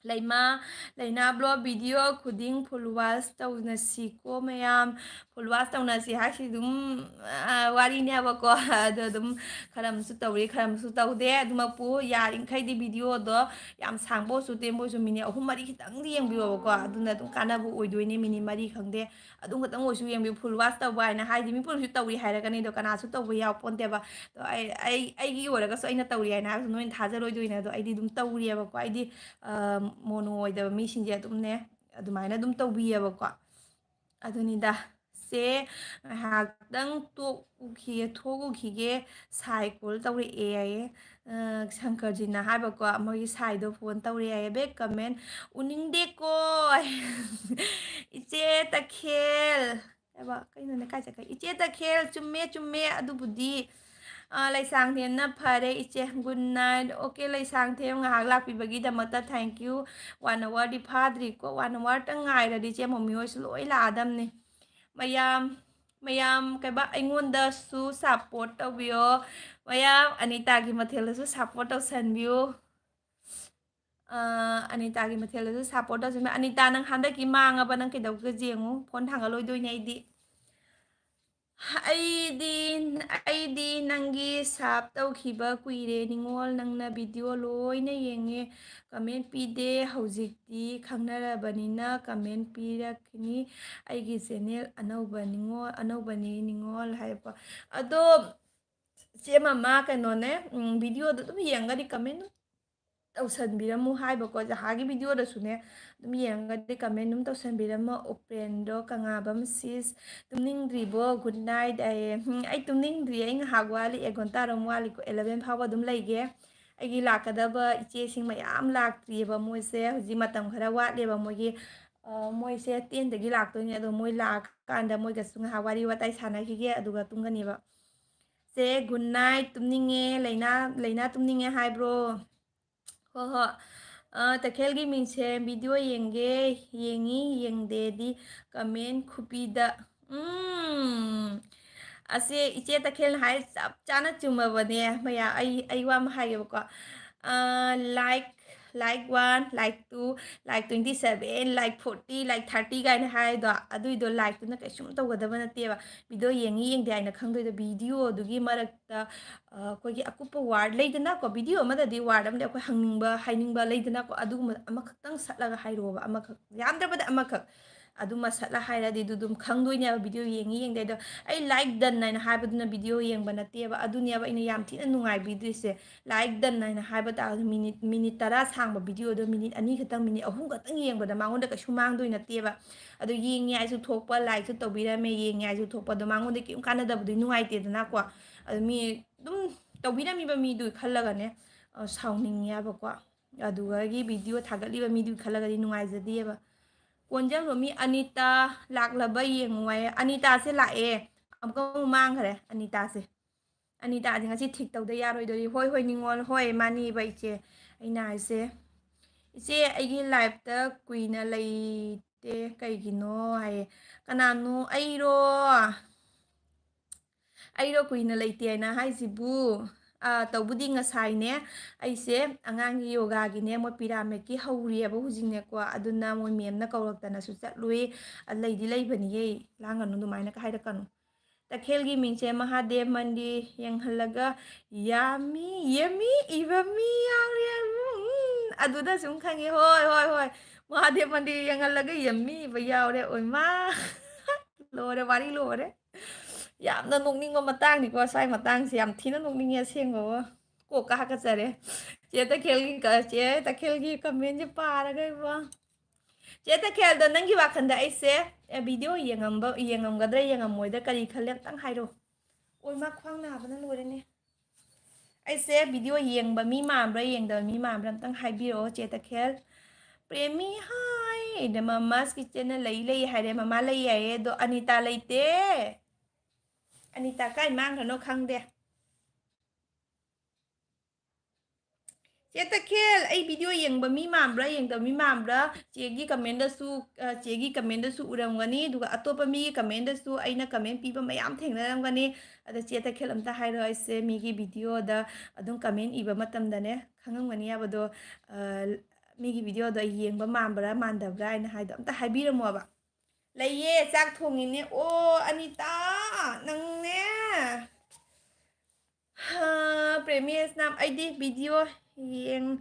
ꯂꯩꯃꯥ, ꯂꯩꯅꯥ ꯕ꯭ꯂꯣꯛ ꯚꯤꯗꯤꯑꯣ ꯈꯨꯗꯤꯡ ꯐꯨꯜ ꯋꯥꯆ ꯇꯧꯅꯁꯤꯀꯣ ꯃꯌꯥꯝ꯫ ꯐꯨꯜ ꯋꯥꯆ ꯇꯧꯅꯁꯤ ꯍꯥꯏꯁꯤ ꯑꯗꯨꯝ, ꯑ, ꯋꯥꯔꯤꯅꯦꯕꯀꯣ꯫ ꯑꯗꯣ ꯑꯗꯨꯝ ꯈꯔ ꯑꯃꯁꯨ ꯇꯧꯔꯤ, ꯈꯔ ꯑꯃꯁꯨ ꯇꯧꯗꯦ꯫ ꯑꯗꯨꯃꯛꯄꯨ ꯌꯥꯔꯤꯈꯩꯗꯤ ꯚꯤꯗꯤꯑꯣꯗꯣ ꯌꯥꯝ ꯁꯥꯡꯕ ꯑꯣꯏꯁꯨ, ꯇꯦꯟꯕ ꯑꯣꯏꯁꯨ, ꯃꯤꯅꯤꯠ ꯑꯍꯨꯝ ꯃꯔꯤ ꯈꯤꯇꯪꯗꯤ ꯌꯦꯡꯕꯤꯌꯣꯕꯀꯣ꯫ ꯑꯗꯨꯅ ꯑꯗꯨꯝ ꯀꯥꯟꯅꯕ ꯑꯣꯏꯗꯣꯏꯅꯦ, ꯃꯤꯅꯤꯠ ꯃꯔꯤ ꯈꯪꯗꯦ, ꯑꯗꯨꯝ ꯈꯛꯇꯪ ꯑꯣꯏꯁꯨ ꯌꯦꯡꯕꯤꯌꯨ꯫ ꯐꯨꯜ ꯋꯥꯆ ꯇꯧꯕ ꯍꯥꯏꯅ ꯍꯥꯏꯗꯤ ꯃꯤ ꯄꯨꯂꯞꯁꯨ ꯇꯧꯔꯤ ꯍꯥꯏꯔꯒꯅꯤ, ꯑꯗꯣ ꯀꯅꯥꯁꯨ ꯇꯧꯕ ꯌꯥꯎꯄꯣꯟꯇꯦꯕ꯫ ꯑꯗꯣ ꯑꯩ, ꯑꯩ, ꯑꯩꯒꯤ ꯑꯣꯏꯔꯒꯁꯨ ꯑꯩꯅ ꯇꯧꯔꯤ ꯍꯥꯏꯅ ꯍꯥꯏꯕꯁꯨ ꯅꯣꯏꯅ ꯊꯥꯖꯔꯣꯏꯗꯣꯏꯅꯦ꯫ ꯑꯗꯣ ꯑꯩꯗꯤ ꯑꯗꯨꯝ ꯇꯧꯔꯤꯑꯕꯀꯣ꯫ ꯑꯩꯗꯤ, ꯑ, ꯃꯣꯅꯣ ꯑꯣꯏꯗꯕ ꯃꯤꯁꯤꯡꯁꯦ ꯑꯗꯨꯝꯅꯦ, ꯑꯗꯨꯃꯥꯏꯅ ꯑꯗꯨꯝ ꯇꯧꯕꯤꯌꯦꯕꯀꯣ꯫ ꯑꯗꯨꯅꯤꯗ꯫ ꯆꯦ, ꯉꯥꯏꯍꯥꯛꯇꯪ ꯇꯣꯛꯎꯈꯤꯒꯦ, ꯊꯣꯛꯎꯈꯤꯒꯦ, ꯁꯥꯏ ꯀꯣꯜ ꯇꯧꯔꯛꯑꯦ ꯍꯥꯏꯌꯦ꯫ ꯑ, ꯁꯪꯀꯔꯖꯤꯠꯅ ꯍꯥꯏꯕꯀꯣ, ꯃꯣꯏꯒꯤ ꯁꯥꯏꯗꯣ ꯐꯣꯟ ꯇꯧꯔꯛꯑꯦ ꯍꯥꯏꯌꯦ꯫ ꯕꯦꯛ ꯀꯃꯦꯟ ꯎꯅꯤꯡꯗꯦꯀꯣ꯫ ꯏꯆꯦ ꯇꯈꯦꯜ ꯍꯥꯏꯕ, ꯀꯩꯅꯣꯅꯦ, ꯀꯥꯏ ꯆꯠꯈ꯭ꯔꯦ? ꯏꯆꯦ ꯇꯈꯦꯜ, ꯆꯨꯝꯃꯦ, ꯆꯨꯝꯃꯦ, ꯑꯗꯨꯕꯨꯗꯤ꯫ ꯑ, ꯂꯩꯁꯥꯡꯊꯦꯝꯅ, "ꯐꯔꯦ ꯏꯆꯦ, good night." ꯑꯣꯀꯦ, ꯂꯩꯁꯥꯡꯊꯦꯝ, ꯉꯥꯏꯍꯥꯛ ꯂꯥꯛꯄꯤꯕꯒꯤꯗꯃꯛꯇ thank you꯫ One hourꯗꯤ ꯐꯥꯗ꯭ꯔꯤꯀꯣ, one hourꯇꯪ ꯉꯥꯏꯔꯗꯤ ꯏꯆꯦ ꯃꯣꯃꯤ ꯍꯣꯏꯁꯨ ꯂꯣꯏ ꯂꯥꯛꯑꯗꯝꯅꯤ꯫ ꯃꯌꯥꯝ, ꯃꯌꯥꯝ, ꯀꯩꯕꯥ, ꯑꯩꯉꯣꯟꯗꯁꯨ support ꯇꯧꯕꯤꯌꯣ꯫ ꯃꯌꯥꯝ, ꯑꯅꯤꯇꯥꯒꯤ ꯃꯊꯦꯜꯗꯁꯨ support ꯇꯧꯁꯟꯕꯤꯌꯨ꯫ ꯑ, ꯑꯅꯤꯇꯥꯒꯤ ꯃꯊꯦꯜꯗꯁꯨ support ꯇꯧꯁꯟꯕꯤꯌꯨ꯫ ꯑꯅꯤꯇꯥ, ꯅꯪ ꯍꯟꯗꯛꯀꯤ ꯃꯥꯡꯉꯕ, ꯅꯪ ꯀꯩꯗꯧꯒꯦ ꯌꯦꯡꯉꯨ꯫ ꯐꯣꯟ ꯊꯥꯡꯒꯠꯂꯣꯏꯗꯣꯏꯅꯦ ꯑꯩꯗꯤ꯫ ꯑꯩꯗꯤ ꯑꯩꯗꯤ ꯅꯪꯒꯤ ꯁꯥꯞ ꯇꯧꯈꯤꯕ ꯀꯨꯏꯔꯦ ꯅꯤꯉꯣꯜ, ꯅꯪꯅ ꯚꯤꯗꯤꯑꯣ ꯂꯣꯏꯅ ꯌꯦꯡꯉꯦ, ꯀꯃꯦꯟ ꯄꯤꯗꯦ꯫ ꯍꯧꯖꯤꯛꯇꯤ ꯈꯪꯅꯔꯕꯅꯤꯅ ꯀꯃꯦꯟ ꯄꯤꯔꯛꯈꯤꯅꯤ꯫ ꯑꯩꯒꯤ ꯆꯦꯅꯦꯜ ꯑꯅꯧꯕ ꯅꯤꯉꯣꯜ, ꯑꯅꯧꯕꯅꯤ ꯅꯤꯉꯣꯜ ꯍꯥꯏꯕ꯫ ꯑꯗꯣ ꯆꯦ ꯃꯃꯥ, ꯀꯩꯅꯣꯅꯦ, ꯎꯝ, ꯚꯤꯗꯤꯑꯣꯗꯣ ꯑꯗꯨꯝ ꯌꯦꯡꯉꯒꯗꯤ ꯀꯃꯦꯟ ꯑꯗꯨꯝ ꯇꯧꯁꯟꯕꯤꯔꯝꯃꯨ ꯍꯥꯏꯕꯀꯣ꯫ ꯖꯍꯥꯒꯤ ꯚꯤꯗꯤꯑꯣꯗꯁꯨꯅꯦ ꯑꯗꯨꯝ ꯌꯦꯡꯉꯒꯗꯤ ꯀꯃꯦꯟ ꯑꯗꯨꯝ ꯇꯧꯁꯟꯕꯤꯔꯝꯃꯣ꯫ ꯎꯄꯦꯟꯗ꯭ꯔꯣ ꯀꯪꯉꯥꯕꯝ sis, "ꯇꯨꯝꯅꯤꯡꯗ꯭ꯔꯤꯕꯣ? Good night" ꯍꯥꯏꯌꯦ꯫ ꯎꯝ, ꯑꯩ ꯇꯨꯝꯅꯤꯡꯗ꯭ꯔꯤ, ꯑꯩ ꯉꯥꯏꯍꯥꯛ ꯋꯥꯠꯂꯤ, ꯑꯦ ꯘꯟꯇꯥꯔꯣꯝ ꯋꯥꯠꯂꯤꯀꯣ, eleven ꯐꯥꯎꯕ ꯑꯗꯨꯝ ꯂꯩꯒꯦ꯫ ꯑꯩꯒꯤ ꯂꯥꯛꯀꯗꯕ ꯏꯆꯦꯁꯤꯡ ꯃꯌꯥꯝ ꯂꯥꯛꯇ꯭ꯔꯤꯑꯕ, ꯃꯣꯏꯁꯦ ꯍꯧꯖꯤꯛ ꯃꯇꯝ ꯈꯔ ꯋꯥꯠꯂꯤꯑꯕ ꯃꯣꯏꯒꯤ꯫ ꯑ, ꯃꯣꯏꯁꯦ tenꯗꯒꯤ ꯂꯥꯛꯇꯣꯏꯅꯦ, ꯑꯗꯣ ꯃꯣꯏ ꯂꯥꯛꯑꯀꯥꯟꯗ ꯃꯣꯏꯒꯁꯨ ꯉꯥꯏꯍꯥꯛ ꯋꯥꯔꯤ ꯋꯥꯇꯥꯏ ꯁꯥꯟꯅꯈꯤꯒꯦ, ꯑꯗꯨꯒ ꯇꯨꯝꯒꯅꯦꯕ꯫ ꯆꯦ, good night, ꯇꯨꯝꯅꯤꯡꯉꯦ, ꯂꯩꯅꯥ, ꯂꯩꯅꯥ ꯇꯨꯝꯅꯤꯡꯉꯦ ꯍꯥꯏꯕ꯭ꯔꯣ? ꯍꯣ ꯍꯣ꯫ ꯑ, ꯇꯈꯦꯜꯒꯤ ꯃꯤꯡꯁꯦ ꯚꯤꯗꯤꯑꯣ ꯌꯦꯡꯒꯦ, ꯌꯦꯡꯉꯤ, ꯌꯦꯡꯗꯦꯗꯤ ꯀꯃꯦꯟ ꯈꯨꯄꯤꯗ꯫ ꯎꯝ꯫ ꯑꯁꯦ ꯏꯆꯦ ꯇꯈꯦꯜꯅ ꯍꯥꯏ ꯆꯞ ꯆꯥꯅ ꯆꯨꯝꯃꯕꯅꯦ꯫ ꯃꯌꯥꯝ, ꯑꯩ, ꯑꯩ ꯋꯥ ꯑꯃ ꯍꯥꯏꯒꯦꯕꯀꯣ꯫ ꯑ, like, like one, like two, like twenty seven, like forty, like thirty ꯀꯥꯏꯅ ꯍꯥꯏꯗꯣ, ꯑꯗꯨꯏꯗꯣ likeꯇꯨꯅ ꯀꯩꯁꯨꯝ ꯇꯧꯒꯗꯕ ꯅꯠꯇꯦꯕ꯫ ꯚꯤꯗꯤꯑꯣ ꯌꯦꯡꯉꯤ ꯌꯦꯡꯗꯦ ꯍꯥꯏꯅ ꯈꯪꯗꯣꯏꯗꯣ, ꯚꯤꯗꯤꯑꯣꯗꯨꯒꯤ ꯃꯔꯛꯇ, ꯑ, ꯑꯩꯈꯣꯏꯒꯤ ꯑꯀꯨꯞꯄ word ꯂꯩꯗꯅꯀꯣ, ꯚꯤꯗꯤꯑꯣ ꯑꯃꯗꯗꯤ word ꯑꯃꯗꯤ ꯑꯩꯈꯣꯏ ꯍꯪꯅꯤꯡꯕ, ꯍꯥꯏꯅꯤꯡꯕ ꯂꯩꯗꯅꯀꯣ, ꯑꯗꯨꯒꯨꯝꯕ ꯑꯃꯈꯛꯇꯪ ꯁꯠꯂꯒ ꯍꯥꯏꯔꯛꯑꯣꯕ, ꯑꯃꯈꯛ, ꯌꯥꯝꯗ꯭ꯔꯕꯗ ꯑꯃꯈꯛ꯫ ꯑꯗꯨꯃ ꯁꯠꯂ ꯍꯥꯏꯔꯗꯤ ꯑꯗꯨ ꯑꯗꯨꯝ ꯈꯪꯗꯣꯏꯅꯦꯕ, ꯚꯤꯗꯤꯑꯣ ꯌꯦꯡꯉꯤ ꯌꯦꯡꯗꯦ꯫ ꯑꯗꯣ ꯑꯩ like done ꯍꯥꯏꯅ ꯍꯥꯏꯕꯗꯨꯅ ꯚꯤꯗꯤꯑꯣ ꯌꯦꯡꯕ ꯅꯠꯇꯦꯕ, ꯑꯗꯨꯅꯦꯕ ꯑꯩꯅ ꯌꯥꯝ ꯊꯤꯅ ꯅꯨꯡꯉꯥꯏꯕꯤꯗ꯭ꯔꯤꯁꯦ꯫ Like done ꯍꯥꯏꯅ ꯍꯥꯏꯕ ꯇꯥꯔꯒꯗꯤ ꯃꯤꯅꯤꯠ, ꯃꯤꯅꯤꯠ ꯇꯔꯥ ꯁꯥꯡꯕ ꯚꯤꯗꯤꯑꯣꯗꯣ ꯃꯤꯅꯤꯠ ꯑꯅꯤ ꯈꯛꯇꯪ, ꯃꯤꯅꯤꯠ ꯑꯍꯨꯝ ꯈꯛꯇꯪ ꯌꯦꯡꯕꯗ ꯃꯉꯣꯟꯗ ꯀꯩꯁꯨ ꯃꯥꯡꯗꯣꯏ ꯅꯠꯇꯦꯕ꯫ ꯑꯗꯣ ꯌꯦꯡꯉꯦ ꯍꯥꯏꯁꯨ ꯊꯣꯛꯄ, likeꯁꯨ ꯇꯧꯕꯤꯔꯝꯃꯦ, ꯌꯦꯡꯉꯦ ꯍꯥꯏꯁꯨ ꯊꯣꯛꯄ, ꯑꯗꯣ ꯃꯉꯣꯟꯗ ꯀꯩꯝ ꯀꯥꯟꯅꯗꯕꯗꯨꯗꯤ ꯅꯨꯡꯉꯥꯏꯇꯦꯗꯅꯀꯣ꯫ ꯑꯗꯣ ꯃꯤ ꯑꯗꯨꯝ ꯇꯧꯕꯤꯔꯝꯃꯤꯕ ꯃꯤꯗꯨꯒꯤ ꯈꯜꯂꯒꯅꯦ, ꯑ, ꯁꯥꯎꯅꯤꯡꯉꯦꯕꯀꯣ꯫ ꯑꯗꯨꯒꯒꯤ ꯚꯤꯗꯤꯑꯣ ꯊꯥꯒꯠꯂꯤꯕ ꯃꯤꯗꯨꯒꯤ ꯈꯜꯂꯒꯗꯤ ꯅꯨꯡꯉꯥꯏꯖꯗꯦꯕ꯫ ꯀꯣꯟꯖꯦꯜ ꯃꯃꯤ ꯑꯅꯤꯇꯥ ꯂꯥꯛꯂꯕ ꯌꯦꯡꯉꯨ ꯍꯥꯏꯌꯦ꯫ ꯑꯅꯤꯇꯥꯁꯦ ꯂꯥꯛꯑꯦ꯫ ꯑꯃꯨꯛꯀ ꯑꯃꯨꯛ ꯃꯥꯡꯈ꯭ꯔꯦ ꯑꯅꯤꯇꯥꯁꯦ꯫ ꯑꯅꯤꯇꯥꯁꯦ ꯉꯁꯤ ꯊꯤꯛ ꯇꯧꯗ ꯌꯥꯔꯣꯏꯗꯣꯔꯤ꯫ ꯍꯣꯏ, ꯍꯣꯏ, ꯅꯤꯉꯣꯜ, ꯍꯣꯏ, ꯃꯥꯅꯦꯕ ꯏꯆꯦ꯫ ꯑꯩꯅ ꯍꯥꯏꯁꯦ, ꯏꯆꯦ, ꯑꯩꯒꯤ liveꯇ ꯀꯨꯏꯅ ꯂꯩꯇꯦ ꯀꯩꯒꯤꯅꯣ ꯍꯥꯏꯌꯦ꯫ ꯀꯅꯥꯅꯣ? ꯑꯩꯔꯣ? ꯑꯩꯔꯣ ꯀꯨꯏꯅ ꯂꯩꯇꯦ ꯍꯥꯏꯅ ꯍꯥꯏꯁꯤꯕꯨ? ꯑꯥ, ꯇꯧꯕꯨꯗꯤ ꯉꯁꯥꯏꯅꯦ, ꯑꯩꯁꯦ ꯑꯉꯥꯡꯒꯤ ꯌꯣꯒꯥꯒꯤꯅꯦ, ꯃꯣꯏ pyramidꯀꯤ ꯍꯧꯔꯤꯑꯕ ꯍꯧꯖꯤꯛꯅꯦꯀꯣ, ꯑꯗꯨꯅ ꯃꯣꯏ ma'amꯅ ꯀꯧꯔꯛꯇꯅꯁꯨ ꯆꯠꯂꯨꯏ꯫ ꯑ, ꯂꯩꯗꯤ ꯂꯩꯕꯅꯤꯌꯦ, ꯂꯥꯡꯒꯅꯨ, ꯑꯗꯨꯃꯥꯏꯅꯒ ꯍꯥꯏꯔꯛꯀꯅꯨ꯫ ꯇꯈꯦꯜꯒꯤ ꯃꯤꯡꯁꯦ ꯃꯍꯥꯗꯦꯕ ꯃꯟꯗꯤꯔ ꯌꯦꯡꯍꯜꯂꯒ ꯌꯥꯝꯃꯤ, ꯌꯦꯝꯃꯤ ꯏꯕ ꯃꯤ ꯌꯥꯎꯔꯦ꯫ ꯎꯝ, ꯑꯗꯨꯗ ꯁꯨꯝ ꯈꯪꯉꯦ꯫ ꯍꯣꯏ, ꯍꯣꯏ, ꯍꯣꯏ꯫ ꯃꯍꯥꯗꯦꯕ ꯃꯟꯗꯤꯔ ꯌꯦꯡꯍꯜꯂꯒ ꯌꯦꯝꯃꯤ ꯏꯕ ꯌꯥꯎꯔꯦ꯫ ꯑꯣꯏꯃꯥ! ꯂꯣꯏꯔꯦ, ꯋꯥꯔꯤ ꯂꯣꯏꯔꯦ꯫ ꯌꯥꯝꯅ ꯅꯣꯛꯅꯤꯡꯕ ꯃꯇꯥꯡꯅꯤꯀꯣ, ꯁ꯭ꯋꯥꯏ ꯃꯇꯥꯡꯁꯦ꯫ ꯌꯥꯝ ꯊꯤꯅ ꯅꯣꯛꯅꯤꯡꯉꯦ ꯑꯁꯦꯡꯕ꯫ ꯀꯣꯛꯀ ꯍꯥꯀꯠꯆꯔꯦ꯫ ꯆꯦ ꯇꯈꯦꯜꯒꯤ ꯀ-, ꯆꯦ ꯇꯈꯦꯜꯒꯤ comment ꯁꯦ ꯄꯥꯔꯒ ꯏꯕꯣ꯫ ꯆꯦ ꯇꯈꯦꯜꯗꯣ, ꯅꯪꯒꯤ ꯋꯥꯈꯜꯗ ꯑꯩꯁꯦ, ꯑꯦ, video ꯌꯦꯡꯉꯝꯕ, ꯌꯦꯡꯉꯝꯒꯗ꯭ꯔꯥ ꯌꯦꯡꯉꯝꯃꯣꯏꯗ꯭ꯔꯥ ꯀꯔꯤ ꯈꯜꯂꯦ ꯑꯝꯇꯪ ꯍꯥꯏꯔꯣ꯫ ꯑꯣꯏꯃꯥ, ꯈ꯭ꯋꯥꯡ ꯅꯥꯕꯅ ꯂꯣꯏꯔꯦꯅꯦ꯫ ꯑꯩꯁꯦ video ꯌꯦꯡꯕ ꯃꯤ ꯃꯥꯟꯕ꯭ꯔꯥ ꯌꯦꯡꯗꯕ ꯃꯤ ꯃꯥꯟꯕ꯭ꯔꯥ ꯑꯝꯇꯪ ꯍꯥꯏꯕꯤꯔꯛꯑꯣ, ꯆꯦ ꯇꯈꯦꯜ꯫ ꯄ꯭ꯔꯦꯃꯤ ꯍꯥꯏ, ꯗ ꯃꯃꯥꯁ ꯀꯤꯆꯟꯅ ꯂꯩ ꯂꯩ ꯍꯥꯏꯔꯦ, ꯃꯃꯥ ꯂꯩ ꯍꯥꯏꯌꯦ, ꯑꯗꯣ ꯑꯅꯤꯇꯥ ꯂꯩꯇꯦ꯫ ꯑꯅꯤꯇꯥ ꯀꯥꯏ ꯃꯥꯡꯈ꯭ꯔꯅꯣ ꯈꯪꯗꯦ꯫ ꯆꯦ ꯇꯈꯦꯜ, ꯑꯩ video ꯌꯦꯡꯕ ꯃꯤ ꯃꯥꯟꯕ꯭ꯔꯥ ꯌꯦꯡꯗꯕ ꯃꯤ ꯃꯥꯟꯕ꯭ꯔꯥ? ꯆꯦꯒꯤ comment ꯇꯁꯨ, ꯑ, ꯆꯦꯒꯤ comment ꯇꯁꯨ ꯎꯔꯝꯒꯅꯤ, ꯑꯗꯨꯒ ꯑꯇꯣꯞꯄ ꯃꯤꯒꯤ comment ꯇꯁꯨ ꯑꯩꯅ comment ꯄꯤꯕ ꯃꯌꯥꯝ ꯊꯦꯡꯅꯔꯝꯒꯅꯤ꯫ ꯑꯗ ꯆꯦ ꯇꯈꯦꯜ ꯑꯝꯇ ꯍꯥꯏꯔꯣ, ꯑꯩꯁꯦ ꯃꯤꯒꯤ video ꯗ ꯑꯗꯨꯝ comment ꯏꯕ ꯃꯇꯝꯗꯅꯦ, ꯈꯪꯉꯝꯒꯅꯤ ꯍꯥꯏꯕꯗꯣ, ꯑ, ꯃꯤꯒꯤ video ꯗꯣ ꯌꯦꯡꯕ ꯃꯥꯟꯕ꯭ꯔꯥ ꯃꯥꯟꯗꯕ꯭ꯔꯥ ꯍꯥꯏꯅ ꯍꯥꯏꯗꯣ ꯑꯝꯇ ꯍꯥꯏꯕꯤꯔꯝꯃꯣꯕ꯫ ꯂꯩꯌꯦ, ꯆꯥꯛ ꯊꯣꯡꯉꯤꯅꯦ꯫ ꯑꯣ, ꯑꯅꯤꯇꯥ, ꯅꯪꯅꯦ꯫ ꯍꯥ, ꯄ꯭ꯔꯦꯃꯤ ꯑꯦꯁꯅꯥꯝ, ꯑꯩꯗꯤ video ꯌꯦꯡ-,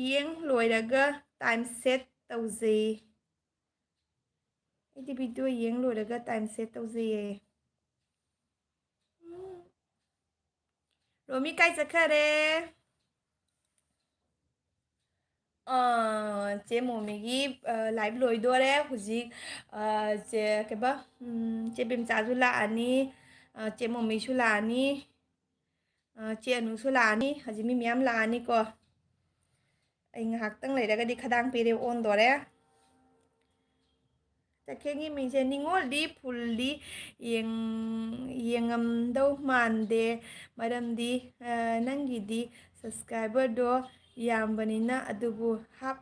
ꯌꯦꯡ ꯂꯣꯏꯔꯒ time set ꯇꯧꯖꯩ꯫ ꯑꯩꯗꯤ video ꯌꯦꯡ ꯂꯣꯏꯔꯒ time set ꯇꯧꯖꯩꯌꯦ꯫ ꯎꯝ꯫ ꯔꯣꯃꯤ ꯀꯥꯏ ꯆꯠꯈꯔꯦ? ꯑ, ꯆꯦ ꯃꯣꯃꯤꯒꯤ, ꯑ, live ꯂꯣꯏꯗꯣꯔꯦ ꯍꯧꯖꯤꯛ꯫ ꯑ, ꯆꯦ ꯀꯩꯕ, ꯎꯝ, ꯆꯦ ꯕꯦꯝꯆꯥꯁꯨ ꯂꯥꯛꯑꯅꯤ, ꯑ, ꯆꯦ ꯃꯣꯃꯤꯁꯨ ꯂꯥꯛꯑꯅꯤ, ꯑ, ꯆꯦ ꯑꯅꯨꯁꯨ ꯂꯥꯛꯑꯅꯤ꯫ ꯍꯧꯖꯤꯛ ꯃꯤ ꯃꯌꯥꯝ ꯂꯥꯛꯑꯅꯤꯀꯣ꯫ ꯑꯩ ꯉꯥꯏꯍꯥꯛꯇꯪ ꯂꯩꯔꯒꯗꯤ ꯈꯗꯥꯡ ꯄꯦꯔꯦ ꯑꯣꯟꯗꯣꯔꯦ꯫ ꯇꯈꯦꯜꯒꯤ ꯃꯤꯡꯁꯦ ꯅꯤꯉꯣꯜꯗꯤ ꯐꯨꯜꯗꯤ ꯌꯦꯡ-, ꯌꯦꯡꯉꯝꯗꯧ ꯃꯥꯟꯗꯦ, ꯃꯔꯝꯗꯤ, ꯑ, ꯅꯪꯒꯤꯗꯤ subscriber ꯗꯣ ꯌꯥꯝꯕꯅꯤꯅ꯫ ꯑꯗꯨꯕꯨ ꯍꯥꯞ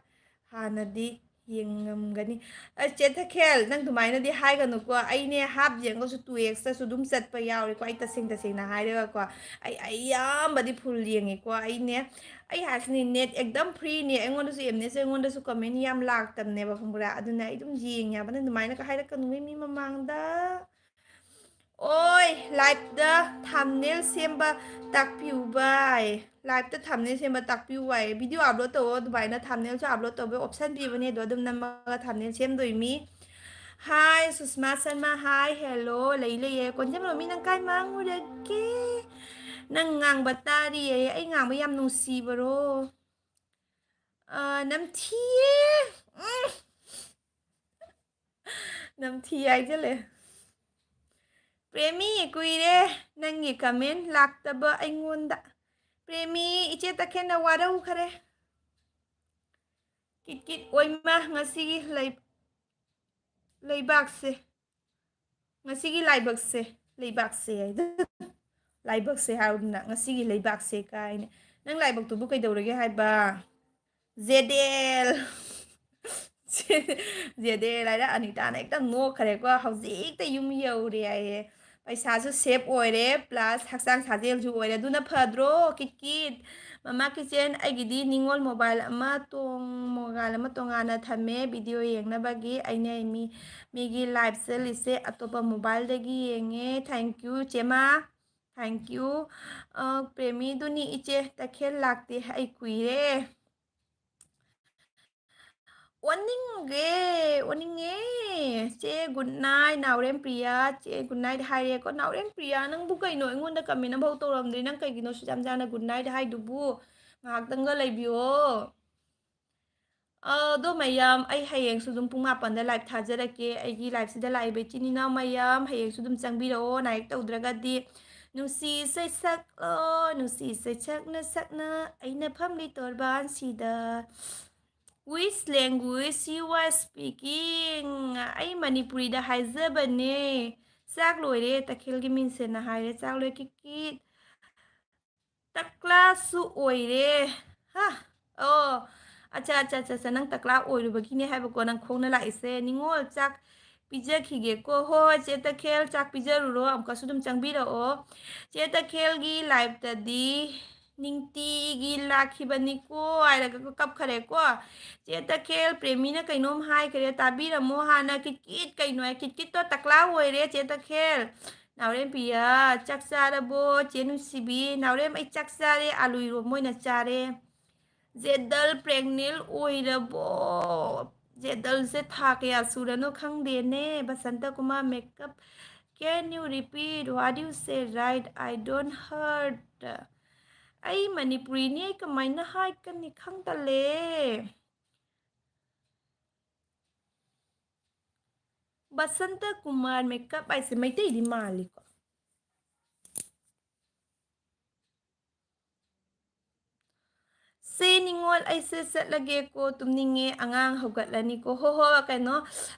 ꯍꯥꯟꯅꯗꯤ ꯌꯦꯡꯉꯝꯒꯅꯤ꯫ ꯑꯁ, ꯆꯦ ꯇꯈꯦꯜ, ꯅꯪ ꯑꯗꯨꯃꯥꯏꯅꯗꯤ ꯍꯥꯏꯒꯅꯨꯀꯣ꯫ ꯑꯩꯅꯦ ꯍꯥꯞ ꯌꯦꯡꯉꯒꯁꯨ two X ꯇꯁꯨ ꯑꯗꯨꯝ ꯆꯠꯄ ꯌꯥꯎꯔꯦꯀꯣ꯫ ꯑꯩ ꯇꯁꯦꯡ ꯇꯁꯦꯡꯅ ꯍꯥꯏꯔꯒꯀꯣ, ꯑꯩ ꯑꯌꯥꯝꯕꯗꯤ ꯐꯨꯜ ꯌꯦꯡꯉꯤꯀꯣ꯫ ꯑꯩꯅꯦ, ꯑꯩ ꯍꯥꯏꯁꯤꯅꯤ, net ꯑꯦꯛꯗꯝ free ꯅꯦ꯫ ꯑꯩꯉꯣꯟꯗꯁꯨ, ꯑꯦꯝꯅꯦꯁꯨ ꯑꯩꯉꯣꯟꯗꯁꯨ comment ꯌꯥꯝ ꯂꯥꯛꯇꯕꯅꯦꯕ, ꯈꯪꯕ꯭ꯔꯥ? ꯑꯗꯨꯅ ꯑꯩ ꯑꯗꯨꯝ ꯌꯦꯡꯉꯦ ꯍꯥꯏꯕ꯫ ꯅꯪ ꯑꯗꯨꯃꯥꯏꯅꯒ ꯍꯥꯏꯔꯛꯀꯅꯨ ꯃꯤ, ꯃꯤ ꯃꯃꯥꯡꯗ꯫ ꯑꯣꯏ, live ꯇ thumbnail ꯁꯦꯝꯕ ꯇꯥꯛꯄꯤꯌꯨ ꯚꯥꯏ꯫ Live ꯇ thumbnail ꯁꯦꯝꯕ ꯇꯥꯛꯄꯤꯌꯨ ꯚꯥꯏ꯫ Video upload ꯇꯧꯑꯣ, ꯑꯗꯨꯃꯥꯏꯅ thumbnail ꯁꯨ upload ꯇꯧꯕꯩ option ꯄꯤꯕꯅꯦ, ꯑꯗꯣ ꯑꯗꯨꯝ ꯅꯝꯃꯒ thumbnail ꯁꯦꯝꯗꯣꯏꯃꯤ꯫ Hi ꯁꯨꯁꯃꯥ ꯁꯔꯃ, hi, hello꯫ ꯂꯩ, ꯂꯩꯌꯦ꯫ ꯀꯣꯟꯖꯦꯝꯂꯣꯝ, ꯃꯤ ꯅꯪ ꯀꯥꯏ ꯃꯥꯡꯉꯨꯔꯒꯦ? ꯅꯪ ꯉꯥꯡꯕ ꯇꯥꯔꯤꯌꯦ꯫ ꯑꯩ ꯉꯥꯡꯕ ꯌꯥꯝ ꯅꯨꯡꯁꯤꯕꯔꯣ? ꯑ, ꯅꯝꯊꯤꯌꯦ꯫ ꯎꯝ꯫ ꯅꯝꯊꯤ ꯍꯥꯏꯖꯜꯂꯦ꯫ ꯄ꯭ꯔꯦꯃꯤ, ꯀꯨꯏꯔꯦ ꯅꯪꯒꯤ comment ꯂꯥꯛꯇꯕ ꯑꯩꯉꯣꯟꯗ꯫ ꯄ꯭ꯔꯦꯃꯤ, ꯏꯆꯦ ꯇꯈꯦꯟꯅ ꯋꯥꯔꯧꯈꯔꯦ꯫ ꯀꯤꯠ ꯀꯤꯠ, ꯑꯣꯏꯃ, ꯉꯁꯤꯒꯤ ꯂꯩ-, ꯂꯩꯕꯥꯛꯁꯦ, ꯉꯁꯤꯒꯤ ꯂꯥꯏꯕꯛꯁꯦ, ꯂꯩꯕꯥꯛꯁꯦ ꯍꯥꯏꯗꯣ꯫ ꯂꯥꯏꯕꯛꯁꯦ ꯍꯥꯏꯕꯗꯨꯅ ꯉꯁꯤꯒꯤ ꯂꯩꯕꯥꯛꯁꯦ ꯀꯥꯏꯅ꯫ ꯅꯪ ꯂꯥꯏꯕꯛꯇꯨꯕꯨ ꯀꯩꯗꯧꯔꯒꯦ ꯍꯥꯏꯕ? ꯖꯦꯗꯦꯜ꯫ ꯖꯦꯗꯦꯜ ꯍꯥꯏꯔ ꯑꯅꯤꯇꯥꯅ ꯍꯦꯛꯇ ꯅꯣꯛꯈ꯭ꯔꯦꯀꯣ꯫ "ꯍꯧꯖꯤꯛꯇ ꯌꯨꯝ ꯌꯧꯔꯦ" ꯍꯥꯏꯌꯦ꯫ ꯄꯩꯁꯥꯁꯨ save ꯑꯣꯏꯔꯦ, plus ꯍꯛꯆꯥꯡ ꯁꯥꯖꯦꯜꯁꯨ ꯑꯣꯏꯔꯦ꯫ ꯑꯗꯨꯅ ꯐꯗ꯭ꯔꯣ, ꯀꯤꯠ ꯀꯤꯠ? ꯃꯃꯥ ꯀꯤꯆꯦꯟ, ꯑꯩꯒꯤꯗꯤ ꯅꯤꯉꯣꯜ mobile ꯑꯃ ꯇꯣꯡ-, mobile ꯑꯃ ꯇꯣꯉꯥꯟꯅ ꯊꯝꯃꯦ video ꯌꯦꯡꯅꯕꯒꯤ꯫ ꯑꯩꯅ ꯃꯤ, ꯃꯤꯒꯤ live ꯆꯠꯂꯤꯁꯦ ꯑꯇꯣꯞꯄ mobile ꯗꯒꯤ ꯌꯦꯡꯉꯦ꯫ Thank you, ꯆꯦꯃꯥ꯫ Thank you꯫ ꯑ, ꯄ꯭ꯔꯦꯃꯤꯗꯨꯅꯤ ꯏꯆꯦ, ꯇꯈꯦꯜ ꯂꯥꯛꯇꯦ ꯑꯩ ꯀꯨꯏꯔꯦ꯫ ꯑꯣꯟꯅꯤꯡꯒꯦ, ꯑꯣꯟꯅꯤꯡꯉꯦ꯫ ꯆꯦ good night, ꯅꯥꯎꯔꯦꯝ ꯄ꯭ꯔꯤꯌꯥ꯫ ꯆꯦ good night ꯍꯥꯏꯔꯦꯀꯣ꯫ ꯅꯥꯎꯔꯦꯝ ꯄ꯭ꯔꯤꯌꯥ, ꯅꯪꯕꯨ ꯀꯩꯅꯣ, ꯑꯩꯉꯣꯟꯗ comment ꯑꯃꯐꯥꯎ ꯇꯧꯔꯝꯗ꯭ꯔꯤ? ꯅꯪ ꯀꯩꯒꯤꯅꯣ ꯁꯨꯛꯌꯥꯝ ꯌꯥꯝꯅ good night ꯍꯥꯏꯗꯨꯕꯨ? ꯉꯥꯏꯍꯥꯛꯇꯪꯒ ꯂꯩꯕꯤꯌꯣ꯫ ꯑ, ꯑꯗꯣ ꯃꯌꯥꯝ, ꯑꯩ ꯍꯌꯦꯡꯁꯨ ꯑꯗꯨꯝ ꯄꯨꯡ ꯃꯥꯄꯟꯗ live ꯊꯥꯖꯔꯛꯀꯦ꯫ ꯑꯩꯒꯤ live ꯁꯤꯗ ꯂꯥꯛꯏꯕ ꯏꯆꯤꯟ ꯏꯅꯥꯎ ꯃꯌꯥꯝ, ꯍꯌꯦꯡꯁꯨ ꯑꯗꯨꯝ ꯆꯪꯕꯤꯔꯛꯑꯣ, ꯅꯥꯏꯛ ꯇꯧꯗ꯭ꯔꯒꯗꯤ꯫ ꯅꯨꯡꯁꯤ ꯏꯁꯩ ꯁꯛꯂꯣ, ꯅꯨꯡꯁꯤ ꯏꯁꯩ ꯁꯛꯅ ꯁꯛꯅ ꯑꯩꯅ ꯐꯝꯂꯤ ꯇꯣꯔꯕꯥꯟꯁꯤꯗ꯫ Which language you are speaking? ꯑꯩ ꯃꯅꯤꯄꯨꯔꯤꯗ ꯍꯥꯏꯖꯕꯅꯦ꯫ ꯆꯥꯛ ꯂꯣꯏꯔꯦ, ꯇꯈꯦꯜꯒꯤ ꯃꯤꯟꯁꯦꯅ ꯍꯥꯏꯔꯦ꯫ ꯆꯥꯛ ꯂꯣꯏꯔꯦ, ꯀꯤꯠ ꯀꯤꯠ꯫ ꯇꯀꯂꯥꯁꯨ ꯑꯣꯏꯔꯦ꯫ ꯍꯥ? ꯑꯣ, ꯑꯠꯆꯥ, ꯑꯠꯆꯥ, ꯑꯠꯆꯥ, ꯑꯠꯆꯥ, ꯅꯪ ꯇꯀꯂꯥ ꯑꯣꯏꯔꯨꯕꯒꯤꯅꯦ ꯍꯥꯏꯕꯀꯣ ꯅꯪ ꯈꯣꯡꯅ ꯂꯥꯛꯏꯁꯦ꯫ ꯅꯤꯉꯣꯜ, ꯆꯥꯛ ꯄꯤꯖꯈꯤꯒꯦꯀꯣ꯫ ꯍꯣꯏ, ꯍꯣꯏ, ꯆꯦ ꯇꯈꯦꯜ, ꯆꯥꯛ ꯄꯤꯖꯔꯨꯔꯣ꯫ ꯑꯃꯨꯛꯀꯁꯨ ꯑꯗꯨꯝ ꯆꯪꯕꯤꯔꯛꯑꯣ꯫ ꯆꯦ ꯇꯈꯦꯜꯒꯤ live ꯇꯗꯤ ꯅꯤꯡꯇꯤꯒꯤ ꯂꯥꯛꯈꯤꯕꯅꯤꯀꯣ ꯍꯥꯏꯔꯒ ꯀꯞꯈꯔꯦꯀꯣ꯫ ꯆꯦ ꯇꯈꯦꯜ, ꯄ꯭ꯔꯦꯃꯤꯅ ꯀꯩꯅꯣꯝ ꯍꯥꯏꯈꯔꯦ, ꯇꯥꯕꯤꯔꯝꯃꯣ ꯍꯥꯟꯅ꯫ ꯀꯤꯠ ꯀꯤꯠ ꯀꯩꯅꯣ ꯍꯥꯏ? ꯀꯤꯠ ꯀꯤꯠꯇꯣ ꯇꯀꯂꯥ ꯑꯣꯏꯔꯦ, ꯆꯦ ꯇꯈꯦꯜ꯫ ꯅꯥꯎꯔꯦꯝ ꯄꯤꯌꯥ, ꯆꯥꯛ ꯆꯥꯔꯕꯣ? ꯆꯦ ꯅꯨꯡꯁꯤꯕꯤ, ꯅꯥꯎꯔꯦꯝ, ꯑꯩ ꯆꯥꯛ ꯆꯥꯔꯦ, ꯑꯥꯂꯨ ꯏꯔꯣꯝꯕ ꯑꯣꯏꯅ ꯆꯥꯔꯦ꯫ ꯖꯦꯗꯜ pregnant ꯑꯣꯏꯔꯕꯣ? ꯖꯦꯗꯜꯁꯦ ꯊꯥ ꯀꯌꯥ ꯁꯨꯔꯅꯣ ꯈꯪꯗꯦꯅꯦ꯫ Basanta Kumar makeup, can you repeat what you say right? I don't heard. ꯑꯩ ꯃꯅꯤꯄꯨꯔꯤꯅꯤ, ꯑꯩ ꯀꯃꯥꯏꯅ ꯍꯥꯏꯒꯅꯤ? ꯈꯪꯗꯂꯦ꯫ ꯕꯁꯟꯇ ꯀꯨꯃꯥꯔ makeup ꯍꯥꯏꯁꯦ ꯃꯩꯇꯩꯗꯤ ꯃꯥꯜꯂꯤꯀꯣ꯫ ꯁꯦ ꯅꯤꯉꯣꯜ, ꯑꯩꯁꯦ ꯆꯠꯂꯒꯦꯀꯣ, ꯇꯨꯝꯅꯤꯡꯉꯦ, ꯑꯉꯥꯡ ꯍꯧꯒꯠꯂꯅꯤꯀꯣ꯫ ꯍꯣ ꯍꯣ, ꯀꯩꯅꯣ,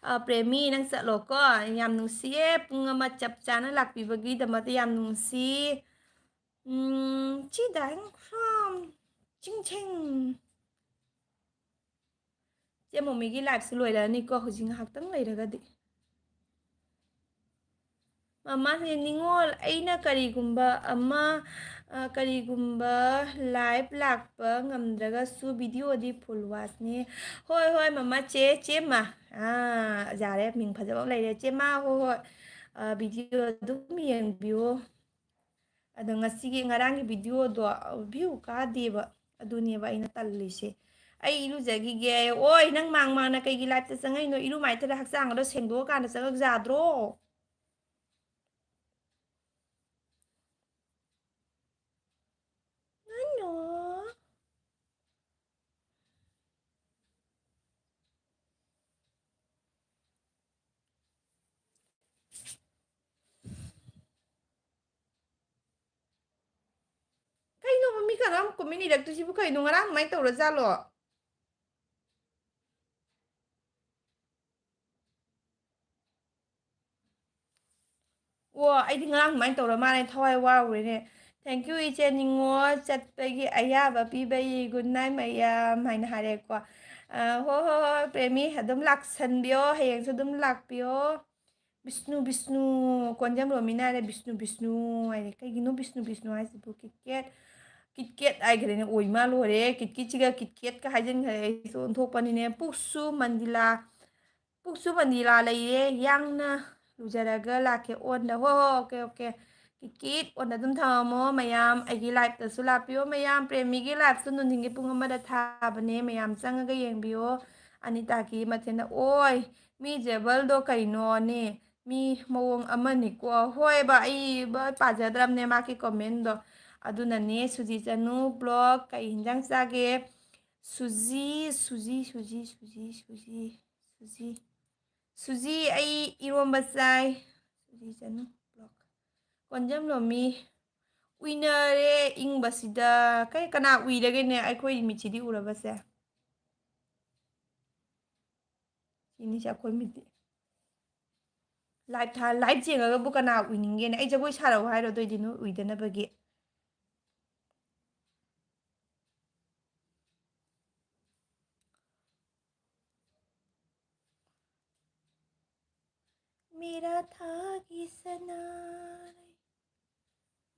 ꯑ, ꯄ꯭ꯔꯦꯃꯤ, ꯅꯪ ꯆꯠꯂꯣꯀꯣ꯫ ꯌꯥꯝ ꯅꯨꯡꯁꯤꯌꯦ, ꯄꯨꯡ ꯑꯃ ꯆꯞ ꯆꯥꯅ ꯂꯥꯛꯄꯤꯕꯒꯤꯗꯃꯛꯇ ꯌꯥꯝ ꯅꯨꯡꯁꯤ꯫ ꯎꯝ, ꯆꯤꯗꯥꯏ ꯈ꯭ꯔꯥꯝ, ꯆꯤꯡ ꯆꯤꯡ꯫ ꯆꯦ ꯃꯣꯃꯤꯒꯤ liveꯁꯨ ꯂꯣꯏꯔꯛꯑꯅꯤꯀꯣ ꯍꯧꯖꯤꯛ ꯉꯥꯏꯍꯥꯛꯇꯪ ꯂꯩꯔꯒꯗꯤ꯫ ꯃꯃꯥꯁꯦ, "ꯅꯤꯉꯣꯜ, ꯑꯩꯅ ꯀꯔꯤꯒꯨꯝꯕ ꯑꯃ, ꯑ, ꯀꯔꯤꯒꯨꯝꯕ live ꯂꯥꯛꯄ ꯉꯝꯗ꯭ꯔꯒꯁꯨ videoꯗꯤ full watchꯅꯤ꯫" ꯍꯣꯏ, ꯍꯣꯏ, ꯃꯃꯥ, ꯆꯦ, ꯆꯦꯃ꯫ ꯑꯥ, ꯌꯥꯔꯦ, ꯃꯤꯡ ꯐꯖꯕ ꯑꯃ ꯂꯩꯔꯦ꯫ ꯆꯦꯃ, ꯍꯣꯏ, ꯍꯣꯏ꯫ ꯑ, video ꯑꯗꯨꯝ ꯌꯦꯡꯕꯤꯌꯣ꯫ ꯑꯗꯣ ꯉꯁꯤꯒꯤ, ꯉꯔꯥꯡꯒꯤ videoꯗꯣ view ꯀꯥꯗꯦꯕ꯫ ꯑꯗꯨꯅꯦꯕ ꯑꯩꯅ ꯇꯜꯂꯤꯁꯦ꯫ ꯑꯩ ꯏꯔꯨꯖꯈꯤꯒꯦ꯫ ꯑꯣꯏ, ꯅꯪ ꯃꯥꯡ ꯃꯥꯡꯅ ꯀꯩꯒꯤ liveꯇ ꯆꯪꯉꯛꯏꯅꯣ? ꯏꯔꯨ ꯃꯥꯏꯊꯔ ꯍꯛꯆꯥꯡꯒꯗꯣ ꯁꯦꯡꯗꯣꯛꯑꯀꯥꯟꯗ ꯆꯪꯉꯛ ꯌꯥꯗ꯭ꯔꯣ? ꯅꯣ꯫ ꯀꯩꯅꯣꯕ, ꯃꯤ ꯀꯅꯥꯝ comment ꯏꯔꯛꯇ꯭ꯔꯤꯁꯤꯕꯨ ꯀꯩꯅꯣ? ꯉꯔꯥꯡ ꯑꯗꯨꯃꯥꯏꯅ ꯇꯧꯔꯖꯥꯠꯂꯣ? ꯑꯣ, ꯑꯩꯗꯤ ꯉꯔꯥꯡ ꯑꯗꯨꯃꯥꯏꯅ ꯇꯧꯔ ꯃꯥꯜꯂꯦ, ꯊꯋꯥꯏ ꯋꯥꯔꯨꯔꯦꯅꯦ꯫ Thank you, ꯏꯆꯦ ꯅꯤꯉꯣꯜ, ꯆꯠꯄꯒꯤ ꯑꯌꯥꯕ ꯄꯤꯕꯒꯤ꯫ Good night, ꯃꯌꯥꯝ, ꯍꯥꯏꯅ ꯍꯥꯏꯔꯦꯀꯣ꯫ ꯑ, ꯍꯣꯏ, ꯍꯣꯏ, ꯍꯣꯏ, ꯄ꯭ꯔꯦꯃꯤ, ꯑꯗꯨꯝ ꯂꯥꯛꯁꯟꯕꯤꯌꯣ, ꯍꯌꯦꯡꯁꯨ ꯑꯗꯨꯝ ꯂꯥꯛꯄꯤꯌꯣ꯫ ꯕꯤꯁꯅꯨ, ꯕꯤꯁꯅꯨ, ꯀꯣꯟꯖꯝ ꯔꯣꯃꯤꯅ ꯍꯥꯏꯔꯦ, "ꯕꯤꯁꯅꯨ, ꯕꯤꯁꯅꯨ" ꯍꯥꯏꯔꯦ꯫ ꯀꯩꯒꯤꯅꯣ ꯕꯤꯁꯅꯨ, ꯕꯤꯁꯅꯨ ꯍꯥꯏꯁꯤꯕꯨ? KitKat, KitKat ꯍꯥꯏꯈ꯭ꯔꯦꯅꯦ, ꯑꯣꯏ ꯃꯥ ꯂꯣꯏꯔꯦ꯫ KitKatꯁꯤꯒ KitKatꯀ ꯍꯥꯏꯖꯤꯟꯈ꯭ꯔꯦ, ꯑꯩꯁꯨ ꯑꯣꯟꯊꯣꯛꯄꯅꯤꯅꯦ꯫ ꯄꯨꯛꯁꯨ ꯃꯟꯗꯤꯂꯥ, ꯄꯨꯛꯁꯨ ꯃꯟꯗꯤꯂꯥ ꯂꯩꯔꯦ, ꯌꯥꯡꯅ ꯇꯧꯖꯔꯒ ꯂꯥꯛꯀꯦ ꯑꯣꯟꯗ꯫ ꯍꯣꯏ, ꯍꯣꯏ, ꯑꯣꯀꯦ, ꯑꯣꯀꯦ꯫ ꯀꯤꯀꯤꯠ ꯑꯣꯟꯗ ꯑꯗꯨꯝ ꯊꯝꯃꯝꯃꯣ ꯃꯌꯥꯝ꯫ ꯑꯩꯒꯤ liveꯇꯁꯨ ꯂꯥꯛꯄꯤꯌꯣ ꯃꯌꯥꯝ꯫ ꯄ꯭ꯔꯦꯃꯤꯒꯤ liveꯁꯨ ꯅꯨꯡꯊꯤꯟꯒꯤ ꯄꯨꯡ ꯑꯃꯗ ꯊꯥꯕꯅꯦ, ꯃꯌꯥꯝ ꯆꯪꯉꯒ ꯌꯦꯡꯕꯤꯌꯣ꯫ ꯑꯅꯤꯇꯥꯒꯤ ꯃꯊꯦꯜꯗ ꯑꯣꯏ, ꯃꯤ ꯖꯦꯕꯜꯗꯣ ꯀꯩꯅꯣꯅꯦ, ꯃꯤ ꯃꯑꯣꯡ ꯑꯃꯅꯤꯀꯣ꯫ ꯍꯣꯏꯕ, ꯑꯩ ꯕ-, ꯄꯥꯖꯗ꯭ꯔꯕꯅꯦ ꯃꯥꯒꯤ commentꯗꯣ꯫ ꯑꯗꯨꯅꯅꯦ, ꯁꯨꯖꯤ ꯆꯅꯨ vlog ꯀꯩ ꯍꯤꯟꯖꯥꯡ ꯆꯥꯒꯦ? ꯁꯨꯖꯤ, ꯁꯨꯖꯤ, ꯁꯨꯖꯤ, ꯁꯨꯖꯤ, ꯁꯨꯖꯤ, ꯁꯨꯖꯤ꯫ ꯁꯨꯖꯤ, ꯑꯩ ꯏꯔꯣꯝꯕ ꯆꯥꯏ꯫ ꯁꯨꯖꯤ ꯆꯅꯨ vlog꯫ ꯀꯣꯟꯖꯝ ꯂꯣꯃꯤ, ꯎꯏꯅꯔꯦ ꯏꯪꯕꯁꯤꯗ꯫ ꯀꯩ, ꯀꯅꯥ ꯎꯏꯔꯒꯦꯅꯦ? ꯑꯩꯈꯣꯏ ꯃꯤꯠꯁꯤꯗꯤ ꯎꯔꯕꯁꯦ꯫ ꯁꯤꯅꯤꯁꯦ ꯑꯩꯈꯣꯏ ꯃꯤꯠꯇꯤ꯫ Live ꯊꯥ-, live ꯌꯦꯡꯉꯒꯕꯨ ꯀꯅꯥ ꯎꯏꯅꯤꯡꯒꯦꯅꯦ? ꯑꯩ ꯖꯒꯣꯏ ꯁꯥꯔꯛꯑꯣ ꯍꯥꯏꯔꯣ? ꯑꯗꯨꯑꯣꯏꯗꯤ ꯅꯣꯏ ꯎꯏꯗꯅꯕꯒꯤ꯫ ꯃꯦꯔꯥ ꯊꯥꯒꯤ ꯁꯅꯥꯔꯩ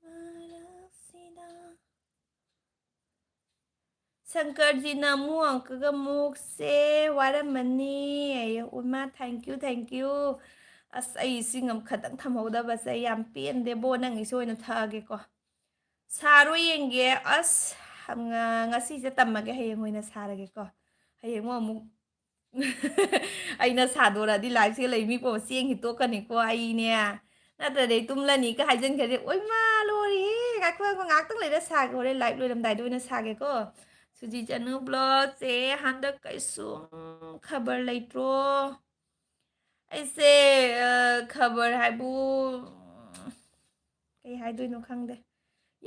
ꯃꯔꯛꯁꯤꯗ꯫ ꯁꯪꯀꯔꯖꯤꯅ ꯑꯃꯨꯛ ꯑꯪꯀꯒ ꯃꯣꯛꯁꯦ ꯋꯥꯔꯝꯃꯅꯤ ꯑꯌꯦ꯫ ꯎꯃꯥ, thank you, thank you꯫ ꯑꯁ, ꯑꯩ ꯏꯁꯤꯡ ꯑꯃ ꯈꯛꯇꯪ ꯊꯝꯍꯧꯗꯕꯁꯦ ꯑꯩ ꯌꯥꯝ ꯄꯦꯟꯗꯦꯕꯣ꯫ ꯅꯪꯒꯤꯁꯨ ꯑꯣꯏꯅ ꯊꯛꯑꯒꯦꯀꯣ꯫ ꯁꯥꯔꯣ ꯌꯦꯡꯒꯦ꯫ ꯑꯁ, ꯉ-, ꯉꯁꯤꯁꯦ ꯇꯝꯃꯒꯦ, ꯍꯌꯦꯡ ꯑꯣꯏꯅ ꯁꯥꯔꯒꯦꯀꯣ꯫ ꯍꯌꯦꯡ ꯑꯃꯨꯛ ꯑꯩꯅ ꯁꯥꯗꯣꯔꯛꯑꯗꯤ liveꯁꯦ ꯂꯩ ꯃꯤ ꯄꯣ ꯆꯦꯡ ꯍꯤꯠꯇꯣꯛꯀꯅꯤꯀꯣ ꯑꯩꯅꯦ꯫ ꯅꯠꯇ꯭ꯔꯗꯤ ꯑꯩ ꯇꯨꯝꯂꯅꯤꯒ ꯍꯥꯏꯖꯤꯟꯈ꯭ꯔꯗꯤ, "ꯑꯣꯏꯃꯥ, ꯂꯣꯏꯔꯦꯍꯦ! ꯉꯥꯏꯈꯣ, ꯉꯥꯏꯈꯣ, ꯉꯥꯏꯍꯥꯛꯇꯪ ꯂꯩꯔ ꯁꯥꯒꯦ, ꯍꯣꯔꯦꯟ live ꯂꯣꯏꯔꯝꯗꯥꯏꯗ ꯑꯣꯏꯅ ꯁꯥꯒꯦꯀꯣ꯫" ꯁꯨꯖꯤ ꯆꯅꯨ vlogꯁꯦ ꯍꯟꯗꯛ ꯀꯩꯁꯨꯝ ꯈꯕꯔ ꯂꯩꯇ꯭ꯔꯣ? ꯑꯩꯁꯦ, ꯑ, ꯈꯕꯔ ꯍꯥꯏꯕꯨ, ꯎꯝ, ꯀꯩ ꯍꯥꯏꯗꯣꯏꯅꯣ ꯈꯪꯗꯦ꯫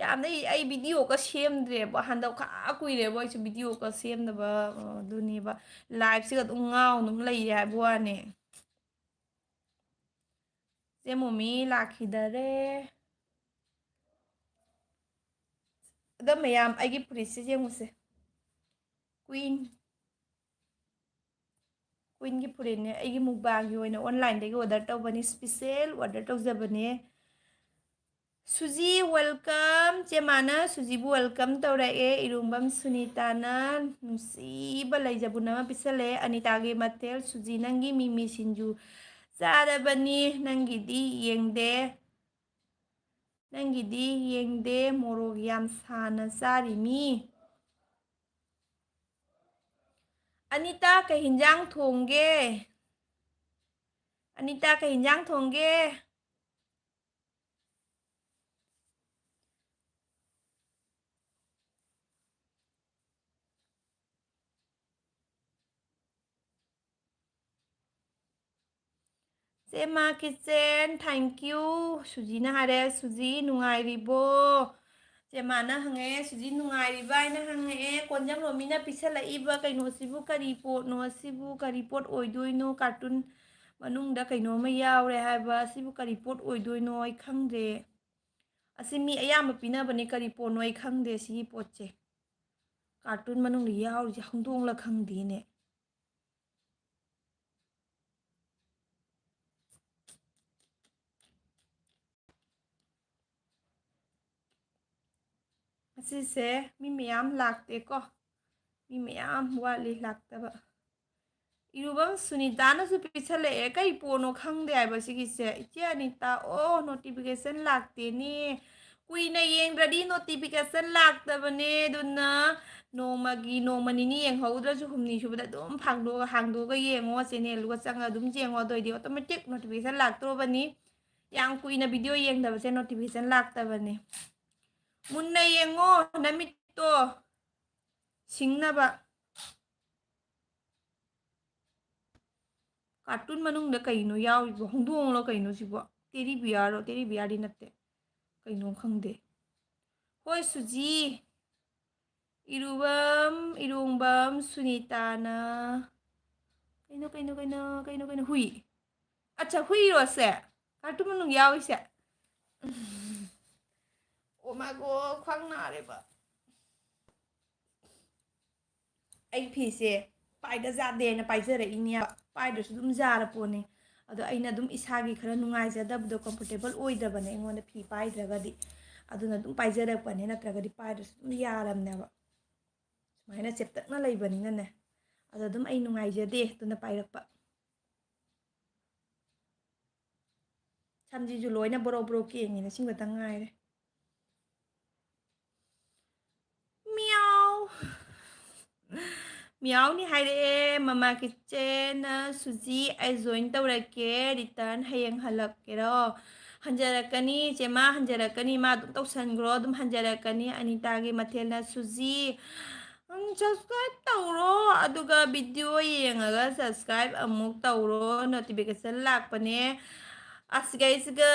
ꯌꯥꯝꯅ ꯑꯩ, ꯑꯩ videoꯒ ꯁꯦꯝꯗ꯭ꯔꯦꯕ꯫ ꯍꯟꯗꯛ ꯈꯥ ꯀꯨꯏꯔꯦꯕ ꯑꯩꯁꯨ videoꯒ ꯁꯦꯝꯗꯕ, ꯑ, ꯑꯗꯨꯅꯦꯕ꯫ Liveꯁꯤꯒ ꯑꯗꯨꯝ ꯉꯥꯎ ꯑꯗꯨꯝ ꯂꯩꯔꯦ ꯍꯥꯏꯕ ꯋꯥꯅꯦ꯫ ꯆꯦ ꯃꯣꯃꯤ ꯂꯥꯛꯈꯤꯗꯔꯦ꯫ ꯑꯗꯣ ꯃꯌꯥꯝ, ꯑꯩꯒꯤ ꯐꯨꯔꯤꯠꯁꯦ ꯌꯦꯡꯉꯨꯁꯦ꯫ Queen꯫ Queenꯒꯤ ꯐꯨꯔꯤꯠꯅꯦ꯫ ꯑꯩꯒꯤ mukbangꯒꯤ ꯑꯣꯏꯅ onlineꯗꯒꯤ order ꯇꯧꯕꯅꯤ, special order ꯇꯧꯖꯕꯅꯦ꯫ ꯁꯨꯖꯤ, welcome꯫ ꯆꯦ ꯃꯥꯅ ꯁꯨꯖꯤꯕꯨ welcome ꯇꯧꯔꯛꯑꯦ꯫ ꯏꯔꯨꯝꯕꯝ ꯁꯨꯅꯤꯇꯥꯅ ꯅꯨꯡꯁꯤꯕ ꯂꯩꯖꯕꯨꯟ ꯑꯃ ꯄꯤꯁꯜꯂꯛꯑꯦ꯫ ꯑꯅꯤꯇꯥꯒꯤ ꯃꯊꯦꯜ, ꯁꯨꯖꯤ ꯅꯪꯒꯤ ꯃꯤꯃꯤ ꯁꯤꯡꯖꯨ ꯆꯥꯔꯕꯅꯤ, ꯅꯪꯒꯤꯗꯤ ꯌꯦꯡꯗꯦ꯫ ꯅꯪꯒꯤꯗꯤ ꯌꯦꯡꯗꯦ, ꯃꯣꯔꯣꯛ ꯌꯥꯝ ꯁꯥꯅ ꯆꯥꯔꯤꯃꯤ꯫ ꯑꯅꯤꯇꯥ, ꯀꯩ ꯍꯤꯟꯖꯥꯡ ꯊꯣꯡꯒꯦ? ꯑꯅꯤꯇꯥ, ꯀꯩ ꯍꯤꯟꯖꯥꯡ ꯊꯣꯡꯒꯦ? ꯆꯦꯃꯥ ꯀꯤꯆꯦꯟ, thank you꯫ ꯁꯨꯖꯤꯅ ꯍꯥꯏꯔꯦ, "ꯁꯨꯖꯤ ꯅꯨꯡꯉꯥꯏꯔꯤꯕꯣ?" ꯆꯦꯃꯥꯅ ꯍꯪꯉꯛꯑꯦ, "ꯁꯨꯖꯤ ꯅꯨꯡꯉꯥꯏꯔꯤꯕ?" ꯍꯥꯏꯅ ꯍꯪꯉꯛꯑꯦ꯫ ꯀꯣꯟꯖꯝ ꯔꯣꯃꯤꯅ ꯄꯤꯁꯜꯂꯛꯏꯕ ꯀꯩꯅꯣꯁꯤꯕꯨ ꯀꯔꯤ ꯄꯣꯠꯅꯣ? ꯑꯁꯤꯕꯨ ꯀꯔꯤ ꯄꯣꯠ ꯑꯣꯏꯗꯣꯏꯅꯣ? ꯀꯥꯔꯇꯨꯟ ꯃꯅꯨꯡꯗ ꯀꯩꯅꯣꯝꯃ ꯌꯥꯎꯔꯦ ꯍꯥꯏꯕ꯫ ꯑꯁꯤꯕꯨ ꯀꯔꯤ ꯄꯣꯠ ꯑꯣꯏꯗꯣꯏꯅꯣ? ꯑꯩ ꯈꯪꯗ꯭ꯔꯦ꯫ ꯑꯁꯤ ꯃꯤ ꯑꯌꯥꯝꯕ ꯄꯤꯅꯕꯅꯦ꯫ ꯀꯔꯤ ꯄꯣꯠꯅꯣ? ꯑꯩ ꯈꯪꯗꯦ ꯁꯤꯒꯤ ꯄꯣꯠꯁꯦ꯫ ꯀꯥꯔꯇꯨꯟ ꯃꯅꯨꯡꯗ ꯌꯥꯎꯔꯤꯁꯦ ꯍꯧꯗꯣꯡꯂ ꯈꯪꯗꯦꯅꯦ꯫ ꯑꯁꯤꯁꯦ ꯃꯤ ꯃꯌꯥꯝ ꯂꯥꯛꯇꯦꯀꯣ꯫ ꯃꯤ ꯃꯌꯥꯝ ꯋꯥꯠꯂꯤ ꯂꯥꯛꯇꯕ꯫ ꯏꯔꯨꯕꯝ ꯁꯨꯅꯤꯇꯥꯅꯁꯨ ꯄꯤꯁꯜꯂꯛꯑꯦ꯫ ꯀꯩ ꯄꯣꯠꯅꯣ ꯈꯪꯗꯦ ꯍꯥꯏꯕ ꯁꯤꯒꯤꯁꯦ꯫ "ꯏꯆꯦ ꯑꯅꯤꯇꯥ, ꯑꯣ, notification ꯂꯥꯛꯇꯦꯅꯦ꯫ ꯀꯨꯏꯅ ꯌꯦꯡꯗ꯭ꯔꯗꯤ notification ꯂꯥꯛꯇꯕꯅꯦ꯫ ꯑꯗꯨꯅ ꯅꯣꯡꯃꯒꯤ, ꯅꯣꯡꯃ ꯅꯤꯅꯤ ꯌꯦꯡꯍꯧꯗ꯭ꯔꯁꯨ ꯍꯨꯝꯅꯤ ꯁꯨꯕꯗ ꯑꯗꯨꯝ ꯐꯥꯡꯗꯣꯛꯑꯒ, ꯍꯥꯡꯗꯣꯛꯑꯒ ꯌꯦꯡꯉꯣ꯫ Channelꯗꯨꯒ ꯆꯪꯉꯒ ꯑꯗꯨꯝ ꯌꯦꯡꯉꯣ꯫ ꯑꯗꯨ ꯑꯣꯏꯗꯤ automatic notification ꯂꯥꯛꯇ꯭ꯔꯣꯕꯅꯤ꯫ ꯌꯥꯝ ꯀꯨꯏꯅ video ꯌꯦꯡꯗꯕꯁꯦ notification ꯂꯥꯛꯇꯕꯅꯦ꯫ ꯃꯨꯟꯅ ꯌꯦꯡꯉꯣ, ꯅꯃꯤꯠꯇꯣ ꯁꯤꯡꯅꯕ"꯫ ꯀꯥꯔꯇꯨꯟ ꯃꯅꯨꯡꯗ ꯀꯩꯅꯣ ꯌꯥꯎꯔꯤꯕꯣ? ꯍꯧꯗꯣꯡꯂꯣ ꯀꯩꯅꯣ ꯁꯤꯕꯣ? Teddy bearꯔꯣ? Teddy bearꯗꯤ ꯅꯠꯇꯦ꯫ ꯀꯩꯅꯣ ꯈꯪꯗꯦ꯫ ꯍꯣꯏ, ꯁꯨꯖꯤ꯫ ꯏꯔꯨꯕꯝ, ꯏꯔꯣꯡꯕꯝ, ꯁꯨꯅꯤꯇꯥꯅ꯫ ꯀꯩꯅꯣ, ꯀꯩꯅꯣ, ꯀꯩꯅꯣ, ꯀꯩꯅꯣ, ꯀꯩꯅꯣ? ꯍꯨꯏ꯫ ꯑꯠꯆꯥ, ꯍꯨꯏꯔꯣ ꯑꯁꯦ? ꯀꯥꯔꯇꯨꯟ ꯃꯅꯨꯡ ꯌꯥꯎꯔꯤꯁꯦ? ꯑꯣ ꯃꯥꯏ ꯒꯣꯗ, ꯈ꯭ꯋꯥꯡ ꯅꯥꯔꯦꯕ꯫ ꯑꯩ ꯐꯤꯁꯦ ꯄꯥꯏꯗ ꯌꯥꯗꯦꯅ ꯄꯥꯏꯖꯔꯛꯏꯅꯦꯕ꯫ ꯄꯥꯏꯗ꯭ꯔꯁꯨ ꯑꯗꯨꯝ ꯌꯥꯔ ꯄꯣꯠꯅꯤ꯫ ꯑꯗꯣ ꯑꯩꯅ ꯑꯗꯨꯝ ꯏꯁꯥꯒꯤ ꯈꯔ ꯅꯨꯡꯉꯥꯏꯖꯗꯕꯗꯣ, comfortable ꯑꯣꯏꯗꯕꯅꯦ ꯑꯩꯉꯣꯟꯗ ꯐꯤ ꯄꯥꯏꯗ꯭ꯔꯒꯗꯤ꯫ ꯑꯗꯨꯅ ꯑꯗꯨꯝ ꯄꯥꯏꯖꯔꯛꯄꯅꯦ, ꯅꯠꯇ꯭ꯔꯒꯗꯤ ꯄꯥꯏꯗ꯭ꯔꯁꯨ ꯑꯗꯨꯝ ꯌꯥꯔꯝꯅꯦꯕ꯫ ꯁꯨꯃꯥꯏꯅ ꯆꯦꯞꯇꯛꯅ ꯂꯩꯕꯅꯤꯅꯅꯦ꯫ ꯑꯗꯣ ꯑꯗꯨꯝ ꯑꯩ ꯅꯨꯡꯉꯥꯏꯖꯗꯦ ꯑꯗꯨꯅ ꯄꯥꯏꯔꯛꯄ꯫ ꯁꯝꯁꯤꯁꯨ ꯂꯣꯏꯅ ꯕꯣꯔꯣ ꯕꯣꯔꯣ ꯀꯦꯡꯉꯦ, ꯅꯁꯤꯡ ꯈꯛꯇꯪ ꯉꯥꯏꯔꯦ꯫ ꯃꯤꯌꯥꯎ꯫ ꯃꯤꯌꯥꯎꯅꯤ ꯍꯥꯏꯔꯛꯑꯦ, ꯃꯃꯥ ꯀꯤꯠꯆꯦꯟꯅ ꯁꯨꯖꯤ, ꯑꯩ ꯖꯣꯏꯟ ꯇꯧꯔꯛꯀꯦ, ꯔꯤꯇꯔꯟ ꯍꯌꯦꯡ ꯍꯜꯂꯛꯀꯦꯔꯣ? ꯍꯟꯖꯔꯛꯀꯅꯤ, ꯆꯦꯃꯥ, ꯍꯟꯖꯔꯛꯀꯅꯤ, ꯃꯥ ꯑꯗꯨꯝ ꯇꯧꯁꯟꯈ꯭ꯔꯣ, ꯑꯗꯨꯝ ꯍꯟꯖꯔꯛꯀꯅꯤ꯫ ꯑꯅꯤꯇꯥꯒꯤ ꯃꯊꯦꯜꯅ ꯁꯨꯖꯤ꯫ ꯎꯝ, subscribe ꯇꯧꯔꯣ, ꯑꯗꯨꯒ video ꯌꯦꯡꯉꯒ subscribe ꯑꯃꯨꯛ ꯇꯧꯔꯣ, notification ꯂꯥꯛꯄꯅꯦ꯫ ꯑꯁ, ꯁꯤꯒꯩꯁꯤꯒ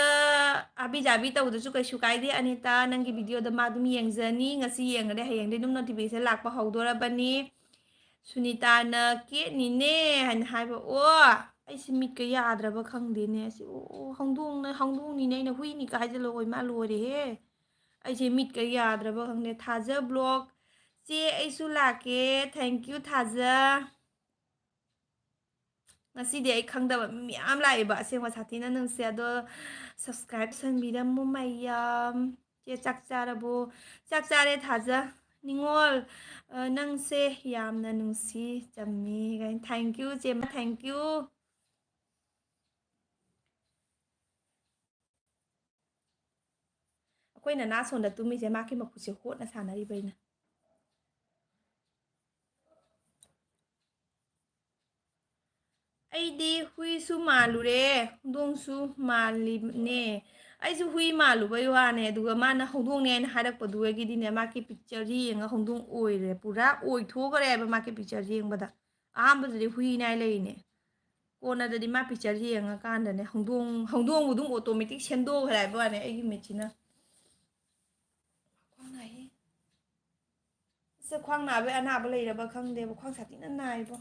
ꯍꯥꯕꯤ ꯖꯥꯕꯤ ꯇꯧꯗ꯭ꯔꯁꯨ ꯀꯩꯁꯨ ꯀꯥꯏꯗꯦ, ꯑꯅꯤꯇꯥ, ꯅꯪꯒꯤ videoꯗ ꯃꯥ ꯑꯗꯨꯝ ꯌꯦꯡꯖꯅꯤ꯫ ꯉꯁꯤ ꯌꯦꯡꯉꯗꯤ ꯍꯌꯦꯡꯗꯤ ꯑꯗꯨꯝ notification ꯂꯥꯛꯄ ꯍꯧꯗꯣꯔꯕꯅꯤ꯫ ꯁꯨꯅꯤꯇꯥꯅ "ꯀꯦꯠꯅꯤꯅꯦ" ꯍꯥꯏꯅ ꯍꯥꯏꯕ꯫ ꯑꯣ, ꯑꯩꯁꯦ ꯃꯤꯠꯀ ꯌꯥꯗ꯭ꯔꯕ ꯈꯪꯗꯦꯅꯦ꯫ ꯑꯁꯤ, ꯑꯣ, ꯑꯣ, ꯍꯧꯗꯣꯡꯅ, ꯍꯧꯗꯣꯡꯅꯤꯅꯦ, ꯑꯩꯅ ꯍꯨꯏꯅꯤꯒ ꯍꯥꯏꯖꯜꯂꯒ, ꯏꯃꯥ, ꯂꯣꯏꯔꯦꯍꯦ꯫ ꯑꯩꯁꯦ ꯃꯤꯠꯀ ꯌꯥꯗ꯭ꯔꯕ ꯈꯪꯗꯦ꯫ ꯊꯥꯖ vlog꯫ ꯆꯦ, ꯑꯩꯁꯨ ꯂꯥꯛꯀꯦ꯫ Thank you, ꯊꯥꯖ꯫ ꯉꯁꯤꯗꯤ ꯑꯩ ꯈꯪꯗꯕ ꯃꯤ ꯃꯌꯥꯝ ꯂꯥꯛꯑꯦꯕ, ꯑꯁꯦꯡꯕ ꯁꯥꯊꯤꯅ ꯅꯨꯡꯁꯤ꯫ ꯑꯗꯣ subscribe ꯇꯧꯁꯟꯕꯤꯔꯝꯃꯨ ꯃꯌꯥꯝ꯫ ꯆꯦ, ꯆꯥꯛ ꯆꯥꯔꯕꯣ? ꯆꯥꯛ ꯆꯥꯔꯦ, ꯊꯥꯖ꯫ ꯅꯤꯉꯣꯜ, ꯑ, ꯅꯪꯁꯦ ꯌꯥꯝꯅ ꯅꯨꯡꯁꯤ, ꯆꯝꯃꯤ ꯀꯥꯏꯅ꯫ Thank you, ꯆꯦꯃ, thank you꯫ ꯑꯩꯈꯣꯏ ꯅꯅꯥ ꯁꯣꯝꯗ ꯇꯨꯝꯃꯤꯁꯦ, ꯃꯥꯒꯤ ꯃꯈꯨꯠꯁꯦ ꯍꯣꯠꯅ ꯁꯥꯟꯅꯔꯤꯕ ꯑꯩꯅ꯫ ꯑꯩꯗꯤ ꯍꯨꯏꯁꯨ ꯃꯥꯜꯂꯨꯔꯦ, ꯍꯧꯗꯣꯡꯁꯨ ꯃꯥꯜꯂꯤꯕꯅꯦ꯫ ꯑꯩꯁꯨ ꯍꯨꯏ ꯃꯥꯜꯂꯨꯕꯩ ꯋꯥꯅꯦ, ꯑꯗꯨꯒ ꯃꯥꯅ ꯍꯧꯗꯣꯡꯅꯦ ꯍꯥꯏꯅ ꯍꯥꯏꯔꯛꯄꯗꯨꯗꯒꯤꯗꯤꯅꯦ, ꯃꯥꯒꯤ picture ꯌꯦꯡꯉ ꯍꯧꯗꯣꯡ ꯑꯣꯏꯔꯦ, ꯄꯨꯔꯥ ꯑꯣꯏꯊꯣꯛꯈ꯭ꯔꯦ ꯍꯥꯏꯕ ꯃꯥꯒꯤ picture ꯌꯦꯡꯕꯗ꯫ ꯑꯍꯥꯟꯕꯗꯗꯤ ꯍꯨꯏꯅꯦ ꯍꯥꯏ ꯂꯩꯔꯤꯅꯦ, ꯀꯣꯟꯅꯗꯗꯤ ꯃꯥ picture ꯌꯦꯡꯉꯀꯥꯟꯗꯅꯦ ꯍꯧꯗꯣꯡ, ꯍꯧꯗꯣꯡꯕꯨ ꯑꯗꯨꯝ automatic ꯁꯦꯝꯗꯣꯛꯈ꯭ꯔꯦ ꯍꯥꯏꯕ ꯋꯥꯅꯦ ꯑꯩꯒꯤ ꯃꯤꯠꯁꯤꯅ꯫ ꯈ꯭ꯋꯥꯡ ꯅꯥꯏꯌꯦ꯫ ꯑꯁ, ꯈ꯭ꯋꯥꯡ ꯅꯥꯕꯩ ꯑꯅꯥꯕ ꯂꯩꯔꯕ ꯈꯪꯗꯦꯕ, ꯈ꯭ꯋꯥꯡ ꯁꯥꯊꯤꯅ ꯅꯥꯏꯕꯣ꯫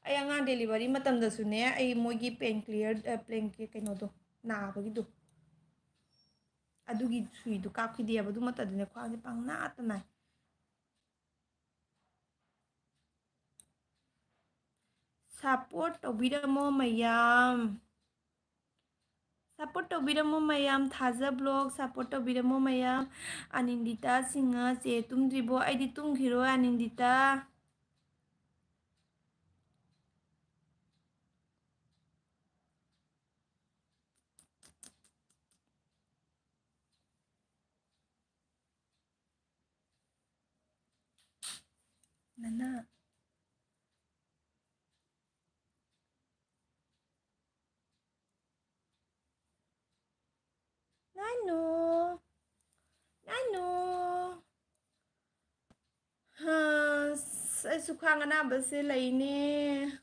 ꯑꯩ ꯑꯉꯥꯡ delivery ꯃꯇꯝꯗꯁꯨꯅꯦ, ꯑꯩ ꯃꯣꯏꯒꯤ pain clear, ꯑ, pain ꯀꯩꯅꯣꯗꯣ, ꯅꯥꯕꯒꯤꯗꯣ, ꯑꯗꯨꯒꯤ ꯁꯨꯏꯗꯣ ꯀꯥꯞꯈꯤꯗꯦꯕ꯫ ꯑꯗꯨ ꯃꯇꯝꯗꯅꯦ ꯈ꯭ꯋꯥꯡꯁꯦ ꯄꯪꯅꯥꯇ ꯅꯥꯏ꯫ Support ꯇꯧꯕꯤꯔꯝꯃꯣ ꯃꯌꯥꯝ꯫ Support ꯇꯧꯕꯤꯔꯝꯃꯣ ꯃꯌꯥꯝ꯫ ꯊꯥꯖ vlog support ꯇꯧꯕꯤꯔꯝꯃꯣ ꯃꯌꯥꯝ꯫ ꯑꯅꯤꯟꯗꯤꯇꯥ ꯁꯤꯡꯍ, ꯆꯦ ꯇꯨꯝꯗ꯭ꯔꯤꯕꯣ? ꯑꯩꯗꯤ ꯇꯨꯝꯈꯤꯔꯣꯏ, ꯑꯅꯤꯟꯗꯤꯇꯥ꯫ ꯅꯅꯥ꯫ ꯅꯥꯅꯨ꯫ ꯅꯥꯅꯨ꯫ ꯑꯁ, ꯑꯩꯁꯨ ꯈ꯭ꯋꯥꯡ ꯑꯅꯥꯕꯁꯦ ꯂꯩꯅꯦ꯫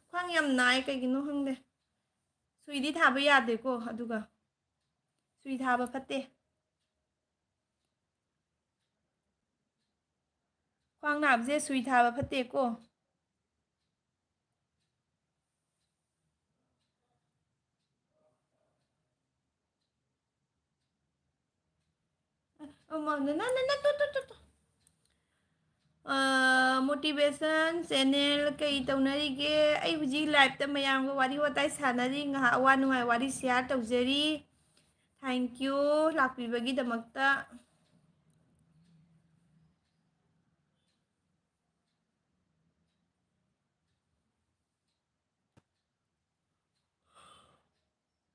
ꯈ꯭ꯋꯥꯡ ꯌꯥꯝ ꯅꯥꯏ, ꯀꯩꯒꯤꯅꯣ ꯈꯪꯗꯦ꯫ ꯁꯨꯏꯗꯤ ꯊꯥꯕ ꯌꯥꯗꯦꯀꯣ, ꯑꯗꯨꯒ ꯁꯨꯏ ꯊꯥꯕ ꯐꯠꯇꯦ꯫ ꯈ꯭ꯋꯥꯡ ꯅꯥꯕꯁꯦ ꯁꯨꯏ ꯊꯥꯕ ꯐꯠꯇꯦꯀꯣ꯫ ꯑꯃ, ꯅ-, ꯅ-, ꯅ-, ꯅ-, ꯇꯨ, ꯇꯨ, ꯇꯨ, ꯇꯨ꯫ ꯑ, motivation channel ꯀꯩ ꯇꯧꯅꯔꯤꯒꯦ? ꯑꯩ ꯍꯧꯖꯤꯛ live ꯇ ꯃꯌꯥꯝꯒ ꯋꯥꯔꯤ ꯋꯥꯇꯥꯏ ꯁꯥꯟꯅꯔꯤ, ꯉꯥꯏꯍꯥꯛ ꯑꯋꯥ ꯅꯨꯡꯉꯥꯏ ꯋꯥꯔꯤ share ꯇꯧꯖꯔꯤ꯫ Thank you ꯂꯥꯛꯄꯤꯕꯒꯤꯗꯃꯛꯇ꯫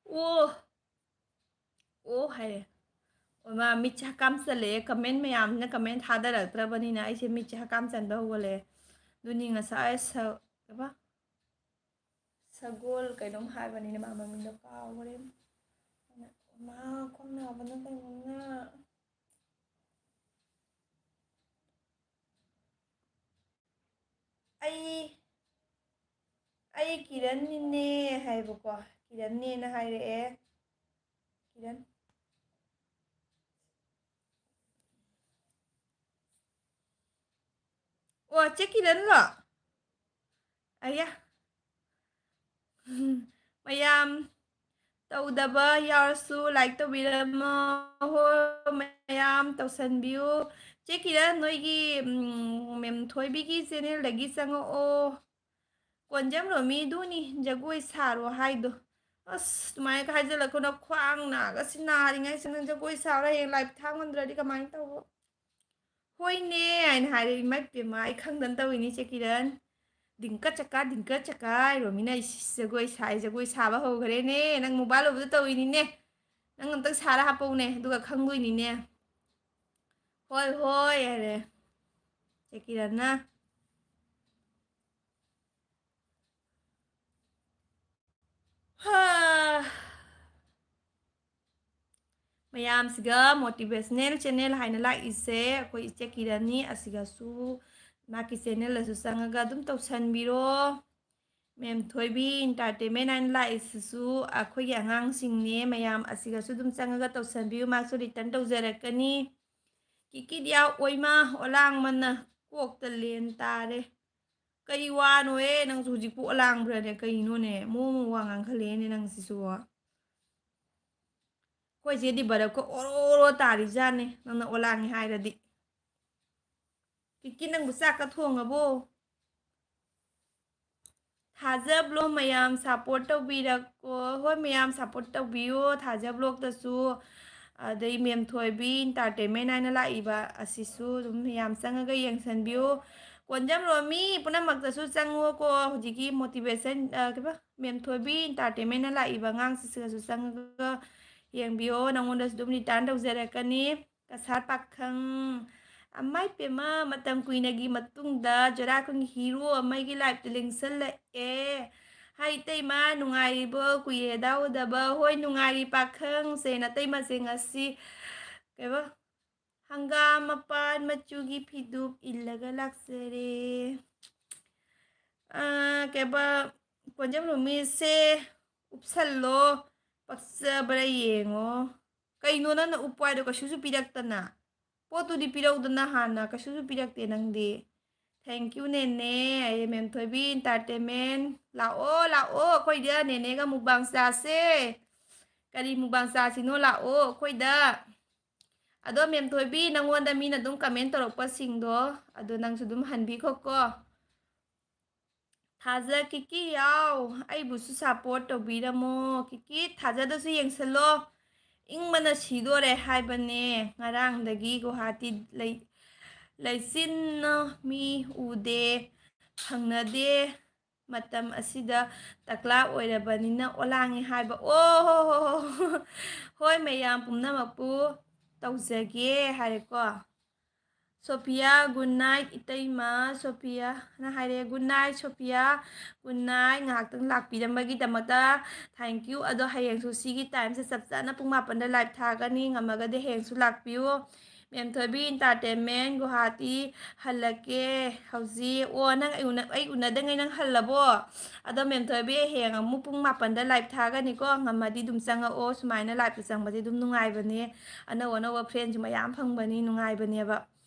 ꯑꯣ, ꯑꯣ ꯍꯥꯏꯔꯦ꯫ ꯑꯣ, ꯃꯥ ꯃꯤꯠꯁꯦ ꯍꯛꯀꯥꯝ ꯆꯜꯂꯛꯑꯦ꯫ Comment ꯃꯌꯥꯝꯁꯤꯅ comment ꯊꯥꯗꯔꯛꯇ꯭ꯔꯕꯅꯤꯅ ꯑꯩꯁꯦ ꯃꯤꯠꯁꯦ ꯍꯛꯀꯥꯝ ꯆꯟꯕ ꯍꯧꯒꯠꯂꯛꯑꯦ꯫ ꯑꯗꯨꯅꯤ ꯉꯁꯥꯏ ꯁ-, ꯀꯩꯕ? ꯁꯒꯣꯜ ꯀꯩꯅꯣꯝ ꯍꯥꯏꯕꯅꯤꯅꯦ, ꯃꯥ ꯃꯃꯤꯡꯗꯣ ꯀꯥꯎꯈ꯭ꯔꯦ꯫ ꯑꯗꯨꯅ ꯃꯥ ꯈꯣꯡ ꯅꯥꯕꯅ ꯀꯩꯅꯣꯝꯅ꯫ ꯑꯩ, ꯑꯩ ꯀꯤꯔꯟꯅꯤꯅꯦ ꯍꯥꯏꯕꯀꯣ꯫ ꯀꯤꯔꯟꯅꯦꯅ ꯍꯥꯏꯔꯛꯑꯦ꯫ ꯀꯤꯔꯟ꯫ ꯑꯣ, ꯆꯦ ꯀꯤꯔꯟꯂꯣ? ꯑꯌꯥ꯫ ꯃꯌꯥꯝ ꯇꯧꯗꯕ ꯌꯥꯎꯔꯁꯨ like ꯇꯧꯕꯤꯔꯝꯃꯣ꯫ ꯍꯣꯏ, ꯃꯌꯥꯝ ꯇꯧꯁꯟꯕꯤꯌꯨ꯫ ꯆꯦ ꯀꯤꯔꯟ, ꯅꯣꯏꯒꯤ, ꯎꯝ, ꯃꯦꯝ ꯊꯣꯏꯕꯤꯒꯤ channel ꯗꯒꯤ ꯆꯪꯉꯛꯑꯣ꯫ ꯀꯣꯟꯖꯝ ꯔꯣꯃꯤꯗꯨꯅꯤ ꯖꯒꯣꯏ ꯁꯥꯔꯣ ꯍꯥꯏꯗꯣ꯫ ꯑꯁ, ꯑꯗꯨꯃꯥꯏꯅ ꯍꯥꯏꯖꯜꯂꯛꯀꯅꯣ꯫ ꯈ꯭ꯋꯥꯡ ꯅꯥꯒꯁꯤ ꯅꯥꯔꯤꯉꯩꯁꯤꯗ ꯖꯒꯣꯏ ꯁꯥꯔꯣ, ꯍꯌꯦꯡ live ꯊꯥ ꯉꯝꯗ꯭ꯔꯗꯤ ꯀꯃꯥꯏꯅ ꯇꯧꯕ? ꯍꯣꯏꯅꯦ ꯍꯥꯏꯅ ꯍꯥꯏꯔꯦ꯫ ꯏꯃꯥ ꯏꯄꯦꯝꯃ, ꯑꯩ ꯈꯪꯗꯅ ꯇꯧꯔꯤꯅꯤ, ꯆꯦ ꯀꯤꯔꯟ꯫ ꯗꯤꯡꯀ ꯆꯀꯥ, ꯗꯤꯡꯀ ꯆꯀꯥ ꯍꯥꯏꯔꯣꯃꯤꯅ, ꯏꯁ, ꯖꯒꯣꯏ ꯁꯥꯏ, ꯖꯒꯣꯏ ꯁꯥꯕ ꯍꯧꯈ꯭ꯔꯦꯅꯦ꯫ ꯅꯪ mobile ꯎꯕꯗ ꯇꯧꯔꯤꯅꯤꯅꯦ꯫ ꯅꯪ ꯑꯝꯇꯪ ꯁꯥꯔ ꯍꯥꯞꯄꯧꯅꯦ, ꯑꯗꯨꯒ ꯈꯪꯗꯣꯏꯅꯤꯅꯦ꯫ ꯍꯣꯏ, ꯍꯣꯏ ꯍꯥꯏꯔꯦ ꯆꯦ ꯀꯤꯔꯟꯅ꯫ ꯃꯌꯥꯝꯁꯤꯒ ꯃꯣꯇꯤꯚꯦꯁꯅꯦꯜ ꯆꯦꯅꯦꯜ ꯍꯥꯏꯅ ꯂꯥꯛꯏꯁꯦ ꯑꯩꯈꯣꯏ ꯏꯆꯦ ꯀꯤꯔꯟꯅꯤ꯫ ꯑꯁꯤꯒꯁꯨ ꯃꯥꯒꯤ ꯆꯦꯅꯦꯜꯗꯁꯨ ꯆꯪꯉꯒ ꯑꯗꯨꯝ ꯇꯧꯁꯟꯕꯤꯔꯣ꯫ ꯃꯦꯝ ꯊꯣꯏꯕꯤ ꯏꯟꯇꯔꯇꯦꯟꯃꯦꯟ ꯍꯥꯏꯅ ꯂꯥꯛꯏꯁꯤꯁꯨ ꯑꯩꯈꯣꯏꯒꯤ ꯑꯉꯥꯡꯁꯤꯡꯅꯦ꯫ ꯃꯌꯥꯝ ꯑꯁꯤꯒꯁꯨ ꯑꯗꯨꯝ ꯆꯪꯉꯒ ꯇꯧꯁꯟꯕꯤꯌꯨ, ꯃꯥꯁꯨ ꯔꯤꯇꯔꯟ ꯇꯧꯖꯔꯛꯀꯅꯤ꯫ ꯀꯤꯀꯤꯗꯤ ꯑꯥ ꯑꯣꯏꯃ ꯑꯣꯂꯥꯡꯃꯅ ꯀꯣꯛꯇ ꯂꯦꯟ ꯇꯥꯔꯦ꯫ ꯀꯔꯤ ꯋꯥꯅꯣꯍꯦ? ꯅꯪꯁꯨ ꯍꯧꯖꯤꯛꯄꯨ ꯑꯣꯂꯥꯡꯕ꯭ꯔꯅꯦ? ꯀꯩꯅꯣꯅꯦ? ꯃꯑꯣꯡ ꯃꯑꯣꯡ ꯋꯥ ꯉꯥꯡꯈꯠꯂꯛꯑꯦꯅꯦ ꯅꯪꯁꯤꯁꯨ꯫ ꯑꯩꯈꯣꯏ ꯆꯦꯗꯤ ꯕꯔꯞꯀ ꯑꯣꯔꯣ ꯑꯣꯔꯣ ꯇꯥꯔꯤꯖꯥꯠꯅꯦ, ꯅꯪꯅ ꯑꯣꯂꯥꯡꯉꯦ ꯍꯥꯏꯔꯗꯤ꯫ ꯀꯤꯀꯤ, ꯅꯪꯕꯨ ꯆꯥꯛꯀ ꯊꯣꯡꯉꯕꯣ? ꯊꯥꯖ ꯕ꯭ꯂꯣꯛ ꯃꯌꯥꯝ ꯁꯞꯄꯣꯔꯠ ꯇꯧꯕꯤꯔꯛꯑꯣ꯫ ꯍꯣꯏ, ꯃꯌꯥꯝ ꯁꯞꯄꯣꯔꯠ ꯇꯧꯕꯤꯌꯣ ꯊꯥꯖ ꯕ꯭ꯂꯣꯛꯇꯁꯨ꯫ ꯑꯗꯩ ꯃꯦꯝ ꯊꯣꯏꯕꯤ ꯏꯟꯇꯔꯇꯦꯟꯃꯦꯟ ꯍꯥꯏꯅ ꯂꯥꯛꯏꯕ ꯑꯁꯤꯁꯨ ꯑꯗꯨꯝ ꯃꯌꯥꯝ ꯆꯪꯉꯒ ꯌꯦꯡꯁꯟꯕꯤꯌꯨ꯫ ꯀꯣꯟꯖꯝ ꯔꯣꯃꯤ ꯄꯨꯝꯅꯃꯛꯇꯁꯨ ꯆꯪꯉꯨꯀꯣ꯫ ꯍꯧꯖꯤꯛꯀꯤ ꯃꯣꯇꯤꯚꯦꯁꯟ, ꯑ, ꯀꯩꯕ, ꯃꯦꯝ ꯊꯣꯏꯕꯤ ꯏꯟꯇꯔꯇꯦꯟꯃꯦꯟꯅ ꯂꯥꯛꯏꯕ ꯑꯉꯥꯡꯁꯤꯡꯁꯤꯒꯁꯨ ꯆꯪꯉꯒ ꯌꯦꯡꯕꯤꯌꯣ꯫ ꯅꯉꯣꯟꯗꯁꯨ ꯑꯗꯨꯝ ꯔꯤꯇꯔꯟ ꯇꯧꯖꯔꯛꯀꯅꯤ꯫ ꯀꯁꯥꯔ ꯄꯥꯈꯪ, ꯑꯃꯥꯏ ꯄꯦꯝꯃ, ꯃꯇꯝ ꯀꯨꯏꯅꯒꯤ ꯃꯇꯨꯡꯗ ꯖꯣꯔꯥꯈꯣꯡꯒꯤ ꯍꯤꯔꯣ ꯑꯃꯒꯤ ꯂꯥꯏꯞꯇ ꯂꯦꯡꯁꯜꯂꯛꯑꯦ꯫ ꯍꯥꯏ ꯏꯇꯩꯃ, ꯅꯨꯡꯉꯥꯏꯔꯤꯕꯣ? ꯀꯨꯏꯔꯦꯗ ꯎꯗꯕ꯫ ꯍꯣꯏ, ꯅꯨꯡꯉꯥꯏꯔꯤ ꯄꯥꯈꯪꯁꯦ꯫ ꯅꯇꯩꯃꯁꯦ ꯉꯁꯤ ꯀꯩꯕ, ꯍꯪꯒꯥꯝ ꯃꯄꯥꯟ ꯃꯆꯨꯒꯤ ꯐꯤꯗꯨꯞ ꯏꯜꯂꯒ ꯂꯥꯛꯆꯔꯦ꯫ ꯑꯥ, ꯀꯩꯕ, ꯀꯣꯟꯖꯝ ꯔꯣꯃꯤꯁꯦ ꯎꯞꯁꯜꯂꯣ, ꯄꯛꯆꯕ꯭ꯔꯥ ꯌꯦꯡꯉꯣ꯫ ꯀꯩꯅꯣ ꯅꯪꯅ ꯎꯞꯄꯣ ꯍꯥꯏꯗꯣ? ꯀꯩꯁꯨꯁꯨ ꯄꯤꯔꯛꯇꯅ꯫ ꯄꯣꯠꯇꯨꯗꯤ ꯄꯤꯔꯧꯗꯅ ꯍꯥꯟꯅ, ꯀꯩꯁꯨꯁꯨ ꯄꯤꯔꯛꯇꯦ ꯅꯪꯗꯤ꯫ Thank you ꯅꯦꯅꯦ, ꯑꯩ ꯃꯦꯝ ꯊꯣꯏꯕꯤ ꯏꯟꯇꯔꯇꯦꯟꯃꯦꯟ꯫ ꯂꯥꯛꯑꯣ, ꯂꯥꯛꯑꯣ, ꯑꯩꯈꯣꯏꯗ ꯅꯦꯅꯦꯒ ꯃꯨꯛꯕꯥꯡ ꯆꯥꯁꯦ꯫ ꯀꯔꯤ ꯃꯨꯛꯕꯥꯡ ꯆꯥꯁꯤꯅꯣ? ꯂꯥꯛꯑꯣ ꯑꯩꯈꯣꯏꯗ꯫ ꯑꯗꯣ ꯃꯦꯝ ꯊꯣꯏꯕꯤ, ꯅꯪꯉꯣꯟꯗ ꯃꯤꯅ ꯑꯗꯨꯝ ꯀꯃꯦꯟ ꯇꯧꯔꯛꯄꯁꯤꯡꯗꯣ, ꯑꯗꯣ ꯅꯪꯁꯨ ꯑꯗꯨꯝ ꯍꯟꯕꯤꯈꯣꯀꯣ꯫ ꯊꯥꯖ ꯀꯤꯀꯤ ꯌꯥꯎ, ꯑꯩꯕꯨꯁꯨ ꯁꯞꯄꯣꯔꯠ ꯇꯧꯕꯤꯔꯝꯃꯣ꯫ ꯀꯤꯀꯤ, ꯊꯥꯖꯗꯁꯨ ꯌꯦꯡꯁꯜꯂꯣ꯫ ꯏꯪꯕꯅ ꯁꯤꯗꯣꯔꯦ ꯍꯥꯏꯕꯅꯦ꯫ ꯉꯔꯥꯡꯗꯒꯤ ꯒꯨꯋꯥꯍꯥꯇꯤ ꯂꯩ-, ꯂꯩꯆꯤꯟꯅ ꯃꯤ ꯎꯗꯦ, ꯐꯪꯅꯗꯦ꯫ ꯃꯇꯝ ꯑꯁꯤꯗ ꯇꯀꯂꯥ ꯑꯣꯏꯔꯕꯅꯤꯅ ꯑꯣꯂꯥꯡꯉꯦ ꯍꯥꯏꯕ꯫ ꯑꯣ ꯍꯣ ꯍꯣ ꯍꯣ꯫ ꯍꯣꯏ, ꯃꯌꯥꯝ ꯄꯨꯝꯅꯃꯛꯄꯨ ꯇꯧꯖꯒꯦ ꯍꯥꯏꯔꯦꯀꯣ꯫ Sophia, good night ꯏꯇꯩꯃ꯫ ꯁꯣꯐꯤꯌꯥꯅ ꯍꯥꯏꯔꯦ, good night Sophia, good night꯫ ꯉꯥꯏꯍꯥꯛꯇꯪ ꯂꯥꯛꯄꯤꯔꯝꯕꯒꯤꯗꯃꯛꯇ thank you꯫ ꯑꯗꯣ ꯍꯌꯦꯡꯁꯨ ꯁꯤꯒꯤ timeꯁꯦ ꯆꯞ ꯆꯥꯅ ꯄꯨꯡ ꯃꯥꯄꯟꯗ live ꯊꯥꯒꯅꯤ꯫ ꯉꯝꯃꯒꯗꯤ ꯍꯌꯦꯡꯁꯨ ꯂꯥꯛꯄꯤꯌꯨ꯫ ꯃꯦꯝꯊꯣꯏꯕꯤ Entertainment ꯒꯨꯍꯥꯇꯤ ꯍꯜꯂꯛꯀꯦ ꯍꯧꯖꯤꯛ꯫ ꯑꯣ, ꯅꯪ ꯑꯩ ꯎꯅ-, ꯑꯩ ꯎꯅꯗꯉꯩ ꯅꯪ ꯍꯜꯂꯕꯣ? ꯑꯗꯣ ꯃꯦꯝꯊꯣꯏꯕꯤ, ꯍꯌꯦꯡ ꯑꯃꯨꯛ ꯄꯨꯡ ꯃꯥꯄꯟꯗ live ꯊꯥꯒꯅꯤꯀꯣ꯫ ꯉꯝꯃꯗꯤ ꯑꯗꯨꯝ ꯆꯪꯉꯛꯑꯣ꯫ ꯁꯨꯃꯥꯏꯅ liveꯇ ꯆꯪꯕꯁꯦ ꯑꯗꯨꯝ ꯅꯨꯡꯉꯥꯏꯕꯅꯦ꯫ ꯑꯅꯧ ꯑꯅꯧꯕ friendꯁꯨ ꯃꯌꯥꯝ ꯐꯪꯕꯅꯤ, ꯅꯨꯡꯉꯥꯏꯕꯅꯦꯕ꯫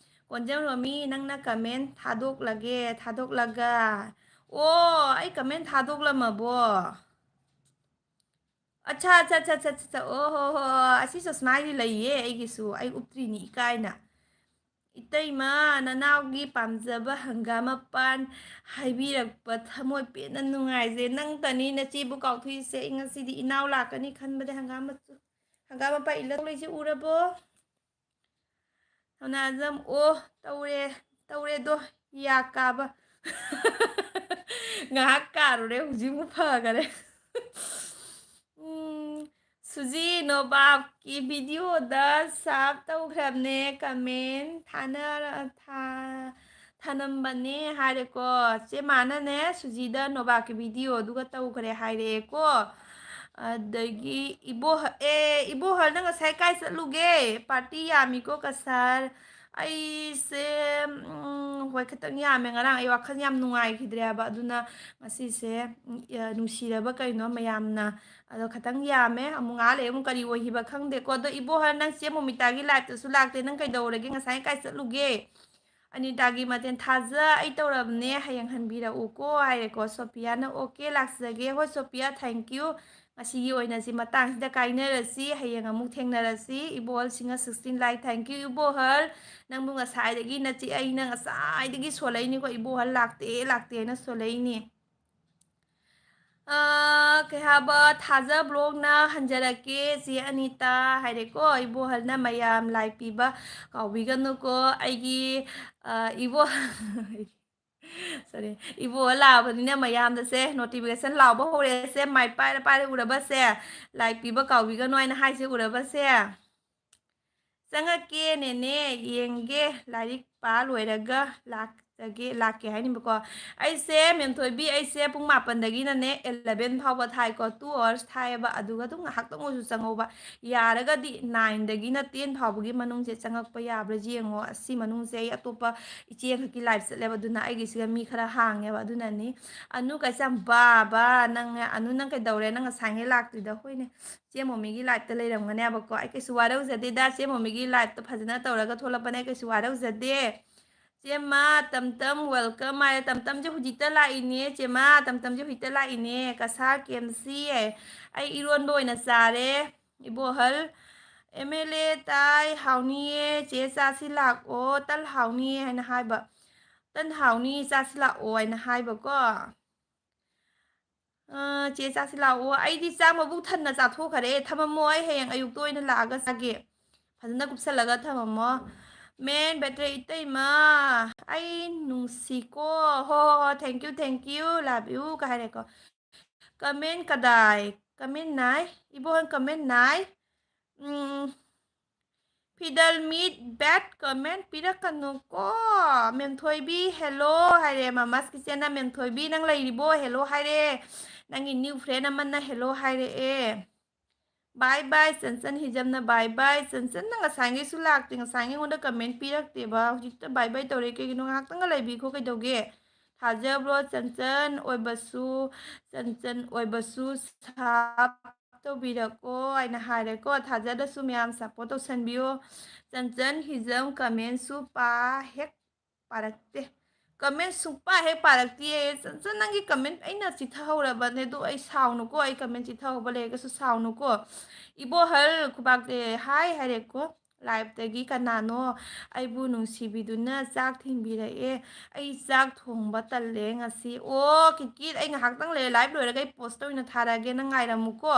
ꯀꯣꯟꯖꯦꯝ ꯔꯣꯃꯤ, ꯅꯪꯅ comment ꯊꯥꯗꯣꯛꯂꯒꯦ, ꯊꯥꯗꯣꯛꯂꯒ꯫ ꯑꯣ, ꯑꯩ comment ꯊꯥꯗꯣꯛꯂꯝꯃꯕꯣ? ꯑꯠꯆꯥ, ꯑꯠꯆꯥ, ꯑꯠꯆꯥ, ꯑꯠꯆꯥ, ꯑꯠꯆꯥ꯫ ꯑꯣ ꯍꯣ ꯍꯣ, ꯑꯁꯤ ꯆꯁꯃꯥꯗꯤ ꯂꯩꯌꯦ ꯑꯩꯒꯤꯁꯨ, ꯑꯩ ꯎꯞꯇ꯭ꯔꯤꯅꯤ, ꯏꯀꯥꯏꯅ꯫ ꯏꯇꯩꯃ, ꯅꯅꯥꯎꯒꯤ ꯄꯥꯝꯖꯕ ꯍꯪꯒꯥꯝ ꯃꯄꯥꯟ ꯍꯥꯏꯕꯤꯔꯛꯄ ꯊꯃꯣꯏ ꯄꯦꯟꯅ ꯅꯨꯡꯉꯥꯏꯖꯩ꯫ ꯅꯪꯇꯅꯤ ꯅꯆꯦꯕꯨ ꯀꯥꯎꯊꯣꯛꯏꯁꯦ꯫ ꯑꯩ ꯉꯁꯤꯗꯤ ꯏꯅꯥꯎ ꯂꯥꯛꯀꯅꯤ ꯈꯟꯕꯗ ꯍꯪꯒꯥꯝ ꯃꯆꯨ, ꯍꯪꯒꯥꯝ ꯃꯄꯥꯟ ꯏꯜꯂ ꯊꯣꯛꯂꯛꯏꯁꯦ ꯎꯔꯕꯣ? ꯊꯧꯅꯥꯖꯝ, ꯑꯣ, ꯇꯧꯔꯦ, ꯇꯧꯔꯦꯗꯣ, ꯌꯥ ꯀꯥꯕ꯫ ꯉꯥꯏꯍꯥꯛ ꯀꯥꯔꯨꯔꯦ, ꯍꯧꯖꯤꯛ ꯑꯃꯨꯛ ꯐꯈꯔꯦ꯫ ꯎꯝ, ꯁꯨꯖꯤ ꯅꯣꯕꯥꯞꯀꯤ videoꯗ sub ꯇꯧꯈ꯭ꯔꯕꯅꯦ, comment ꯊꯥꯅꯔ-, ꯊꯥ-, ꯊꯅꯝꯕꯅꯦ ꯍꯥꯏꯔꯦꯀꯣ꯫ ꯆꯦ ꯃꯥꯅꯅꯦ ꯁꯨꯖꯤꯗ ꯅꯣꯕꯥꯞꯀꯤ video ꯑꯗꯨꯒ ꯇꯧꯈ꯭ꯔꯦ ꯍꯥꯏꯔꯛꯑꯦꯀꯣ꯫ ꯑꯗꯒꯤ ꯏꯕꯣꯍ-, ꯑꯦ, ꯏꯕꯣꯍꯜ, ꯅꯪ ꯉꯁꯥꯏ ꯀꯥꯏ ꯆꯠꯂꯨꯒꯦ? Party ꯌꯥꯝꯃꯤꯀꯣ ꯀꯁꯥꯔ꯫ ꯑꯩꯁꯦ, ꯎꯝ, ꯍꯣꯏ, ꯈꯤꯇꯪ ꯌꯥꯝꯃꯦ꯫ ꯉꯔꯥꯡ ꯑꯩ ꯋꯥꯈꯜ ꯌꯥꯝ ꯅꯨꯡꯉꯥꯏꯈꯤꯗ꯭ꯔꯦ ꯍꯥꯏꯕ꯫ ꯑꯗꯨꯅ ꯉꯁꯤꯁꯦ, ꯎꯝ, ꯑ, ꯅꯨꯡꯁꯤꯔꯕ ꯀꯩꯅꯣ ꯃꯌꯥꯝꯅ꯫ ꯑꯗꯣ ꯈꯤꯇꯪ ꯌꯥꯝꯃꯦ꯫ ꯑꯃꯨꯛ ꯉꯥꯏꯍꯥꯛ ꯂꯩ ꯑꯃꯨꯛ ꯀꯔꯤ ꯑꯣꯏꯈꯤꯕ ꯈꯪꯗꯦꯀꯣ꯫ ꯑꯗꯣ ꯏꯕꯣꯍꯜ, ꯅꯪ ꯆꯦ ꯃꯣꯃꯤꯇꯥꯒꯤ liveꯇꯁꯨ ꯂꯥꯛꯇꯦ꯫ ꯅꯪ ꯀꯩꯗꯧꯔꯒꯦ? ꯉꯁꯥꯏ ꯀꯥꯏ ꯆꯠꯂꯨꯒꯦ? ꯑꯅꯤꯇꯥꯒꯤ ꯃꯇꯦꯟ ꯊꯥꯖ, ꯑꯩ ꯇꯧꯔꯕꯅꯦ, ꯍꯌꯦꯡ ꯍꯟꯕꯤꯔꯛꯎꯀꯣ ꯍꯥꯏꯔꯦꯀꯣ꯫ ꯁꯣꯐꯤꯌꯥꯅ, "ꯑꯣꯀꯦ, ꯂꯥꯛꯆꯒꯦ꯫ ꯍꯣꯏ ꯁꯣꯐꯤꯌꯥ, thank you꯫ ꯉꯁꯤꯒꯤ ꯑꯣꯏꯅ ꯁꯤ ꯃꯇꯥꯡꯁꯤꯗ ꯀꯥꯏꯅꯔꯁꯤ, ꯍꯌꯦꯡ ꯑꯃꯨꯛ ꯊꯦꯡꯅꯔꯁꯤ꯫" ꯏꯕꯣꯍꯜ Singh sixteen like, thank you ꯏꯕꯣꯍꯜ꯫ ꯅꯪꯕꯨ ꯉꯁꯥꯏꯗꯒꯤ ꯅꯆꯦ ꯑꯩꯅ ꯉꯁꯥꯏꯗꯒꯤ ꯁꯣꯜꯂꯛꯏꯅꯤꯀꯣ, ꯏꯕꯣꯍꯜ ꯂꯥꯛꯇꯦ, ꯂꯥꯛꯇꯦ ꯍꯥꯏꯅ ꯁꯣꯜꯂꯛꯏꯅꯤ꯫ ꯑꯥ, ꯀꯩ ꯍꯥꯏꯕ, ꯊꯥꯖ vlogꯅ ꯍꯟꯖꯔꯛꯀꯦ, ꯆꯦ ꯑꯅꯤꯇꯥ ꯍꯥꯏꯔꯦꯀꯣ꯫ ꯏꯕꯣꯍꯜꯅ, "ꯃꯌꯥꯝ ꯂꯥꯏ ꯄꯤꯕ ꯀꯥꯎꯕꯤꯒꯅꯨꯀꯣ ꯑꯩꯒꯤ, ꯑꯥ, ꯏꯕꯣ-," sorry, ꯏꯕꯣꯍꯜ ꯂꯥꯛꯑꯕꯅꯤꯅ ꯃꯌꯥꯝꯗꯁꯦ notification ꯂꯥꯎꯕ ꯍꯧꯔꯛꯑꯦꯁꯦ, mic ꯄꯥꯏꯔ ꯄꯥꯏꯔ ꯎꯔꯕꯁꯦ, "ꯂꯥꯏ ꯄꯤꯕ ꯀꯥꯎꯕꯤꯒꯅꯨ" ꯍꯥꯏꯅ ꯍꯥꯏꯁꯦ ꯎꯔꯕꯁꯦ꯫ ꯆꯪꯉꯛꯀꯦ ꯅꯦꯅꯦ, ꯌꯦꯡꯒꯦ, ꯂꯥꯏꯔꯤꯛ ꯄꯥ ꯂꯣꯏꯔꯒ ꯂꯥꯛꯆꯒꯦ, ꯂꯥꯛꯀꯦ ꯍꯥꯏꯅꯤꯡꯕꯀꯣ꯫ ꯑꯩꯁꯦ ꯃꯦꯝꯊꯣꯏꯕꯤ, ꯑꯩꯁꯦ ꯄꯨꯡ ꯃꯥꯄꯟꯗꯒꯤꯅꯅꯦ eleven ꯐꯥꯎꯕ ꯊꯥꯏꯀꯣ, two hours ꯊꯥꯏꯌꯦꯕ꯫ ꯑꯗꯨꯒ ꯑꯗꯨꯝ ꯉꯥꯏꯍꯥꯛꯇꯪ ꯑꯣꯏꯔꯁꯨ ꯆꯪꯉꯧꯕ, ꯌꯥꯔꯒꯗꯤ nineꯗꯒꯤꯅ ten ꯐꯥꯎꯕꯒꯤ ꯃꯅꯨꯡꯁꯦ ꯆꯪꯉꯛꯄ ꯌꯥꯕ꯭ꯔꯥ ꯌꯦꯡꯉꯣ꯫ ꯑꯁꯤ ꯃꯅꯨꯡꯁꯦ ꯑꯩ ꯑꯇꯣꯞꯄ ꯏꯆꯦ ꯑꯃꯈꯛꯀꯤ live ꯆꯠꯂꯦꯕ, ꯑꯗꯨꯅ ꯑꯩꯒꯤꯁꯤꯒ ꯃꯤ ꯈꯔ ꯍꯥꯡꯉꯦꯕ꯫ ꯑꯗꯨꯅꯅꯤ꯫ ꯑꯅꯨ ꯀꯩꯁꯥꯝ, ꯕꯥ ꯕꯥ, ꯅꯪ, ꯑꯅꯨ, ꯅꯪ ꯀꯩꯗꯧꯔꯦ? ꯅꯪ ꯉꯁꯥꯏꯉꯩ ꯂꯥꯛꯇ꯭ꯔꯤꯗꯣ? ꯍꯣꯏꯅꯦ, ꯆꯦ ꯃꯣꯃꯤꯒꯤ liveꯇ ꯂꯩꯔꯝꯒꯅꯦꯕꯀꯣ꯫ ꯑꯩ ꯀꯩꯁꯨ ꯋꯥꯔꯧꯖꯗꯦꯗ, ꯆꯦ ꯃꯣꯃꯤꯒꯤ liveꯇ ꯐꯖꯅ ꯇꯧꯔꯒ ꯊꯣꯛꯂꯛꯄꯅꯦ, ꯑꯩ ꯀꯩꯁꯨ ꯋꯥꯔꯧꯖꯗꯦ꯫ ꯆꯦꯃ, ꯇꯝꯇꯝ welcome ꯍꯥꯏꯔꯦ꯫ ꯇꯝꯇꯝꯁꯦ ꯍꯧꯖꯤꯛꯇ ꯂꯥꯛꯏꯅꯦ, ꯆꯦꯃ, ꯇꯝꯇꯝꯁꯦ ꯍꯧꯖꯤꯛꯇ ꯂꯥꯛꯏꯅꯦ꯫ ꯀꯁꯥ ꯀꯦꯝꯁꯤ ꯍꯥꯏ꯫ ꯑꯩ ꯏꯔꯣꯟꯕ ꯑꯣꯏꯅ ꯆꯥꯔꯦ, ꯏꯕꯣꯍꯜ꯫ MLA ꯇꯥꯏ, ꯍꯥꯎꯅꯤꯌꯦ꯫ ꯆꯦ ꯆꯥꯁꯤ ꯂꯥꯛꯑꯣ, ꯇꯜ ꯍꯥꯎꯅꯤꯌꯦ ꯍꯥꯏꯅ ꯍꯥꯏꯕ꯫ ꯇꯟ ꯍꯥꯎꯅꯤ, ꯆꯥꯁꯤ ꯂꯥꯛꯑꯣ ꯍꯥꯏꯅ ꯍꯥꯏꯕꯀꯣ꯫ ꯑ, ꯆꯦ ꯆꯥꯁꯤ ꯂꯥꯛꯑꯣ꯫ ꯑꯩꯗꯤ ꯆꯥꯛ ꯃꯕꯨꯛ ꯊꯟꯅ ꯆꯥꯊꯣꯛꯈꯔꯦ꯫ ꯊꯃꯝꯃꯣ, ꯑꯩ ꯍꯌꯦꯡ ꯑꯌꯨꯛꯇ ꯑꯣꯏꯅ ꯂꯥꯛꯑꯒ ꯆꯥꯒꯦ꯫ ꯐꯖꯅ ꯀꯨꯞꯁꯜꯂꯒ ꯊꯃꯝꯃꯣ꯫ ꯃꯦꯟ ꯕꯦꯇ꯭ꯔꯤ ꯏꯇꯩꯃ, ꯑꯩ ꯅꯨꯡꯁꯤꯀꯣ꯫ ꯍꯣ, ꯍꯣ, ꯍꯣ, thank you, thank you, love you ꯀ ꯍꯥꯏꯔꯦꯀꯣ꯫ Comment ꯀꯗꯥꯏ? Comment ꯅꯥꯏ? ꯏꯕꯣꯍꯜ comment ꯅꯥꯏ? ꯎꯝ, ꯐꯤꯗꯜ ꯃꯤꯠ bad comment ꯄꯤꯔꯛꯀꯅꯨꯀꯣ꯫ ꯃꯦꯝꯊꯣꯏꯕꯤ hello ꯍꯥꯏꯔꯦ꯫ Mama's Kitchenꯅ, "ꯃꯦꯝꯊꯣꯏꯕꯤ ꯅꯪ ꯂꯩꯔꯤꯕꯣ?" Hello ꯍꯥꯏꯔꯦ꯫ ꯅꯪꯒꯤ new friend ꯑꯃꯅ hello ꯍꯥꯏꯔꯛꯑꯦ꯫ Bye bye Chanchan ꯍꯤꯖꯝꯅ bye bye꯫ Chanchan, ꯅꯪ ꯉꯁꯥꯏꯉꯩꯁꯨ ꯂꯥꯛꯇꯦ, ꯉꯁꯥꯏꯉꯩ ꯑꯩꯉꯣꯟꯗ comment ꯄꯤꯔꯛꯇꯦꯕ, ꯍꯧꯖꯤꯛꯇ bye bye ꯇꯧꯔꯦ ꯀꯩꯒꯤꯅꯣ? ꯉꯥꯏꯍꯥꯛꯇꯪꯒ ꯂꯩꯕꯤꯈꯣ ꯀꯩꯗꯧꯒꯦ? ꯊꯥꯖꯕ꯭ꯔꯣ ꯆꯟꯆꯟ ꯑꯣꯏꯕꯁꯨ, ꯆꯟꯆꯟ ꯑꯣꯏꯕꯁꯨ sub ꯇꯧꯕꯤꯔꯛꯑꯣ ꯍꯥꯏꯅ ꯍꯥꯏꯔꯦꯀꯣ꯫ ꯊꯥꯖꯗꯁꯨ ꯃꯌꯥꯝ support ꯇꯧꯁꯟꯕꯤꯌꯣ꯫ ꯆꯟꯆꯟ ꯍꯤꯖꯝ commentꯁꯨ ꯄꯥ ꯍꯦꯛ ꯄꯥꯔꯛꯇꯦ꯫ Comment ꯁꯨꯡꯄꯥ ꯍꯦꯛ ꯄꯥꯔꯛꯇꯤꯌꯦ꯫ ꯆꯟꯆꯟ, ꯅꯪꯒꯤ comment ꯑꯩꯅ ꯆꯤꯊꯍꯧꯔꯕꯅꯦ, ꯑꯗꯣ ꯑꯩ ꯁꯥꯎꯅꯨꯀꯣ, ꯑꯩ comment ꯆꯤꯊꯍꯧꯕ ꯂꯩꯔꯒꯁꯨ ꯁꯥꯎꯅꯨꯀꯣ꯫ ꯏꯕꯣꯍꯜ ꯈꯨꯕꯥꯛꯇꯦ hi ꯍꯥꯏꯔꯦꯀꯣ꯫ Liveꯇꯒꯤ ꯀꯅꯥꯅꯣ ꯑꯩꯕꯨ ꯅꯨꯡꯁꯤꯕꯤꯗꯨꯅ ꯆꯥꯛ ꯊꯤꯡꯕꯤꯔꯛꯑꯦ? ꯑꯩ ꯆꯥꯛ ꯊꯣꯡꯕ ꯇꯜꯂꯦ ꯉꯁꯤ꯫ ꯑꯣ, ꯀꯤꯀꯤꯠ, ꯑꯩ ꯉꯥꯏꯍꯥꯛꯇꯪ ꯂꯩꯔꯦ, live ꯂꯣꯏꯔꯒ ꯑꯩ post ꯑꯣꯏꯅ ꯊꯥꯔꯛꯑꯒꯦ, ꯅꯪ ꯉꯥꯏꯔꯝꯃꯨꯀꯣ꯫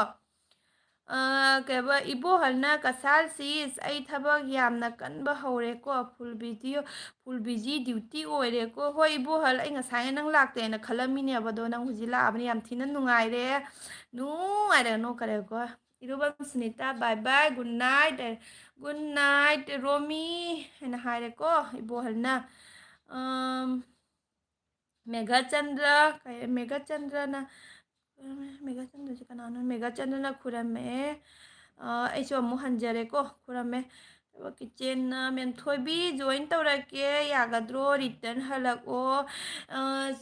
ꯑ, ꯀꯩꯕ, ꯏꯕꯣꯍꯜꯅ, "ꯀꯁꯥꯔ sis, ꯑꯩ ꯊꯕꯛ ꯌꯥꯝꯅ ꯀꯟꯕ ꯍꯧꯔꯦꯀꯣ, full video, full busy duty ꯑꯣꯏꯔꯦꯀꯣ"꯫ ꯍꯣꯏ ꯏꯕꯣꯍꯜ, ꯑꯩ ꯉꯁꯥꯏꯅ ꯅꯪ ꯂꯥꯛꯇꯦꯅ ꯈꯜꯂꯝꯃꯤꯅꯦꯕ, ꯑꯗꯣ ꯅꯪ ꯍꯧꯖꯤꯛ ꯂꯥꯛꯑꯕꯅꯤ, ꯌꯥꯝ ꯊꯤꯅ ꯅꯨꯡꯉꯥꯏꯔꯦ꯫ ꯅꯨꯡꯉꯥꯏꯔꯦ, ꯅꯣꯛꯈꯔꯦꯀꯣ꯫ ꯏꯔꯨꯕꯝ Sunita, bye bye, good night, good night ꯔꯣꯃꯤ ꯍꯥꯏꯅ ꯍꯥꯏꯔꯦꯀꯣ ꯏꯕꯣꯍꯜꯅ꯫ ꯑꯝ, ꯃꯦꯘꯆꯟꯗ꯭ꯔ, ꯀꯩ, ꯃꯦꯘꯆꯟꯗ꯭ꯔꯅ, ꯃꯦꯘꯆꯟꯗ꯭ꯔꯁꯦ ꯀꯅꯥꯅꯣ? ꯃꯦꯘꯆꯟꯗ꯭ꯔꯅ ꯈꯨꯔꯝꯃꯦ꯫ ꯑ, ꯑꯩꯁꯨ ꯑꯃꯨꯛ ꯍꯟꯖꯔꯦꯀꯣ, ꯈꯨꯔꯝꯃꯦ꯫ ꯊꯕꯛ ꯀꯤꯆꯦꯟꯅ ꯃꯦꯝꯊꯣꯏꯕꯤ join ꯇꯧꯔꯛꯀꯦ, ꯌꯥꯒꯗ꯭ꯔꯣ? Return ꯍꯜꯂꯛꯑꯣ꯫ ꯑ,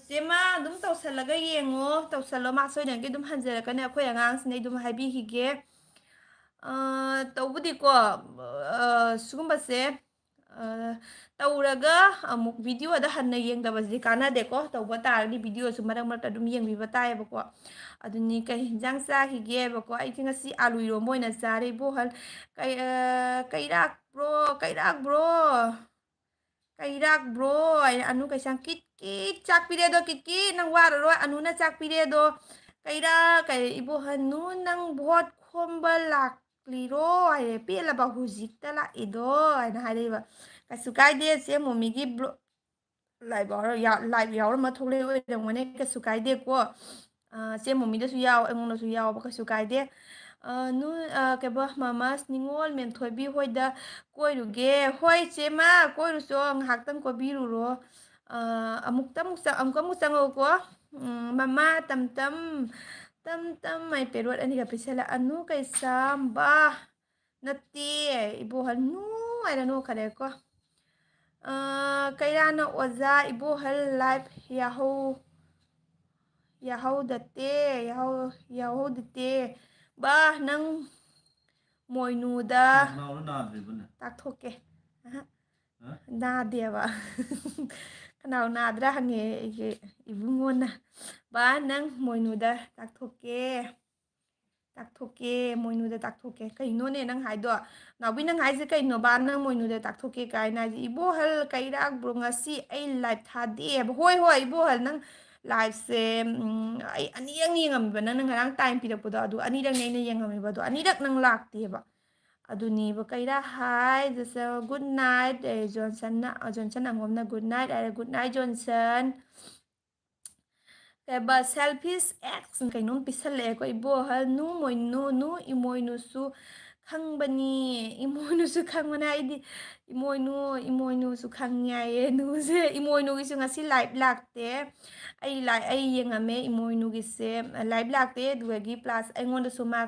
ꯆꯦꯃ ꯑꯗꯨꯝ ꯇꯧꯁꯜꯂꯒ ꯌꯦꯡꯉꯣ, ꯇꯧꯁꯜꯂꯣ, ꯃꯥ ꯁꯣꯏꯗꯅꯒꯤ ꯑꯗꯨꯝ ꯍꯟꯖꯔꯛꯀꯅꯤ꯫ ꯑꯩꯈꯣꯏ ꯑꯉꯥꯡꯁꯤꯅ ꯑꯩ ꯑꯗꯨꯝ ꯍꯥꯏꯕꯤꯈꯤꯒꯦ꯫ ꯑ, ꯇꯧꯕꯨꯗꯤꯀꯣ, ꯑ, ꯁꯤꯒꯨꯝꯕꯁꯦ, ꯑ, ꯇꯧꯔꯒ ꯑꯃꯨꯛ videoꯗ ꯍꯟꯅ ꯌꯦꯡꯗꯕꯁꯤꯗꯤ ꯀꯥꯟꯅꯗꯦꯀꯣ꯫ ꯇꯧꯕ ꯇꯥꯔꯒꯗꯤ videoꯁꯨ ꯃꯔꯛ ꯃꯔꯛꯇ ꯑꯗꯨꯝ ꯌꯦꯡꯕꯤꯕ ꯇꯥꯏꯌꯦꯕꯀꯣ꯫ ꯑꯗꯨꯅꯤ ꯀꯩ ꯍꯤꯟꯖꯥꯡ ꯆꯥꯈꯤꯒꯦ ꯍꯥꯏꯕꯀꯣ꯫ ꯑꯩꯁꯦ ꯉꯁꯤ ꯑꯥꯂꯨ ꯏꯔꯣꯝꯕ ꯑꯣꯏꯅ ꯆꯥꯔꯦ ꯏꯕꯣꯍꯜ꯫ ꯀꯩ-, ꯑ, ꯀꯩꯔꯥꯛ bro, ꯀꯩꯔꯥꯛ bro꯫ ꯀꯩꯔꯥꯛ bro ꯍꯥꯏꯅ ꯑꯅꯨ ꯀꯩꯁꯥꯡ ꯀꯤꯠ ꯀꯤꯠ ꯆꯥꯛ ꯄꯤꯔꯦꯗꯣ, ꯀꯤꯠ ꯀꯤꯠ ꯅꯪ ꯋꯥꯔꯔꯣꯏ, ꯑꯅꯨꯅ ꯆꯥꯛ ꯄꯤꯔꯦꯗꯣ꯫ ꯀꯩꯔꯥꯛ ꯀꯩ ꯏꯕꯣꯍꯜ, ꯅꯨ ꯅꯪ ꯚꯣꯠ ꯈꯣꯝꯕ ꯂꯥꯛꯂꯤꯔꯣ ꯍꯥꯏꯔꯦ, ꯄꯦꯜꯂꯕ ꯍꯧꯖꯤꯛꯇ ꯂꯥꯛꯏꯗꯣ ꯍꯥꯏꯅ ꯍꯥꯏꯔꯛꯏꯕ꯫ ꯀꯩꯁꯨ ꯀꯥꯏꯗꯦ, ꯆꯦ ꯃꯣꯃꯤꯒꯤ blo-, live ꯌꯥꯎꯔ-, ꯌꯥ-, live ꯌꯥꯎꯔꯝꯃ ꯊꯣꯛꯂꯛꯏ ꯑꯣꯏꯔꯝꯒꯅꯤ, ꯀꯩꯁꯨ ꯀꯥꯏꯗꯦꯀꯣ꯫ ꯑ, ꯆꯦ ꯃꯣꯃꯤꯗꯁꯨ ꯌꯥꯎ, ꯑꯩꯉꯣꯟꯗꯁꯨ ꯌꯥꯎꯕ, ꯀꯩꯁꯨ ꯀꯥꯏꯗꯦ꯫ ꯑ, ꯅꯨ-, ꯑ, ꯀꯩꯕ, ꯃꯃꯥꯁ ꯅꯤꯉꯣꯜ ꯃꯦꯝꯊꯣꯏꯕꯤ ꯍꯣꯏꯗ ꯀꯣꯏꯔꯨꯒꯦ꯫ ꯍꯣꯏ ꯆꯦꯃ, ꯀꯣꯏꯔꯨꯆꯣ, ꯉꯥꯏꯍꯥꯛꯇꯪ ꯀꯣꯏꯕꯤꯔꯨꯔꯣ꯫ ꯑ, ꯑꯃꯨꯛꯇ ꯑꯃꯨꯛ ꯆꯪ-, ꯑꯃꯨꯛꯀ ꯑꯃꯨꯛ ꯆꯪꯉꯛꯎꯀꯣ꯫ ꯎꯝ, ꯃꯃꯥ ꯇꯝ ꯇꯝ, ꯇꯝ ꯇꯝ, ꯑꯩ ꯄꯦꯔꯣꯠ ꯑꯅꯤꯒ ꯄꯤꯁꯜꯂꯛ ꯑꯅꯨ ꯀꯩꯁꯥꯝꯕ꯫ ꯅꯠꯇꯦ, ꯏꯕꯣꯍꯜ ꯅꯨꯡꯉꯥꯏꯅ ꯅꯣꯛꯈꯔꯦꯀꯣ꯫ ꯑ, ꯀꯩꯔꯥꯅ ꯑꯣꯖꯥ ꯏꯕꯣꯍꯜ live ꯌꯥꯍꯧ-, ꯌꯥꯍꯧꯗꯇꯦ, ꯌꯥꯍꯧ-, ꯌꯥꯍꯧꯗꯇꯦ꯫ ꯕꯥ, ꯅꯪ ꯃꯣꯏꯅꯨꯗ ꯈꯅꯥꯎꯗꯣ ꯅꯥꯗ꯭ꯔꯤꯕꯅꯦ? ꯇꯥꯛꯊꯣꯛꯀꯦ꯫ ꯑꯍ꯫ ꯍꯥ? ꯅꯥꯗꯦꯕ꯫ ꯈꯅꯥꯎ ꯅꯥꯗ꯭ꯔꯥ ꯍꯪꯉꯦ ꯑꯩꯒꯤ ꯏꯕꯨꯡꯉꯣꯅ꯫ ꯕꯥ, ꯅꯪ ꯃꯣꯏꯅꯨꯗ ꯇꯥꯛꯊꯣꯛꯀꯦ꯫ ꯇꯥꯛꯊꯣꯛꯀꯦ, ꯃꯣꯏꯅꯨꯗ ꯇꯥꯛꯊꯣꯛꯀꯦ꯫ ꯀꯩꯅꯣꯅꯦ ꯅꯪ ꯍꯥꯏꯗꯣ? ꯅꯥꯎꯕꯤ, ꯅꯪ ꯍꯥꯏꯁꯦ ꯀꯩꯅꯣꯕ? ꯅꯪ ꯃꯣꯏꯅꯨꯗ ꯇꯥꯛꯊꯣꯛꯀꯦ ꯀꯥꯏꯅ ꯍꯥꯏꯁꯦ? ꯏꯕꯣꯍꯜ ꯀꯩꯔꯥꯛ bro, ꯉꯁꯤ ꯑꯩ live ꯊꯥꯗꯦꯕ꯫ ꯍꯣꯏ, ꯍꯣꯏ, ꯏꯕꯣꯍꯜ, ꯅꯪ liveꯁꯦ, ꯎꯝ, ꯑꯩ ꯑꯅꯤꯔꯛ ꯌꯦꯡꯉꯝꯃꯦꯕ꯫ ꯅꯪꯅ ꯉꯔꯥꯡ time ꯄꯤꯔꯛꯄꯗꯣ, ꯑꯗꯨ ꯑꯅꯤꯔꯛꯅꯦ ꯑꯩꯅ ꯌꯦꯡꯉꯝꯃꯦꯕ꯫ ꯑꯗꯣ ꯑꯅꯤꯔꯛ ꯅꯪ ꯂꯥꯛꯇꯦꯕ꯫ ꯑꯗꯨꯅꯦꯕ꯫ ꯀꯩꯔꯥꯛ, hi, ꯖꯣꯟꯁꯟ, good night꯫ ꯑꯦ, ꯖꯣꯟꯁꯟꯅ, ꯑ, ꯖꯣꯟꯁꯟ ꯑꯉꯣꯝꯅ good night ꯍꯥꯏꯔꯦ꯫ Good night, Johnson. ꯀꯩꯕ, selfish ex ꯀꯩꯅꯣꯝ ꯄꯤꯁꯜꯂꯛꯑꯦꯀꯣ ꯏꯕꯣꯍꯜ꯫ ꯅꯨ ꯃꯣꯏꯅꯨ, ꯅꯨ ꯏꯃꯣꯏꯅꯨꯁꯨ ꯈꯪꯕꯅꯤ, ꯏꯃꯣꯏꯅꯨꯁꯨ ꯈꯪꯕꯅꯦ꯫ ꯑꯩꯗꯤ ꯏꯃꯣꯏꯅꯨ, ꯏꯃꯣꯏꯅꯨꯁꯨ ꯈꯪꯉꯦ ꯍꯥꯏꯌꯦ꯫ ꯅꯨꯁꯦ, ꯏꯃꯣꯏꯅꯨꯒꯤꯁꯨ ꯉꯁꯤ live ꯂꯥꯛꯇꯦ꯫ ꯑꯩ ꯂꯥꯏ-, ꯑꯩ ꯌꯦꯡꯉꯝꯃꯦ ꯏꯃꯣꯏꯅꯨꯒꯤꯁꯦ, live ꯂꯥꯛꯇꯦ꯫ ꯑꯗꯨꯗꯒꯤ plus ꯑꯩꯉꯣꯟꯗꯁꯨ ꯃꯥ,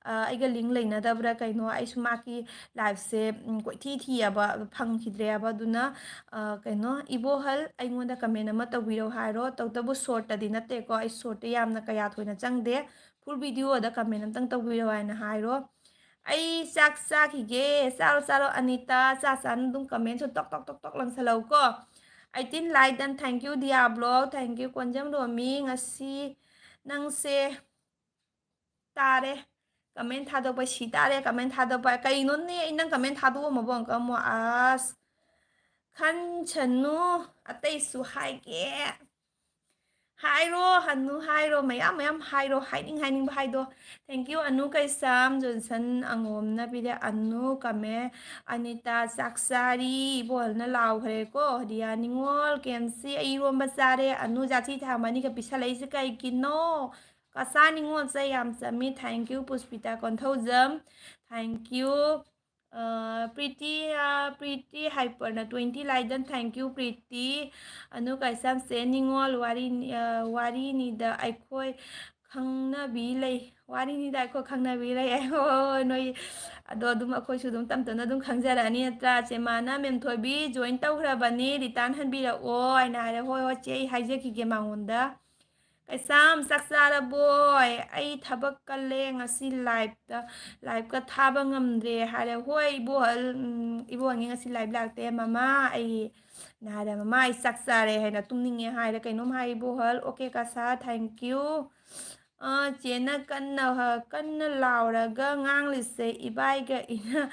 ꯑ, ꯑꯩꯒ link ꯂꯩꯅꯗꯕ꯭ꯔꯥ ꯀꯩꯅꯣ, ꯑꯩꯁꯨ ꯃꯥꯒꯤ liveꯁꯦ, ꯎꯝ, ꯀꯣꯏꯊꯤ ꯊꯤꯌꯦꯕ, ꯐꯪꯈꯤꯗ꯭ꯔꯦꯕ꯫ ꯑꯗꯨꯅ, ꯑ, ꯀꯩꯅꯣ, ꯏꯕꯣꯍꯜ, ꯑꯩꯉꯣꯟꯗ comment ꯑꯃ ꯇꯧꯕꯤꯔꯛꯑꯣ ꯍꯥꯏꯔꯣ꯫ ꯇꯧꯕꯇꯕꯨ shortꯇꯗꯤ ꯅꯠꯇꯦꯀꯣ, ꯑꯩ shortꯇ ꯌꯥꯝꯅ ꯀꯌꯥ ꯊꯣꯏꯅ ꯆꯪꯗꯦ꯫ Full videoꯗ comment ꯑꯝꯇꯪ ꯇꯧꯕꯤꯔꯛꯑꯣ ꯍꯥꯏꯅ ꯍꯥꯏꯔꯣ꯫ ꯑꯩ ꯆꯥꯛ ꯆꯥꯈꯤꯒꯦ꯫ ꯆꯥꯔꯣ, ꯆꯥꯔꯣ, ꯑꯅꯤꯇꯥ꯫ ꯆꯥ ꯆꯥꯅ ꯑꯗꯨꯝ commentꯁꯨ ꯇꯣꯛ, ꯇꯣꯛ, ꯇꯣꯛ, ꯇꯣꯛ ꯂꯪꯁꯜꯂꯛꯎꯀꯣ꯫ Eighteen like done. Thank you, Diablo. Thank you, ꯀꯣꯟꯖꯝ ꯔꯣꯃꯤ꯫ ꯉꯁꯤ ꯅꯪꯁꯦ ꯇꯥꯔꯦ꯫ Comment ꯊꯥꯗꯣꯛꯄ ꯁꯤ ꯇꯥꯔꯦ, comment ꯊꯥꯗꯣꯛꯄ꯫ ꯀꯩꯅꯣꯅꯦ, ꯑꯩ ꯅꯪ comment ꯊꯥꯗꯣꯛꯑꯝꯃꯕꯣ ꯑꯃꯨꯛꯀ ꯑꯃꯨꯛ? ꯑꯁ, ꯈꯟꯁꯅꯨ, ꯑꯇꯩꯁꯨ ꯍꯥꯏꯒꯦ꯫ ꯍꯥꯏꯔꯣ, ꯍꯅꯨ, ꯍꯥꯏꯔꯣ, ꯃꯌꯥꯝ ꯃꯌꯥꯝ ꯍꯥꯏꯔꯣ, ꯍꯥꯏꯅꯤꯡ ꯍꯥꯏꯅꯤꯡꯕ ꯍꯥꯏꯗꯣ꯫ Thank you, ꯑꯅꯨ ꯀꯩꯁꯥꯝ꯫ ꯖꯣꯟꯁꯟ ꯑꯉꯣꯝꯅ ꯄꯤꯔꯦ, ꯑꯅꯨ ꯀꯝꯃꯦ꯫ ꯑꯅꯤꯇꯥ ꯆꯥꯛ ꯆꯥꯔꯤ꯫ ꯏꯕꯣꯍꯜꯅ ꯂꯥꯎꯈ꯭ꯔꯦꯀꯣ꯫ ꯔꯤꯌꯥ ꯅꯤꯉꯣꯜ, ꯀꯦꯝꯁꯤ, ꯑꯩ ꯏꯔꯣꯝꯕ ꯆꯥꯔꯦ꯫ ꯑꯅꯨ ꯖꯥꯊꯤ ꯊꯥꯡ ꯑꯅꯤꯒ ꯄꯤꯁꯜꯂꯛꯏꯁꯦ ꯀꯩꯒꯤꯅꯣ? ꯀꯁꯥ ꯅꯤꯉꯣꯜꯁꯦ ꯌꯥꯝ ꯆꯝꯃꯤ꯫ Thank you, ꯄꯨꯁꯄꯤꯇꯥ Konthoujam. Thank you꯫ ꯑ, ꯄ꯭ꯔꯤꯇꯤ, ꯑ, Preeti ꯍꯥꯏꯄꯔꯅ twenty like done. Thank you, Preeti. Anu ꯀꯩꯁꯥꯝꯁꯦ ꯅꯤꯉꯣꯜ ꯋꯥꯔꯤ, ꯑ, ꯋꯥꯔꯤꯅꯤꯗ ꯑꯩꯈꯣꯏ ꯈꯪꯅꯕꯤ ꯂꯩ꯫ ꯋꯥꯔꯤꯅꯤꯗ ꯑꯩꯈꯣꯏ ꯈꯪꯅꯕꯤ ꯂꯩ꯫ ꯍꯣꯏ, ꯍꯣꯏ, ꯍꯣꯏ, ꯅꯣꯏ ꯑꯗꯣ ꯑꯗꯨꯝ ꯑꯩꯈꯣꯏꯁꯨ ꯑꯗꯨꯝ ꯇꯞ ꯇꯞꯅ ꯑꯗꯨꯝ ꯈꯪꯖꯔꯛꯑꯅꯤ ꯅꯠꯇ꯭ꯔꯥ? ꯆꯦꯃꯥꯅ ꯃꯦꯝꯊꯣꯏꯕꯤ join ꯇꯧꯈ꯭ꯔꯕꯅꯤ, return ꯍꯟꯕꯤꯔꯛꯑꯣ ꯍꯥꯏꯅ ꯍꯥꯏꯔꯦ꯫ ꯍꯣꯏ, ꯍꯣꯏ, ꯆꯦ, ꯑꯩ ꯍꯥꯏꯖꯈꯤꯒꯦ ꯃꯉꯣꯟꯗ꯫ ꯀꯩꯁꯥꯝ, ꯆꯥꯛ ꯆꯥꯔꯕꯣꯏ? ꯑꯩ ꯊꯕꯛ ꯀꯜꯂꯦ ꯉꯁꯤ liveꯇ, liveꯀ ꯊꯥꯕ ꯉꯝꯗ꯭ꯔꯦ ꯍꯥꯏꯔꯦ꯫ ꯍꯣꯏ, ꯏꯕꯣꯍꯜ, ꯎꯝ, ꯏꯕꯣꯍꯜꯒꯤ ꯉꯁꯤ live ꯂꯥꯛꯇꯦ꯫ ꯃꯃꯥ, ꯑꯩ ꯅ ꯍꯥꯏꯔꯦ, "ꯃꯃꯥ, ꯑꯩ ꯆꯥꯛ ꯆꯥꯔꯦ" ꯍꯥꯏꯅ ꯇꯨꯝꯅꯤꯡꯉꯦ ꯍꯥꯏꯔꯦ꯫ ꯀꯩꯅꯣꯝ ꯍꯥꯏ ꯏꯕꯣꯍꯜ꯫ Okay, ꯀꯁꯥ, thank you꯫ ꯑ, ꯆꯦꯅ ꯀꯟꯅ, ꯀꯟꯅ ꯂꯥꯎꯔꯒ ꯉꯥꯡꯂꯤꯁꯦ ꯏꯕꯥꯏꯒ ꯏꯅ-,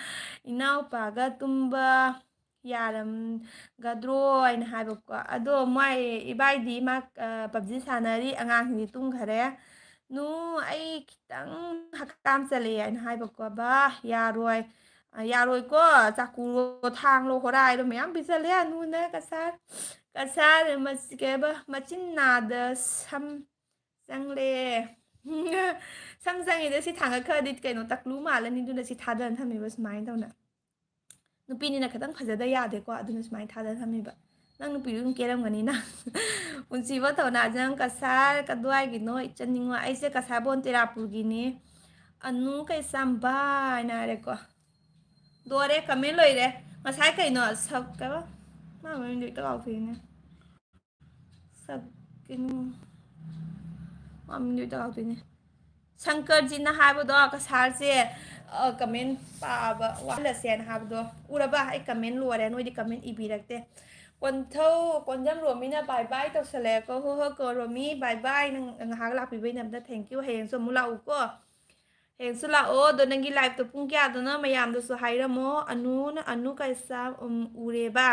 ꯏꯅꯥꯎꯄꯥꯒ ꯇꯨꯝꯕ ꯌꯥꯔꯝꯒꯗ꯭ꯔꯣ ꯍꯥꯏꯅ ꯍꯥꯏꯕꯀꯣ꯫ ꯑꯗꯣ ꯃꯣꯏ ꯏꯕꯥꯏꯗꯤ ꯃꯥ, ꯑ, PUBG ꯁꯥꯟꯅꯔꯤ, ꯑꯉꯥꯡꯁꯤꯡꯗꯤ ꯇꯨꯝꯈꯔꯦ꯫ "ꯅꯨ, ꯑꯩ ꯈꯤꯇꯪ ꯍꯀꯥꯝ ꯆꯜꯂꯛꯑꯦ" ꯍꯥꯏꯅ ꯍꯥꯏꯕꯀꯣ꯫ "ꯕꯥ, ꯌꯥꯔꯣꯏ, ꯑ, ꯌꯥꯔꯣꯏꯀꯣ꯫ ꯆꯥꯀꯨꯔꯣ, ꯊꯥꯡꯂꯣ, ꯍꯣꯔꯥꯏꯔꯣ ꯃꯌꯥꯝ ꯄꯤꯁꯜꯂꯦ ꯑꯅꯨꯅ ꯀꯁꯥꯔ꯫ ꯀꯁꯥꯔ ꯃꯆ-, ꯀꯩ ꯍꯥꯏꯕ, ꯃꯆꯤꯟ ꯅꯥꯗ ꯁꯝ ꯆꯪꯂꯦ꯫ ꯁꯝ ꯆꯪꯉꯤꯗ ꯁꯤ ꯊꯥꯡꯒꯠꯈ꯭ꯔꯗꯤ ꯀꯩꯅꯣ ꯇꯛꯂꯨ ꯃꯥꯜꯂꯅꯤ, ꯑꯗꯨꯅ ꯁꯤ ꯊꯥꯗꯅ ꯊꯝꯃꯤꯕ ꯁꯨꯃꯥꯏꯅ ꯇꯧꯅ꯫ ꯅꯨꯄꯤꯅꯤꯅ ꯈꯤꯇꯪ ꯐꯖꯗ ꯌꯥꯗꯦꯀꯣ, ꯑꯗꯨꯅ ꯁꯨꯃꯥꯏꯅ ꯊꯥꯗꯅ ꯊꯝꯃꯤꯕ꯫ ꯅꯪ ꯅꯨꯄꯤꯗꯨ ꯑꯗꯨꯝ ꯀꯦꯔꯝꯒꯅꯤꯅ꯫ ꯄꯨꯟꯁꯤꯕ ꯊꯧꯅꯥꯖꯝ ꯀꯁꯥꯔ ꯀꯗꯨꯋꯥꯏꯒꯤꯅꯣ? ꯏꯆꯟ ꯅꯤꯡꯉꯣ꯫ ꯑꯩꯁꯦ ꯀꯁꯥꯔ ꯕꯣꯟ ꯇꯦꯔꯥꯄꯨꯔꯒꯤꯅꯤ꯫ ꯑꯅꯨ ꯀꯩꯁꯥꯝꯕ ꯍꯥꯏꯅ ꯍꯥꯏꯔꯦꯀꯣ꯫ ꯂꯣꯏꯔꯦ, comment ꯂꯣꯏꯔꯦ꯫ ꯉꯁꯥꯏ ꯀꯩꯅꯣ ꯁꯛ-, ꯀꯩꯕ? ꯃꯥ ꯃꯃꯤꯡꯗꯣ ꯍꯦꯛꯇ ꯀꯥꯎꯊꯣꯛꯏꯅꯦ꯫ ꯁꯛ-, ꯀꯩꯅꯣ, ꯃꯃꯤꯡꯗꯣ ꯍꯦꯛꯇ ꯀꯥꯎꯊꯣꯛꯏꯅꯦ꯫ ꯁꯪꯀꯔꯖꯤꯠꯅ ꯍꯥꯏꯕꯗꯣ, ꯀꯁꯥꯔꯁꯦ, ꯑ, comment ꯄꯥꯕ ꯋꯥꯍꯜꯂꯁꯦꯅ ꯍꯥꯏꯕꯗꯣ ꯎꯔꯕ? ꯑꯩ comment ꯂꯣꯏꯔꯦ, ꯅꯣꯏꯗꯤ comment ꯏꯕꯤꯔꯛꯇꯦ꯫ ꯀꯣꯟꯊꯧ, ꯀꯣꯟꯖꯝ ꯔꯣꯃꯤꯅ bye bye ꯇꯧꯁꯜꯂꯛꯑꯦꯀꯣ꯫ ꯍꯣ ꯍꯣ ꯀꯣ ꯔꯣꯃꯤ, bye bye꯫ ꯅꯪ ꯉꯥꯏꯍꯥꯛ ꯂꯥꯛꯄꯤꯕꯩꯅ ꯑꯝꯇ thank you꯫ ꯍꯌꯦꯡꯁꯨ ꯑꯃꯨꯛ ꯂꯥꯛꯎꯀꯣ꯫ ꯍꯌꯦꯡꯁꯨ ꯂꯥꯛꯑꯣ꯫ ꯑꯗꯣ ꯅꯪꯒꯤ liveꯇꯣ ꯄꯨꯡ ꯀꯌꯥꯗꯅꯣ ꯃꯌꯥꯝꯗꯁꯨ ꯍꯥꯏꯔꯝꯃꯣ꯫ ꯑꯅꯨꯅ, ꯑꯅꯨ ꯀꯩꯁꯥꯝ, ꯎꯝ, ꯎꯔꯦꯕ꯫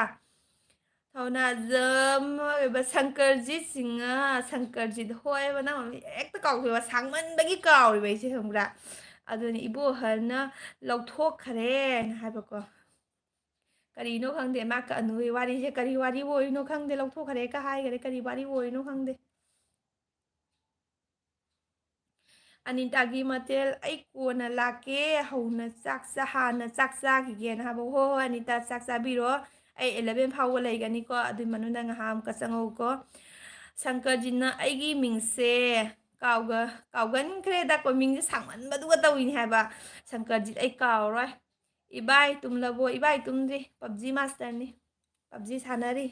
ꯊꯧꯅꯥꯖꯝ ꯑꯣꯏꯕ ꯁꯪꯀꯔꯖꯤꯠ ꯁꯤꯡꯍ, ꯁꯪꯀꯔꯖꯤꯠ ꯍꯣꯏꯕ, ꯅꯪ ꯃꯃꯤꯡ ꯍꯦꯛꯇ ꯀꯥꯎꯊꯣꯛꯑꯦꯕ, ꯁꯥꯡꯃꯟꯕꯒꯤ ꯀꯥꯎꯔꯤꯕ ꯑꯩꯁꯦ, ꯈꯪꯕ꯭ꯔꯥ? ꯑꯗꯨꯅ ꯏꯕꯣꯍꯜꯅ ꯂꯧꯊꯣꯛꯈ꯭ꯔꯦꯅ ꯍꯥꯏꯕꯀꯣ꯫ ꯀꯔꯤꯅꯣ ꯈꯪꯗꯦ, ꯃꯥ ꯀ-, ꯑꯅꯨꯒꯤ ꯋꯥꯔꯤꯁꯦ ꯀꯔꯤ ꯋꯥꯔꯤ ꯑꯣꯏꯔꯤꯅꯣ ꯈꯪꯗꯦ, ꯂꯧꯊꯣꯛꯈ꯭ꯔꯦꯒ ꯍꯥꯏꯈꯔꯦ, ꯀꯔꯤ ꯋꯥꯔꯤ ꯑꯣꯏꯔꯤꯅꯣ ꯈꯪꯗꯦ꯫ ꯑꯅꯤꯇꯥꯒꯤ ꯃꯊꯦꯜ ꯑꯩ ꯀꯣꯟꯅ ꯂꯥꯛꯀꯦ, ꯍꯧꯅ ꯆꯥꯛ ꯆꯥ-, ꯍꯥꯟꯅ ꯆꯥꯛ ꯆꯥꯈꯤꯒꯦꯅ ꯍꯥꯏꯕ꯫ ꯍꯣꯏ, ꯍꯣꯏ, ꯑꯅꯤꯇꯥ, ꯆꯥꯛ ꯆꯥꯕꯤꯔꯣ꯫ ꯑꯩ eleven ꯐꯥꯎꯕ ꯂꯩꯒꯅꯤꯀꯣ, ꯑꯗꯨꯏ ꯃꯅꯨꯡꯗ ꯉꯥꯏꯍꯥꯛ ꯑꯃꯨꯛꯀ ꯆꯪꯉꯧꯀꯣ꯫ ꯁꯪꯀꯔꯖꯤꯠꯅ ꯑꯩꯒꯤ ꯃꯤꯡꯁꯦ ꯀꯥꯎꯒ-, ꯀꯥꯎꯒꯟꯈ꯭ꯔꯦꯗꯀꯣ, ꯃꯤꯡꯁꯦ ꯁꯥꯡꯃꯟꯕꯗꯨꯒ ꯇꯧꯏꯅꯦ ꯍꯥꯏꯕ꯫ ꯁꯪꯀꯔꯖꯤꯠ, ꯑꯩ ꯀꯥꯎꯔꯣꯏ꯫ ꯏꯕꯥꯏ ꯇꯨꯝꯂꯕꯣ? ꯏꯕꯥꯏ ꯇꯨꯝꯗ꯭ꯔꯤ, PUBG masterꯅꯤ, PUBG ꯁꯥꯟꯅꯔꯤ꯫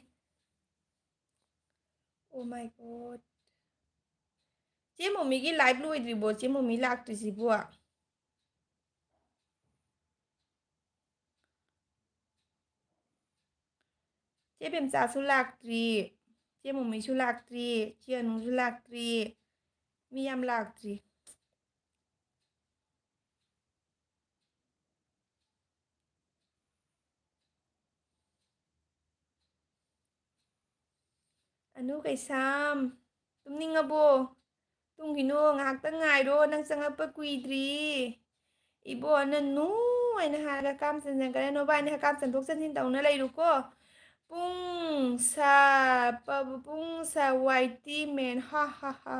Oh my God꯫ ꯆꯦ ꯃꯣꯃꯤꯒꯤ live ꯂꯣꯏꯗ꯭ꯔꯤꯕꯣ? ꯆꯦ ꯃꯣꯃꯤ ꯂꯥꯛꯇ꯭ꯔꯤꯁꯤꯕꯣ? ꯆꯦ ꯕꯦꯝꯆꯥꯁꯨ ꯂꯥꯛꯇ꯭ꯔꯤ, ꯆꯦ ꯃꯣꯃꯤꯁꯨ ꯂꯥꯛꯇ꯭ꯔꯤ, ꯆꯦ ꯑꯅꯨꯁꯨ ꯂꯥꯛꯇ꯭ꯔꯤ, ꯃꯤ ꯌꯥꯝ ꯂꯥꯛꯇ꯭ꯔꯤ꯫ ꯑꯅꯨ ꯀꯩꯁꯥꯝ, ꯇꯨꯝꯅꯤꯡꯉꯕꯣ? ꯇꯨꯝꯈꯤꯅꯨ, ꯉꯥꯏꯍꯥꯛꯇꯪ ꯉꯥꯏꯔꯣ, ꯅꯪ ꯆꯪꯉꯛꯄ ꯀꯨꯏꯗ꯭ꯔꯤ꯫ ꯏꯕꯣ, ꯅꯅꯨ, ꯍꯥꯏꯅ ꯍꯥꯏꯔꯒ ꯍꯀꯥꯝ ꯆꯟꯁꯤꯟꯈ꯭ꯔꯦ꯫ ꯅꯣꯕꯥꯏꯅ ꯍꯀꯥꯝ ꯆꯟꯊꯣꯛ ꯆꯟꯁꯤꯟ ꯇꯧꯅ ꯂꯩꯔꯨꯀꯣ꯫ ꯄꯨꯡ ꯁꯥ ꯄ- ꯄꯨꯡ ꯁꯥ ꯋꯥꯏ ꯇꯤ ꯃꯦꯟ ꯍꯥ ꯍꯥ ꯍꯥ꯫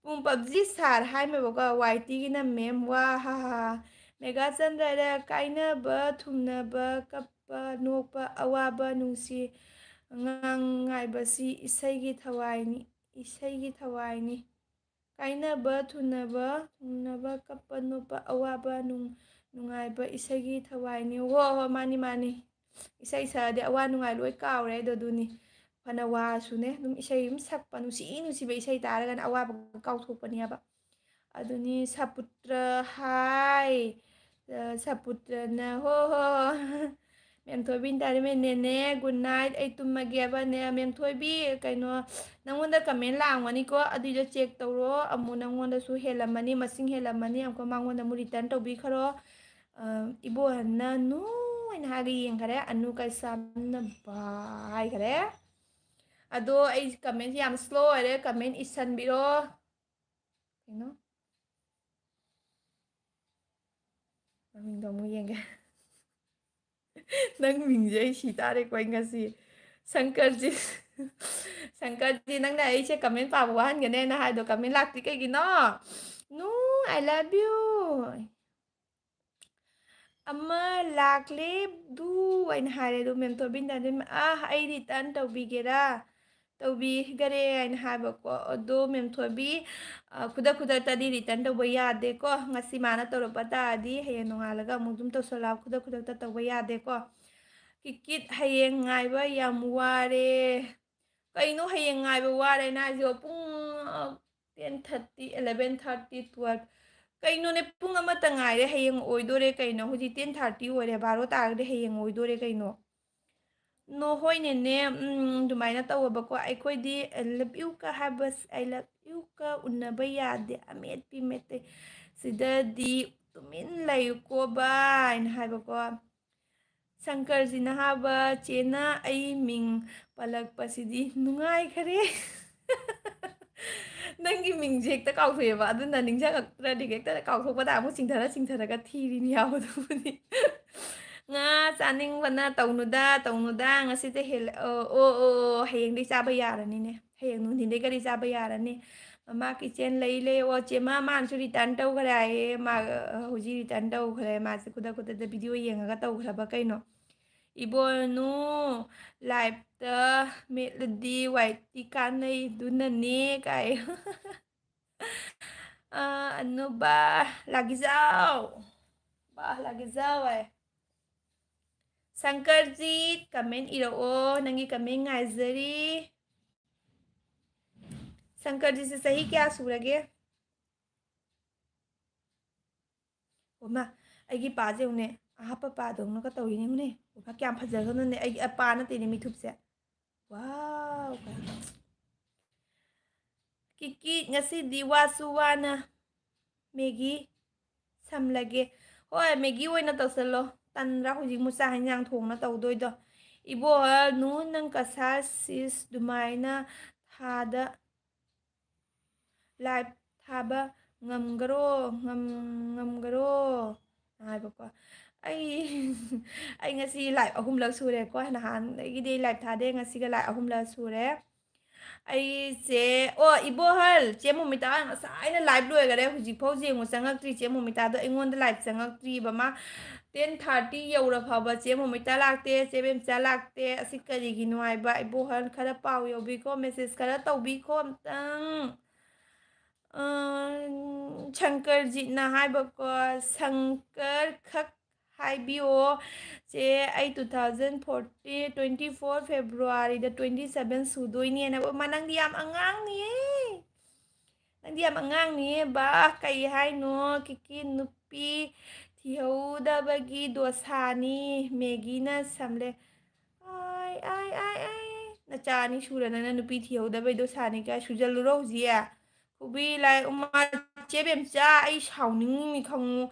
ꯄꯨꯡ ꯄꯞꯖꯤ ꯁꯥꯔ ꯍꯥꯏꯃꯦꯕꯀꯣ, ꯋꯥꯏ ꯇꯤꯒꯤꯅ ꯃꯦꯝ ꯋꯥ ꯍꯥ ꯍꯥ ꯍꯥ꯫ ꯃꯦꯒꯥꯆꯟꯗ꯭ꯔꯗ ꯀꯥꯏꯅꯕ ꯊꯨꯡꯅꯕ ꯀꯞꯄ ꯅꯣꯛꯄ ꯑꯋꯥꯕ ꯅꯨꯡꯁꯤ ꯉꯥꯡꯉꯥꯏꯕꯁꯤ ꯏꯁꯩꯒꯤ ꯊꯋꯥꯏꯅꯤ꯫ ꯏꯁꯩꯒꯤ ꯊꯋꯥꯏꯅꯤ꯫ ꯀꯥꯏꯅꯕ ꯊꯨꯡꯅꯕ ꯊꯨꯡꯅꯕ ꯀꯞꯄ ꯅꯣꯛꯄ ꯑꯋꯥꯕ ꯅꯨꯡ ꯅꯨꯡꯉꯥꯏꯕ ꯏꯁꯩꯒꯤ ꯊꯋꯥꯏꯅꯤ꯫ ꯍꯣ ꯍꯣ ꯃꯥꯅꯤ ꯃꯥꯅꯤ꯫ ꯏꯁꯩ ꯁꯛꯑꯗꯤ ꯑꯋꯥ ꯅꯨꯡꯉꯥꯏ ꯂꯣꯏ ꯀꯥꯎꯔꯦ꯫ ꯑꯗꯣ ꯑꯗꯨꯅꯤ꯫ ꯐꯅ ꯋꯥꯔꯁꯨꯅꯦ ꯑꯗꯨꯝ ꯏꯁꯩ ꯑꯗꯨꯝ ꯁꯛꯄ, ꯅꯨꯡꯁꯤ ꯅꯨꯡꯁꯤꯕ ꯏꯁꯩ ꯇꯥꯔꯒꯅ ꯑꯋꯥꯕ ꯀꯥꯎꯊꯣꯛꯄꯅꯦꯕ꯫ ꯑꯗꯨꯅꯤ ꯁꯄꯨꯇ꯭ꯔ ꯍꯥꯏ꯫ ꯑ, ꯁꯄꯨꯇ꯭ꯔꯅ ꯍꯣ ꯍꯣ꯫ ꯃꯦꯝꯊꯣꯏꯕꯤ ꯏꯟꯇꯔꯇꯦꯟꯃꯦꯟꯅꯦꯅꯦ꯫ Good night. ꯑꯩ ꯇꯨꯝꯃꯒꯦꯕꯅꯦ꯫ ꯃꯦꯝꯊꯣꯏꯕꯤ, ꯀꯩꯅꯣ, ꯅꯪꯉꯣꯟꯗ ꯀꯃꯦꯟ ꯂꯥꯛꯑꯝꯒꯅꯤꯀꯣ꯫ ꯑꯗꯨꯏꯗꯣ ꯆꯦꯛ ꯇꯧꯔꯣ꯫ ꯑꯃꯨꯛ ꯅꯉꯣꯟꯗꯁꯨ ꯍꯦꯜꯂꯝꯃꯅꯤ, ꯃꯁꯤꯡ ꯍꯦꯜꯂꯝꯃꯅꯤ꯫ ꯑꯃꯨꯛꯀ ꯃꯉꯣꯟꯗ ꯑꯃꯨꯛ ꯔꯤꯇꯔꯟ ꯇꯧꯕꯤꯈ꯭ꯔꯣ꯫ ꯑ, ꯏꯕꯣꯍꯟꯅ ꯅꯨ ꯍꯥꯏꯅ ꯍꯥꯏꯔꯒ ꯌꯦꯡꯈꯔꯦ꯫ ꯑꯅꯨ ꯀꯩꯁꯥꯝꯅ ꯕꯥ ꯍꯥꯏꯈꯔꯦ꯫ ꯑꯗꯣ ꯑꯩ ꯀꯃꯦꯟꯁꯦ ꯌꯥꯝ ꯁ꯭ꯂꯣ ꯑꯣꯏꯔꯦ꯫ ꯀꯃꯦꯟ ꯏꯁꯟꯕꯤꯔꯣ꯫ ꯀꯩꯅꯣ? ꯃꯃꯤꯡꯗꯣ ꯑꯃꯨꯛ ꯌꯦꯡꯒꯦ꯫ ꯅꯪ ꯃꯤꯡꯁꯦ ꯑꯩ ꯁꯤ ꯇꯥꯔꯦꯀꯣ ꯑꯩ ꯉꯁꯤ꯫ ꯁꯪꯀꯔꯖꯤ, ꯁꯪꯀꯔꯖꯤ, ꯅꯪꯅ ꯑꯩꯁꯦ ꯀꯃꯦꯟ ꯄꯥꯕ ꯋꯥꯍꯟꯒꯅꯦꯅ ꯍꯥꯏꯗꯣ ꯀꯃꯦꯟ ꯂꯥꯛꯇ꯭ꯔꯤ ꯀꯩꯒꯤꯅꯣ? ꯅꯨ, I love you꯫ ꯑꯃ ꯂꯥꯛꯂꯦ ꯗꯨ ꯍꯥꯏꯅ ꯍꯥꯏꯔꯦ꯫ ꯑꯗꯣ ꯃꯦꯝꯊꯣꯏꯕꯤꯅ ꯑꯗꯨꯝ, "ꯑ, ꯑꯩ ꯔꯤꯇꯔꯟ ꯇꯧꯕꯤꯒꯦꯔꯥ?" "ꯇꯧꯕꯤꯈꯔꯦ" ꯍꯥꯏꯅ ꯍꯥꯏꯕꯀꯣ꯫ ꯑꯗꯣ ꯃꯦꯝꯊꯣꯏꯕꯤ, ꯑ, ꯈꯨꯗꯛ ꯈꯨꯗꯛꯇꯗꯤ ꯔꯤꯇꯔꯟ ꯇꯧꯕ ꯌꯥꯗꯦꯀꯣ꯫ ꯉꯁꯤ ꯃꯥꯅ ꯇꯧꯔꯛꯄ ꯇꯥꯔꯗꯤ ꯍꯌꯦꯡ ꯅꯣꯡꯉꯥꯜꯂꯒ ꯑꯃꯨꯛ ꯑꯗꯨꯝ ꯇꯧꯁꯜꯂꯛꯑꯣ꯫ ꯈꯨꯗꯛ ꯈꯨꯗꯛꯇ ꯇꯧꯕ ꯌꯥꯗꯦꯀꯣ꯫ ꯀꯤꯠ ꯀꯤꯠ, ꯍꯌꯦꯡ ꯉꯥꯏꯕ ꯌꯥꯝ ꯋꯥꯔꯦ꯫ ꯀꯩꯅꯣ ꯍꯌꯦꯡ ꯉꯥꯏꯕ ꯋꯥꯔꯦꯅ ꯍꯥꯏꯁꯤꯕꯣ? ꯄꯨꯡ, ꯑ, ten thirty, eleven thirty, twelve꯫ ꯀꯩꯅꯣꯅꯦ, ꯄꯨꯡ ꯑꯃꯇ ꯉꯥꯏꯔꯦ, ꯍꯌꯦꯡ ꯑꯣꯏꯗꯣꯔꯦ ꯀꯩꯅꯣ꯫ ꯍꯧꯖꯤꯛ ten thirty ꯑꯣꯏꯔꯦ, ꯕꯥꯔꯣ ꯇꯥꯔꯒꯗꯤ ꯍꯌꯦꯡ ꯑꯣꯏꯗꯣꯔꯦ ꯀꯩꯅꯣ꯫ ꯅꯣ, ꯍꯣꯏꯅꯦꯅꯦ, ꯎꯝ, ꯑꯗꯨꯃꯥꯏꯅ ꯇꯧꯋꯣꯕꯀꯣ꯫ ꯑꯩꯈꯣꯏꯗꯤ "I love you" ꯀ ꯍꯥꯏꯕ, "I love you" ꯀ ꯎꯟꯅꯕ ꯌꯥꯗꯦ꯫ ꯑꯃꯦꯠꯄꯤ ꯃꯦꯠꯇꯦ꯫ ꯁꯤꯗꯗꯤ ꯇꯨꯃꯤꯟ ꯂꯩꯌꯨꯀꯣ ꯚꯥꯏ ꯍꯥꯏꯅ ꯍꯥꯏꯕꯀꯣ꯫ ꯁꯪꯀꯔꯖꯤꯅ ꯍꯥꯏꯕ, "ꯆꯦꯅ ꯑꯩ ꯃꯤꯡ ꯄꯜꯂꯛꯄꯁꯤꯗꯤ ꯅꯨꯡꯉꯥꯏꯈꯔꯦ꯫" ꯅꯪꯒꯤ ꯃꯤꯡꯁꯦ ꯍꯦꯛꯇ ꯀꯥꯎꯊꯣꯛꯑꯦꯕ, ꯑꯗꯨꯅ ꯅꯤꯡꯁꯤꯡꯉꯛꯇ꯭ꯔꯗꯤ ꯍꯦꯛꯇ ꯀꯥꯎꯊꯣꯛꯄꯗ ꯑꯃꯨꯛ ꯆꯤꯡꯊꯔ ꯆꯤꯡꯊꯔꯒ ꯊꯤꯔꯤꯅꯤ ꯌꯥꯎꯕꯗꯨꯕꯨꯗꯤ꯫ ꯉꯥ ꯆꯥꯅꯤꯡꯕꯅ ꯇꯧꯅꯨꯗ, ꯇꯧꯅꯨꯗ, ꯉꯁꯤꯗ ꯍꯦꯜꯂꯦ꯫ ꯑꯣ, ꯑꯣ, ꯑꯣ, ꯑꯣ, ꯍꯌꯦꯡꯗꯩ ꯆꯥꯕ ꯌꯥꯔꯅꯤꯅꯦ꯫ ꯍꯌꯦꯡ ꯅꯨꯡꯊꯤꯟꯗꯩ ꯀꯔꯤ ꯆꯥꯕ ꯌꯥꯔꯅꯤ? ꯃꯃꯥ ꯀꯤꯆꯦꯟ ꯂꯩ ꯂꯩ꯫ ꯑꯣ, ꯆꯦꯃ, ꯃꯥꯅꯁꯨ return ꯇꯧꯈ꯭ꯔꯦ ꯍꯥꯏꯌꯦ꯫ ꯃꯥ, ꯑ, ꯍꯧꯖꯤꯛ return ꯇꯧꯈ꯭ꯔꯦ꯫ ꯃꯥꯁꯦ ꯈꯨꯗꯛ ꯈꯨꯗꯛꯇ video ꯌꯦꯡꯉꯒ ꯇꯧꯈ꯭ꯔꯕ ꯀꯩꯅꯣ? ꯏꯕꯣꯅꯨ, liveꯇ ꯃꯦꯠꯂꯗꯤ ꯋꯥꯏꯇꯤ ꯀꯥꯟꯅꯩ, ꯑꯗꯨꯅꯅꯦ ꯀꯥꯏ꯫ ꯑ, ꯑꯅꯨꯕ, ꯂꯥꯒꯤꯖꯥꯎ꯫ ꯕꯥ, ꯂꯥꯒꯤꯖꯥꯎ ꯍꯥꯏ꯫ ꯁꯪꯀꯔꯖꯤꯠ, comment ꯏꯔꯛꯑꯣ, ꯅꯪꯒꯤ comment ꯉꯥꯏꯖꯔꯤ꯫ ꯁꯪꯀꯔꯖꯤꯠꯁꯦ ꯆꯍꯤ ꯀꯌꯥ ꯁꯨꯔꯒꯦ? ꯑꯣ ꯃꯥ, ꯑꯩꯒꯤ ꯄꯥꯁꯦ ꯌꯦꯡꯉꯨꯅꯦ, ꯑꯍꯥꯞꯄ ꯄꯥꯗꯧꯅꯒ ꯇꯧꯔꯤꯅꯦ ꯌꯦꯡꯉꯨꯅꯦ꯫ ꯑꯣ ꯃꯥ, ꯀꯌꯥꯝ ꯐꯖꯈ꯭ꯔꯅꯣꯅꯦ, ꯑꯩꯒꯤ ꯑꯄꯥ ꯅꯠꯇꯦꯅꯦ ꯃꯤꯊꯨꯞꯁꯦ꯫ ꯋꯥꯎ ꯀꯥꯏ꯫ ꯀꯤꯀꯤ, ꯉꯁꯤꯗꯤ ꯋꯥꯁꯨ ꯋꯥꯅ ꯃꯦꯒꯤ ꯁꯝꯂꯒꯦ꯫ ꯍꯣꯏ, ꯃꯦꯒꯤ ꯑꯣꯏꯅ ꯇꯧꯁꯜꯂꯣ꯫ ꯇꯟꯗ꯭ꯔꯥ ꯍꯧꯖꯤꯛ ꯃꯨ ꯆꯥꯛ ꯍꯦꯟꯖꯥꯡ ꯊꯣꯡꯅ ꯇꯧꯗꯣꯏꯗꯣ? ꯏꯕꯣꯍꯜ, ꯅꯨ ꯅꯪ ꯀꯁꯥꯔ ꯁꯤꯁ ꯑꯗꯨꯃꯥꯏꯅ ꯊꯥꯗ live ꯊꯥꯕ ꯉꯝꯒꯔꯣ? ꯉꯝ-, ꯉꯝꯒꯔꯣ? ꯍꯥꯏꯕꯀꯣ꯫ ꯑꯩ, ꯑꯩ ꯉꯁꯤ live ꯑꯍꯨꯝꯂꯛ ꯁꯨꯔꯦꯀꯣ꯫ ꯅꯍꯥꯟꯗꯒꯤꯗꯤ ꯑꯩ live ꯊꯥꯗꯦ꯫ ꯉꯁꯤꯒ live ꯑꯍꯨꯝꯂꯛ ꯁꯨꯔꯦ꯫ ꯑꯩꯁꯦ, ꯑꯣ, ꯏꯕꯣꯍꯜ, ꯆꯦ ꯃꯣꯃꯤꯇꯥ ꯉꯁꯥꯏꯅ live ꯂꯣꯏꯈꯔꯦ꯫ ꯍꯧꯖꯤꯛꯐꯥꯎ ꯌꯦꯡꯉꯨ ꯆꯪꯉꯛꯇ꯭ꯔꯤ꯫ ꯆꯦ ꯃꯣꯃꯤꯇꯥꯗꯣ ꯑꯩꯉꯣꯟꯗ live ꯆꯪꯉꯛꯇ꯭ꯔꯤꯕ꯫ ꯃꯥ ten thirty ꯌꯧꯔ ꯐꯥꯎꯕ ꯆꯦ ꯃꯣꯃꯤꯇꯥ ꯂꯥꯛꯇꯦ, ꯆꯦ ꯕꯦꯝꯆꯥ ꯂꯥꯛꯇꯦ꯫ ꯑꯁꯤ ꯀꯔꯤꯒꯤꯅꯣ ꯍꯥꯏꯕ? ꯏꯕꯣꯍꯜ, ꯈꯔ ꯄꯥꯎ ꯌꯧꯕꯤꯈꯣ, message ꯈꯔ ꯇꯧꯕꯤꯈꯣ ꯑꯝꯇꯪ꯫ ꯑ, ꯁꯪꯀꯔꯖꯤꯠꯅ ꯍꯥꯏꯕꯀꯣ, ꯁꯪꯀꯔ ꯈꯛ ꯍꯥꯏꯕꯤꯌꯣ꯫ ꯆꯦ, ꯑꯩ two thousand fourteen, twenty four Februaryꯗ twenty seven ꯁꯨꯗꯣꯏꯅꯦꯅ꯫ ꯑꯣ, ꯃꯥ, ꯅꯪꯗꯤ ꯌꯥꯝ ꯑꯉꯥꯡꯅꯤꯌꯦ꯫ ꯅꯪꯗꯤ ꯌꯥꯝ ꯑꯉꯥꯡꯅꯤꯌꯦ꯫ ꯕꯥ, ꯀꯩ ꯍꯥꯏꯅꯣ? ꯀꯤꯀꯤ, ꯅꯨꯄꯤ ꯊꯤꯍꯧꯗꯕꯒꯤ ꯗꯣꯁꯥꯅꯤ꯫ ꯃꯦꯒꯤꯅ ꯁꯝꯂꯦ꯫ ꯑꯥꯏ, ꯑꯥꯏ, ꯑꯥꯏ, ꯑꯥꯏ꯫ ꯅꯆꯥ ꯑꯅꯤ ꯁꯨꯔ ꯅꯪꯅ ꯅꯨꯄꯤ ꯊꯤꯍꯧꯗꯕꯩ ꯗꯣꯁꯥꯅꯤ ꯀꯥꯏ꯫ ꯁꯨꯖꯜꯂꯨꯔꯣ ꯍꯧꯖꯤꯛ꯫ ꯈꯨꯕꯤ ꯂꯥꯏ, ꯎꯃꯥ, ꯆꯦ ꯕꯦꯝꯆꯥ, ꯑꯩ ꯁꯥꯎꯅꯤꯡꯉꯤ ꯈꯪꯉꯨ꯫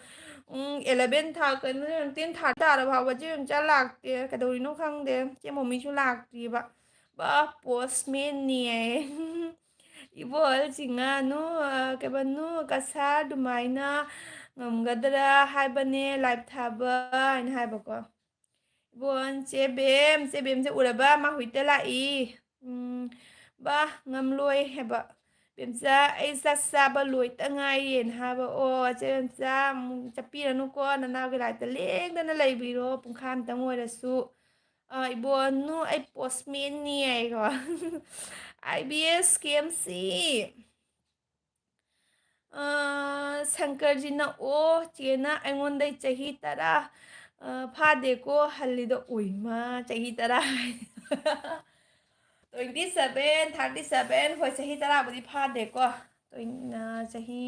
ꯎꯝ, eleven ꯊꯥ-, ꯀꯩꯅꯣ, ten ꯊꯥ ꯇꯥꯔ ꯐꯥꯎꯕ ꯆꯦ ꯕꯦꯝꯆꯥ ꯂꯥꯛꯇꯦ꯫ ꯀꯩꯗꯧꯔꯤꯅꯣ ꯈꯪꯗꯦ꯫ ꯆꯦ ꯃꯣꯃꯤꯁꯨ ꯂꯥꯛꯇ꯭ꯔꯤꯕ꯫ ꯕꯥ, postmanꯅꯤ ꯍꯥꯏꯌꯦ꯫ ꯏꯕꯣꯜ ꯆꯤꯡꯉꯥꯅꯨ, ꯑ, ꯀꯩꯕ, ꯅꯨ ꯀꯁꯥꯔ ꯑꯗꯨꯃꯥꯏꯅ ꯉꯝꯒꯗ꯭ꯔꯥ ꯍꯥꯏꯕꯅꯦ live ꯊꯥꯕ ꯍꯥꯏꯅ ꯍꯥꯏꯕꯀꯣ꯫ ꯏꯕꯣꯟ, ꯆꯦ ꯕꯦꯝ, ꯆꯦ ꯕꯦꯝꯁꯦ ꯎꯔꯕ? ꯃꯥ ꯍꯧꯖꯤꯛꯇ ꯂꯥꯛꯏ꯫ ꯎꯝ, ꯕꯥ, ꯉꯝꯂꯣꯏ ꯍꯥꯏꯕ꯫ ꯕꯦꯝꯆꯥ, ꯑꯩ ꯆꯥꯛ ꯆꯥꯕ ꯂꯣꯏꯇ ꯉꯥꯏꯔꯤꯅ ꯍꯥꯏꯕ꯫ ꯑꯣ, ꯆꯦ ꯕꯦꯝꯆꯥ, ꯑꯃꯨꯛ ꯆꯠꯄꯤꯔꯅꯨꯀꯣ, ꯅꯅꯥꯎꯒꯤ live ꯇ ꯂꯦꯡꯗꯅ ꯂꯩꯕꯤꯔꯣ, ꯄꯨꯡꯈꯥꯏ ꯑꯃꯇꯪ ꯑꯣꯏꯔꯁꯨ꯫ ꯑ, ꯏꯕꯣꯟꯅꯨ, ꯑꯩ postman ꯅꯤ ꯍꯥꯏꯀꯣ꯫ I B S K M C꯫ ꯑ, ꯁꯪꯀꯔꯖꯤꯅ, "ꯑꯣ, ꯆꯦꯅ ꯑꯩꯉꯣꯟꯗꯩ ꯆꯍꯤ ꯇꯔꯥ, ꯑ, ꯐꯥꯗꯦꯀꯣ ꯍꯜꯂꯤꯗꯣ?" ꯑꯣꯏꯃ, ꯆꯍꯤ ꯇꯔꯥ ꯍꯥꯏ꯫ Twenty seven, thirty seven, ꯍꯣꯏ, ꯆꯍꯤ ꯇꯔꯥꯕꯨꯗꯤ ꯐꯥꯗꯦꯀꯣ꯫ Twen-, ꯑ, ꯆꯍꯤ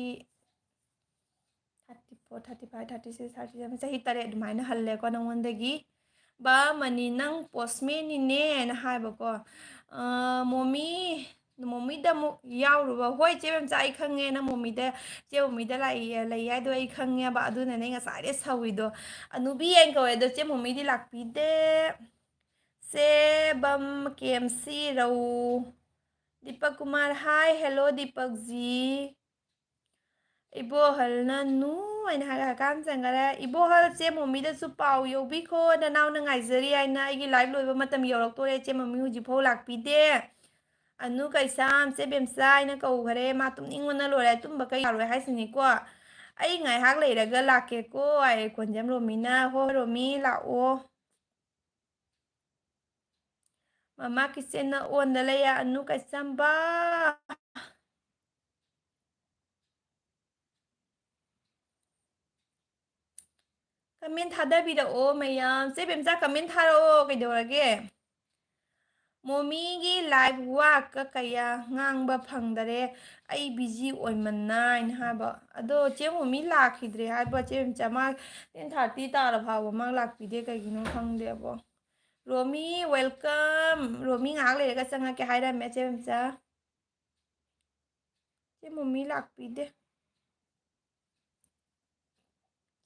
thirty four, thirty five, thirty six, thirty seven, ꯆꯍꯤ ꯇꯔꯦꯠ ꯑꯗꯨꯃꯥꯏꯅ ꯍꯜꯂꯦꯀꯣ ꯅꯉꯣꯟꯗꯒꯤ꯫ "ꯕꯥ, ꯃꯅꯤ, ꯅꯪ postman ꯅꯤꯅꯦꯅ" ꯍꯥꯏꯕꯀꯣ꯫ ꯑ, ꯃꯣꯃꯤ, ꯃꯣꯃꯤꯗ ꯑꯃꯨꯛ ꯌꯥꯎꯔꯨꯕ꯫ ꯍꯣꯏ, ꯆꯦ ꯃꯦꯝꯆꯥ, ꯑꯩ ꯈꯪꯉꯦ ꯅꯪ ꯃꯣꯃꯤꯗ, ꯆꯦ ꯃꯣꯃꯤꯗ ꯂꯥꯛꯏ, ꯂꯩ ꯍꯥꯏꯗꯣ ꯑꯩ ꯈꯪꯉꯦꯕ꯫ ꯑꯗꯨꯅꯅꯦ ꯉꯁꯥꯏꯗꯩ ꯁꯧꯏꯗꯣ꯫ ꯑꯅꯨꯕꯤ ꯍꯥꯏꯅ ꯀꯧꯋꯦ, ꯑꯗꯣ ꯆꯦ ꯃꯣꯃꯤꯗꯤ ꯂꯥꯛꯄꯤꯗꯦ꯫ ꯆꯦ ꯕꯝ, K M C ꯔꯧ꯫ Deepak Kumar, hi, hello, ꯗꯤꯄꯛꯖꯤ꯫ ꯏꯕꯣꯍꯜꯅ "ꯅꯨ" ꯍꯥꯏꯅ ꯍꯥꯏꯔꯒ ꯍꯀꯥꯝ ꯆꯟꯈꯔꯦ꯫ ꯏꯕꯣꯍꯜ, ꯆꯦ ꯃꯣꯃꯤꯗꯁꯨ ꯄꯥꯎ ꯌꯧꯕꯤꯈꯣ, ꯅꯅꯥꯎꯅ ꯉꯥꯏꯖꯔꯤ ꯍꯥꯏꯅ꯫ ꯑꯩꯒꯤ live ꯂꯣꯏꯕ ꯃꯇꯝ ꯌꯧꯔꯛꯇꯣꯔꯦ, ꯆꯦ ꯃꯣꯃꯤ ꯍꯧꯖꯤꯛꯐꯥꯎ ꯂꯥꯛꯄꯤꯗꯦ꯫ ꯑꯅꯨ ꯀꯩꯁꯥꯝ, ꯆꯦ ꯕꯦꯝꯆꯥ ꯍꯥꯏꯅ ꯀꯧꯈꯔꯦ, ꯃꯥ ꯇꯨꯝꯅꯤꯡꯕꯅ ꯂꯣꯏꯔꯦ, ꯇꯨꯝꯕ ꯀꯩ ꯌꯥꯔꯣꯏ ꯍꯥꯏꯁꯤꯅꯤꯀꯣ꯫ "ꯑꯩ ꯉꯥꯏꯍꯥꯛ ꯂꯩꯔꯒ ꯂꯥꯛꯀꯦꯀꯣ" ꯍꯥꯏꯔꯦ ꯀꯣꯟꯖꯝ ꯔꯣꯃꯤꯅ꯫ "ꯍꯣꯏ ꯔꯣꯃꯤ, ꯂꯥꯛꯑꯣ"꯫ ꯃꯃꯥ ꯀꯤꯆꯦꯟꯅ ꯑꯣꯟꯗ ꯂꯩꯌꯦ, ꯑꯅꯨ ꯀꯩꯆꯝꯕ꯫ Comment ꯊꯥꯗꯕꯤꯔꯛꯑꯣ ꯃꯌꯥꯝ꯫ ꯆꯦ ꯕꯦꯝꯆꯥ, comment ꯊꯥꯔꯛꯑꯣ, ꯀꯩꯗꯧꯔꯒꯦ? "ꯃꯣꯃꯤꯒꯤ live ꯋꯥꯀ ꯀꯌꯥ ꯉꯥꯡꯕ ꯐꯪꯗꯔꯦ, ꯑꯩ busy ꯑꯣꯏꯃꯟꯅ" ꯍꯥꯏꯅ ꯍꯥꯏꯕ꯫ ꯑꯗꯣ ꯆꯦ ꯃꯣꯃꯤ ꯂꯥꯛꯈꯤꯗ꯭ꯔꯦ ꯍꯥꯏꯕ, ꯆꯦ ꯕꯦꯝꯆꯥ, ꯃꯥ ten thirty ꯇꯥꯔ ꯐꯥꯎꯕ ꯃꯥ ꯂꯥꯛꯄꯤꯗꯦ, ꯀꯩꯒꯤꯅꯣ ꯈꯪꯗꯦꯕꯣ꯫ ꯔꯣꯃꯤ, welcome꯫ ꯔꯣꯃꯤ ꯉꯥꯏꯍꯥꯛ ꯂꯩꯔꯒ ꯆꯪꯉꯛꯀꯦ ꯍꯥꯏꯔꯝꯃꯦ, ꯆꯦ ꯕꯦꯝꯆꯥ꯫ ꯆꯦ ꯃꯣꯃꯤ ꯂꯥꯛꯄꯤꯗꯦ꯫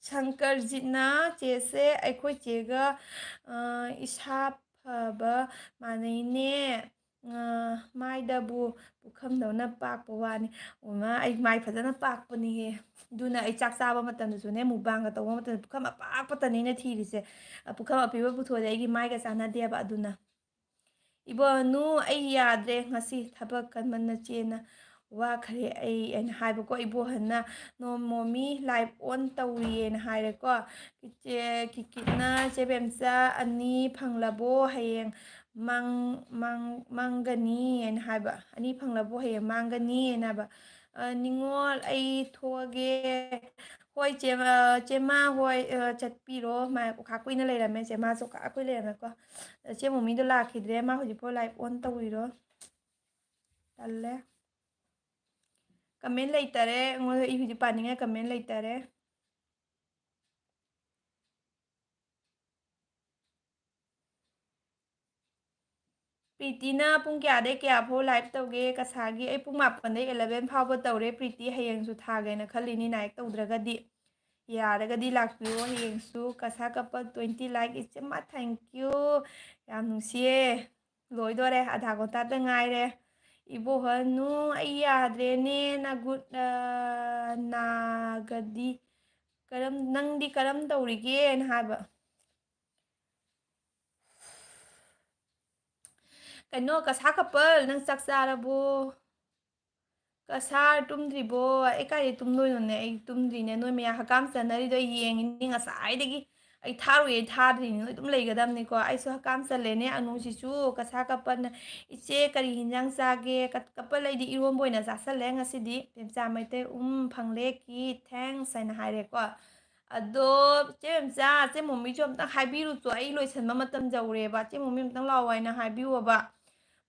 ꯁꯪꯀꯔꯖꯤꯠꯅ, "ꯆꯦꯁꯦ, ꯑꯩꯈꯣꯏ ꯆꯦꯒ, ꯑ, ꯏꯁꯥ ꯐꯕ ꯃꯥꯟꯅꯩꯅꯦ꯫ ꯑ, ꯃꯥꯏꯗꯕꯨ ꯄꯨꯈꯝꯗꯧꯅ ꯄꯥꯛꯄ ꯋꯥꯅꯤ꯫ ꯑꯣ, ꯃꯥ, ꯑꯩ ꯃꯥꯏ ꯐꯖꯅ ꯄꯥꯛꯄꯅꯤꯍꯦ꯫ ꯑꯗꯨꯅ ꯑꯩ ꯆꯥꯛ ꯆꯥꯕ ꯃꯇꯝꯗꯁꯨꯅꯦ, ꯃꯨꯛꯕꯥꯡꯒ ꯇꯧꯕ ꯃꯇꯝꯗ ꯄꯨꯈꯝ ꯑꯄꯥꯛꯄꯇꯅꯦ ꯑꯩꯅ ꯊꯤꯔꯤꯁꯦ꯫ ꯑ, ꯄꯨꯈꯝ ꯑꯄꯤꯕ ꯄꯨꯊꯣꯛꯑꯗꯤ ꯑꯩꯒꯤ ꯃꯥꯏꯒ ꯆꯥꯟꯅꯗꯦꯕ꯫ ꯑꯗꯨꯅ, "ꯏꯕꯣꯅꯨ, ꯑꯩ ꯌꯥꯗ꯭ꯔꯦ ꯉꯁꯤ, ꯊꯕꯛ ꯀꯟꯃꯟꯅ ꯆꯦꯟꯅ ꯋꯥꯈ꯭ꯔꯦ ꯑꯩ," ꯑꯩꯅ ꯍꯥꯏꯕꯀꯣ꯫ ꯏꯕꯣꯍꯟꯅ, "ꯅꯣ ꯃꯣꯃꯤ, live on ꯇꯧꯔꯤꯌꯦꯅ" ꯍꯥꯏꯔꯦꯀꯣ꯫ ꯏꯆꯦ ꯀꯤꯀꯤꯠꯅ, "ꯆꯦ ꯕꯦꯝꯆꯥ, ꯑꯅꯤ ꯐꯪꯂꯕꯣ? ꯍꯌꯦꯡ ꯃꯪ-, ꯃꯪ-, ꯃꯪꯒꯅꯤ" ꯍꯥꯏꯅ ꯍꯥꯏꯕ꯫ "ꯑꯅꯤ ꯐꯪꯂꯕꯣ? ꯍꯌꯦꯡ ꯃꯥꯡꯒꯅꯤ" ꯍꯥꯏꯅ ꯍꯥꯏꯕ꯫ "ꯑ, ꯅꯤꯉꯣꯜ, ꯑꯩ ꯊꯣꯛꯑꯒꯦ꯫" "ꯍꯣꯏ, ꯆꯦ-, ꯑ, ꯆꯦꯃꯥ, ꯍꯣꯏ, ꯑ, ꯆꯠꯄꯤꯔꯣ꯫" ꯃꯥ ꯈꯥ ꯀꯨꯏꯅ ꯂꯩꯔꯝꯃꯦ, ꯆꯦꯃꯥꯁꯨ ꯈꯥ ꯀꯨꯏ ꯂꯩꯔꯝꯃꯦꯀꯣ꯫ ꯆꯦ ꯃꯣꯃꯤꯗꯣ ꯂꯥꯛꯈꯤꯗ꯭ꯔꯦ, ꯃꯥ ꯍꯧꯖꯤꯛꯐꯥꯎ live on ꯇꯧꯔꯤꯔꯣ? ꯇꯜꯂꯦ꯫ Comment ꯂꯩꯇꯔꯦ꯫ ꯑꯩꯉꯣꯟꯗ, ꯑꯩ ꯍꯧꯖꯤꯛ ꯄꯥꯅꯤꯡꯉꯥꯏ comment ꯂꯩꯇꯔꯦ꯫ ꯄ꯭ꯔꯤꯇꯤꯅ ꯄꯨꯡ ꯀꯌꯥꯗꯩ ꯀꯌꯥ ꯐꯥꯎ live ꯇꯧꯒꯦ? ꯀꯁꯥꯒꯤ ꯑꯩ ꯄꯨꯡ ꯃꯥꯄꯟꯗꯩ eleven ꯐꯥꯎꯕ ꯇꯧꯔꯦ꯫ ꯄ꯭ꯔꯤꯇꯤ, ꯍꯌꯦꯡꯁꯨ ꯊꯥꯒꯦꯅ ꯈꯜꯂꯤꯅꯤ, night ꯇꯧꯗ꯭ꯔꯒꯗꯤ꯫ ꯌꯥꯔꯒꯗꯤ ꯂꯥꯛꯄꯤꯌꯣ ꯍꯌꯦꯡꯁꯨ꯫ ꯀꯁꯥ ꯀꯄꯜ twenty like, ꯏꯆꯦꯃ, thank you꯫ ꯌꯥꯝ ꯅꯨꯡꯁꯤꯌꯦ꯫ ꯂꯣꯏꯗꯣꯔꯦ, ꯑꯙꯥ ꯀꯣꯇꯥꯗ ꯉꯥꯏꯔꯦ꯫ ꯏꯕꯣꯍꯟꯅꯨ, ꯑꯩ ꯌꯥꯗ꯭ꯔꯦꯅꯦ, ꯅꯒꯨꯠ-, ꯑ, ꯅꯥꯒꯗꯤ ꯀꯔꯝ, ꯅꯪꯗꯤ ꯀꯔꯝ ꯇꯧꯔꯤꯒꯦꯅ ꯍꯥꯏꯕ꯫ "ꯀꯩꯅꯣ, ꯀꯁꯥ ꯀꯄꯜ, ꯅꯪ ꯆꯥꯛ ꯆꯥꯔꯕꯣ? ꯀꯁꯥꯔ, ꯇꯨꯝꯗ꯭ꯔꯤꯕꯣ?" ꯑꯩ ꯀꯥꯏꯗꯩ ꯇꯨꯝꯗꯣꯏꯅꯣꯅꯦ? ꯑꯩ ꯇꯨꯝꯗ꯭ꯔꯤꯅꯦ꯫ ꯅꯣꯏ ꯃꯌꯥꯝ ꯍꯀꯥꯝ ꯆꯟꯅꯔꯤꯗꯣ ꯑꯩ ꯌꯦꯡꯉꯤꯅꯤ ꯉꯁꯥꯏꯗꯒꯤ꯫ ꯑꯩ ꯊꯥꯔꯨꯏ, ꯑꯩ ꯊꯥꯗ꯭ꯔꯤꯅꯤ꯫ ꯅꯣꯏ ꯑꯗꯨꯝ ꯂꯩꯒꯗꯕꯅꯤꯀꯣ꯫ ꯑꯩꯁꯨ ꯍꯀꯥꯝ ꯆꯜꯂꯦꯅꯦ꯫ ꯑꯅꯨꯁꯤꯁꯨ ꯀꯁꯥ ꯀꯄꯜꯅ, "ꯏꯆꯦ, ꯀꯔꯤ ꯍꯤꯟꯖꯥꯡ ꯆꯥꯒꯦ?" ꯀꯠ-, ꯀꯄꯜ, ꯑꯩꯗꯤ ꯏꯔꯣꯝꯕ ꯑꯣꯏꯅ ꯆꯥꯁꯜꯂꯦ ꯉꯁꯤꯗꯤ꯫ ꯄꯦꯝꯆꯥ ꯃꯩꯇꯩ, "ꯎꯝ, ꯐꯪꯂꯦ ꯀꯤ, thanks" ꯍꯥꯏꯅ ꯍꯥꯏꯔꯦꯀꯣ꯫ ꯑꯗꯣ ꯆꯦ ꯃꯦꯝꯆꯥ, ꯆꯦ ꯃꯣꯃꯤꯁꯨ ꯑꯝꯇꯪ ꯍꯥꯏꯕꯤꯔꯨꯆꯣ, ꯑꯩ ꯂꯣꯏꯁꯟꯕ ꯃꯇꯝ ꯌꯧꯔꯦꯕ꯫ ꯆꯦ ꯃꯣꯃꯤ ꯑꯝꯇꯪ ꯂꯥꯛꯑꯣ ꯍꯥꯏꯅ ꯍꯥꯏꯕꯤꯌꯣꯕ꯫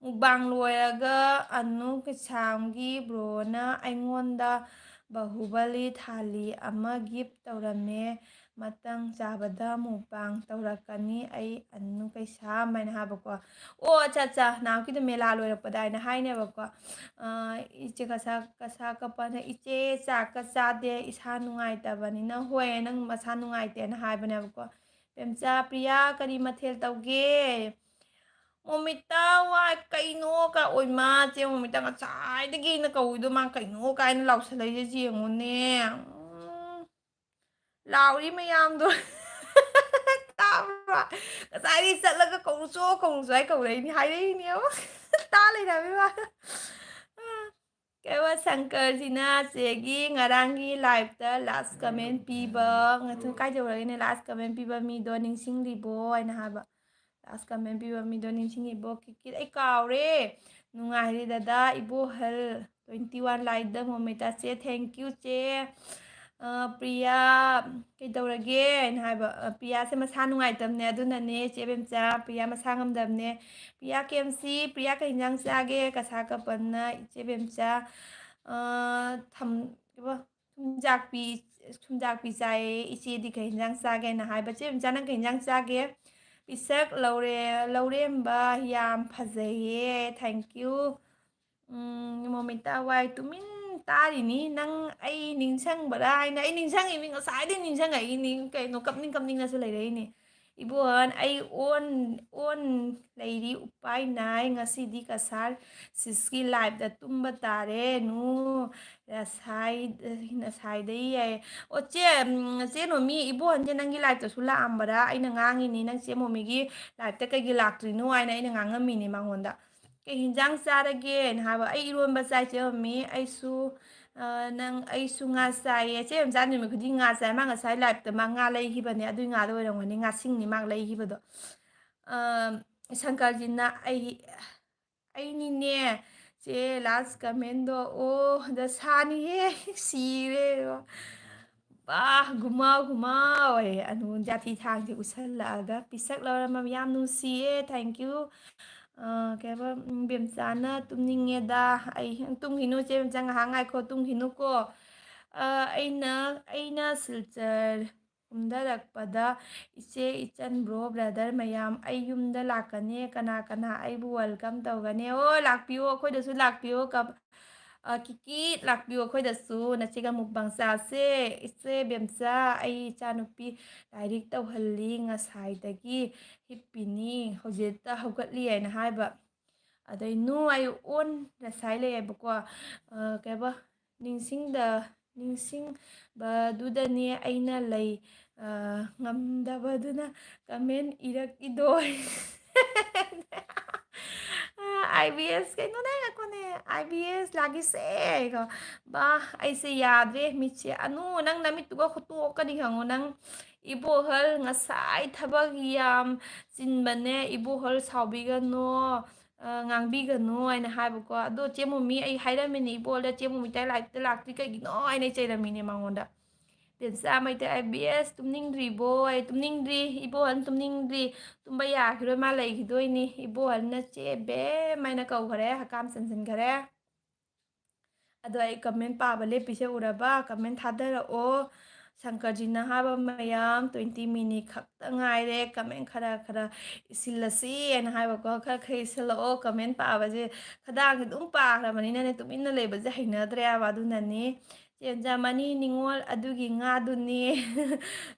ꯃꯨꯛꯕꯥꯡ ꯂꯣꯏꯔꯒ ꯑꯅꯨ ꯀꯩꯁꯥꯝꯒꯤ ꯕ꯭ꯔꯣꯅ ꯑꯩꯉꯣꯟꯗ ꯕꯥꯍꯨꯕꯂꯤ ꯊꯥꯂꯤ ꯑꯃ gift ꯇꯧꯔꯝꯃꯦ, ꯃꯇꯥꯡ ꯆꯥꯕꯗ ꯃꯨꯛꯕꯥꯡ ꯇꯧꯔꯛꯀꯅꯤ ꯑꯩ, ꯑꯅꯨ ꯀꯩꯁꯥꯝ ꯍꯥꯏꯅ ꯍꯥꯏꯕꯀꯣ꯫ ꯑꯣ, ꯑꯠꯆꯥ, ꯑꯠꯆꯥ, ꯅꯍꯥꯟꯃꯨꯛꯀꯤꯗꯣ ꯃꯦꯂꯥ ꯂꯣꯏꯔꯛꯄꯗ ꯍꯥꯏꯅ ꯍꯥꯏꯅꯦꯕꯀꯣ꯫ ꯑ, ꯏꯆꯦ ꯀꯁꯥ, ꯀꯁꯥ ꯀꯄꯟꯅ, "ꯏꯆꯦ, ꯆꯥꯛꯀ ꯆꯥꯗꯦ, ꯏꯁꯥ ꯅꯨꯡꯉꯥꯏꯇꯕꯅꯤꯅ꯫" "ꯍꯣꯏ, ꯅꯪ ꯃꯁꯥ ꯅꯨꯡꯉꯥꯏꯇꯦꯅ ꯍꯥꯏꯕꯅꯦꯕꯀꯣ꯫" ꯄꯦꯝꯆꯥ, "ꯄ꯭ꯔꯤꯌꯥ, ꯀꯔꯤ ꯃꯊꯦꯜ ꯇꯧꯒꯦ?" ꯃꯣꯃꯤꯇꯥ ꯋꯥꯏ ꯀꯩꯅꯣ ꯀ ꯑꯣꯏꯃ, ꯆꯦ ꯃꯣꯃꯤꯇꯥ ꯉꯁꯥꯏꯗꯒꯤ ꯑꯩꯅ ꯀꯧꯏꯗꯣ ꯃꯥ ꯀꯩꯅꯣ ꯀꯥꯏꯅ ꯂꯥꯎꯁꯜꯂꯛꯏꯁꯦ ꯌꯦꯡꯉꯨꯅꯦ꯫ ꯎꯝ꯫ ꯂꯥꯎꯔꯤ ꯃꯌꯥꯝꯗꯣ ꯇꯥꯕ꯭ꯔꯣ? ꯉꯁꯥꯏꯗꯒꯤ ꯆꯠꯂꯒ "ꯀꯧꯔꯨꯆꯣ, ꯀꯧꯔꯨꯆꯣ" ꯍꯥꯏ ꯀꯧꯔꯛꯏꯅꯤ, ꯍꯥꯏꯔꯛꯏꯅꯦꯕ꯫ ꯇꯥ ꯂꯩꯔꯝꯃꯤ ꯃꯥ꯫ ꯀꯩꯕ ꯁꯪꯀꯔꯁꯤꯅ ꯆꯦꯒꯤ ꯉꯔꯥꯡꯒꯤ liveꯇ last comment ꯄꯤꯕ, ꯉꯥꯛꯇꯪ ꯀꯥꯏ ꯌꯧꯔꯒꯦꯅꯦ? Last comment ꯄꯤꯕ ꯃꯤꯗꯣ ꯅꯤꯡꯁꯤꯡꯂꯤꯕꯣ ꯍꯥꯏꯅ ꯍꯥꯏꯕ꯫ Last comment ꯄꯤꯕ ꯃꯤꯗꯣ ꯅꯤꯡꯁꯤꯡꯉꯤꯕꯣ? ꯀꯤꯠ ꯀꯤꯠ, ꯑꯩ ꯀꯥꯎꯔꯦ꯫ ꯅꯨꯡꯉꯥꯏꯔꯤ ꯗꯗꯥ, ꯏꯕꯣꯍꯜ꯫ Twenty one ꯂꯥꯏꯗ ꯃꯣꯃꯤꯇꯥ ꯆꯦ, thank you ꯆꯦ꯫ ꯑ, ꯄ꯭ꯔꯤꯌꯥ, ꯀꯩꯗꯧꯔꯒꯦ? ꯍꯥꯏꯅ ꯍꯥꯏꯕ꯫ ꯑ, ꯄ꯭ꯔꯤꯌꯥꯁꯦ ꯃꯁꯥ ꯅꯨꯡꯉꯥꯏꯇꯕꯅꯦ, ꯑꯗꯨꯅꯅꯦ ꯆꯦ ꯕꯦꯝꯆꯥ, ꯄ꯭ꯔꯤꯌꯥ ꯃꯁꯥ ꯉꯝꯗꯕꯅꯦ꯫ ꯄ꯭ꯔꯤꯌꯥ ꯀꯦ ꯑꯦꯝ ꯁꯤ, ꯄ꯭ꯔꯤꯌꯥ ꯀꯩ ꯍꯤꯟꯖꯥꯡ ꯆꯥꯒꯦ? ꯀꯁꯥ ꯀꯄꯟꯅ ꯏꯆꯦ ꯕꯦꯝꯆꯥ, ꯑ, ꯊꯝ-, ꯀꯩꯕ? ꯊꯨꯝꯖꯥꯛꯄꯤ, ꯊꯨꯝꯖꯥꯛꯄꯤ ꯆꯥꯏꯌꯦ꯫ ꯏꯆꯦꯗꯤ ꯀꯩ ꯍꯤꯟꯖꯥꯡ ꯆꯥꯒꯦꯅ ꯍꯥꯏꯕ꯫ ꯆꯦ ꯕꯦꯝꯆꯥ, ꯅꯪ ꯀꯩ ꯍꯤꯟꯖꯥꯡ ꯆꯥꯒꯦ? ꯄꯤꯁꯛ ꯂꯧꯔꯦ-, ꯂꯧꯔꯦꯝꯕ ꯌꯥꯝ ꯐꯖꯩꯌꯦ꯫ Thank you꯫ ꯎꯝ, ꯃꯣꯃꯤꯇꯥ ꯋꯥꯏ ꯇꯨꯃꯤꯟ ꯇꯥꯔꯤꯅꯤ꯫ ꯅꯪ ꯑꯩ ꯅꯤꯡꯁꯪꯕ꯭ꯔꯥ ꯍꯥꯏꯅ, ꯑꯩ ꯅꯤꯡꯁꯪꯉꯤꯃꯤ, ꯉꯁꯥꯏꯗꯩ ꯅꯤꯡꯁꯪꯉꯛꯏꯅꯤ꯫ ꯀꯩꯅꯣ, ꯀꯞꯅꯤꯡ ꯀꯞꯅꯤꯡꯅꯁꯨ ꯂꯩꯔꯛꯏꯅꯤ꯫ ꯏꯕꯣꯍꯟ, ꯑꯩ ꯑꯣꯟ, ꯑꯣꯟ ꯂꯩꯔꯤ, ꯎꯄꯥꯏ ꯅꯥꯏ꯫ ꯉꯁꯤꯗꯤ ꯀꯁꯥꯔ ꯁꯤꯁꯀꯤ liveꯇ ꯇꯨꯝꯕ ꯇꯥꯔꯦ꯫ ꯅꯨ, ꯉꯁꯥꯏ, ꯉꯁꯥꯏꯗꯩ ꯌꯥꯏ꯫ ꯑꯣ, ꯆꯦ, ꯎꯝ, ꯆꯦ ꯅꯣꯃꯤ, ꯏꯕꯣꯍꯟꯁꯦ ꯅꯪꯒꯤ liveꯇꯁꯨ ꯂꯥꯛꯑꯝꯕ꯭ꯔꯥ? ꯑꯩꯅ ꯉꯥꯡꯉꯤꯅꯤ, ꯅꯪ ꯆꯦ ꯃꯣꯃꯤꯒꯤ liveꯇ ꯀꯩꯒꯤ ꯂꯥꯛꯇ꯭ꯔꯤꯅꯣ ꯍꯥꯏꯅ ꯑꯩꯅ ꯉꯥꯡꯉꯝꯃꯤꯅꯤ ꯃꯉꯣꯟꯗ꯫ "ꯀꯩ ꯍꯤꯟꯖꯥꯡ ꯆꯥꯔꯒꯦꯅ?" ꯍꯥꯏꯕ꯫ "ꯑꯩ ꯏꯔꯣꯟꯕ ꯆꯥꯏ, ꯆꯦ ꯃꯣꯃꯤ꯫ ꯑꯩꯁꯨ, ꯑ, ꯅꯪ, ꯑꯩꯁꯨ ꯉꯥ ꯆꯥꯏꯌꯦ꯫" ꯆꯦ ꯕꯦꯝꯆꯥ ꯅꯨꯃꯤꯠ ꯈꯨꯗꯤꯡ ꯉꯥ ꯆꯥꯏ꯫ ꯃꯥ ꯉꯁꯥꯏ liveꯇ ꯃꯥ ꯉꯥ ꯂꯩꯈꯤꯕꯅꯦ꯫ ꯑꯗꯨꯏ ꯉꯥꯗꯣ ꯑꯣꯏꯔꯝꯒꯅꯤ, ꯉꯥꯁꯤꯡꯅꯤ ꯃꯥ ꯂꯩꯈꯤꯕꯗꯣ꯫ ꯑ, ꯁꯪꯀꯔꯖꯤꯠꯅ, "ꯑꯩ, ꯑꯩꯅꯤꯅꯦ ꯆꯦ, last commentꯗꯣ꯫ ꯑꯣ, ꯗꯁꯥꯅꯤꯍꯦ, ꯁꯤꯔꯦ꯫ ꯕꯥ, ꯒꯨꯃꯥꯎ, ꯒꯨꯃꯥꯎ ꯑꯌꯦ꯫ ꯑꯅꯨ ꯖꯥꯇꯤ ꯊꯥꯡꯁꯦ ꯎꯠꯁꯜꯂꯛꯑꯒ ꯄꯤꯁꯛ ꯂꯧꯔꯝꯃꯕ ꯌꯥꯝ ꯅꯨꯡꯁꯤꯌꯦ꯫ Thank you꯫ ꯑ, ꯀꯩ ꯍꯥꯏꯕ, ꯎꯝ, ꯕꯦꯝꯆꯥꯅ ꯇꯨꯝꯅꯤꯡꯉꯦꯗ꯫ ꯑꯩ, ꯇꯨꯝꯈꯤꯅꯨ ꯆꯦ ꯕꯦꯝꯆꯥ, ꯉꯥꯏꯍꯥꯛ ꯉꯥꯏꯈꯣ, ꯇꯨꯝꯈꯤꯅꯨꯀꯣ꯫ ꯑ, ꯑꯩꯅ, ꯑꯩꯅ ꯁꯤꯜꯆꯔ ꯀꯨꯝꯊꯔꯛꯄꯗ ꯏꯆꯦ, ꯏꯆꯟ, bro, brother ꯃꯌꯥꯝ ꯑꯩ ꯌꯨꯝꯗ ꯂꯥꯛꯀꯅꯤ꯫ ꯀꯅꯥ ꯀꯅꯥ ꯑꯩꯕꯨ welcome ꯇꯧꯒꯅꯤ? ꯑꯣ, ꯂꯥꯛꯄꯤꯌꯣ, ꯑꯩꯈꯣꯏꯗꯁꯨ ꯂꯥꯛꯄꯤꯌꯣ꯫ ꯀ-, ꯑ, ꯀꯤꯀꯤ, ꯂꯥꯛꯄꯤꯌꯨ ꯑꯩꯈꯣꯏꯗꯁꯨ, ꯅꯆꯦꯒ ꯃꯨꯛꯕꯥꯡ ꯆꯥꯁꯦ꯫ ꯏꯆꯦ ꯕꯦꯝꯆꯥ, ꯑꯩ ꯏꯆꯥꯅꯨꯄꯤ ꯂꯥꯏꯔꯤꯛ ꯇꯧꯍꯜꯂꯤ, ꯉꯁꯥꯏꯗꯒꯤ ꯍꯤꯞꯄꯤꯅꯤ, ꯍꯧꯖꯤꯛꯇ ꯍꯧꯒꯠꯂꯤ ꯍꯥꯏꯅ ꯍꯥꯏꯕ꯫ ꯑꯗꯩ "No, I own" ꯉꯁꯥꯏ ꯂꯩꯌꯦꯕꯀꯣ꯫ ꯑ, ꯀꯩꯕ? "ꯅꯤꯡꯁꯤꯡꯗ-, ꯅꯤꯡꯁꯤꯡꯕꯗꯨꯗꯅꯦ ꯑꯩꯅ ꯂꯩ, ꯑ, ꯉꯝꯗꯕꯗꯨꯅ comment ꯏꯔꯛꯏꯗꯣ"꯫ ꯑ, I B S, ꯀꯩꯅꯣꯅꯦ, ꯉꯥꯏꯈꯣꯅꯦ, I B S ꯂꯥꯛꯈꯤꯁꯦ ꯀꯣ꯫ ꯕꯥ, ꯑꯩꯁꯦ ꯌꯥꯗ꯭ꯔꯦ, ꯃꯤꯠꯁꯦ꯫ "ꯑꯅꯨ, ꯅꯪ ꯅꯃꯤꯠꯇꯨꯒ ꯍꯨꯠꯇꯣꯛꯀꯅꯤ ꯈꯪꯉꯣ ꯅꯪ꯫ ꯏꯕꯣꯍꯜ ꯉꯁꯥꯏ ꯊꯕꯛ ꯌꯥꯝ ꯆꯤꯟꯕꯅꯦ, ꯏꯕꯣꯍꯜ ꯁꯥꯎꯕꯤꯒꯅꯣ, ꯑ, ꯉꯥꯡꯕꯤꯒꯅꯨ" ꯍꯥꯏꯅ ꯍꯥꯏꯕꯀꯣ꯫ ꯑꯗꯣ ꯆꯦ ꯃꯣꯃꯤ, ꯑꯩ ꯍꯥꯏꯔꯝꯃꯤꯅꯦ, "ꯏꯕꯣꯍꯜꯗ ꯆꯦ ꯃꯣꯃꯤꯇꯥꯏ ꯂꯥꯏꯐꯇ ꯂꯥꯛꯇ꯭ꯔꯤ ꯀꯩꯒꯤꯅꯣ?" ꯍꯥꯏꯅ ꯑꯩ ꯆꯩꯔꯝꯃꯤꯅꯦ ꯃꯉꯣꯟꯗ꯫ ꯕꯦꯝꯆꯥ ꯃꯩꯇꯩ, "I B S ꯇꯨꯝꯅꯤꯡꯗ꯭ꯔꯤꯕꯣ?" ꯑꯩ, "ꯇꯨꯝꯅꯤꯡꯗ꯭ꯔꯤ, ꯏꯕꯣꯍꯜ ꯇꯨꯝꯅꯤꯡꯗ꯭ꯔꯤ, ꯇꯨꯝꯕ ꯌꯥꯈꯤꯔꯣꯏ, ꯃꯥ ꯂꯩꯈꯤꯗꯣꯏꯅꯤ"꯫ ꯏꯕꯣꯍꯜꯅ "ꯆꯦ ꯕꯦꯝ" ꯍꯥꯏꯅ ꯀꯧꯈꯔꯦ, ꯍꯀꯥꯝ ꯆꯟꯁꯤꯟꯈꯔꯦ꯫ ꯑꯗꯣ ꯑꯩ comment ꯄꯥꯕ ꯂꯦꯞꯄꯤꯁꯦ ꯎꯔꯕ? Comment ꯊꯥꯗꯔꯛꯑꯣ꯫ ꯁꯪꯀꯔꯖꯤꯅ ꯍꯥꯏꯕ ꯃꯌꯥꯝ, twenty minute ꯈꯛꯇ ꯉꯥꯏꯔꯦ, comment ꯈꯔ ꯈꯔ ꯏꯁꯤꯜꯂꯁꯤ ꯍꯥꯏꯅ ꯍꯥꯏꯕꯀꯣ꯫ ꯈꯔ ꯈꯔ ꯏꯁꯤꯜꯂꯛꯑꯣ꯫ Comment ꯄꯥꯕꯁꯦ ꯈꯗꯥꯡꯁꯦ ꯑꯗꯨꯝ ꯄꯥꯈ꯭ꯔꯕꯅꯤꯅꯅꯦ, ꯇꯨꯃꯤꯟꯅ ꯂꯩꯕꯁꯦ ꯍꯩꯅꯗ꯭ꯔꯦꯕ꯫ ꯑꯗꯨꯅꯅꯤ꯫ ꯆꯦꯟꯖꯃꯅꯤ ꯅꯤꯉꯣꯜ ꯑꯗꯨꯒꯤ ꯉꯥꯗꯨꯅꯤ꯫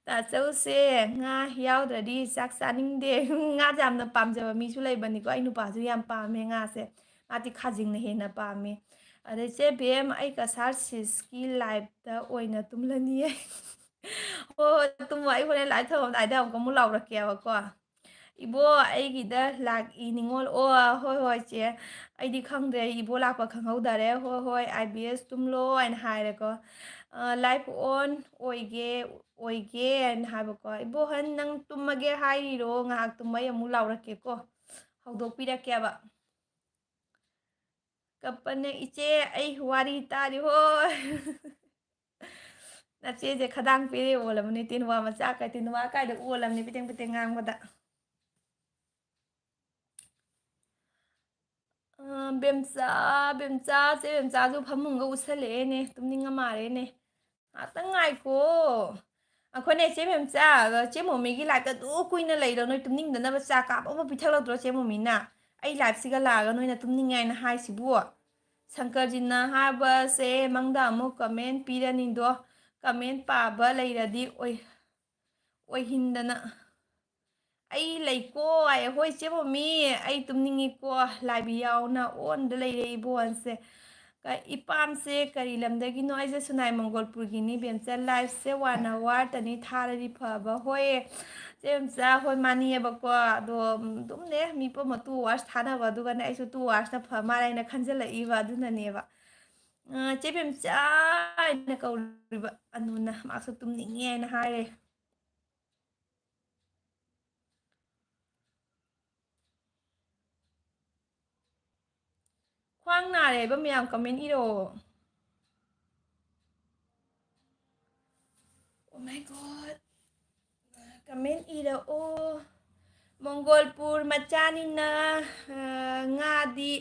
ꯇꯥꯆꯧꯁꯦ, ꯉꯥ ꯌꯥꯎꯗ꯭ꯔꯗꯤ ꯆꯥꯛ ꯆꯥꯅꯤꯡꯗꯦ꯫ ꯉꯥꯁꯦ ꯌꯥꯝꯅ ꯄꯥꯝꯖꯕ ꯃꯤꯁꯨ ꯂꯩꯕꯅꯤꯀꯣ꯫ ꯑꯩ ꯅꯨꯄꯥꯁꯨ ꯌꯥꯝ ꯄꯥꯝꯃꯦ ꯉꯥꯁꯦ꯫ ꯃꯥꯗꯤ ꯈꯥꯖꯤꯡꯅ ꯍꯦꯟꯅ ꯄꯥꯝꯃꯤ꯫ ꯑꯗꯩ, "ꯆꯦ ꯕꯦꯝ, ꯑꯩ ꯀꯁꯥꯔ ꯁꯤꯁꯀꯤ ꯂꯥꯏꯞꯇ ꯑꯣꯏꯅ ꯇꯨꯝꯂꯅꯤꯌꯦ"꯫ ꯍꯣꯏ, ꯍꯣꯏ, ꯇꯨꯝꯃꯣ꯫ ꯑꯩ ꯍꯣꯔꯦꯟ ꯂꯥꯏꯞ ꯊꯝꯃꯝꯗꯥꯏꯗ ꯑꯃꯨꯛꯀ ꯑꯃꯨꯛ ꯂꯥꯎꯔꯛꯀꯦꯕꯀꯣ꯫ "ꯏꯕꯣ, ꯑꯩꯒꯤꯗ ꯂꯥꯛꯏ ꯅꯤꯉꯣꯜ"꯫ "ꯑꯣ, ꯍꯣꯏ, ꯍꯣꯏ, ꯆꯦ꯫ ꯑꯩꯗꯤ ꯈꯪꯗ꯭ꯔꯦ, ꯏꯕꯣ ꯂꯥꯛꯄ ꯈꯪꯍꯧꯗꯔꯦ꯫ ꯍꯣꯏ, ꯍꯣꯏ, I B S ꯇꯨꯝꯂꯣ" ꯍꯥꯏꯅ ꯍꯥꯏꯔꯦꯀꯣ꯫ ꯑ, "Live on ꯑꯣꯏꯒꯦ, ꯑꯣꯏꯒꯦ" ꯍꯥꯏꯅ ꯍꯥꯏꯕꯀꯣ꯫ "ꯏꯕꯣꯍꯟ, ꯅꯪ ꯇꯨꯝꯃꯒꯦ ꯍꯥꯏꯔꯤꯔꯣ? ꯉꯥꯏꯍꯥꯛ ꯇꯨꯝꯃꯣ, ꯑꯩ ꯑꯃꯨꯛ ꯂꯥꯎꯔꯛꯀꯦꯀꯣ꯫ ꯍꯧꯗꯣꯛꯄꯤꯔꯛꯀꯦꯕ"꯫ ꯀꯞꯄꯅꯦ, "ꯏꯆꯦ, ꯑꯩ ꯋꯥꯔꯤ ꯇꯥꯔꯤ ꯍꯣꯏ"꯫ ꯅꯆꯦꯁꯦ ꯈꯗꯥꯡ ꯄꯦꯔꯦ ꯑꯣꯜꯂꯕꯅꯦ, ꯇꯦꯅꯋꯥ ꯃꯆꯥ ꯀꯥꯏ, ꯇꯦꯅꯋꯥ ꯀꯥꯏꯗ ꯑꯣꯜꯂꯕꯅꯦ, ꯄꯤꯇꯦꯡ ꯄꯤꯇꯦꯡ ꯉꯥꯡꯕꯗ꯫ ꯑ, ꯕꯦꯝꯆꯥ, ꯕꯦꯝꯆꯥ, ꯆꯦ ꯕꯦꯝꯆꯥꯁꯨ ꯐꯃꯨꯡꯒ ꯎꯠꯁꯜꯂꯛꯑꯦꯅꯦ, ꯇꯨꯝꯅꯤꯡꯉ ꯃꯥꯜꯂꯦꯅꯦ꯫ ꯉꯥꯛꯇꯪ ꯉꯥꯏꯈꯣ꯫ ꯑꯩꯈꯣꯏꯅꯦ, ꯆꯦ ꯃꯦꯝꯆꯥ, ꯆꯦ ꯃꯣꯃꯤꯒꯤ ꯂꯥꯏꯞꯇ ꯑꯗꯨ ꯀꯨꯏꯅ ꯂꯩꯔꯣ? ꯅꯣꯏ ꯇꯨꯝꯅꯤꯡꯗꯅꯕ ꯆꯥ ꯀꯥꯞ ꯑꯃ ꯄꯤꯊꯛꯂꯛꯇ꯭ꯔꯣ ꯆꯦ ꯃꯣꯃꯤꯅ? ꯑꯩ ꯂꯥꯏꯞꯁꯤꯒ ꯂꯥꯛꯑꯒ ꯅꯣꯏꯅ ꯇꯨꯝꯅꯤꯡꯉꯦ ꯍꯥꯏꯅ ꯍꯥꯏꯁꯤꯕꯨ? ꯁꯪꯀꯔꯖꯤꯠꯅ ꯍꯥꯏꯕꯁꯦ ꯃꯪꯗ ꯑꯃꯨꯛ comment ꯄꯤꯔꯅꯤꯗꯣ, comment ꯄꯥꯕ ꯂꯩꯔꯗꯤ ꯑꯣꯏ-, ꯑꯣꯏꯍꯤꯟꯗꯅ꯫ "ꯑꯩ ꯂꯩꯀꯣ" ꯍꯥꯏꯌꯦ꯫ "ꯍꯣꯏ ꯆꯦ ꯃꯣꯃꯤ, ꯑꯩ ꯇꯨꯝꯅꯤꯡꯉꯤꯀꯣ, ꯂꯥꯏꯕꯤ ꯌꯥꯎꯅ ꯑꯣꯟꯗ ꯂꯩꯔꯦ ꯏꯕꯣꯟꯁꯦ꯫ ꯀ-, ꯏꯄꯥꯝꯁꯦ ꯀꯔꯤ ꯂꯝꯗꯒꯤꯅꯣ?" ꯑꯩꯁꯦ ꯁꯨꯅꯥꯏ ꯃꯪꯒꯣꯜꯄꯨꯔꯒꯤꯅꯤ ꯕꯦꯝꯆꯥ꯫ Liveꯁꯦ one hour ꯇꯅꯤ ꯊꯥꯔꯗꯤ ꯐꯕ꯫ ꯍꯣꯏ ꯆꯦ ꯕꯦꯝꯆꯥ, ꯍꯣꯏ ꯃꯥꯅꯤꯌꯦꯕꯀꯣ꯫ ꯑꯗꯣ, ꯎꯝ, ꯑꯗꯨꯝꯅꯦ ꯃꯤ ꯄꯨꯝꯅꯃꯛ two hours ꯊꯥꯅꯕ, ꯑꯗꯨꯒꯅꯦ ꯑꯩꯁꯨ two hoursꯅ ꯐ ꯃꯥꯜꯂꯦ ꯍꯥꯏꯅ ꯈꯟꯖꯜꯂꯛꯏꯕ, ꯑꯗꯨꯅꯅꯦꯕ꯫ ꯑ, "ꯆꯦ ꯕꯦꯝꯆꯥ" ꯍꯥꯏꯅ ꯀꯧꯔꯤꯕ ꯑꯅꯨꯅ, ꯃꯥꯁꯨ ꯇꯨꯝꯅꯤꯡꯉꯦ ꯍꯥꯏꯅ ꯍꯥꯏꯔꯦ꯫ ꯈ꯭ꯋꯥꯡ ꯅꯥꯔꯦ ꯍꯥꯏꯕ ꯃꯌꯥꯝ comment ꯏꯔꯛꯑꯣ꯫ Oh my God꯫ Comment ꯏꯔꯛꯑꯣ꯫ ꯃꯪꯒꯣꯜꯄꯨꯔ ꯃꯆꯥꯅꯤꯅ, ꯑ, ꯉꯥꯗꯤ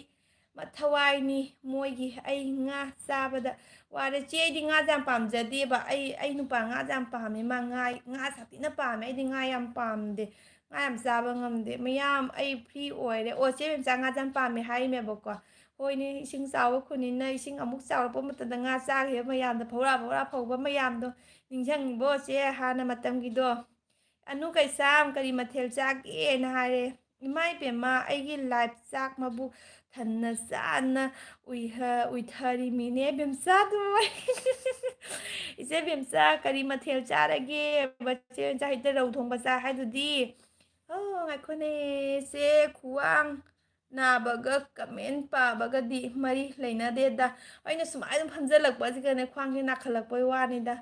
ꯃꯊꯋꯥꯏꯅꯤ ꯃꯣꯏꯒꯤ꯫ ꯑꯩ ꯉꯥ ꯆꯥꯕꯗ ꯋꯥꯔꯦ꯫ ꯆꯦ, ꯑꯩꯗꯤ ꯉꯥꯁꯦ ꯌꯥꯝ ꯄꯥꯝꯖꯗꯦꯕ꯫ ꯑꯩ, ꯑꯩ ꯅꯨꯄꯥ ꯉꯥꯁꯦ ꯌꯥꯝ ꯄꯥꯝꯃꯦ꯫ ꯃꯥ ꯉꯥ, ꯉꯥ ꯁꯥꯊꯤꯅ ꯄꯥꯝꯃꯦ꯫ ꯑꯩꯗꯤ ꯉꯥ ꯌꯥꯝ ꯄꯥꯝꯗꯦ꯫ ꯉꯥ ꯌꯥꯝ ꯆꯥꯕ ꯉꯝꯗꯦ꯫ ꯃꯌꯥꯝ ꯑꯩ free ꯑꯣꯏꯔꯦ꯫ ꯑꯣ, ꯆꯦ ꯕꯦꯝꯆꯥ ꯉꯥꯁꯦ ꯌꯥꯝ ꯄꯥꯝꯃꯦ ꯍꯥꯏꯔꯤꯃꯦꯕꯀꯣ꯫ ꯍꯣꯏꯅꯦ, ꯏꯁꯤꯡ ꯆꯥꯎꯕ ꯈꯨꯟꯅꯤꯅ ꯏꯁꯤꯡ ꯑꯃꯨꯛ ꯆꯥꯎꯔꯛꯄ ꯃꯇꯝꯗ ꯉꯥ ꯆꯥꯈꯤꯕ ꯃꯌꯥꯝꯗꯣ, ꯐꯧꯔꯥ ꯐꯧꯔꯥ ꯐꯧꯕ ꯃꯌꯥꯝꯗꯣ ꯅꯤꯡꯁꯤꯡꯉꯤꯕꯣ ꯆꯦ, ꯍꯥꯟꯅ ꯃꯇꯝꯒꯤꯗꯣ? ꯑꯅꯨ ꯀꯩꯁꯥꯝ, "ꯀꯔꯤ ꯃꯊꯦꯜ ꯆꯥꯒꯦꯅ?" ꯍꯥꯏꯔꯦ꯫ ꯏꯃꯥ ꯏꯕꯦꯝꯃ, ꯑꯩꯒꯤ live ꯆꯥꯛ ꯃꯕꯨ ꯊꯟꯅ ꯆꯥꯅ ꯎꯏꯍ-, ꯎꯏꯊꯔꯤꯃꯤꯅꯦ ꯕꯦꯝꯆꯥꯗꯨ꯫ ꯏꯆꯦ ꯕꯦꯝꯆꯥ, ꯀꯔꯤ ꯃꯊꯦꯜ ꯆꯥꯔꯒꯦ? ꯏꯆꯦ ꯕꯦꯝꯆꯥ ꯍꯦꯛꯇ ꯔꯧ ꯊꯣꯡꯕ ꯆꯥ ꯍꯥꯏꯗꯨꯗꯤ꯫ ꯑꯣ, ꯉꯥꯏꯈꯣꯅꯦ, ꯆꯦ ꯈꯨꯋꯥꯡ ꯅꯥꯕꯒ comment ꯄꯥꯕꯒꯗꯤ ꯃꯔꯤ ꯂꯩꯅꯗꯦꯗ꯫ ꯑꯩꯅ ꯁꯨꯃꯥꯏꯅ ꯑꯗꯨꯝ ꯐꯝꯖꯜꯂꯛꯄꯁꯤꯒꯅꯦ, ꯈ꯭ꯋꯥꯡꯁꯦ ꯅꯥꯈꯠꯂꯛꯄꯩ ꯋꯥꯅꯤꯗ꯫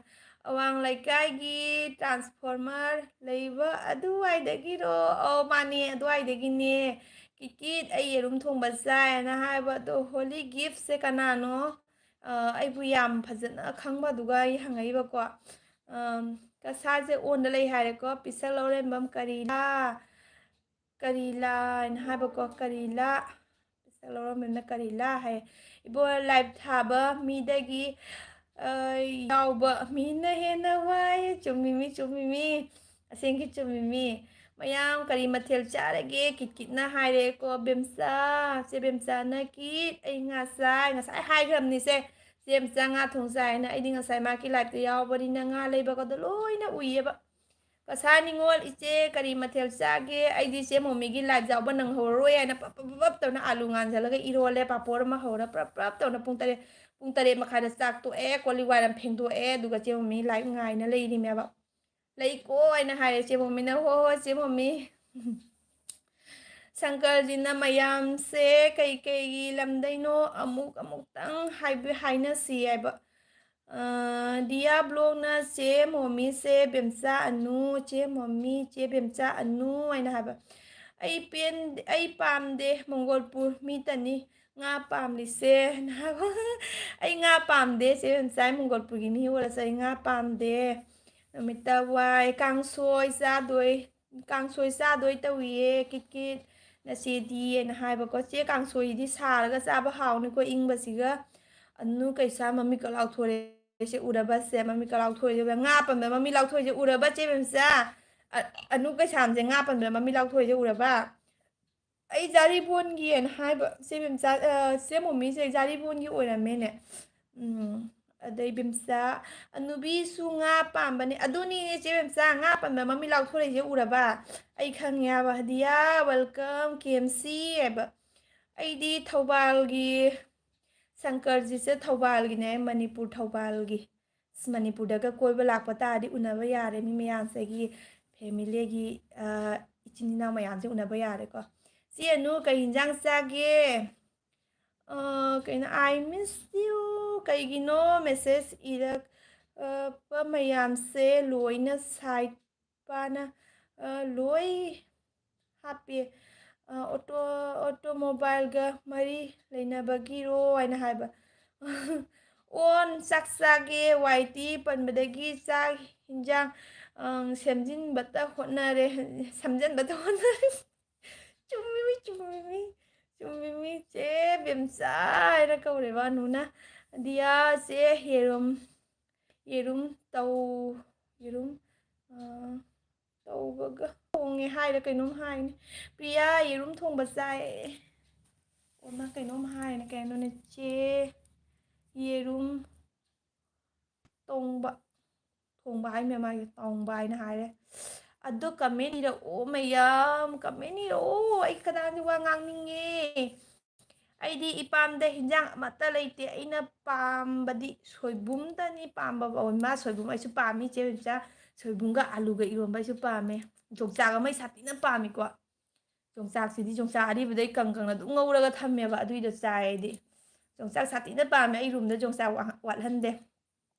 "ꯑꯋꯥꯡ ꯂꯩꯀꯥꯏꯒꯤ transformer ꯂꯩꯕ ꯑꯗꯨꯋꯥꯏꯗꯒꯤꯔꯣ?" ꯑꯧ, ꯃꯥꯅꯦ, ꯑꯗꯨꯋꯥꯏꯗꯒꯤꯅꯦ꯫ "ꯀꯤꯀꯤꯠ, ꯑꯩ ꯌꯦꯔꯨꯝ ꯊꯣꯡꯕ ꯆꯥꯏꯅ ꯍꯥꯏꯕ ꯑꯗꯣ, Holy Giftꯁꯦ ꯀꯅꯥꯅꯣ?" ꯑ, ꯑꯩꯕꯨ ꯌꯥꯝ ꯐꯖꯅ ꯈꯪꯕꯗꯨꯒ ꯑꯩ ꯍꯪꯉꯛꯏꯕꯀꯣ꯫ ꯑꯝ, ꯀꯁꯥꯁꯦ onꯗ ꯂꯩ ꯍꯥꯏꯔꯦꯀꯣ꯫ ꯄꯤꯁꯛ ꯂꯧꯔꯦꯝꯕꯝ ꯀꯔꯤꯂꯥ? ꯀꯔꯤꯂꯥ ꯍꯥꯏꯅ ꯍꯥꯏꯕꯀꯣ, ꯀꯔꯤꯂꯥ꯫ ꯄꯩꯁꯥ ꯂꯧꯔꯝꯃꯤꯅ ꯀꯔꯤꯂꯥ ꯍꯥꯏ꯫ ꯏꯕꯣ, live ꯊꯥꯕ ꯃꯤꯗꯒꯤ, ꯑ, ꯌꯥꯎꯕ ꯃꯤꯅ ꯍꯦꯟꯅ ꯋꯥꯏ꯫ ꯆꯨꯝꯃꯤꯃꯤ, ꯆꯨꯝꯃꯤꯃꯤ꯫ ꯑꯁꯦꯡꯒꯤ ꯆꯨꯝꯃꯤꯃꯤ꯫ ꯃꯌꯥꯝ ꯀꯔꯤ ꯃꯊꯦꯜ ꯆꯥꯔꯒꯦ? ꯀꯤꯠ ꯀꯤꯠꯅ ꯍꯥꯏꯔꯦꯀꯣ, "ꯕꯦꯝꯆꯥ, ꯆꯦ ꯕꯦꯝꯆꯥꯅ ꯀꯤꯠ, ꯑꯩ ꯉꯥ ꯆꯥꯏ, ꯉꯁꯥꯏ ꯍꯥꯏꯈ꯭ꯔꯕꯅꯤꯁꯦ, ꯆꯦ ꯕꯦꯝꯆꯥ ꯉꯥ ꯊꯣꯡ ꯆꯥꯏ" ꯍꯥꯏꯅ꯫ ꯑꯩꯗꯤ ꯉꯁꯥꯏ ꯃꯥꯒꯤ ꯂꯥꯏꯞꯇ ꯌꯥꯎꯕꯅꯤꯅ ꯉꯥ ꯂꯩꯕꯒꯗꯣ ꯂꯣꯏꯅ ꯎꯏꯌꯦꯕ꯫ "ꯀꯁꯥ ꯅꯤꯉꯣꯜ, ꯏꯆꯦ ꯀꯔꯤ ꯃꯊꯦꯜ ꯆꯥꯒꯦ? ꯑꯩꯗꯤ ꯆꯦ ꯃꯣꯃꯤꯒꯤ ꯂꯥꯏꯞ ꯌꯥꯎꯕ ꯅꯪꯍꯧꯔꯔꯣꯏ" ꯍꯥꯏꯅ ꯄꯞ ꯄꯞ ꯄꯞ ꯄꯞ ꯇꯧꯅ ꯑꯥꯂꯨ ꯉꯥꯟꯁꯤꯜꯂꯒ ꯏꯔꯣꯜꯂꯦ, ꯄꯥꯄꯣꯔ ꯑꯃ ꯍꯧꯔ ꯄ꯭ꯔꯞ ꯄ꯭ꯔꯞ ꯇꯧꯅ ꯄꯨꯡ ꯇꯔꯦꯠ, ꯄꯨꯡ ꯇꯔꯦꯠ ꯃꯈꯥꯏꯗ ꯆꯥꯛ ꯇꯣꯛꯑꯦ, ꯀꯣꯜ ꯂꯤꯛ ꯋꯥꯏꯔꯝ ꯐꯦꯡꯗꯣꯛꯑꯦ, ꯑꯗꯨꯒ ꯆꯦ ꯃꯣꯃꯤ ꯂꯥꯏꯞ ꯉꯥꯏꯅ ꯂꯩꯔꯤꯃꯦꯕ꯫ "ꯂꯩꯀꯣ" ꯍꯥꯏꯅ ꯍꯥꯏꯔꯦ ꯆꯦ ꯃꯣꯃꯤꯅ꯫ "ꯍꯣꯏ ꯍꯣꯏ ꯆꯦ ꯃꯣꯃꯤ"꯫ ꯁꯪꯀꯔꯖꯤꯅ ꯃꯌꯥꯝꯁꯦ ꯀꯩ ꯀꯩꯒꯤ ꯂꯝꯗꯩꯅꯣ ꯑꯃꯨꯛ ꯑꯃꯨꯛꯇꯪ ꯍꯥꯏꯕꯤ-, ꯍꯥꯏꯅꯁꯤ ꯍꯥꯏꯕ꯫ ꯑ, ꯗꯤꯌꯥ ꯕ꯭ꯂꯣꯛꯅ "ꯆꯦ ꯃꯣꯃꯤꯁꯦ ꯕꯦꯝꯆꯥ ꯑꯅꯨ, ꯆꯦ ꯃꯣꯃꯤ, ꯆꯦ ꯕꯦꯝꯆꯥ ꯑꯅꯨ" ꯍꯥꯏꯅ ꯍꯥꯏꯕ꯫ "ꯑꯩ ꯄꯦꯟ-, ꯑꯩ ꯄꯥꯝꯗꯦ ꯃꯪꯒꯣꯜꯄꯨꯔ ꯃꯤꯇꯅꯤ ꯉꯥ ꯄꯥꯝꯂꯤꯁꯦ" ꯍꯥꯏꯅ ꯍꯥꯏꯕ꯫ "ꯑꯩ ꯉꯥ ꯄꯥꯝꯗꯦ ꯆꯦ ꯕꯦꯝꯆꯥ, ꯑꯩ ꯃꯪꯒꯣꯜꯄꯨꯔꯒꯤ ꯃꯤ ꯑꯣꯏꯔꯁꯨ ꯑꯩ ꯉꯥ ꯄꯥꯝꯗꯦ꯫ ꯅꯨꯃꯤꯠꯇ ꯋꯥꯏ ꯀꯥꯡꯁꯣꯏ ꯆꯥꯗꯣꯏ, ꯀꯥꯡꯁꯣꯏ ꯆꯥꯗꯣꯏ ꯇꯧꯏꯌꯦ ꯀꯤꯠ ꯀꯤꯠ, ꯅꯆꯦꯗꯤ" ꯍꯥꯏꯅ ꯍꯥꯏꯕꯀꯣ꯫ "ꯆꯦ, ꯀꯥꯡꯁꯣꯏꯗꯤ ꯁꯥꯔꯒ ꯆꯥꯕ ꯍꯥꯎꯅꯤꯀꯣ ꯏꯪꯕꯁꯤꯒ"꯫ "ꯑꯅꯨ ꯀꯩꯁꯥ ꯃꯃꯤꯠꯀ ꯂꯥꯎꯊꯣꯔꯛꯏꯁꯦ ꯎꯔꯕ ꯁꯦ? ꯃꯃꯤꯠꯀ ꯂꯥꯎꯊꯣꯔꯛꯏꯁꯦ ꯎꯔꯕ? ꯉꯥ ꯄꯟꯕ ꯃꯃꯤꯠ ꯂꯥꯎꯊꯣꯔꯛꯏꯁꯦ ꯎꯔꯕ ꯆꯦ ꯕꯦꯝꯆꯥ? ꯑ-, ꯑꯅꯨ ꯀꯩꯁꯥꯝꯁꯦ ꯉꯥ ꯄꯟꯕ ꯃꯃꯤꯠ ꯂꯥꯎꯊꯣꯔꯛꯏꯁꯦ ꯎꯔꯕ?" "ꯑꯩ ꯖꯥꯔꯤꯕꯣꯟꯒꯤꯅ" ꯍꯥꯏꯕ ꯆꯦ ꯕꯦꯝꯆꯥ, ꯑ, ꯆꯦ ꯃꯣꯃꯤꯁꯦ ꯖꯥꯔꯤꯕꯣꯟꯒꯤ ꯑꯣꯏꯔꯝꯃꯦꯅꯦ꯫ ꯎꯝ, ꯑꯗꯩ ꯕꯦꯝꯆꯥ, "ꯑꯅꯨꯕꯤꯁꯨ ꯉꯥ ꯄꯥꯝꯕꯅꯦ"꯫ ꯑꯗꯨꯅꯤꯅꯦ ꯆꯦ ꯕꯦꯝꯆꯥ, ꯉꯥ ꯄꯟꯕ ꯃꯃꯤꯠ ꯂꯥꯎꯊꯣꯔꯛꯏꯁꯦ ꯎꯔꯕ? ꯑꯩ ꯈꯪꯉꯦ ꯍꯥꯏꯕ꯫ ꯍꯗꯤꯌꯥ, welcome, ꯀꯦ ꯑꯦꯝ ꯁꯤ ꯍꯥꯏꯕ꯫ "ꯑꯩꯗꯤ ꯊꯧꯕꯥꯜꯒꯤ ꯁꯪꯀꯔꯖꯤꯠꯁꯦ ꯊꯧꯕꯥꯜꯒꯤꯅꯦ, ꯃꯅꯤꯄꯨꯔ ꯊꯧꯕꯥꯜꯒꯤ"꯫ ꯑꯁ, ꯃꯅꯤꯄꯨꯔꯗꯒ ꯀꯣꯏꯕ ꯂꯥꯛꯄ ꯇꯥꯔꯗꯤ ꯎꯅꯕ ꯌꯥꯔꯦ, ꯃꯤ ꯃꯌꯥꯝꯁꯤꯒꯤ ꯐꯦꯃꯤꯂꯤꯒꯤ, ꯑ, ꯏꯆꯤꯟ ꯏꯅꯥꯎ ꯃꯌꯥꯝꯁꯦ ꯎꯅꯕ ꯌꯥꯔꯦꯀꯣ꯫ "ꯆꯦ ꯑꯅꯨ, ꯀꯩ ꯍꯤꯟꯖꯥꯡ ꯆꯥꯒꯦ?" ꯑ, ꯀꯩꯅꯣ, "I miss you"꯫ ꯀꯩꯒꯤꯅꯣ ꯃꯦꯁꯦꯖ ꯏꯔꯛꯄ ꯃꯌꯥꯝꯁꯦ ꯂꯣꯏꯅ ꯁꯥꯏꯠ ꯄꯥꯅ, ꯑ, ꯂꯣꯏ ꯍꯥꯞꯄꯤ꯫ ꯑ, "ꯑꯣꯇꯣ-, ꯑꯣꯇꯣꯃꯣꯕꯥꯏꯜꯒ ꯃꯔꯤ ꯂꯩꯅꯕꯒꯤꯔꯣ?" ꯍꯥꯏꯅ ꯍꯥꯏꯕ꯫ "ꯑꯣꯟ ꯆꯥꯛ ꯆꯥꯒꯦ, ꯋꯥꯏ ꯇꯤ ꯄꯟꯕꯗꯒꯤ ꯆꯥꯛ ꯍꯤꯟꯖꯥꯡ, ꯑ, ꯁꯦꯝꯖꯤꯟꯕꯇ ꯍꯣꯠꯅꯔꯦ, ꯁꯦꯝꯖꯤꯟꯕꯇ ꯍꯣꯠꯅꯔꯦ"꯫ ꯆꯨꯝꯃꯤꯃꯤ, ꯆꯨꯝꯃꯤꯃꯤ, ꯆꯨꯝꯃꯤꯃꯤ꯫ "ꯆꯦ ꯕꯦꯝꯆꯥ" ꯍꯥꯏꯅ ꯀꯧꯔꯦꯕ ꯑꯅꯨꯅ꯫ "ꯗꯤꯌꯥ, ꯆꯦ ꯌꯦꯔꯨꯝ, ꯌꯦꯔꯨꯝ ꯇꯧ-, ꯌꯦꯔꯨꯝ, ꯑ, ꯇꯧꯕꯒ" ꯊꯣꯡꯉꯦ ꯍꯥꯏꯔ ꯀꯩꯅꯣꯝ ꯍꯥꯏꯅꯦ꯫ "ꯄ꯭ꯔꯤꯌꯥ, ꯌꯦꯔꯨꯝ ꯊꯣꯡꯕ ꯆꯥꯏ"꯫ ꯑꯣ, ꯃꯥ ꯀꯩꯅꯣꯝ ꯍꯥꯏꯅꯦ꯫ ꯀꯩꯅꯣꯅꯦ, "ꯆꯦ, ꯌꯦꯔꯨꯝ ꯇꯣꯡꯕ"꯫ ꯊꯣꯡꯕ ꯍꯥꯏ ꯃꯦꯝ ꯃꯥꯒꯤ ꯇꯣꯡꯕ ꯍꯥꯏꯅ ꯍꯥꯏꯔꯦ꯫ ꯑꯗꯣ comment ꯏꯔꯛꯑꯣ ꯃꯌꯥꯝ, comment ꯏꯔꯛꯑꯣ꯫ ꯑꯩ ꯀꯅꯥꯒꯤ ꯋꯥ ꯉꯥꯡꯅꯤꯡꯉꯦ꯫ ꯑꯩꯗꯤ ꯏꯄꯥꯝꯗ ꯍꯤꯟꯖꯥꯡ ꯑꯃꯠꯇ ꯂꯩꯇꯦ꯫ ꯑꯩꯅ ꯄꯥꯝꯕꯗꯤ ꯁꯣꯏꯕꯨꯝꯗꯅꯤ ꯄꯥꯝꯕ꯫ ꯑꯣ, ꯃꯥ ꯁꯣꯏꯕꯨꯝ ꯑꯩꯁꯨ ꯄꯥꯝꯃꯤ, ꯆꯦ ꯕꯦꯝꯆꯥ꯫ ꯁꯣꯏꯕꯨꯝꯒ ꯑꯂꯨꯒ ꯏꯔꯣꯟꯕ ꯑꯩꯁꯨ ꯄꯥꯝꯃꯦ꯫ ꯌꯣꯡꯆꯥꯛ ꯑꯃ ꯑꯩ ꯁꯥꯊꯤꯅ ꯄꯥꯝꯃꯤꯀꯣ꯫ ꯌꯣꯡꯆꯥꯛꯁꯤꯗꯤ ꯌꯣꯡꯆꯥꯛ ꯑꯔꯤꯕꯗꯩ ꯀꯪ ꯀꯪꯅ ꯑꯗꯨꯝ ꯉꯧꯔꯒ ꯊꯝꯃꯦꯕ, ꯑꯗꯨꯏꯗꯣ ꯆꯥꯏ ꯑꯩꯗꯤ꯫ ꯌꯣꯡꯆꯥꯛ ꯁꯥꯊꯤꯅ ꯄꯥꯝꯃꯦ, ꯑꯩ ꯔꯨꯝꯗ ꯌꯣꯡꯆꯥꯛ ꯋꯥ-, ꯋꯥꯠꯍꯟꯗꯦ꯫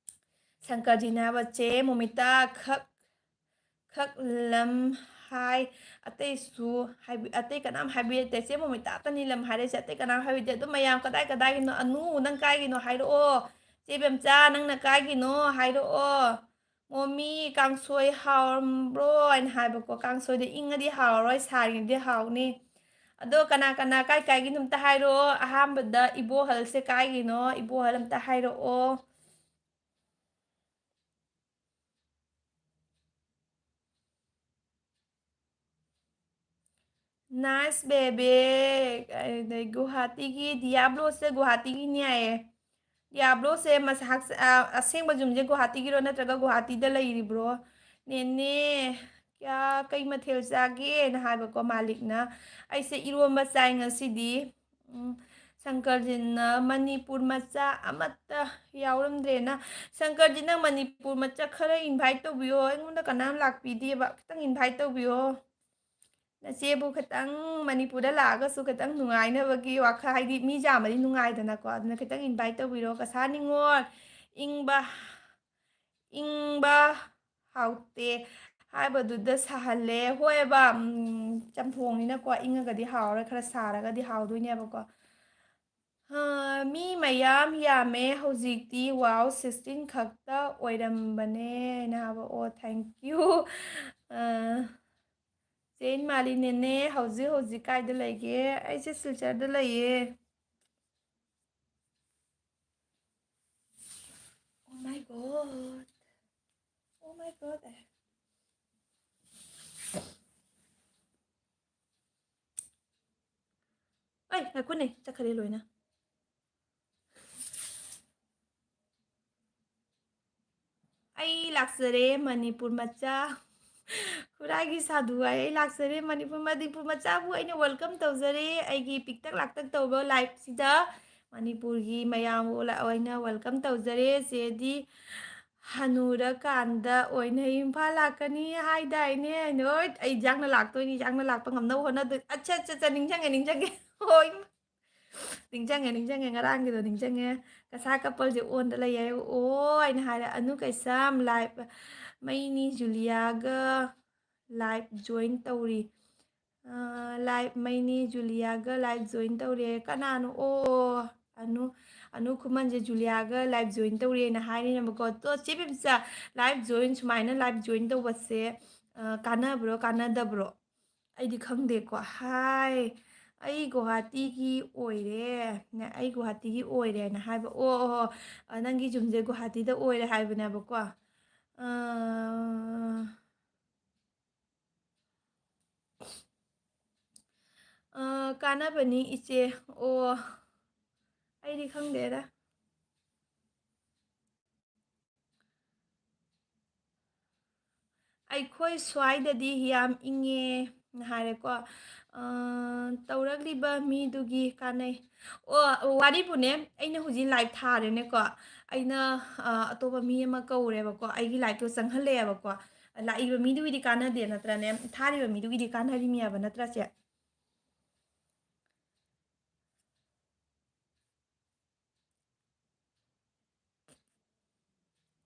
ꯁꯪꯀꯔꯖꯤꯅ ꯍꯥꯏꯕ, "ꯆꯦ ꯃꯣꯃꯤꯇꯥ ꯈꯛ, ꯈꯛ ꯂꯝ ꯍꯥꯏ, ꯑꯇꯩꯁꯨ ꯍꯥꯏꯕꯤ-, ꯑꯇꯩ ꯀꯅꯥꯝ ꯍꯥꯏꯕꯤꯔꯛꯇꯦ꯫ ꯆꯦ ꯃꯣꯃꯤꯇꯥꯇꯅꯤ ꯂꯝ ꯍꯥꯏꯔꯛꯏꯁꯦ, ꯑꯇꯩ ꯀꯅꯥꯝ ꯍꯥꯏꯕꯤꯔꯛꯇꯦ꯫ ꯑꯗꯨꯝ ꯃꯌꯥꯝ ꯀꯗꯥꯏ ꯀꯗꯥꯏꯒꯤꯅꯣ, ꯑꯅꯨ ꯅꯪ ꯀꯥꯏꯒꯤꯅꯣ ꯍꯥꯏꯔꯛꯑꯣ, ꯆꯦ ꯕꯦꯝꯆꯥ ꯅꯪꯅ ꯀꯥꯏꯒꯤꯅꯣ ꯍꯥꯏꯔꯛꯑꯣ꯫ ꯃꯣꯃꯤ ꯀꯥꯡꯁꯣꯏ ꯍꯥꯎꯔꯝꯕ꯭ꯔꯣ?" ꯍꯥꯏꯅ ꯍꯥꯏꯕꯀꯣ꯫ ꯀꯥꯡꯁꯣꯏꯗꯣ ꯏꯪꯉꯗꯤ ꯍꯥꯎꯔꯔꯣꯏ, ꯁꯥꯔꯤꯉꯩꯗꯤ ꯍꯥꯎꯅꯤ꯫ ꯑꯗꯣ ꯀꯅꯥ ꯀꯅꯥ ꯀꯥꯏ ꯀꯥꯏꯒꯤꯅꯣ ꯑꯝꯇ ꯍꯥꯏꯔꯛꯑꯣ꯫ ꯑꯍꯥꯟꯕꯗ ꯏꯕꯣꯍꯜꯁꯦ ꯀꯥꯏꯒꯤꯅꯣ? ꯏꯕꯣꯍꯜ ꯑꯝꯇ ꯍꯥꯏꯔꯛꯑꯣ꯫ Nice baby꯫ ꯑꯗꯩ ꯒꯨꯍꯥꯇꯤꯒꯤ ꯗꯤꯌꯥꯕ꯭ꯂꯣꯁꯦ ꯒꯨꯍꯥꯇꯤꯒꯤꯅꯤ ꯍꯥꯏꯌꯦ꯫ ꯗꯤꯌꯥꯕ꯭ꯂꯣꯁꯦ ꯃꯁꯥ-, ꯍꯛꯆ-, ꯑ, ꯑꯁꯦꯡꯕ ꯌꯨꯝꯁꯦ ꯒꯨꯍꯥꯇꯤꯒꯤꯔꯣ ꯅꯠꯇ꯭ꯔꯒ ꯒꯨꯍꯥꯇꯤꯗ ꯂꯩꯔꯤꯕ꯭ꯔꯣ? ꯅꯦꯅꯦ, ꯀꯌꯥ, ꯀꯩ ꯃꯊꯦꯜ ꯆꯥꯒꯦꯅ ꯍꯥꯏꯕꯀꯣ ꯃꯥꯂꯤꯛꯅ꯫ ꯑꯩꯁꯦ ꯏꯔꯣꯝꯕ ꯆꯥꯏ ꯉꯁꯤꯗꯤ꯫ ꯎꯝ, ꯁꯪꯀꯔꯖꯤꯠꯅ ꯃꯅꯤꯄꯨꯔ ꯃꯆꯥ ꯑꯃꯠꯇ ꯌꯥꯎꯔꯝꯗ꯭ꯔꯦꯅ꯫ ꯁꯪꯀꯔꯖꯤꯠ, ꯅꯪ ꯃꯅꯤꯄꯨꯔ ꯃꯆꯥ ꯈꯔ invite ꯇꯧꯕꯤꯌꯣ꯫ ꯑꯩꯉꯣꯟꯗ ꯀꯅꯥꯝ ꯂꯥꯛꯄꯤꯗꯦꯕ꯫ ꯈꯤꯇꯪ invite ꯇꯧꯕꯤꯌꯣ꯫ ꯅꯆꯦꯕꯨ ꯈꯤꯇꯪ ꯃꯅꯤꯄꯨꯔꯗ ꯂꯥꯛꯑꯒꯁꯨ ꯈꯤꯇꯪ ꯅꯨꯡꯉꯥꯏꯅꯕꯒꯤ ꯋꯥꯈꯜ, ꯍꯥꯏꯗꯤ ꯃꯤ ꯌꯥꯝꯃꯗꯤ ꯅꯨꯡꯉꯥꯏꯗꯅꯀꯣ꯫ ꯑꯗꯨꯅ ꯈꯤꯇꯪ invite ꯇꯧꯕꯤꯔꯣ꯫ ꯀꯁꯥꯔ ꯅꯤꯉꯣꯜ, ꯏꯪꯕ, ꯏꯪꯕ ꯍꯥꯎꯇꯦ ꯍꯥꯏꯕꯗꯨꯗ ꯁꯥꯍꯜꯂꯦ꯫ ꯍꯣꯏꯕ, ꯎꯝ, ꯆꯝꯊꯣꯡꯅꯤꯅꯀꯣ, ꯏꯪꯉꯒꯗꯤ ꯍꯥꯎꯔꯔꯣꯏ, ꯈꯔ ꯁꯥꯔꯒꯗꯤ ꯍꯥꯎꯗꯣꯏꯅꯦꯕꯀꯣ꯫ ꯑ, ꯃꯤ ꯃꯌꯥꯝ ꯌꯥꯝꯃꯦ ꯍꯧꯖꯤꯛꯇꯤ꯫ Wow, sixteen ꯈꯛꯇ ꯑꯣꯏꯔꯝꯕꯅꯦ ꯍꯥꯏꯅ ꯍꯥꯏꯕ꯫ ꯑꯣ, thank you꯫ ꯑ, ꯆꯦ ꯏꯟꯃꯥꯂꯤ ꯅꯦꯅꯦ, ꯍꯧꯖꯤꯛ ꯍꯧꯖꯤꯛ ꯀꯥꯏꯗ ꯂꯩꯒꯦ? ꯑꯩꯁꯦ ꯁꯤꯜꯆꯔꯗ ꯂꯩꯌꯦ꯫ Oh my God. Oh my God. ꯉꯥꯏꯈꯣꯅꯦ, ꯆꯠꯈ꯭ꯔꯦ ꯂꯣꯏꯅ꯫ ꯑꯩ ꯂꯥꯛꯆꯔꯦ ꯃꯅꯤꯄꯨꯔ ꯃꯆꯥ꯫ ꯈꯨꯔꯥꯏꯒꯤ ꯁꯥꯗꯨ ꯍꯥꯏ, ꯑꯩ ꯂꯥꯛꯆꯔꯦ ꯃꯅꯤꯄꯨꯔ, ꯃꯅꯤꯄꯨꯔ ꯃꯆꯥꯕꯨ ꯑꯩꯅ welcome ꯇꯧꯖꯔꯦ꯫ ꯑꯩꯒꯤ ꯄꯤꯛꯇꯛ ꯂꯥꯛꯇꯛ ꯇꯧꯕ liveꯁꯤꯗ ꯃꯅꯤꯄꯨꯔꯒꯤ ꯃꯌꯥꯝꯕꯨ ꯑꯣꯏꯅ welcome ꯇꯧꯖꯔꯦ꯫ ꯆꯦꯗꯤ ꯍꯅꯨꯔꯀꯥꯟꯗ ꯑꯣꯏꯅ ꯏꯝꯐꯥꯜ ꯂꯥꯛꯀꯅꯤ ꯍꯥꯏꯗꯥꯏꯅꯦ? ꯍꯣꯏ, ꯑꯩ ꯌꯥꯡꯅ ꯂꯥꯛꯇꯣꯏꯅꯤ, ꯌꯥꯡꯅ ꯂꯥꯛꯄ ꯉꯝꯅꯕ ꯍꯣꯠꯅꯗꯣꯏ꯫ ꯑꯠꯆꯥ, ꯑꯠꯆꯥ, ꯑꯠꯆꯥ, ꯅꯤꯡꯁꯤꯡꯉꯦ, ꯅꯤꯡꯁꯤꯡꯉꯦ꯫ ꯍꯣꯏ, ꯅꯤꯡꯁꯤꯡꯉꯦ, ꯅꯤꯡꯁꯤꯡꯉꯦ, ꯉꯔꯥꯡꯒꯤꯗꯣ ꯅꯤꯡꯁꯤꯡꯉꯦ꯫ ꯀꯁꯥ coupleꯁꯦ onꯗ ꯂꯩ ꯍꯥꯏ꯫ ꯑꯣ, ꯑꯩꯅ ꯍꯥꯏꯔꯦ, ꯑꯅꯨ ꯀꯩꯁꯥꯝ live, ꯃꯩꯅꯤ ꯖꯨꯂꯤꯌꯥꯒ live join ꯇꯧꯔꯤ꯫ ꯑꯥ, live ꯃꯩꯅꯤ ꯖꯨꯂꯤꯌꯥꯒ live join ꯇꯧꯔꯦ꯫ ꯀꯅꯥꯅꯣ? ꯑꯣ, ꯑꯅꯨ, ꯑꯅꯨ ꯈꯨꯃꯟꯁꯦ ꯖꯨꯂꯤꯌꯥꯒ live join ꯇꯧꯔꯦꯅ ꯍꯥꯏꯔꯤꯅꯦꯕꯀꯣ꯫ ꯑꯗꯣ ꯆꯦ ꯕꯦꯝꯆꯥ, live join, ꯁꯨꯃꯥꯏꯅ live join ꯇꯧꯕꯁꯦ, ꯑꯥ, ꯀꯥꯟꯅꯕ꯭ꯔꯣ, ꯀꯥꯟꯅꯗꯕ꯭ꯔꯣ? ꯑꯩꯗꯤ ꯈꯪꯗꯦꯀꯣ꯫ Hi, ꯑꯩ ꯒꯨꯋꯥꯍꯥꯇꯤꯒꯤ ꯑꯣꯏꯔꯦ, ꯅ-, ꯑꯩ ꯒꯨꯋꯥꯍꯥꯇꯤꯒꯤ ꯑꯣꯏꯔꯦꯅ ꯍꯥꯏꯕ꯫ ꯑꯣ, ꯑꯣ, ꯑꯣ, ꯑ, ꯅꯪꯒꯤ ꯌꯨꯝꯁꯦ ꯒꯨꯋꯥꯍꯥꯇꯤꯗ ꯑꯣꯏꯔꯦ ꯍꯥꯏꯕꯅꯦꯕꯀꯣ꯫ ꯑ, ꯑ, ꯀꯥꯟꯅꯕꯅꯤ ꯏꯆꯦ꯫ ꯑꯣ, ꯑꯩꯗꯤ ꯈꯪꯗꯦꯗ꯫ ꯑꯩꯈꯣꯏ ꯁ꯭ꯋꯥꯏꯗꯗꯤ ꯌꯥꯝ ꯏꯪꯉꯦ ꯍꯥꯏꯔꯦꯀꯣ꯫ ꯑ, ꯇꯧꯔꯛꯂꯤꯕ ꯃꯤꯗꯨꯒꯤ ꯀꯥꯟꯅꯩ꯫ ꯑꯣ, ꯋꯥꯔꯤꯕꯨꯅꯦ, ꯑꯩꯅ ꯍꯧꯖꯤꯛ live ꯊꯥꯔꯦꯅꯦꯀꯣ꯫ ꯑꯩꯅ, ꯑ, ꯑꯇꯣꯞꯄ ꯃꯤ ꯑꯃ ꯀꯧꯔꯦꯕꯀꯣ, ꯑꯩꯒꯤ liveꯇꯣ ꯆꯪꯍꯜꯂꯛꯑꯦꯕꯀꯣ꯫ ꯂꯥꯛꯏꯕ ꯃꯤꯗꯨꯒꯤꯗꯤ ꯀꯥꯟꯅꯗꯦ ꯅꯠꯇ꯭ꯔꯅꯦ? ꯊꯥꯔꯤꯕ ꯃꯤꯗꯨꯒꯤꯗꯤ ꯀꯥꯟꯅꯔꯤꯃꯤꯌꯥꯕ ꯅꯠꯇ꯭ꯔ, ꯆꯦ?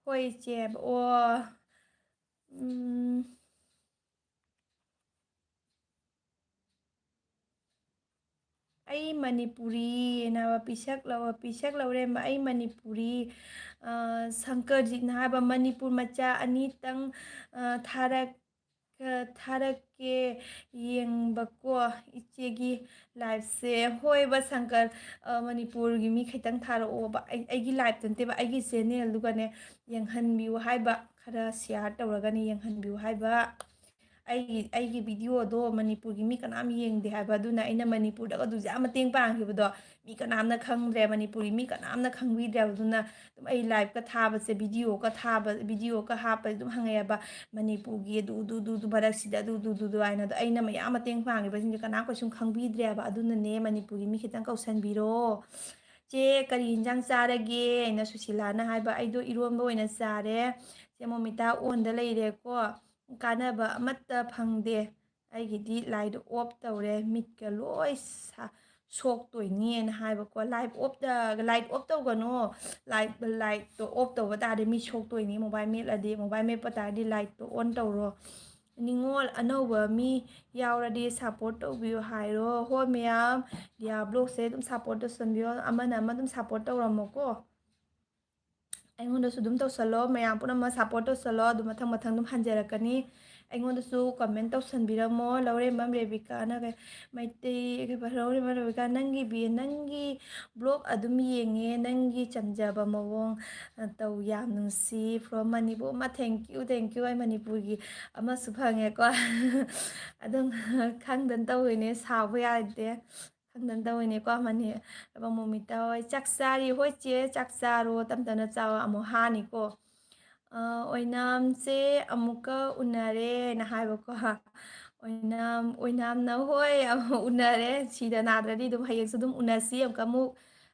ꯍꯣꯏ, ꯏꯆꯦ꯫ ꯑꯣ, ꯎꯝ꯫ ꯑꯩ ꯃꯅꯤꯄꯨꯔꯤꯅ ꯄꯤꯁꯛ ꯂꯧ-, ꯄꯤꯁꯛ ꯂꯧꯔꯦ꯫ ꯑꯩ ꯃꯅꯤꯄꯨꯔꯤ, ꯑ, ꯁꯪꯀꯔꯖꯤꯠꯅ ꯍꯥꯏꯕ ꯃꯅꯤꯄꯨꯔ ꯃꯆꯥ ꯑꯅꯤꯇꯪ, ꯑ, ꯊꯥꯔꯛ-, ꯊꯥꯔꯛꯀꯦ ꯌꯦꯡꯕꯀꯣ ꯏꯆꯦꯒꯤ liveꯁꯦ꯫ ꯍꯣꯏꯕ ꯁꯪꯀꯔ, ꯑ, ꯃꯅꯤꯄꯨꯔꯒꯤ ꯃꯤ ꯈꯤꯇꯪ ꯊꯥꯔꯛꯑꯣꯕ꯫ ꯑꯩ, ꯑꯩꯒꯤ liveꯇ ꯅꯠꯇꯦꯕ, ꯑꯩꯒꯤ channelꯗꯨꯒꯅꯦ ꯌꯦꯡꯍꯟꯕꯤꯌꯨ ꯍꯥꯏꯕ, ꯈꯔ share ꯇꯧꯔꯒꯅꯦ ꯌꯦꯡꯍꯟꯕꯤꯌꯨ ꯍꯥꯏꯕ꯫ ꯑꯩꯒꯤ ꯑꯩꯒꯤ ꯚꯤꯗꯤꯑꯣꯗꯣ ꯃꯅꯤꯄꯨꯔꯒꯤ ꯃꯤ ꯀꯅꯥꯝ ꯌꯦꯡꯗꯦ ꯍꯥꯏꯕ꯫ ꯑꯗꯨꯅ ꯑꯩꯅ ꯃꯅꯤꯄꯨꯔꯗꯒ ꯑꯗꯨꯁꯨ ꯌꯥꯝ ꯃꯇꯦꯡ ꯄꯥꯡꯈꯤꯕꯗꯣ ꯃꯤ ꯀꯅꯥꯝꯅ ꯈꯪꯗ꯭ꯔꯦ, ꯃꯅꯤꯄꯨꯔꯒꯤ ꯃꯤ ꯀꯅꯥꯝꯅ ꯈꯪꯕꯤꯗ꯭ꯔꯦꯕ꯫ ꯑꯗꯨꯅ ꯑꯗꯨꯝ ꯑꯩ ꯂꯥꯏꯞꯀ ꯊꯥꯕꯁꯦ, ꯚꯤꯗꯤꯑꯣꯒ ꯊꯥꯕ, ꯚꯤꯗꯤꯑꯣꯒ ꯍꯥꯞꯄꯁꯦ ꯑꯗꯨꯝ ꯍꯪꯉꯛꯑꯦꯕ, "ꯃꯅꯤꯄꯨꯔꯒꯤ ꯑꯗꯨ, ꯑꯗꯨ, ꯑꯗꯨ, ꯑꯗꯨ ꯃꯔꯛꯁꯤꯗ ꯑꯗꯨ, ꯑꯗꯨ, ꯑꯗꯨ, ꯑꯗꯨ" ꯍꯥꯏꯅ꯫ ꯑꯗꯣ ꯑꯩꯅ ꯃꯌꯥꯝ ꯃꯇꯦꯡ ꯄꯥꯡꯈꯤꯕꯁꯤꯡꯁꯦ ꯀꯅꯥꯝ ꯀꯩꯁꯨꯝ ꯈꯪꯕꯤꯗ꯭ꯔꯦꯕ꯫ ꯑꯗꯨꯅꯅꯦ ꯃꯅꯤꯄꯨꯔꯒꯤ ꯃꯤ ꯈꯤꯇꯪ ꯀꯧꯁꯟꯕꯤꯔꯣ꯫ "ꯆꯦ, ꯀꯔꯤ ꯏꯟꯖꯥꯡ ꯆꯥꯔꯒꯦ?" ꯍꯥꯏꯅ ꯁꯨꯁꯤꯂꯥꯅ ꯍꯥꯏꯕ꯫ "ꯑꯩꯗꯣ ꯏꯔꯣꯟꯕ ꯑꯣꯏꯅ ꯆꯥꯔꯦ꯫ ꯆꯦ ꯃꯣꯃꯤꯇꯥ ꯑꯣꯟꯗ ꯂꯩꯔꯦꯀꯣ꯫ ꯀꯥꯟꯅꯕ ꯑꯃꯠꯇ ꯐꯪꯗꯦ꯫ ꯑꯩꯒꯤꯗꯤ ꯂꯥꯏꯗꯣ ꯑꯣꯐ ꯇꯧꯔꯦ꯫ ꯃꯤꯠꯀ ꯂꯣꯏ ꯁꯥ-, ꯁꯣꯛꯇꯣꯏꯅꯦꯅ" ꯍꯥꯏꯕꯀꯣ꯫ "ꯂꯥꯏꯠ ꯑꯣꯐ, ꯂꯥꯏꯠ ꯑꯣꯐ ꯇꯧꯒꯅꯣ꯫ ꯂꯥꯏꯠ, ꯂꯥꯏꯠꯇꯣ ꯑꯣꯐ ꯇꯧꯕ ꯇꯥꯔꯗꯤ ꯃꯤꯠ ꯁꯣꯛꯇꯣꯏꯅꯤ꯫ ꯃꯣꯕꯥꯏꯜ ꯃꯦꯠꯂꯗꯤ, ꯃꯣꯕꯥꯏꯜ ꯃꯦꯠꯄ ꯇꯥꯔꯗꯤ ꯂꯥꯏꯠꯇꯣ ꯑꯣꯟ ꯇꯧꯔꯣ꯫ ꯅꯤꯉꯣꯜ ꯑꯅꯧꯕ ꯃꯤ ꯌꯥꯎꯔꯗꯤ ꯁꯞꯄꯣꯔꯠ ꯇꯧꯕꯤꯌꯨ ꯍꯥꯏꯔꯣ꯫ ꯍꯣꯏ ꯃꯌꯥꯝ, ꯗꯤꯌꯥ ꯕ꯭ꯂꯣꯛꯁꯦ ꯑꯗꯨꯝ ꯁꯞꯄꯣꯔꯠ ꯇꯧꯁꯟꯕꯤꯌꯣ꯫ ꯑꯃꯅ ꯑꯃ ꯑꯗꯨꯝ ꯁꯞꯄꯣꯔꯠ ꯇꯧꯔꯝꯃꯣꯀꯣ꯫ ꯑꯩꯉꯣꯟꯗꯁꯨ ꯑꯗꯨꯝ ꯇꯧꯁꯜꯂꯣ, ꯃꯌꯥꯝ ꯄꯨꯝꯅꯃꯛ ꯁꯞꯄꯣꯔꯠ ꯇꯧꯁꯜꯂꯣ꯫ ꯑꯗꯨ ꯃꯊꯪ ꯃꯊꯪ ꯑꯗꯨꯝ ꯍꯟꯖꯔꯛꯀꯅꯤ꯫ ꯑꯩꯉꯣꯟꯗꯁꯨ ꯀꯃꯦꯟ ꯇꯧꯁꯟꯕꯤꯔꯝꯃꯣ꯫ ꯂꯧꯔꯦꯝꯕꯝ ꯔꯦꯕꯤꯀꯥꯅ ꯀꯩ-, ꯃꯩꯇꯩ, ꯀꯩ-, ꯂꯧꯔꯦꯝꯕꯝ ꯔꯦꯕꯤꯀꯥ, "ꯅꯪꯒꯤ ꯚꯤ-, ꯅꯪꯒꯤ ꯕ꯭ꯂꯣꯛ ꯑꯗꯨꯝ ꯌꯦꯡꯉꯦ, ꯅꯪꯒꯤ ꯆꯝꯖꯕ ꯃꯑꯣꯡ, ꯑ, ꯇꯧ, ꯌꯥꯝ ꯅꯨꯡꯁꯤ, from ꯃꯅꯤꯄꯨꯔ"꯫ ꯑꯃ, thank you, thank you, ꯑꯩ ꯃꯅꯤꯄꯨꯔꯒꯤ ꯑꯃꯁꯨ ꯐꯪꯉꯦꯀꯣ꯫ ꯑꯗꯨꯝ ꯈꯪꯗꯅ ꯇꯧꯔꯤꯅꯦ, ꯁꯥꯎꯕ ꯌꯥꯗꯦ꯫ ꯈꯪꯗꯅ ꯇꯧꯔꯤꯅꯦꯀꯣ꯫ ꯃꯅꯤ-, ꯃꯣꯃꯤꯇꯥ ꯍꯣꯏ, "ꯆꯥꯛ ꯆꯥꯔꯤ"꯫ ꯍꯣꯏ ꯆꯦ, ꯆꯥꯛ ꯆꯥꯔꯣ, ꯇꯞ ꯇꯞꯅ ꯆꯥꯎ, ꯑꯃꯨꯛ ꯍꯥꯅꯤꯀꯣ꯫ ꯑ, "ꯑꯣꯏꯅꯥꯝꯁꯦ ꯑꯃꯨꯛꯀ ꯎꯅꯔꯦ" ꯍꯥꯏꯅ ꯍꯥꯏꯕꯀꯣ꯫ ꯑꯣꯏꯅꯥꯝ, ꯑꯣꯏꯅꯥꯝꯅ, ꯍꯣꯏ, ꯑꯃꯨꯛ ꯎꯅꯔꯦ꯫ ꯁꯤꯗ ꯅꯥꯗ꯭ꯔꯗꯤ ꯑꯗꯨꯝ ꯍꯌꯦꯡꯁꯨ ꯑꯗꯨꯝ ꯎꯅꯁꯤ꯫ ꯑꯃꯨꯛꯀ ꯑꯃꯨꯛ,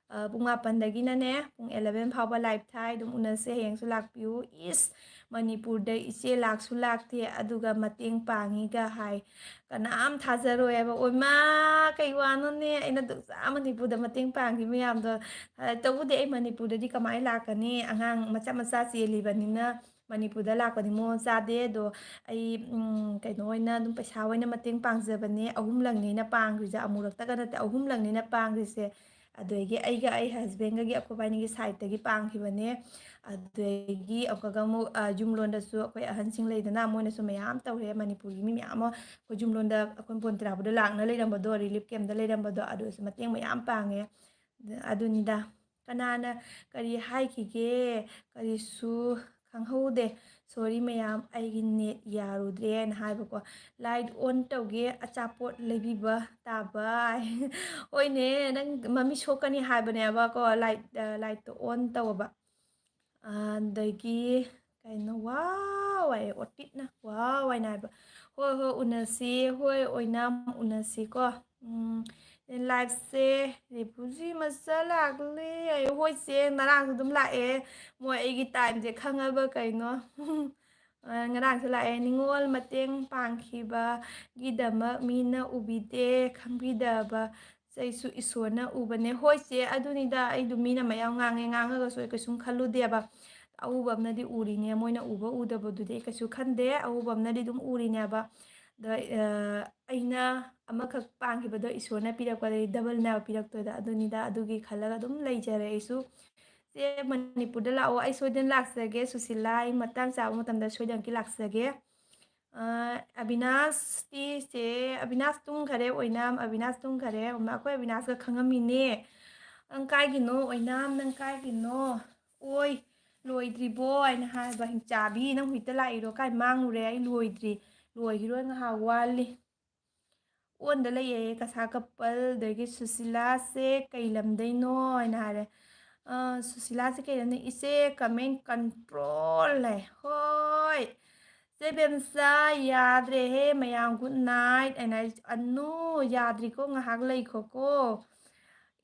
ꯑ, ꯄꯨꯡ ꯃꯥꯄꯟꯗꯒꯤꯅꯅꯦ ꯄꯨꯡ eleven ꯐꯥꯎꯕ ꯂꯥꯏꯞ ꯊꯥꯏ꯫ ꯑꯗꯨꯝ ꯎꯅꯁꯦ, ꯍꯌꯦꯡꯁꯨ ꯂꯥꯛꯄꯤꯌꯨ꯫ ꯏꯁ, ꯃꯅꯤꯄꯨꯔꯗ ꯏꯆꯦ ꯂꯥꯛꯁꯨ ꯂꯥꯛꯇꯦ, ꯑꯗꯨꯒ ꯃꯇꯦꯡ ꯄꯥꯡꯉꯤꯒ ꯍꯥꯏ꯫ ꯀꯅꯥꯝ ꯊꯥꯖꯔꯣꯏ ꯍꯥꯏꯕ꯫ ꯑꯣꯏꯃꯥ, ꯀꯩ ꯋꯥꯅꯣꯅꯦ? ꯑꯩꯅ ꯑꯗꯨꯛ ꯆꯥ ꯃꯅꯤꯄꯨꯔꯗ ꯃꯇꯦꯡ ꯄꯥꯡꯈꯤ ꯃꯌꯥꯝꯗꯣ꯫ ꯑ, ꯇꯧꯕꯨꯗꯤ ꯑꯩ ꯃꯅꯤꯄꯨꯔꯗꯗꯤ ꯀꯃꯥꯏꯅ ꯂꯥꯛꯀꯅꯤ? ꯑꯉꯥꯡ ꯃꯆꯥ ꯃꯆꯥ ꯆꯦꯜꯂꯤꯕꯅꯤꯅ ꯃꯅꯤꯄꯨꯔꯗ ꯂꯥꯛꯄꯗꯤ ꯃꯑꯣꯡ ꯆꯥꯗꯦ꯫ ꯑꯗꯣ ꯑꯩ, ꯎꯝ, ꯀꯩꯅꯣ ꯑꯣꯏꯅ ꯑꯗꯨꯝ ꯄꯩꯁꯥ ꯑꯣꯏꯅ ꯃꯇꯦꯡ ꯄꯥꯡꯖꯕꯅꯦ꯫ ꯑꯍꯨꯝꯂꯛꯅꯤ ꯑꯩꯅ ꯄꯥꯡꯈ꯭ꯔꯤꯁꯦ, ꯑꯃꯨꯔꯛꯇꯒ ꯅꯠꯇꯦ, ꯑꯍꯨꯝꯂꯛꯅꯤ ꯑꯩꯅ ꯄꯥꯡꯈ꯭ꯔꯤꯁꯦ꯫ ꯑꯗꯨꯗꯒꯤ ꯑꯩꯒ ꯑꯩ ꯍꯁꯕꯦꯟꯒꯒꯤ ꯑꯩꯈꯣꯏ ꯕꯥꯅꯤꯒꯤ ꯁꯥꯏꯠꯇꯒꯤ ꯄꯥꯡꯈꯤꯕꯅꯦ꯫ ꯑꯗꯨꯗꯒꯤ ꯑꯃꯨꯛꯀꯒ ꯑꯃꯨꯛ, ꯑ, ꯌꯨꯝꯂꯣꯟꯗꯁꯨ ꯑꯩꯈꯣꯏ ꯑꯍꯟꯁꯤꯡ ꯂꯩꯗꯅ, ꯃꯣꯏꯅꯁꯨ ꯃꯌꯥꯝ ꯇꯧꯔꯦ꯫ ꯃꯅꯤꯄꯨꯔꯒꯤ ꯃꯤ ꯃꯌꯥꯝ ꯑꯃ ꯑꯩꯈꯣꯏ ꯌꯨꯝꯂꯣꯟꯗ, ꯑꯩꯈꯣꯏ ꯕꯣꯟꯇꯤꯔꯥꯕꯨꯗ ꯂꯥꯛꯅ ꯂꯩꯔꯝꯕꯗꯣ, ꯔꯤꯂꯤꯐ ꯀꯦꯝꯞꯇ ꯂꯩꯔꯝꯕꯗꯣ, ꯑꯗꯨꯁꯨ ꯃꯇꯦꯡ ꯃꯌꯥꯝ ꯄꯥꯡꯉꯦ꯫ ꯑꯗꯨꯅꯤꯗ꯫ ꯀꯅꯥꯅ ꯀꯔꯤ ꯍꯥꯏꯈꯤꯒꯦ? ꯀꯔꯤꯁꯨ ꯈꯪꯍꯧꯗꯦ꯫ "Sorry ꯃꯌꯥꯝ, ꯑꯩꯒꯤ net ꯌꯥꯔꯨꯗ꯭ꯔꯦꯅ" ꯍꯥꯏꯕꯀꯣ꯫ "Light on ꯇꯧꯒꯦ, ꯑꯆꯥꯄꯣꯠ ꯂꯩꯕꯤꯕ ꯇꯥꯕ" ꯍꯥꯏ꯫ "ꯍꯣꯏꯅꯦ, ꯅꯪ ꯃꯃꯤꯠ ꯁꯣꯛꯀꯅꯤ ꯍꯥꯏꯕꯅꯦꯕꯀꯣ, light, ꯑ, lightꯇꯣ on ꯇꯧꯕ"꯫ ꯑꯗꯒꯤ ꯀꯩꯅꯣ, "ꯋꯥꯎ" ꯍꯥꯏꯌꯦ, ꯑꯣꯇꯤꯠꯅ "ꯋꯥꯎ" ꯍꯥꯏꯅ ꯍꯥꯏꯕ꯫ "ꯍꯣꯏ, ꯍꯣꯏ, ꯎꯅꯁꯤ, ꯍꯣꯏ, ꯑꯣꯏꯅꯥꯝ ꯎꯅꯁꯤꯀꯣ꯫ ꯎꯝ, liveꯁꯦ ꯔꯦꯐꯨꯖꯤ ꯃꯆꯥ ꯂꯥꯛꯂꯦ ꯍꯥꯏꯌꯦ꯫ ꯍꯣꯏ ꯆꯦ, ꯉꯔꯥꯡꯁꯨ ꯑꯗꯨꯝ ꯂꯥꯛꯑꯦ꯫ ꯃꯣꯏ ꯑꯩꯒꯤ timeꯁꯦ ꯈꯪꯉꯕ ꯀꯩꯅꯣ꯫ ꯑ, ꯉꯔꯥꯡꯁꯨ ꯂꯥꯛꯑꯦ꯫ "ꯅꯤꯉꯣꯜ ꯃꯇꯦꯡ ꯄꯥꯡꯈꯤꯕꯒꯤꯗꯃꯛ ꯃꯤꯅ ꯎꯕꯤꯗꯦ, ꯈꯪꯕꯤꯗꯕ ꯆꯩꯁꯨ ꯏꯁꯣꯔꯅ ꯎꯕꯅꯦ"꯫ ꯍꯣꯏ ꯆꯦ, ꯑꯗꯨꯅꯤꯗ, ꯑꯩꯗꯨ ꯃꯤꯅ ꯃꯌꯥꯝ ꯉꯥꯡꯉꯦ, ꯉꯥꯡꯉꯒꯁꯨ ꯑꯩ ꯀꯩꯁꯨꯝ ꯈꯜꯂꯨꯗꯦꯕ꯫ ꯑꯎꯕ ꯑꯃꯅꯗꯤ ꯎꯔꯤꯅꯦ, ꯃꯣꯏꯅ ꯎꯕ ꯎꯗꯕꯗꯨꯗꯤ ꯑꯩ ꯀꯩꯁꯨ ꯈꯟꯗꯦ, ꯑꯎꯕ ꯑꯃꯅꯗꯤ ꯑꯗꯨꯝ ꯎꯔꯤꯅꯦꯕ꯫ ꯑꯗ, ꯑ, ꯑꯩꯅ ꯑꯃꯈꯛ ꯄꯥꯡꯈꯤꯕꯗꯣ ꯏꯁꯣꯔꯅ ꯄꯤꯔꯛꯄꯗꯒꯤ doubleꯅꯦꯕ ꯄꯤꯔꯛꯇꯣꯏꯗ, ꯑꯗꯨꯅꯤꯗ, ꯑꯗꯨꯒꯤ ꯈꯜꯂꯒ ꯑꯗꯨꯝ ꯂꯩꯖꯔꯦ ꯑꯩꯁꯨ꯫ ꯆꯦ, ꯃꯅꯤꯄꯨꯔꯗ ꯂꯥꯛꯑꯣ, ꯑꯩ ꯁꯣꯏꯗꯅ ꯂꯥꯛꯆꯒꯦ ꯁꯨꯁꯤꯂꯥ, ꯑꯩ ꯃꯇꯥꯡ ꯆꯥꯕ ꯃꯇꯝꯗ ꯁꯣꯏꯗꯅꯀꯤ ꯂꯥꯛꯆꯒꯦ꯫ ꯑ, ꯑꯕꯤꯅꯥꯁꯇꯤ, ꯆꯦ ꯑꯕꯤꯅꯥꯁ ꯇꯨꯝꯈꯔꯦ, ꯑꯣꯏꯅꯥꯝ ꯑꯕꯤꯅꯥꯁ ꯇꯨꯝꯈꯔꯦ꯫ ꯑꯩꯈꯣꯏ ꯑꯕꯤꯅꯥꯁꯀ ꯈꯪꯉꯝꯃꯤꯅꯦ꯫ "ꯅꯪ ꯀꯥꯏꯒꯤꯅꯣ, ꯑꯣꯏꯅꯥꯝ, ꯅꯪ ꯀꯥꯏꯒꯤꯅꯣ?" "ꯑꯣꯏ, ꯂꯣꯏꯗ꯭ꯔꯤꯕꯣ?" ꯍꯥꯏꯅ ꯍꯥꯏꯕ꯫ "ꯍꯤꯡꯆꯥꯕꯤ, ꯅꯪ ꯍꯧꯖꯤꯛꯇ ꯂꯥꯛꯏꯔꯣ? ꯀꯥꯏ ꯃꯥꯡꯉꯨꯔꯦ? ꯑꯩ ꯂꯣꯏꯗ꯭ꯔꯤ, ꯂꯣꯏꯈꯤꯔꯣꯏ, ꯉꯥꯏꯍꯥꯛ ꯋꯥꯠꯂꯤ"꯫ ꯑꯣꯟꯗ ꯂꯩꯌꯦ ꯀꯁꯥ ꯀꯄꯜ꯫ ꯑꯗꯒꯤ ꯁꯨꯁꯤꯂꯥꯁꯦ ꯀꯩ ꯂꯝꯗꯩꯅꯣ ꯍꯥꯏꯅ ꯍꯥꯏꯔꯦ꯫ ꯑ, ꯁꯨꯁꯤꯂꯥꯁꯦ ꯀꯩ ꯂꯝꯗꯩ? "ꯏꯆꯦ, comment control" ꯍꯥꯏ꯫ "ꯍꯣꯏ ꯆꯦ ꯕꯦꯝꯆꯥ, ꯌꯥꯗ꯭ꯔꯦꯍꯦ ꯃꯌꯥꯝ, good night" ꯍꯥꯏꯅ ꯍꯥꯏ꯫ "ꯑꯅꯨ, ꯌꯥꯗ꯭ꯔꯤꯀꯣ, ꯉꯥꯏꯍꯥꯛ ꯂꯩꯈꯣꯀꯣ"꯫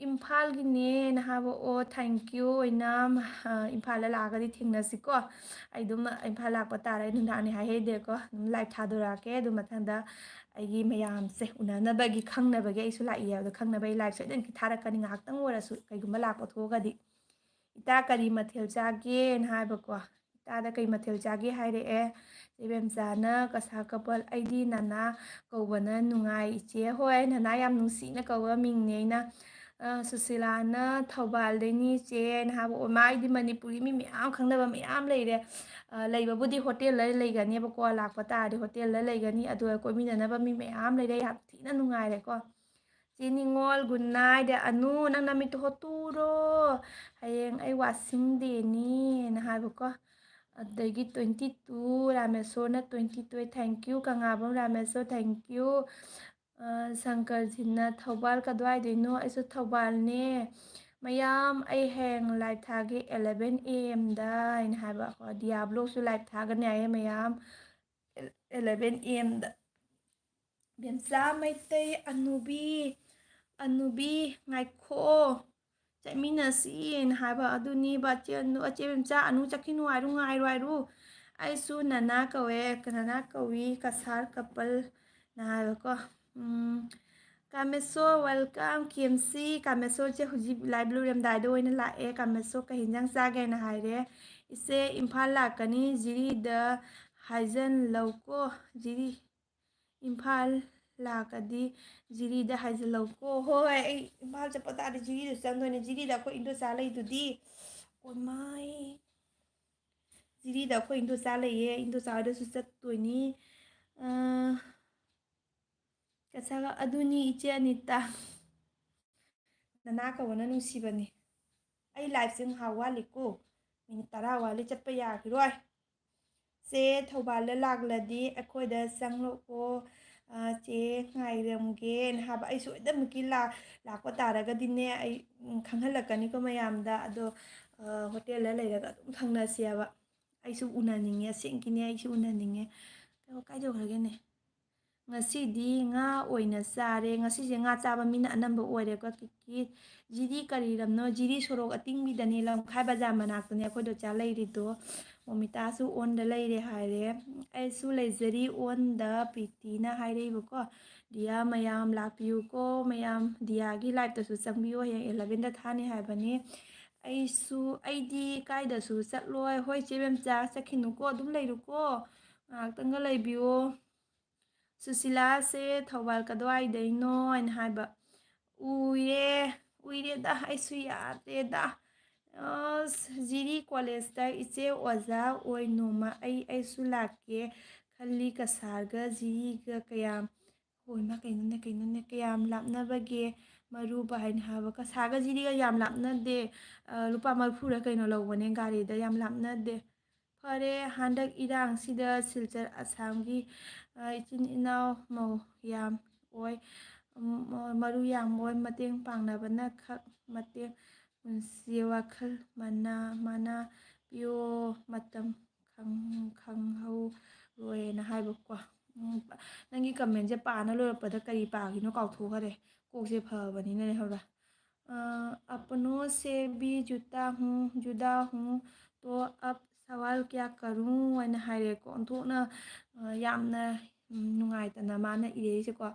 "ꯏꯝꯐꯥꯜꯒꯤꯅꯦꯅ" ꯍꯥꯏꯕ꯫ "ꯑꯣ, thank you ꯑꯣꯏꯅꯥꯝ, ꯑ, ꯏꯝꯐꯥꯜꯗ ꯂꯥꯛꯑꯒꯗꯤ ꯊꯦꯡꯅꯁꯤꯀꯣ꯫ ꯑꯩ ꯑꯗꯨꯝ ꯏꯝꯐꯥꯜ ꯂꯥꯛꯄ ꯇꯥꯔꯦ, ꯅꯨꯡꯗꯥꯡꯅꯤ ꯍꯥꯏꯍꯩꯗꯦꯀꯣ, ꯑꯗꯨꯝ live ꯊꯥꯗꯣꯔꯛꯑꯒꯦ꯫ ꯑꯗꯨ ꯃꯊꯪꯗ ꯑꯩꯒꯤ ꯃꯌꯥꯝꯁꯦ ꯎꯅꯅꯕꯒꯤ, ꯈꯪꯅꯕꯒꯤ ꯑꯩꯁꯨ ꯂꯥꯛꯏ ꯍꯥꯏꯕꯗꯣ ꯈꯪꯅꯕꯒꯤ live ꯁꯣꯏꯗꯅ ꯊꯥꯔꯛꯀꯅꯤ, ꯉꯥꯏꯍꯥꯛꯇꯪ ꯑꯣꯏꯔꯁꯨ, ꯀꯩꯒꯨꯝꯕ ꯂꯥꯛꯄ ꯊꯣꯛꯑꯒꯗꯤ꯫ "ꯏꯇꯥ, ꯀꯔꯤ ꯃꯊꯦꯜ ꯆꯥꯒꯦꯅ" ꯍꯥꯏꯕꯀꯣ꯫ ꯏꯇꯥꯗ ꯀꯩ ꯃꯊꯦꯜ ꯆꯥꯒꯦ ꯍꯥꯏꯔꯛꯑꯦ꯫ ꯏꯕꯦꯝꯆꯥꯅ ꯀꯁꯥ ꯀꯄꯜ, "ꯑꯩꯗꯤ ꯅꯅꯥ ꯀꯧꯕꯅ ꯅꯨꯡꯉꯥꯏ ꯏꯆꯦ"꯫ "ꯍꯣꯏ, ꯅꯅꯥ ꯌꯥꯝ ꯅꯨꯡꯁꯤꯅ ꯀꯧꯕ ꯃꯤꯡꯅꯦ ꯑꯩꯅ"꯫ ꯑ, ꯁꯨꯁꯤꯂꯥꯅ "ꯊꯧꯕꯥꯜꯗꯩꯅꯤ ꯏꯆꯦ" ꯍꯥꯏꯅ ꯍꯥꯏꯕ꯫ ꯑꯣ, ꯃꯥ, ꯑꯩꯗꯤ ꯃꯅꯤꯄꯨꯔꯤ ꯃꯤ ꯃꯌꯥꯝ ꯈꯪꯅꯕ ꯃꯌꯥꯝ ꯂꯩꯔꯦ꯫ ꯑ, ꯂꯩꯕꯕꯨꯗꯤ ꯍꯣꯇꯦꯜꯗ ꯂꯩꯒꯅꯦꯕꯀꯣ, ꯂꯥꯛꯄ ꯇꯥꯔꯗꯤ ꯍꯣꯇꯦꯜꯗ ꯂꯩꯒꯅꯤ꯫ ꯑꯗꯨꯒ ꯀꯣꯏꯃꯤꯟꯅꯅꯕ ꯃꯤ ꯃꯌꯥꯝ ꯂꯩꯔꯦ, ꯌꯥꯝ ꯊꯤꯅ ꯅꯨꯡꯉꯥꯏꯔꯦꯀꯣ꯫ "ꯆꯦ ꯅꯤꯉꯣꯜ, good night"꯫ "ꯑꯅꯨ, ꯅꯪ ꯅꯃꯤꯠꯇꯨ ꯍꯣꯠꯇꯨꯔꯣ, ꯍꯌꯦꯡ ꯑꯩ washing dayꯅꯤꯅ" ꯍꯥꯏꯕꯀꯣ꯫ ꯑꯗꯒꯤ twenty two, ꯔꯥꯃꯦꯁꯣꯔꯅ twenty two, thank you꯫ ꯀꯪꯂꯥꯕꯝ Rameshwor, thank you꯫ ꯑ, ꯁꯪꯀꯔꯖꯤꯠꯅ ꯊꯧꯕꯥꯜ ꯀꯗꯥꯏꯗꯩꯅꯣ? ꯑꯩꯁꯨ ꯊꯧꯕꯥꯜꯅꯦ꯫ ꯃꯌꯥꯝ, ꯑꯩ ꯍꯌꯦꯡ live ꯊꯥꯒꯦ eleven A M ꯗ ꯍꯥꯏꯅ ꯍꯥꯏꯕ꯫ ꯑꯩꯈꯣꯏ ꯗꯤꯌꯥ vlogꯁꯨ live ꯊꯥꯒꯅꯤ ꯍꯥꯏꯌꯦ ꯃꯌꯥꯝ, eleven A M ꯗ꯫ ꯕꯦꯝꯆꯥ ꯃꯩꯇꯩ, ꯑꯅꯨꯕꯤ, ꯑꯅꯨꯕꯤ, ꯉꯥꯏꯈꯣ, ꯆꯠꯃꯤꯟꯅꯁꯤꯅ ꯍꯥꯏꯕ꯫ ꯑꯗꯨꯅꯦꯕ, ꯑꯆꯦ ꯑꯅꯨ-, ꯑꯆꯦ ꯕꯦꯝꯆꯥ, ꯑꯅꯨ ꯆꯠꯈꯤꯅꯨ ꯍꯥꯏꯔꯨ, ꯉꯥꯏꯔꯨ ꯍꯥꯏꯔꯨ꯫ ꯑꯩꯁꯨ ꯅꯅꯥ ꯀꯧꯋꯦ, ꯅꯅꯥ ꯀꯧꯏ, ꯀꯁꯥꯔ coupleꯅ ꯍꯥꯏꯕꯀꯣ꯫ ꯎꯝ, ꯀꯥꯃꯦꯁꯣꯔ, welcome꯫ ꯀꯦ ꯑꯦꯝ ꯁꯤ ꯀꯥꯃꯦꯁꯣꯔꯁꯦ ꯍꯧꯖꯤꯛ live ꯂꯣꯏꯔꯝꯗꯥꯏꯗ ꯑꯣꯏꯅ ꯂꯥꯛꯑꯦ꯫ ꯀꯥꯃꯦꯁꯣꯔ, ꯀꯩ ꯍꯤꯟꯖꯥꯡ ꯆꯥꯒꯦꯅ ꯍꯥꯏꯔꯦ꯫ ꯏꯆꯦ, ꯏꯝꯐꯥꯜ ꯂꯥꯛꯀꯅꯤ, ꯖꯤꯔꯤꯗ ꯍꯥꯏꯖꯟꯂꯧꯀꯣ꯫ ꯖꯤꯔꯤ, ꯏꯝꯐꯥꯜ ꯂꯥꯛꯀꯗꯤ ꯖꯤꯔꯤꯗ ꯍꯥꯏꯖꯜꯂꯧꯀꯣ꯫ ꯍꯣꯏ, ꯍꯣꯏ, ꯑꯩ ꯏꯝꯐꯥꯜ ꯆꯠꯄ ꯇꯥꯔꯗꯤ ꯖꯤꯔꯤꯗ ꯆꯪꯗꯣꯏꯅꯦ꯫ ꯖꯤꯔꯤꯗ ꯑꯩꯈꯣꯏ ꯏꯟꯗꯣꯆꯥ ꯂꯩꯗꯨꯗꯤ꯫ ꯑꯣꯏꯃꯥꯏ, ꯖꯤꯔꯤꯗ ꯑꯩꯈꯣꯏ ꯏꯟꯗꯣꯆꯥ ꯂꯩꯌꯦ, ꯏꯟꯗꯣꯆꯥ ꯍꯣꯏꯗꯁꯨ ꯆꯠꯇꯣꯏꯅꯤ꯫ ꯑ, ꯀꯁꯥꯒ ꯑꯗꯨꯅꯤ, ꯏꯆꯦ ꯑꯅꯤꯇꯥ꯫ ꯅꯅꯥ ꯀꯧꯕꯅ ꯅꯨꯡꯁꯤꯕꯅꯤ꯫ ꯑꯩ liveꯁꯦ ꯉꯥꯏꯍꯥꯛ ꯋꯥꯠꯂꯤꯀꯣ, minute ꯇꯔꯥ ꯋꯥꯠꯂꯤ, ꯆꯠꯄ ꯌꯥꯈꯤꯔꯣꯏ꯫ ꯆꯦ, ꯊꯧꯕꯥꯜꯗ ꯂꯥꯛꯂꯗꯤ ꯑꯩꯈꯣꯏꯗ ꯆꯪꯂꯛꯑꯣ꯫ ꯑ, ꯆꯦ, ꯉꯥꯏꯔꯝꯒꯦꯅ ꯍꯥꯏꯕ꯫ ꯑꯩ ꯁꯣꯏꯗꯅꯃꯛꯀꯤ ꯂꯥꯛ-, ꯂꯥꯛꯄ ꯇꯥꯔꯒꯗꯤꯅꯦ, ꯑꯩ, ꯎꯝ, ꯈꯪꯍꯜꯂꯛꯀꯅꯤꯀꯣ ꯃꯌꯥꯝꯗ꯫ ꯑꯗꯣ, ꯑ, ꯍꯣꯇꯦꯜꯗ ꯂꯩꯔꯒ ꯑꯗꯨꯝ ꯐꯪꯅꯁꯦꯕ꯫ ꯑꯩꯁꯨ ꯎꯅꯅꯤꯡꯉꯦ, ꯑꯁꯦꯡꯀꯤꯅꯦ, ꯑꯩꯁꯨ ꯎꯅꯅꯤꯡꯉꯦ꯫ ꯀꯥꯏ ꯌꯧꯈ꯭ꯔꯒꯦꯅꯦ? ꯉꯁꯤꯗꯤ ꯉꯥ ꯑꯣꯏꯅ ꯆꯥꯔꯦ꯫ ꯉꯁꯤꯁꯦ ꯉꯥ ꯆꯥꯕ ꯃꯤꯅ ꯑꯅꯝꯕ ꯑꯣꯏꯔꯦꯀꯣ꯫ ꯀꯤꯀꯤ, ꯖꯤꯔꯤ ꯀꯔꯤ ꯂꯝꯅꯣ? ꯖꯤꯔꯤ ꯁꯣꯔꯣꯛ ꯑꯇꯤꯡꯕꯤꯗꯅꯦ, ꯂꯝꯈꯥꯏ ꯕꯖꯥꯔ ꯃꯅꯥꯛꯇꯅꯦ ꯑꯩꯈꯣꯏ ꯗꯣꯆꯥ ꯂꯩꯔꯤꯗꯣ꯫ ꯃꯣꯃꯤꯇꯥꯁꯨ onꯗ ꯂꯩꯔꯦ ꯍꯥꯏꯔꯦ꯫ ꯑꯩꯁꯨ ꯂꯩꯖꯔꯤ onꯗ, ꯄ꯭ꯔꯤꯇꯤꯅ ꯍꯥꯏꯔꯛꯏꯕꯀꯣ꯫ ꯗꯤꯌꯥ ꯃꯌꯥꯝ ꯂꯥꯛꯄꯤꯌꯨꯀꯣ ꯃꯌꯥꯝ꯫ ꯗꯤꯌꯥꯒꯤ liveꯇꯁꯨ ꯆꯪꯕꯤꯌꯨ, ꯍꯌꯦꯡ elevenꯗ ꯊꯥꯅꯤ ꯍꯥꯏꯕꯅꯤ꯫ ꯑꯩꯁꯨ, ꯑꯩꯗꯤ ꯀꯥꯏꯗꯁꯨ ꯆꯠꯂꯣꯏ꯫ ꯍꯣꯏ ꯆꯦ ꯕꯦꯝꯆꯥ, ꯆꯠꯈꯤꯅꯨꯀꯣ, ꯑꯗꯨꯝ ꯂꯩꯔꯨꯀꯣ, ꯉꯥꯏꯍꯥꯛꯇꯪꯒ ꯂꯩꯕꯤꯌꯣ꯫ ꯁꯨꯁꯤꯂꯥꯁꯦ ꯊꯧꯕꯥꯜ ꯀꯗꯥꯏꯗꯩꯅꯣ ꯍꯥꯏꯅ ꯍꯥꯏꯕ꯫ ꯎꯏꯔꯦ, ꯎꯏꯔꯦꯗ, ꯑꯩꯁꯨ ꯌꯥꯗ꯭ꯔꯦꯗ꯫ ꯑꯁ, ꯖꯤꯔꯤ ꯀꯣꯂꯦꯖꯇ ꯏꯆꯦ ꯑꯣꯖꯥ ꯑꯣꯏ ꯅꯣꯡꯃ ꯑꯩ, ꯑꯩꯁꯨ ꯂꯥꯛꯀꯦ ꯈꯜꯂꯤ꯫ ꯀꯁꯥꯔꯒ ꯖꯤꯔꯤꯒ ꯀꯌꯥꯝ, ꯍꯣꯏ, ꯏꯃꯥ, ꯀꯩꯅꯣꯅꯦ, ꯀꯩꯅꯣꯅꯦ, ꯀꯌꯥꯝ ꯂꯥꯞꯅꯕꯒꯦ? ꯃꯔꯨꯕ ꯍꯥꯏꯅ ꯍꯥꯏꯕ꯫ ꯀꯁꯥꯔꯒ ꯖꯤꯔꯤꯒ ꯌꯥꯝ ꯂꯥꯞꯅꯗꯦ꯫ ꯑ, ꯂꯨꯄꯥ ꯃꯔꯤꯐꯨꯔ ꯀꯩꯅꯣ ꯂꯧꯕꯅꯦ ꯒꯥꯔꯤꯗ, ꯌꯥꯝ ꯂꯥꯞꯅꯗꯦ꯫ ꯐꯔꯦ, ꯍꯟꯗꯛ ꯏꯔꯥꯡꯁꯤꯗ ꯁꯤꯜꯆꯔ ꯑꯁꯥꯝꯒꯤ, ꯑ, ꯏꯆꯤꯟ ꯏꯅꯥꯎ ꯃꯧ ꯌꯥꯝ ꯑꯣꯏ, ꯎꯝ, ꯃꯔꯨ ꯌꯥꯝ ꯑꯣꯏ, ꯃꯇꯦꯡ ꯄꯥꯡꯅꯕꯅ ꯈꯛ ꯃꯇꯦꯡ, ꯄꯨꯟꯁꯤ ꯋꯥꯈꯜ ꯃꯅꯥ ꯃꯅꯥ ꯄꯤꯌꯣ, ꯃꯇꯝ ꯈꯪ-, ꯈꯪꯍꯧꯔꯣꯏꯅ ꯍꯥꯏꯕꯀꯣ꯫ ꯎꯝ, ꯅꯪꯒꯤ ꯀꯃꯦꯟꯁꯦ ꯄꯥꯅ ꯂꯣꯏꯔꯛꯄꯗ ꯀꯔꯤ ꯄꯥꯈꯤꯅꯣ ꯀꯥꯎꯊꯣꯛꯈꯔꯦ꯫ ꯀꯣꯛꯁꯦ ꯐꯕꯅꯤꯅ ꯂꯩꯍꯧꯔꯦ꯫ "ꯑ, अपनों से भी जुदा हूँ, जुदा हूँ, तो अब सवाल क्या करूँ?" ꯍꯥꯏꯅ ꯍꯥꯏꯔꯦꯀꯣ꯫ ꯑꯣꯟꯊꯣꯛꯅ, ꯑ, ꯌꯥꯝꯅ, ꯎꯝ, ꯅꯨꯡꯉꯥꯏꯇꯅ ꯃꯥꯅ ꯏꯔꯛꯏꯁꯦꯀꯣ꯫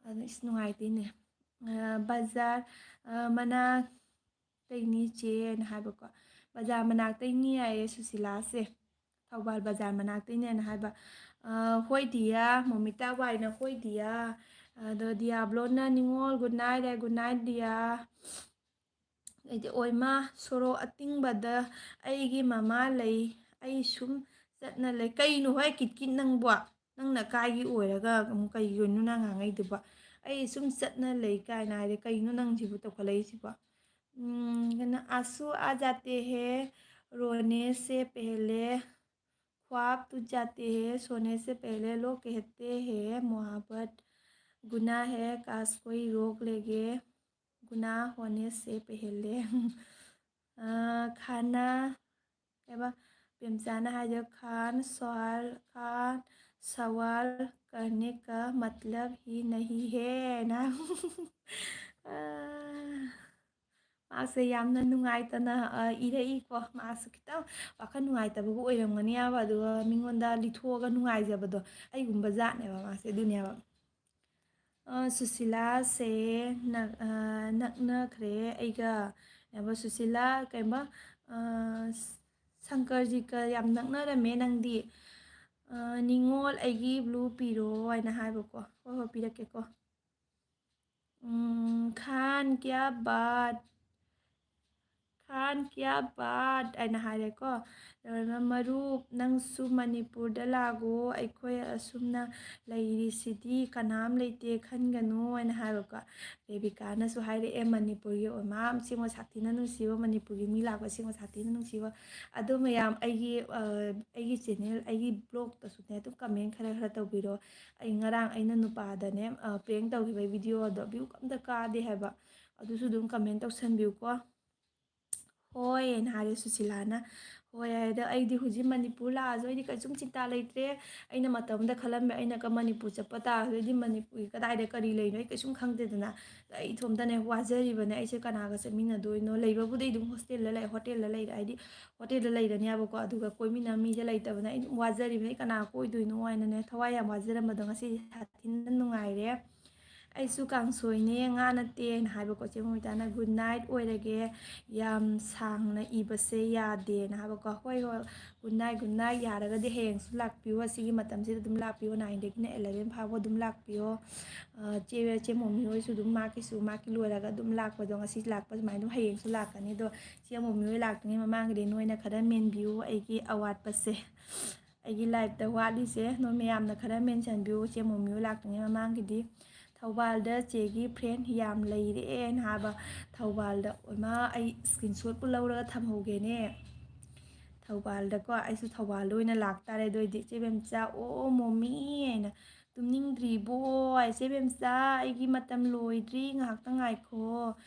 ꯑꯗ ꯏꯁ ꯅꯨꯡꯉꯥꯏꯇꯦꯅꯦ꯫ ꯑ, ꯕꯖꯥꯔ, ꯑ, ꯃꯅꯥꯛꯇꯩꯅꯤ ꯆꯦ ꯍꯥꯏꯅ ꯍꯥꯏꯕꯀꯣ꯫ ꯕꯖꯥꯔ ꯃꯅꯥꯛꯇꯩꯅꯤ ꯍꯥꯏꯌꯦ ꯁꯨꯁꯤꯂꯥꯁꯦ꯫ ꯊꯧꯕꯥꯜ ꯕꯖꯥꯔ ꯃꯅꯥꯛꯇꯩꯅꯦꯅ ꯍꯥꯏꯕ꯫ ꯑ, ꯍꯣꯏ ꯗꯤꯌꯥ, ꯃꯣꯃꯤꯇꯥ ꯋꯥꯏꯅ ꯍꯣꯏ ꯗꯤꯌꯥ꯫ ꯑꯗꯣ ꯗꯤꯌꯥꯕ꯭ꯂꯣꯅ ꯅꯤꯉꯣꯜ good night ꯍꯥꯏ, good night ꯗꯤꯌꯥ꯫ ꯑꯩꯗꯤ ꯑꯣꯏꯃꯥ, ꯁꯣꯔꯣꯛ ꯑꯇꯤꯡꯕꯗ ꯑꯩꯒꯤ ꯃꯃꯥ ꯂꯩ, ꯑꯩ ꯁꯨꯝ ꯆꯠꯅ ꯂꯩ꯫ ꯀꯩꯅꯣ ꯍꯣꯏ ꯀꯤꯠ ꯀꯤꯠ ꯅꯪꯕꯣ? ꯅꯪꯅ ꯀꯥꯏꯒꯤ ꯑꯣꯏꯔꯒ ꯑꯃꯨꯛ ꯀꯩꯒꯤꯅꯣ ꯅꯪ ꯉꯥꯡꯉꯛꯏꯗꯨꯕꯣ? "ꯑꯩ ꯁꯨꯝ ꯆꯠꯅ ꯂꯩ" ꯀꯥꯏꯅ ꯍꯥꯏꯗꯤ ꯀꯩꯅꯣ ꯅꯪꯁꯤꯕꯨ ꯇꯧꯈꯠꯂꯛꯏꯁꯤꯕꯣ? ꯎꯝ, ꯀꯩꯅꯣ, "आंसू आ जाते हैं रोने से पहले, ख्वाब टूट जाते हैं सोने से पहले, लोग कहते हैं मोहब्बत गुनाह है, काश कोई रोक लेगे, गुनाह होने से पहले।" ꯑ, ꯈꯥꯅꯥ, ꯀꯩꯕ, ꯄꯦꯝꯆꯥꯅ ꯍꯥꯏꯗꯣ, "खान सवाल, खान सवाल करने का मतलब ही नहीं है" ꯅ꯫ ꯑ, ꯃꯥꯁꯦ ꯌꯥꯝꯅ ꯅꯨꯡꯉꯥꯏꯇꯅ, ꯑ, ꯏꯔꯛꯏꯀꯣ꯫ ꯃꯥꯁꯨ ꯈꯤꯇꯪ ꯋꯥꯈꯜ ꯅꯨꯡꯉꯥꯏꯇꯕꯒ ꯑꯣꯏꯔꯝꯒꯅꯤ ꯍꯥꯏꯕ, ꯑꯗꯨꯒ ꯃꯤꯉꯣꯟꯗ ꯂꯤꯊꯣꯛꯑꯒ ꯅꯨꯡꯉꯥꯏꯖꯕꯗꯣ ꯑꯩꯒꯨꯝꯕ ꯖꯥꯠꯅꯦꯕ ꯃꯥꯁꯦ, ꯑꯗꯨꯅꯦꯕ꯫ ꯑ, ꯁꯨꯁꯤꯂꯥꯁꯦ ꯅꯛ-, ꯑ, ꯅꯛꯅꯈ꯭ꯔꯦ ꯑꯩꯒ꯫ ꯅꯦꯕ ꯁꯨꯁꯤꯂꯥ, ꯀꯩꯕ, ꯑ, ꯁꯪꯀꯔꯖꯤꯒ ꯌꯥꯝ ꯅꯛꯅꯔꯝꯃꯦ ꯅꯪꯗꯤ꯫ ꯑ, "ꯅꯤꯉꯣꯜ ꯑꯩꯒꯤ blue ꯄꯤꯔꯣ" ꯍꯥꯏꯅ ꯍꯥꯏꯕꯀꯣ꯫ ꯍꯣꯏ, ꯍꯣꯏ, ꯄꯤꯔꯛꯀꯦꯀꯣ꯫ ꯎꯝ, "खान क्या बात, ꯐꯥꯟ ꯀ꯭ꯌꯥ ꯕꯥꯠ ꯍꯥꯏꯅ ꯍꯥꯏꯔꯦꯀꯣ꯫ ꯂꯣꯏꯅ ꯃꯔꯨꯞ, ꯅꯪꯁꯨ ꯃꯅꯤꯄꯨꯔꯗ ꯂꯥꯛꯑꯣ, ꯑꯩꯈꯣꯏ ꯑꯁꯨꯝꯅ ꯂꯩꯔꯤꯁꯤꯗꯤ ꯀꯅꯥꯝ ꯂꯩꯇꯦ ꯈꯟꯒꯅꯨ ꯍꯥꯏꯅ ꯍꯥꯏꯕꯀꯣ꯫ ꯔꯦꯕꯤꯀꯥꯅꯁꯨ ꯍꯥꯏꯔꯛꯑꯦ, ꯃꯅꯤꯄꯨꯔꯒꯤ ꯑꯣꯏꯃꯥ ꯑꯁꯦꯡꯕ ꯁꯥꯊꯤꯅ ꯅꯨꯡꯁꯤꯕ, ꯃꯅꯤꯄꯨꯔꯒꯤ ꯃꯤ ꯂꯥꯛꯄ ꯑꯁꯦꯡꯕ ꯁꯥꯊꯤꯅ ꯅꯨꯡꯁꯤꯕ꯫ ꯑꯗꯣ ꯃꯌꯥꯝ, ꯑꯩꯒꯤ ꯑꯩꯒꯤ ꯆꯦꯅꯦꯜ, ꯑꯩꯒꯤ ꯕ꯭ꯂꯣꯛꯇꯁꯨꯅꯦ ꯑꯗꯨꯝ ꯀꯃꯦꯟ ꯈꯔ ꯈꯔ ꯇꯧꯕꯤꯔꯣ꯫ ꯑꯩ ꯉꯔꯥꯡ ꯑꯩꯅ ꯅꯨꯄꯥꯗꯅꯦ ꯄ꯭ꯔꯦꯡ ꯇꯧꯈꯤꯕꯒꯤ ꯚꯤꯗꯤꯑꯣꯗꯣ ꯚ꯭ꯌꯨ ꯑꯝꯇ ꯀꯥꯗꯦ ꯍꯥꯏꯕ꯫ ꯑꯗꯨꯁꯨ ꯑꯗꯨꯝ ꯀꯃꯦꯟ ꯇꯧꯁꯟꯕꯤꯌꯨꯀꯣ꯫ ꯍꯣꯏ ꯍꯥꯏꯅ ꯍꯥꯏꯔꯦ ꯁꯨꯁꯤꯂꯥꯅ꯫ ꯍꯣꯏ ꯍꯥꯏꯔꯦ꯫ ꯑꯗꯣ ꯑꯩꯗꯤ ꯍꯧꯖꯤꯛ ꯃꯅꯤꯄꯨꯔ ꯂꯥꯛꯑꯁꯨ ꯑꯩꯗꯤ ꯀꯩꯁꯨꯝ ꯆꯤꯟꯇꯥ ꯂꯩꯇ꯭ꯔꯦ꯫ ꯑꯩꯅ ꯃꯇꯝꯗ ꯈꯜꯂꯝꯃꯦ, ꯑꯩꯅ ꯀ-, ꯃꯅꯤꯄꯨꯔ ꯆꯠꯄ ꯇꯥꯔꯁꯨ ꯑꯩꯗꯤ ꯃꯅꯤꯄꯨꯔꯒꯤ ꯀꯗꯥꯏꯗ ꯀꯔꯤ ꯂꯩꯅꯣ ꯑꯩ ꯀꯩꯁꯨꯝ ꯈꯪꯗꯦꯗꯅ꯫ ꯑꯩ ꯏꯊꯣꯝꯇꯅꯦ ꯋꯥꯖꯔꯤꯕꯅꯦ꯫ ꯑꯩꯁꯦ ꯀꯅꯥꯒ ꯆꯠꯃꯤꯟꯅꯗꯣꯏꯅꯣ? ꯂꯩꯕꯕꯨꯗꯤ ꯑꯗꯨꯝ ꯍꯣꯁꯇꯦꯜꯗ ꯂꯩ, ꯍꯣꯇꯦꯜꯗ ꯂꯩꯔꯦ, ꯍꯥꯏꯗꯤ ꯍꯣꯇꯦꯜꯗ ꯂꯩꯔꯅꯤ ꯍꯥꯏꯕꯀꯣ꯫ ꯑꯗꯨꯒ ꯀꯣꯏꯃꯤꯟꯅꯕ ꯃꯤꯁꯦ ꯂꯩꯇꯕꯅ ꯑꯩ ꯑꯗꯨꯝ ꯋꯥꯖꯔꯤꯕꯅꯦ꯫ ꯑꯩ ꯀꯅꯥ ꯀꯣꯏꯗꯣꯏꯅꯣ ꯍꯥꯏꯅꯅꯦ ꯊꯋꯥꯏ ꯌꯥꯝ ꯋꯥꯖꯔꯝꯕꯗꯣ ꯉꯁꯤꯗꯤ ꯁꯥꯊꯤꯅ ꯅꯨꯡꯉꯥꯏꯔꯦ꯫ ꯑꯩꯁꯨ ꯀꯥꯡꯁꯣꯏꯅꯦ, ꯉꯥ ꯅꯠꯇꯦꯅ ꯍꯥꯏꯕꯀꯣ꯫ ꯆꯦ ꯃꯣꯃꯤꯇꯥꯅ "Good night ꯑꯣꯏꯔꯒꯦ, ꯌꯥꯝ ꯁꯥꯡꯅ ꯏꯕꯁꯦ ꯌꯥꯗꯦꯅ" ꯍꯥꯏꯕꯀꯣ꯫ "ꯍꯣꯏ, ꯍꯣꯏ, good night, good night, ꯌꯥꯔꯒꯗꯤ ꯍꯌꯦꯡꯁꯨ ꯂꯥꯛꯄꯤꯌꯣ, ꯑꯁꯤꯒꯤ ꯃꯇꯝꯁꯤꯗ ꯑꯗꯨꯝ ꯂꯥꯛꯄꯤꯌꯣ, ꯅꯥꯏꯟꯗꯒꯤꯅ ꯑꯦꯂꯚꯦꯟ ꯐꯥꯎꯕ ꯑꯗꯨꯝ ꯂꯥꯛꯄꯤꯌꯣ꯫ ꯑ, ꯆꯦ, ꯆꯦ ꯃꯣꯃꯤ ꯍꯣꯏꯁꯨ ꯑꯗꯨꯝ ꯃꯥꯒꯤꯁꯨ, ꯃꯥꯒꯤ ꯂꯣꯏꯔꯒ ꯑꯗꯨꯝ ꯂꯥꯛꯄꯗꯣ, ꯉꯁꯤ ꯂꯥꯛꯄ ꯁꯨꯃꯥꯏꯅ ꯑꯗꯨꯝ ꯍꯌꯦꯡꯁꯨ ꯂꯥꯛꯀꯅꯤ꯫ ꯑꯗꯣ ꯆꯦ ꯃꯣꯃꯤ ꯍꯣꯏ ꯂꯥꯛꯇ꯭ꯔꯤꯉꯩ ꯃꯃꯥꯡꯒꯤꯗꯤ ꯅꯣꯏꯅ ꯈꯔ ꯃꯦꯟꯕꯤꯌꯨ ꯑꯩꯒꯤ ꯑꯋꯥꯠꯄꯁꯦ, ꯑꯩꯒꯤ ꯂꯥꯏꯐꯇ ꯋꯥꯠꯂꯤꯁꯦ ꯅꯣꯏ ꯃꯌꯥꯝꯅ ꯈꯔ ꯃꯦꯟꯁꯟꯕꯤꯌꯨ, ꯆꯦ ꯃꯣꯃꯤ ꯍꯣꯏ ꯂꯥꯛꯇ꯭ꯔꯤꯉꯩ ꯃꯃꯥꯡꯒꯤꯗꯤ꯫ ꯊꯧꯕꯥꯜꯗ ꯆꯦꯒꯤ ꯐ꯭ꯔꯦꯟ ꯌꯥꯝ ꯂꯩꯔꯦꯅ ꯍꯥꯏꯕ꯫ ꯊꯧꯕꯥꯜꯗ, ꯏꯃꯥ, ꯑꯩ ꯁ꯭ꯀ꯭ꯔꯤꯟꯁꯣꯠꯄꯨ ꯂꯧꯔꯒ ꯊꯝꯍꯧꯒꯦꯅꯦ꯫ ꯊꯧꯕꯥꯜꯗꯀꯣ, ꯑꯩꯁꯨ ꯊꯧꯕꯥꯜꯗ ꯑꯣꯏꯅ ꯂꯥꯛꯇꯥꯔꯦ꯫ ꯑꯗꯨ ꯑꯣꯏꯗꯤ ꯏꯆꯦ ꯕꯦꯝꯆꯥ, ꯑꯣ ꯃꯣꯃꯤ ꯍꯥꯏꯅ, "ꯇꯨꯝꯅꯤꯡꯗ꯭ꯔꯤꯕꯣ?" ꯏꯆꯦ ꯕꯦꯝꯆꯥ, ꯑꯩꯒꯤ ꯃꯇꯝ ꯂꯣꯏꯗ꯭ꯔꯤ, ꯉꯥꯏꯍꯥꯛꯇꯪ ꯉꯥꯏꯈꯣ꯫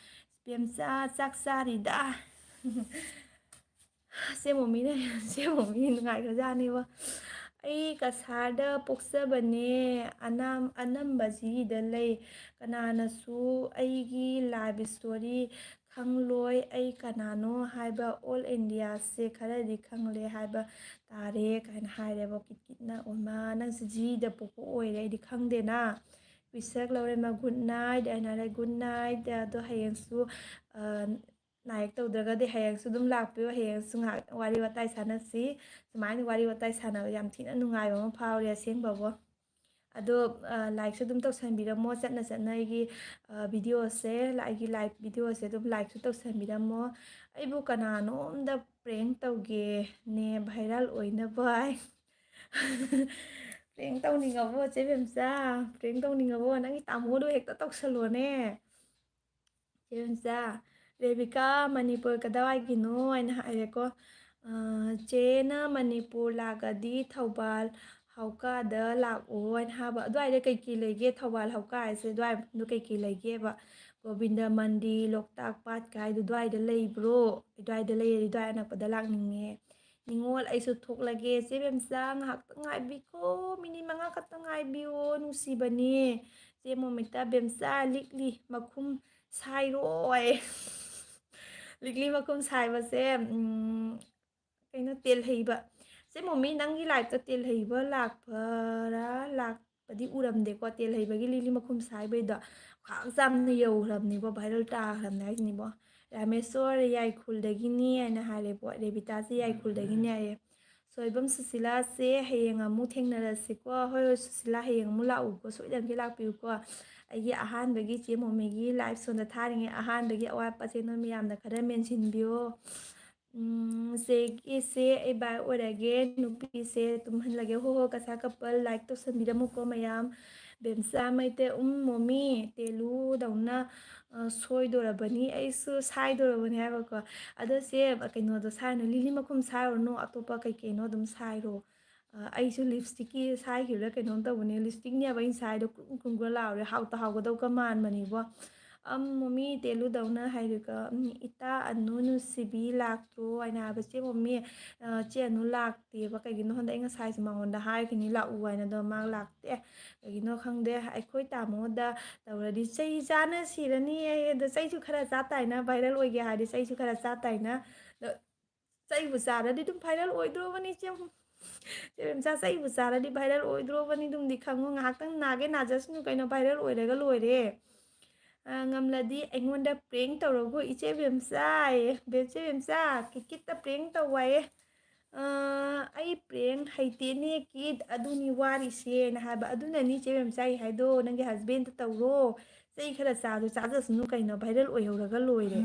ꯕꯦꯝꯆꯥ, ꯆꯥꯛ ꯆꯥꯔꯤꯗ꯫ ꯆꯦ ꯃꯣꯃꯤꯅ, ꯆꯦ ꯃꯣꯃꯤ ꯅꯨꯡꯉꯥꯏꯈ꯭ꯔꯖꯥꯠꯅꯦꯕ꯫ "ꯑꯩ ꯀꯁꯥꯔꯗ ꯄꯣꯛꯆꯕꯅꯦ, ꯑꯅꯝ-, ꯑꯅꯝꯕ ꯖꯤꯔꯤꯗ ꯂꯩ꯫ ꯀꯅꯥꯅꯁꯨ ꯑꯩꯒꯤ ꯂꯥꯏꯐ ꯁ꯭ꯇꯣꯔꯤ ꯈꯪꯂꯣꯏ, ꯑꯩ ꯀꯅꯥꯅꯣ ꯍꯥꯏꯕ ꯑꯣꯜ ꯏꯟꯗꯤꯌꯥꯁꯦ ꯈꯔꯗꯤ ꯈꯪꯂꯦ ꯍꯥꯏꯕ ꯇꯥꯔꯦ" ꯀꯥꯏꯅ ꯍꯥꯏꯔꯦꯕ꯫ ꯀꯤꯠ ꯀꯤꯠꯅ, "ꯑꯣꯏꯃꯥ, ꯅꯪꯁꯦ ꯖꯤꯔꯤꯗ ꯄꯣꯛꯄ ꯑꯣꯏꯔꯦ, ꯑꯩꯗꯤ ꯈꯪꯗꯦꯅ꯫ ꯋꯤꯁꯛ ꯂꯧꯔꯦꯃ, good night" ꯍꯥꯏꯅ ꯍꯥꯏꯔꯦ꯫ "Good night, ꯑꯗꯣ ꯍꯌꯦꯡꯁꯨ, ꯑ, ꯅꯥꯏꯛ ꯇꯧꯗ꯭ꯔꯒꯗꯤ ꯍꯌꯦꯡꯁꯨ ꯑꯗꯨꯝ ꯂꯥꯛꯄꯤꯌꯨ, ꯍꯌꯦꯡꯁꯨ ꯉꯥꯏꯍꯥꯛ ꯋꯥꯔꯤ ꯋꯥꯇꯥꯏ ꯁꯥꯟꯅꯁꯤ"꯫ ꯁꯨꯃꯥꯏꯅ ꯋꯥꯔꯤ ꯋꯥꯇꯥꯏ ꯁꯥꯟꯅꯕ ꯌꯥꯝ ꯊꯤꯅ ꯅꯨꯡꯉꯥꯏꯕ ꯑꯃ ꯐꯥꯎꯔꯦ ꯑꯁꯦꯡꯕꯕꯨ꯫ ꯑꯗꯣ ꯂꯥꯏꯛꯁꯨ ꯑꯗꯨꯝ ꯇꯧꯁꯟꯕꯤꯔꯝꯃꯣ, ꯆꯠꯅ ꯆꯠꯅ ꯑꯩꯒꯤ ꯚꯤꯗꯤꯑꯣꯁꯦ, ꯑꯩꯒꯤ ꯂꯥꯏꯚ ꯚꯤꯗꯤꯑꯣꯁꯦ ꯑꯗꯨꯝ ꯂꯥꯏꯛꯁꯨ ꯇꯧꯁꯟꯕꯤꯔꯝꯃꯣ꯫ ꯑꯩꯕꯨ ꯀꯅꯥꯅꯣꯝꯗ ꯄ꯭ꯔꯦꯡ ꯇꯧꯒꯦꯅꯦ, ꯚꯥꯏꯔꯦꯜ ꯑꯣꯏꯅꯕ ꯍꯥꯏ꯫ ꯄ꯭ꯔꯦꯡ ꯇꯧꯅꯤꯡꯉꯕꯣ ꯆꯦ ꯕꯦꯝꯆꯥ? ꯄ꯭ꯔꯦꯡ ꯇꯧꯅꯤꯡꯉꯕꯣ? ꯅꯪꯒꯤ ꯇꯥꯃꯣꯗꯣ ꯍꯦꯛꯇ ꯇꯧꯁꯜꯂꯣꯅꯦ꯫ ꯆꯦ ꯕꯦꯝꯆꯥ, ꯔꯦꯕꯤꯀꯥ, ꯃꯅꯤꯄꯨꯔ ꯀꯗꯥꯏꯋꯥꯏꯒꯤꯅꯣ ꯍꯥꯏꯅ ꯍꯥꯏꯔꯦꯀꯣ꯫ "ꯆꯦꯅ ꯃꯅꯤꯄꯨꯔ ꯂꯥꯛꯑꯗꯤ ꯊꯧꯕꯥꯜ ꯍꯧꯀꯥꯗ ꯂꯥꯛꯑꯣ" ꯍꯥꯏꯅ ꯍꯥꯏꯕ꯫ ꯑꯗꯨꯋꯥꯏꯗ ꯀꯩꯀꯩ ꯂꯩꯒꯦ? ꯊꯧꯕꯥꯜ ꯍꯧꯀꯥ ꯍꯥꯏꯁꯦ ꯑꯗꯨꯋꯥꯏꯗꯣ ꯀꯩꯀꯩ ꯂꯩꯒꯦꯕ? ꯒꯣꯕꯤꯟꯗ ꯃꯟꯗꯤꯔ, ꯂꯣꯛꯇꯥꯛ ꯄꯥꯠ ꯀꯥꯏꯗꯣ ꯑꯗꯨꯋꯥꯏꯗ ꯂꯩꯕ꯭ꯔꯣ? ꯑꯗꯨꯋꯥꯏꯗ ꯂꯩꯔꯗꯤ ꯑꯗꯨꯋꯥꯏ ꯑꯅꯛꯄꯗ ꯂꯥꯛꯅꯤꯡꯉꯦ꯫ ꯅꯤꯉꯣꯜ, ꯑꯩꯁꯨ ꯊꯣꯛꯂꯒꯦ꯫ ꯆꯦ ꯕꯦꯝꯆꯥ, ꯉꯥꯏꯍꯥꯛꯇꯪ ꯉꯥꯏꯕꯤꯈꯣ, ꯃꯤꯅꯤꯠ ꯃꯉꯥ ꯈꯛꯇꯪ ꯉꯥꯏꯕꯤꯌꯣ, ꯅꯨꯡꯁꯤꯕꯅꯤ꯫ ꯆꯦ ꯃꯣꯃꯤꯇꯥ, ꯕꯦꯝꯆꯥ, ꯂꯤꯛꯂꯤ ꯃꯈꯨꯝ ꯁꯥꯏꯔꯣꯏ꯫ ꯂꯤꯛꯂꯤ ꯃꯈꯨꯝ ꯁꯥꯏꯕꯁꯦ, ꯎꯝ, ꯀꯩꯅꯣ, ꯇꯦꯜꯍꯩꯕ꯫ ꯆꯦ ꯃꯣꯃꯤ, ꯅꯪꯒꯤ ꯂꯥꯏꯐꯇ ꯇꯦꯜꯍꯩꯕ ꯂꯥꯛꯄꯔꯥ? ꯂꯥꯛꯄꯗꯤ ꯎꯔꯝꯗꯦꯀꯣ, ꯇꯦꯜꯍꯩꯕꯒꯤ ꯂꯤꯛꯂꯤ ꯃꯈꯨꯝ ꯁꯥꯏꯕꯩꯗꯣ꯫ ꯈꯥꯡ ꯆꯥꯝꯅ ꯌꯧꯈ꯭ꯔꯕꯅꯤꯕꯣ, ꯚꯥꯏꯔꯦꯜ ꯇꯥꯈ꯭ꯔꯕꯅꯤ ꯍꯥꯏꯁꯤꯅꯤꯕꯣ꯫ ꯔꯥꯃꯦꯁꯣꯔ ꯌꯥꯏꯈꯨꯜꯗꯒꯤꯅꯤ ꯍꯥꯏꯅ ꯍꯥꯏꯔꯦꯕꯣ꯫ ꯔꯦꯕꯤꯇꯥꯁꯦ ꯌꯥꯏꯈꯨꯜꯗꯒꯤꯅꯤ ꯍꯥꯏꯌꯦ꯫ ꯁꯣꯏꯕꯝ ꯁꯨꯁꯤꯂꯥꯁꯦ ꯍꯌꯦꯡ ꯑꯃꯨꯛ ꯊꯦꯡꯅꯔꯁꯤꯀꯣ꯫ ꯍꯣꯏ, ꯍꯣꯏ, ꯁꯨꯁꯤꯂꯥ, ꯍꯌꯦꯡ ꯑꯃꯨꯛ ꯂꯥꯛꯎꯀꯣ, ꯁꯣꯏꯗꯅꯒꯤ ꯂꯥꯛꯄꯤꯌꯨꯀꯣ꯫ ꯑꯩꯒꯤ ꯑꯍꯥꯟꯕꯒꯤ ꯆꯦ ꯃꯣꯃꯤꯒꯤ ꯂꯥꯏꯐ ꯁꯣꯗ ꯊꯥꯔꯤꯉꯩ ꯑꯍꯥꯟꯕꯒꯤ ꯑꯋꯥꯠ ꯑꯄꯥꯁꯦ ꯅꯣꯏ ꯃꯌꯥꯝꯅ ꯈꯔ ꯃꯦꯟꯁꯤꯟꯕꯤꯌꯣ꯫ ꯎꯝ, ꯆꯦꯒꯤꯁꯦ ꯑꯩ ꯕꯥꯏ ꯑꯣꯏꯔꯒꯦ, ꯅꯨꯄꯤꯁꯦ ꯇꯨꯝꯍꯜꯂꯒꯦ꯫ ꯍꯣ, ꯍꯣ, ꯀꯁꯥ ꯀꯄꯜ ꯂꯥꯏꯛ ꯇꯧꯁꯟꯕꯤꯔꯝꯃꯨꯀꯣ ꯃꯌꯥꯝ꯫ ꯕꯦꯝꯆꯥ ꯃꯩꯇꯩ, ꯎꯝ, ꯃꯣꯃꯤ, ꯇꯦꯂꯨꯗꯧꯅ, ꯑ, ꯁꯣꯏꯗꯣꯔꯕꯅꯤ, ꯑꯩꯁꯨ ꯁꯥꯏꯗꯣꯔꯕꯅꯤ ꯍꯥꯏꯕꯀꯣ꯫ ꯑꯗꯣ ꯆꯦ, ꯀꯩꯅꯣꯗꯣ ꯁꯥꯏꯔꯅꯨ, ꯂꯤꯂꯤ ꯃꯈꯨꯝ ꯁꯥꯏꯔꯨꯔꯅꯨ, ꯑꯇꯣꯞꯄ ꯀꯩ ꯀꯩꯅꯣ ꯑꯗꯨꯝ ꯁꯥꯏꯔꯣ꯫ ꯑ, ꯑꯩꯁꯨ ꯂꯤꯞꯁꯇꯤꯛꯀꯤ ꯁꯥꯏꯈꯤꯕ꯭ꯔꯥ ꯀꯩꯅꯣꯝ ꯇꯧꯕꯅꯦ, ꯂꯤꯞꯁꯇꯤꯛꯅꯦꯕ ꯑꯩꯅ ꯁꯥꯏꯗꯣ, ꯀ꯭ꯔꯨꯝ ꯀ꯭ꯔꯨꯝꯒ ꯂꯥꯎꯔꯦ, ꯍꯥꯎꯇ ꯍꯥꯎꯒꯗꯧꯒ ꯃꯥꯟꯕꯅꯤꯕꯣ꯫ ꯑꯝ, ꯃꯣꯃꯤ ꯇꯦꯂꯨꯗꯧꯅ ꯍꯥꯏꯔꯒ, ꯎꯝ, "ꯏꯇꯥ ꯑꯅꯨ ꯅꯨꯡꯁꯤꯕꯤ ꯂꯥꯛꯇ꯭ꯔꯣ?" ꯍꯥꯏꯅ ꯍꯥꯏꯕ꯫ "ꯆꯦ ꯃꯣꯃꯤ, ꯑ, ꯆꯦ ꯑꯅꯨ ꯂꯥꯛꯇꯦꯕ, ꯀꯩꯒꯤꯅꯣ ꯈꯪꯗꯦ, ꯑꯩ ꯉꯁꯥꯏꯁꯨ ꯃꯉꯣꯟꯗ ꯍꯥꯏꯈꯤꯅꯤ ꯂꯥꯛꯎ ꯍꯥꯏꯅ, ꯑꯗꯣ ꯃꯥ ꯂꯥꯛꯇꯦ꯫ ꯀꯩꯒꯤꯅꯣ ꯈꯪꯗꯦ, ꯑꯩꯈꯣꯏ ꯇꯥꯃꯣꯗ ꯇꯧꯔꯗꯤ ꯆꯩ ꯆꯥꯅ ꯁꯤꯔꯅꯤ" ꯍꯥꯏꯌꯦ꯫ ꯑꯗꯣ ꯆꯩꯁꯨ ꯈꯔ ꯆꯥ ꯇꯥꯏꯅ, ꯚꯥꯏꯔꯦꯜ ꯑꯣꯏꯒꯦ ꯍꯥꯏꯔꯗꯤ ꯆꯩꯁꯨ ꯈꯔ ꯆꯥ ꯇꯥꯏꯅ꯫ ꯑꯗꯣ ꯆꯩꯕꯨ ꯆꯥꯔꯗꯤ ꯑꯗꯨꯝ ꯚꯥꯏꯔꯦꯜ ꯑꯣꯏꯗ꯭ꯔꯣꯕꯅꯤ, ꯏꯆꯦ, ꯏꯆꯦ ꯕꯦꯝꯆꯥ, ꯆꯩꯕꯨ ꯆꯥꯔꯗꯤ ꯚꯥꯏꯔꯦꯜ ꯑꯣꯏꯗ꯭ꯔꯣꯕꯅꯤ, ꯑꯗꯨꯝꯗꯤ ꯈꯪꯉꯨ, ꯉꯥꯏꯍꯥꯛꯇꯪ ꯅꯥꯒꯦ ꯅꯥꯖꯁꯅꯨ ꯀꯩꯅꯣ, ꯚꯥꯏꯔꯦꯜ ꯑꯣꯏꯔꯒ ꯂꯣꯏꯔꯦ꯫ ꯑ, ꯉꯝꯂꯗꯤ ꯑꯩꯉꯣꯟꯗ ꯄ꯭ꯔꯦꯡ ꯇꯧꯔꯒꯨ ꯏꯆꯦ ꯕꯦꯝꯆꯥ, ꯏꯆꯦ ꯕꯦꯝꯆꯥ, ꯀꯤꯠ ꯀꯤꯠꯇ ꯄ꯭ꯔꯦꯡ ꯇꯧ ꯍꯥꯏꯌꯦ꯫ ꯑ, ꯑꯩ ꯄ꯭ꯔꯦꯡ ꯍꯩꯇꯦꯅꯦ ꯀꯤꯠ, ꯑꯗꯨꯅꯤ ꯋꯥꯔꯤꯁꯦꯅ ꯍꯥꯏꯕ꯫ ꯑꯗꯨꯅꯅꯤ ꯆꯦ ꯃꯦꯝꯆꯥꯏ ꯍꯥꯏꯗꯣ, ꯅꯪꯒꯤ ꯍꯁꯕꯦꯟꯗ ꯇꯧꯔꯣ, ꯆꯩ ꯈꯔ ꯆꯥꯗꯣ ꯆꯥꯖꯁꯅꯨ ꯀꯩꯅꯣ, ꯚꯥꯏꯔꯦꯜ ꯑꯣꯏꯍꯧꯔꯒ ꯂꯣꯏꯔꯦ꯫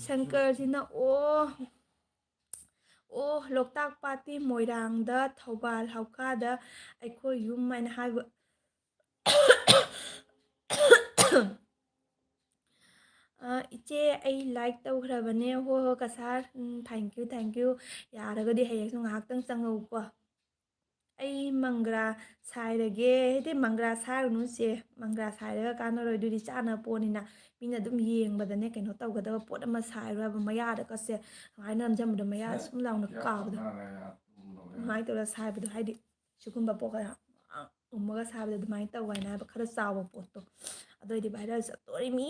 ꯁꯪꯀꯔꯁꯤꯅ ꯑꯣ ꯑꯣ ꯂꯣꯛꯇꯥꯛ ꯄꯥꯠꯇꯤ ꯃꯣꯏꯔꯥꯡꯗ, ꯊꯧꯕꯥꯜ, ꯍꯧꯈꯥꯗ, ꯑꯩꯈꯣꯏ ꯌꯨꯝ ꯍꯥꯏꯅ ꯍꯥꯏꯕ꯫ ꯑ, ꯏꯆꯦ, ꯑꯩ ꯂꯥꯏꯛ ꯇꯧꯈ꯭ꯔꯕꯅꯦ꯫ ꯍꯣꯏ ꯍꯣꯏ ꯀꯁꯥꯔ, ꯎꯝ, thank you, thank you꯫ ꯌꯥꯔꯒꯗꯤ ꯍꯌꯦꯡꯁꯨ ꯉꯥꯏꯍꯥꯛꯇꯪ ꯆꯪꯉꯛꯎꯀꯣ꯫ ꯑꯩ ꯃꯪꯒ꯭ꯔꯥ ꯁꯥꯏꯔꯒꯦ꯫ ꯍꯥꯏꯗꯤ ꯃꯪꯒ꯭ꯔꯥ ꯁꯥꯏꯔꯨꯅꯨ ꯆꯦ, ꯃꯪꯒ꯭ꯔꯥ ꯁꯥꯏꯔꯒ ꯀꯥꯟꯅꯔꯣꯏ, ꯑꯗꯨꯗꯤ ꯆꯥꯅꯕ ꯄꯣꯠꯅꯤꯅ꯫ ꯃꯤꯅ ꯑꯗꯨꯝ ꯌꯦꯡꯕꯗꯅꯦ ꯀꯩꯅꯣ ꯇꯧꯒꯗꯕ ꯄꯣꯠ ꯑꯃ ꯁꯥꯏꯔꯨ ꯍꯥꯏꯕ, ꯃꯌꯥꯗꯒꯁꯦ ꯁꯨꯃꯥꯏꯅ ꯅꯝꯖꯟꯕꯗꯣ, ꯃꯌꯥ ꯁꯨꯝ ꯂꯥꯎꯅ ꯀꯥꯕꯗꯣ, ꯑꯗꯨꯃꯥꯏꯅ ꯇꯧꯔꯒ ꯁꯥꯏꯕꯗꯣ, ꯍꯥꯏꯗꯤ ꯁꯤꯒꯨꯝꯕ ꯄꯣꯠ ꯈꯔ ꯎꯝꯃꯒ ꯁꯥꯕꯗꯣ ꯑꯗꯨꯃꯥꯏꯅ ꯇꯧ ꯍꯥꯏꯅ ꯍꯥꯏꯕ, ꯈꯔ ꯆꯥꯎꯕ ꯄꯣꯠꯇꯣ꯫ ꯑꯗꯨ ꯑꯣꯏꯗꯤ ꯚꯥꯏꯔꯦꯜ ꯆꯠꯇꯣꯔꯤꯃꯤ꯫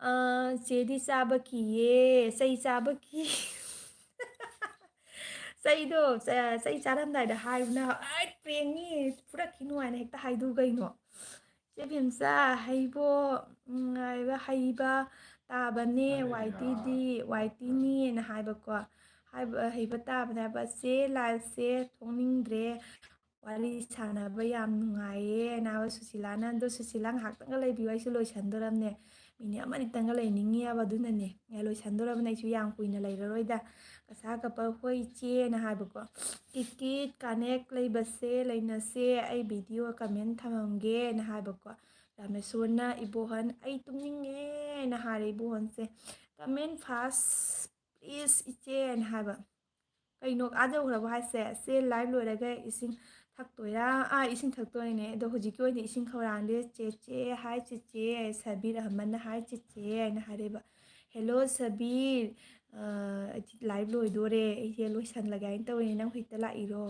ꯑ, ꯆꯦꯗꯤ ꯆꯥꯕ ꯀꯤꯌꯦ, ꯆꯩ ꯆꯥꯕ ꯀꯤ꯫ ꯆꯩꯗꯣ, ꯆ-, ꯆꯩ ꯆꯥꯔꯝꯗꯥꯏꯗ ꯍꯥꯏꯕꯅ, "ꯑꯩ ꯄ꯭ꯔꯦꯡꯅꯤ, ꯐꯨꯔꯛꯈꯤꯅꯨ" ꯍꯥꯏꯅ ꯍꯦꯛꯇ ꯍꯥꯏꯗꯨ ꯀꯩꯅꯣ꯫ ꯆꯦ ꯚꯦꯝꯆꯥ, ꯍꯩꯕꯣ-, ꯎꯝ, ꯍꯩꯕ, ꯍꯩꯕ ꯇꯥꯕꯅꯦ, ꯋꯥꯏ ꯇꯤꯗꯤ, ꯋꯥꯏ ꯇꯤꯅꯤꯅ ꯍꯥꯏꯕꯀꯣ꯫ ꯍꯥꯏꯕ, ꯍꯩꯕ ꯇꯥꯕꯅꯦ ꯍꯥꯏꯕ꯫ ꯆꯦ, ꯂꯥꯏꯐꯁꯦ ꯊꯣꯛꯅꯤꯡꯗ꯭ꯔꯦ, ꯋꯥꯔꯤ ꯁꯥꯟꯅꯕ ꯌꯥꯝ ꯅꯨꯡꯉꯥꯏꯌꯦ꯫ ꯅꯥꯕ ꯁꯨꯁꯤꯂꯥꯅ, ꯑꯗꯣ ꯁꯨꯁꯤꯂꯥ ꯉꯥꯏꯍꯥꯛꯇꯪꯒ ꯂꯩꯕꯤꯌꯨ, ꯑꯩꯁꯨ ꯂꯣꯏꯁꯟꯗꯣꯔꯝꯅꯦ꯫ ꯃꯤꯅꯤꯠ ꯑꯃꯅꯤꯇꯪꯒ ꯂꯩꯅꯤꯡꯉꯤꯑꯕ, ꯑꯗꯨꯅꯅꯦ꯫ ꯑꯦ, ꯂꯣꯏꯁꯟꯗꯣꯔꯕꯅꯦ, ꯑꯩꯁꯨ ꯌꯥꯝ ꯀꯨꯏꯅ ꯂꯩꯔꯔꯣꯏꯗ꯫ ꯀꯁꯥ ꯀꯄꯜ, "ꯍꯣꯏ ꯏꯆꯦꯅ" ꯍꯥꯏꯕꯀꯣ꯫ "ꯀꯤꯠ ꯀꯤꯠ ꯀꯅꯦꯛ ꯂꯩꯕꯁꯦ ꯂꯩꯅꯁꯦ, ꯑꯩ ꯚꯤꯗꯤꯑꯣ ꯀꯃꯦꯟ ꯊꯝꯃꯝꯒꯦꯅ" ꯍꯥꯏꯕꯀꯣ꯫ ꯔꯥꯃꯦꯁꯣꯔꯅ, "ꯏꯕꯣꯍꯟ, ꯑꯩ ꯇꯨꯝꯅꯤꯡꯉꯦꯅ" ꯍꯥꯏꯔꯦ ꯏꯕꯣꯍꯟꯁꯦ꯫ "ꯀꯃꯦꯟ ꯐꯥꯁ ꯄ꯭ꯂꯤꯁ ꯏꯆꯦꯅ" ꯍꯥꯏꯕ꯫ ꯀꯩꯅꯣ, ꯑꯥ ꯌꯧꯈ꯭ꯔꯕꯣ ꯍꯥꯏꯁꯦ? ꯁꯦ ꯂꯥꯏꯚ ꯂꯣꯏꯔꯒ ꯏꯁꯤꯡ ꯊꯛꯇꯣꯏꯔꯥ? ꯑꯥ, ꯏꯁꯤꯡ ꯊꯛꯇꯣꯏꯅꯦ꯫ ꯑꯗꯣ ꯍꯧꯖꯤꯛꯀꯤ ꯑꯣꯏꯅꯗꯤ ꯏꯁꯤꯡ ꯈꯧꯔꯥꯡꯗꯦ꯫ "ꯆꯦꯆꯦ, ꯍꯥꯏ ꯆꯦꯆꯦ", ꯁꯕꯤꯔ ꯑꯍꯃꯟꯅ, "ꯍꯥꯏ ꯆꯦꯆꯦ" ꯍꯥꯏꯅ ꯍꯥꯏꯔꯦꯕ꯫ "ꯍꯦꯜꯂꯣ ꯁꯕꯤꯔ, ꯑ, ꯑꯩꯗꯤ ꯂꯥꯏꯚ ꯂꯣꯏꯗꯣꯔꯦ, ꯑꯩꯁꯦ ꯂꯣꯏꯁꯜꯂꯒꯦ ꯍꯥꯏꯅ ꯇꯧꯔꯤꯅꯦ, ꯅꯪ ꯍꯧꯖꯤꯛꯇ ꯂꯥꯛꯏꯔꯣ?"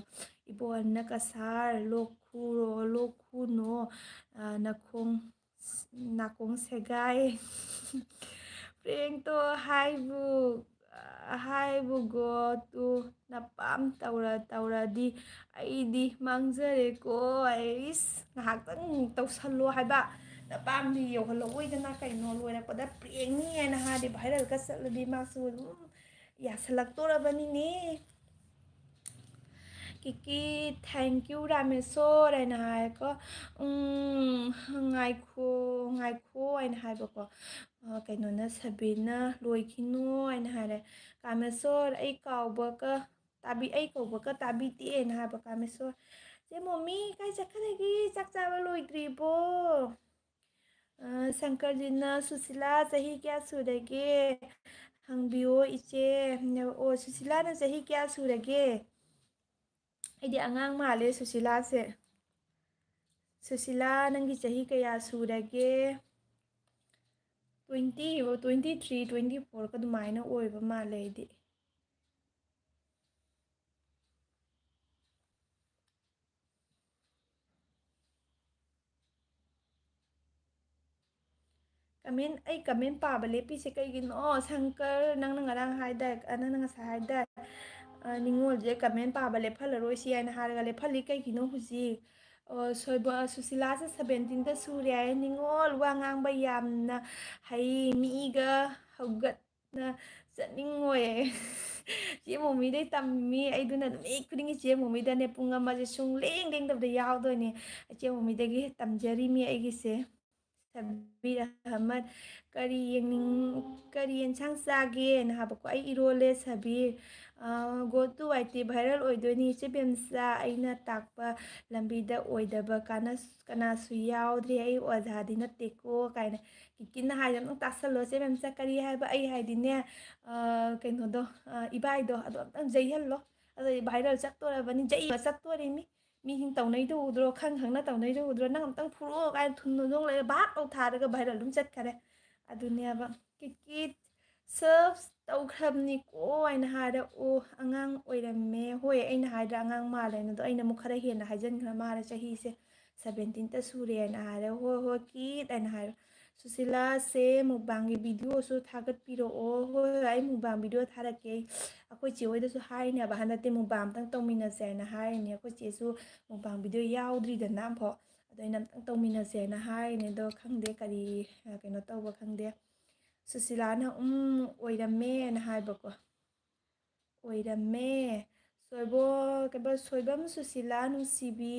ꯏꯕꯣꯍꯟꯅ, "ꯀꯁꯥꯔ, ꯂꯣꯛ ꯈꯨꯔꯣ, ꯂꯣꯛ ꯈꯨꯅꯣ, ꯑ, ꯅꯈꯣꯡ, ꯅꯥꯀꯣꯡ ꯁꯦꯒꯥꯏ"꯫ ꯄ꯭ꯔꯦꯡꯇꯣ ꯍꯥꯏꯕꯨ, ꯍꯥꯏꯕꯨ ꯒꯣ ꯇꯨ ꯅꯄꯥꯝ ꯇꯧꯔ ꯇꯧꯔꯗꯤ ꯑꯩꯗꯤ ꯃꯥꯡꯖꯔꯦꯀꯣ꯫ ꯑꯩꯁ, ꯉꯥꯏꯍꯥꯛꯇꯪ ꯇꯧꯁꯜꯂꯣ ꯍꯥꯏꯕ꯫ ꯅꯄꯥꯝꯗꯤ ꯌꯧꯍꯜꯂꯛꯑꯣꯏꯗꯅ, ꯀꯩꯅꯣ, ꯂꯣꯏꯔꯛꯄꯗ ꯄ꯭ꯔꯦꯡꯅꯤ ꯍꯥꯏꯅ ꯍꯥꯏꯔꯗꯤ ꯚꯥꯏꯔꯦꯜꯒ ꯆꯠꯂꯗꯤ ꯃꯥꯁꯨ ꯑꯗꯨꯝ ꯌꯥꯁꯜꯂꯛꯇꯣꯔꯕꯅꯤꯅꯦ꯫ "ꯀꯤꯀꯤ, thank you ꯔꯥꯃꯦꯁꯣꯔ" ꯍꯥꯏꯅ ꯍꯥꯏꯀꯣ꯫ "ꯎꯝ, ꯉꯥꯏꯈꯣ, ꯉꯥꯏꯈꯣ" ꯍꯥꯏꯅ ꯍꯥꯏꯕꯀꯣ꯫ ꯑ, ꯀꯩꯅꯣꯅ, ꯁꯕꯤꯔꯅ, "ꯂꯣꯏꯈꯤꯅꯨ" ꯍꯥꯏꯅ ꯍꯥꯏꯔꯦ꯫ "ꯀꯥꯃꯦꯁꯣꯔ, ꯑꯩ ꯀꯥꯎꯕꯒ ꯇꯥꯕꯤ-, ꯑꯩ ꯀꯧꯕꯒ ꯇꯥꯕꯤꯗꯦꯅ" ꯍꯥꯏꯕ ꯀꯥꯃꯦꯁꯣꯔ꯫ "ꯆꯦ ꯃꯣꯃꯤ, ꯀꯥꯏ ꯆꯠꯈ꯭ꯔꯒꯦ? ꯆꯥꯛ ꯆꯥꯕ ꯂꯣꯏꯗ꯭ꯔꯤꯕꯣ?" ꯑ, ꯁꯪꯀꯔꯖꯤꯠꯅ, "ꯁꯨꯁꯤꯂꯥ, ꯆꯍꯤ ꯀꯌꯥ ꯁꯨꯔꯒꯦ? ꯍꯪꯕꯤꯌꯣ ꯏꯆꯦ꯫" ꯑꯣ, ꯁꯨꯁꯤꯂꯥꯅ ꯆꯍꯤ ꯀꯌꯥ ꯁꯨꯔꯒꯦ? ꯑꯩꯗꯤ ꯑꯉꯥꯡ ꯃꯥꯜꯂꯦ ꯁꯨꯁꯤꯂꯥꯁꯦ꯫ ꯁꯨꯁꯤꯂꯥ, ꯅꯪꯒꯤ ꯆꯍꯤ ꯀꯌꯥ ꯁꯨꯔꯒꯦ? Twenty, twenty three, twenty four ꯀ ꯑꯗꯨꯃꯥꯏꯅ ꯑꯣꯏꯕ ꯃꯥꯜꯂꯦ ꯑꯩꯗꯤ꯫ Comment, ꯑꯩ comment ꯄꯥꯕ ꯂꯦꯞꯄꯤꯁꯦ ꯀꯩꯒꯤꯅꯣ? ꯁꯪꯀꯔ, ꯅꯪꯅ ꯉꯔꯥꯡ ꯍꯥꯏꯗꯥꯏ, ꯑ, ꯅꯪꯅ ꯉꯁꯥꯏ ꯍꯥꯏꯗꯥꯏ, ꯑ, ꯅꯤꯉꯣꯜꯁꯦ comment ꯄꯥꯕ ꯂꯦꯞꯍꯜꯂꯔꯣꯏꯁꯤ ꯍꯥꯏꯅ ꯍꯥꯏꯔꯒ ꯂꯦꯞꯍꯜꯂꯤ ꯀꯩꯒꯤꯅꯣ ꯍꯧꯖꯤꯛ? ꯑꯣ, ꯁꯣꯏꯕ-, ꯁꯨꯁꯤꯂꯥꯁꯦ seventeen ꯇ ꯁꯨꯔꯦ ꯍꯥꯏ꯫ ꯅꯤꯉꯣꯜ ꯋꯥ ꯉꯥꯡꯕ ꯌꯥꯝꯅ ꯍꯩ, ꯃꯤꯒ ꯍꯧꯒꯠ-, ꯅ ꯆꯠꯅꯤꯡꯉꯣꯏ꯫ ꯆꯦ ꯃꯣꯃꯤꯗꯩ ꯇꯝꯃꯤ꯫ ꯑꯩꯗꯨꯅ ꯅꯨꯃꯤꯠ ꯈꯨꯗꯤꯡꯒꯤ ꯆꯦ ꯃꯣꯃꯤꯗꯅꯦ ꯄꯨꯡ ꯑꯃꯁꯦ ꯁꯨꯡꯂꯦꯡ ꯂꯦꯡꯗꯕꯗ ꯌꯥꯎꯗꯣꯏꯅꯦ꯫ ꯆꯦ ꯃꯣꯃꯤꯗꯒꯤ ꯇꯝꯖꯔꯤꯃꯤ ꯑꯩꯒꯤꯁꯦ꯫ ꯁꯕꯤꯔ ꯑꯍꯃꯗ, "ꯀꯔꯤ ꯌꯦꯡꯅꯤꯡ-, ꯀꯔꯤ ꯌꯦꯟꯁꯥꯡ ꯆꯥꯒꯦꯅ?" ꯍꯥꯏꯕꯀꯣ꯫ "ꯑꯩ ꯏꯔꯣꯜꯂꯦ ꯁꯕꯤꯔ꯫" ꯑ, "Go to Y T viral ꯑꯣꯏꯗꯣꯏꯅꯤ ꯏꯆꯦ ꯕꯦꯝꯆꯥ꯫ ꯑꯩꯅ ꯇꯥꯛꯄ ꯂꯝꯕꯤꯗ ꯑꯣꯏꯗꯕ ꯀꯥꯟꯅ-, ꯀꯅꯥꯁꯨ ꯌꯥꯎꯗ꯭ꯔꯤ꯫ ꯑꯩ ꯑꯣꯖꯥꯗꯤ ꯅꯠꯇꯦꯀꯣ" ꯀꯥꯏꯅ꯫ ꯀꯤꯀꯤꯅ ꯍꯥꯏꯁꯦ ꯑꯝꯇꯪ ꯇꯥꯁꯜꯂꯣ ꯆꯦ ꯕꯦꯝꯆꯥ꯫ "ꯀꯔꯤ ꯍꯥꯏꯕ?" "ꯑꯩ ꯍꯥꯏꯗꯤꯅꯦ, ꯑ, ꯀꯩꯅꯣꯗꯣ, ꯑ, ꯏꯕꯥꯏꯗꯣ, ꯑꯗꯣ ꯑꯝꯇꯪ ꯌꯩꯍꯜꯂꯣ꯫ ꯑꯗꯨꯗꯤ viral ꯆꯠꯇꯣꯔꯕꯅꯤ, ꯌꯩꯕ ꯆꯠꯇꯣꯔꯤꯃꯤ꯫ ꯃꯤꯁꯤꯡ ꯇꯧꯅꯩꯗꯣ ꯎꯗ꯭ꯔꯣ? ꯈꯪ ꯈꯪꯅ ꯇꯧꯅꯩꯗꯣ ꯎꯗ꯭ꯔꯣ? ꯅꯪ ꯑꯝꯇꯪ ꯐꯨꯔꯛꯑꯣ" ꯀꯥꯏꯅ ꯊꯨꯝ ꯅꯨꯡ ꯂꯩꯔ ꯚꯥꯛ ꯂꯧ ꯊꯥꯔꯒ viral ꯑꯗꯨꯝ ꯆꯠꯈꯔꯦ꯫ ꯑꯗꯨꯅꯦꯕ꯫ "ꯀꯤꯀꯤ serve ꯇꯧꯈ꯭ꯔꯕꯅꯤꯀꯣ" ꯍꯥꯏꯅ ꯍꯥꯏꯔꯦ꯫ "ꯑꯣ, ꯑꯉꯥꯡ ꯑꯣꯏꯔꯝꯃꯦ꯫ ꯍꯣꯏ, ꯑꯩꯅ ꯍꯥꯏꯗ꯭ꯔꯥ ꯑꯉꯥꯡ ꯃꯥꯜꯂꯦꯅ? ꯑꯗꯣ ꯑꯩꯅ ꯑꯃꯨꯛ ꯈꯔ ꯍꯦꯟꯅ ꯍꯥꯏꯖꯤꯟꯈ꯭ꯔ ꯃꯥꯜꯂꯦ ꯆꯍꯤꯁꯦ꯫ Seventeen ꯇ ꯁꯨꯔꯦꯅ ꯍꯥꯏꯔꯦ꯫ "ꯍꯣꯏ, ꯍꯣꯏ, ꯀꯤꯠ" ꯍꯥꯏꯅ ꯍꯥꯏꯔꯦ꯫ "ꯁꯨꯁꯤꯂꯥꯁꯦ ꯃꯨꯛꯕꯥꯡꯒꯤ videoꯁꯨ ꯊꯥꯒꯠꯄꯤꯔꯛꯑꯣ꯫" "ꯍꯣꯏ, ꯍꯣꯏ, ꯑꯩ ꯃꯨꯛꯕꯥꯡ video ꯊꯥꯔꯛꯀꯦ꯫ ꯑꯩ ꯑꯩꯈꯣꯏ ꯆꯦ ꯍꯣꯏꯗꯁꯨ ꯍꯥꯏꯔꯤꯅꯦꯕ, ꯍꯟꯗꯛꯇꯤ ꯃꯨꯛꯕꯥꯡ ꯑꯝꯇꯪ ꯇꯧꯃꯤꯟꯅꯁꯦꯅ ꯍꯥꯏꯔꯤꯅꯦ꯫ ꯑꯩꯈꯣꯏ ꯆꯦꯁꯨ ꯃꯨꯛꯕꯥꯡ video ꯌꯥꯎꯗ꯭ꯔꯤꯗꯅ ꯑꯝꯐꯥꯎ꯫ ꯑꯗꯣ ꯑꯩꯅ ꯑꯝꯇꯪ ꯇꯧꯃꯤꯟꯅꯁꯦꯅ ꯍꯥꯏꯔꯤꯅꯦ꯫ ꯑꯗꯣ ꯈꯪꯗꯦ ꯀꯔꯤ, ꯑ, ꯀꯩꯅꯣ ꯇꯧꯕ ꯈꯪꯗꯦ꯫ ꯁꯨꯁꯤꯂꯥꯅ "ꯎꯝ, ꯑꯣꯏꯔꯝꯃꯦꯅ" ꯍꯥꯏꯕꯀꯣ꯫ "ꯑꯣꯏꯔꯝꯃꯦ꯫ ꯇꯣꯏꯕꯣ ꯀꯩꯕ ꯁꯣꯏꯕꯝ ꯁꯨꯁꯤꯂꯥ ꯅꯨꯡꯁꯤꯕꯤ,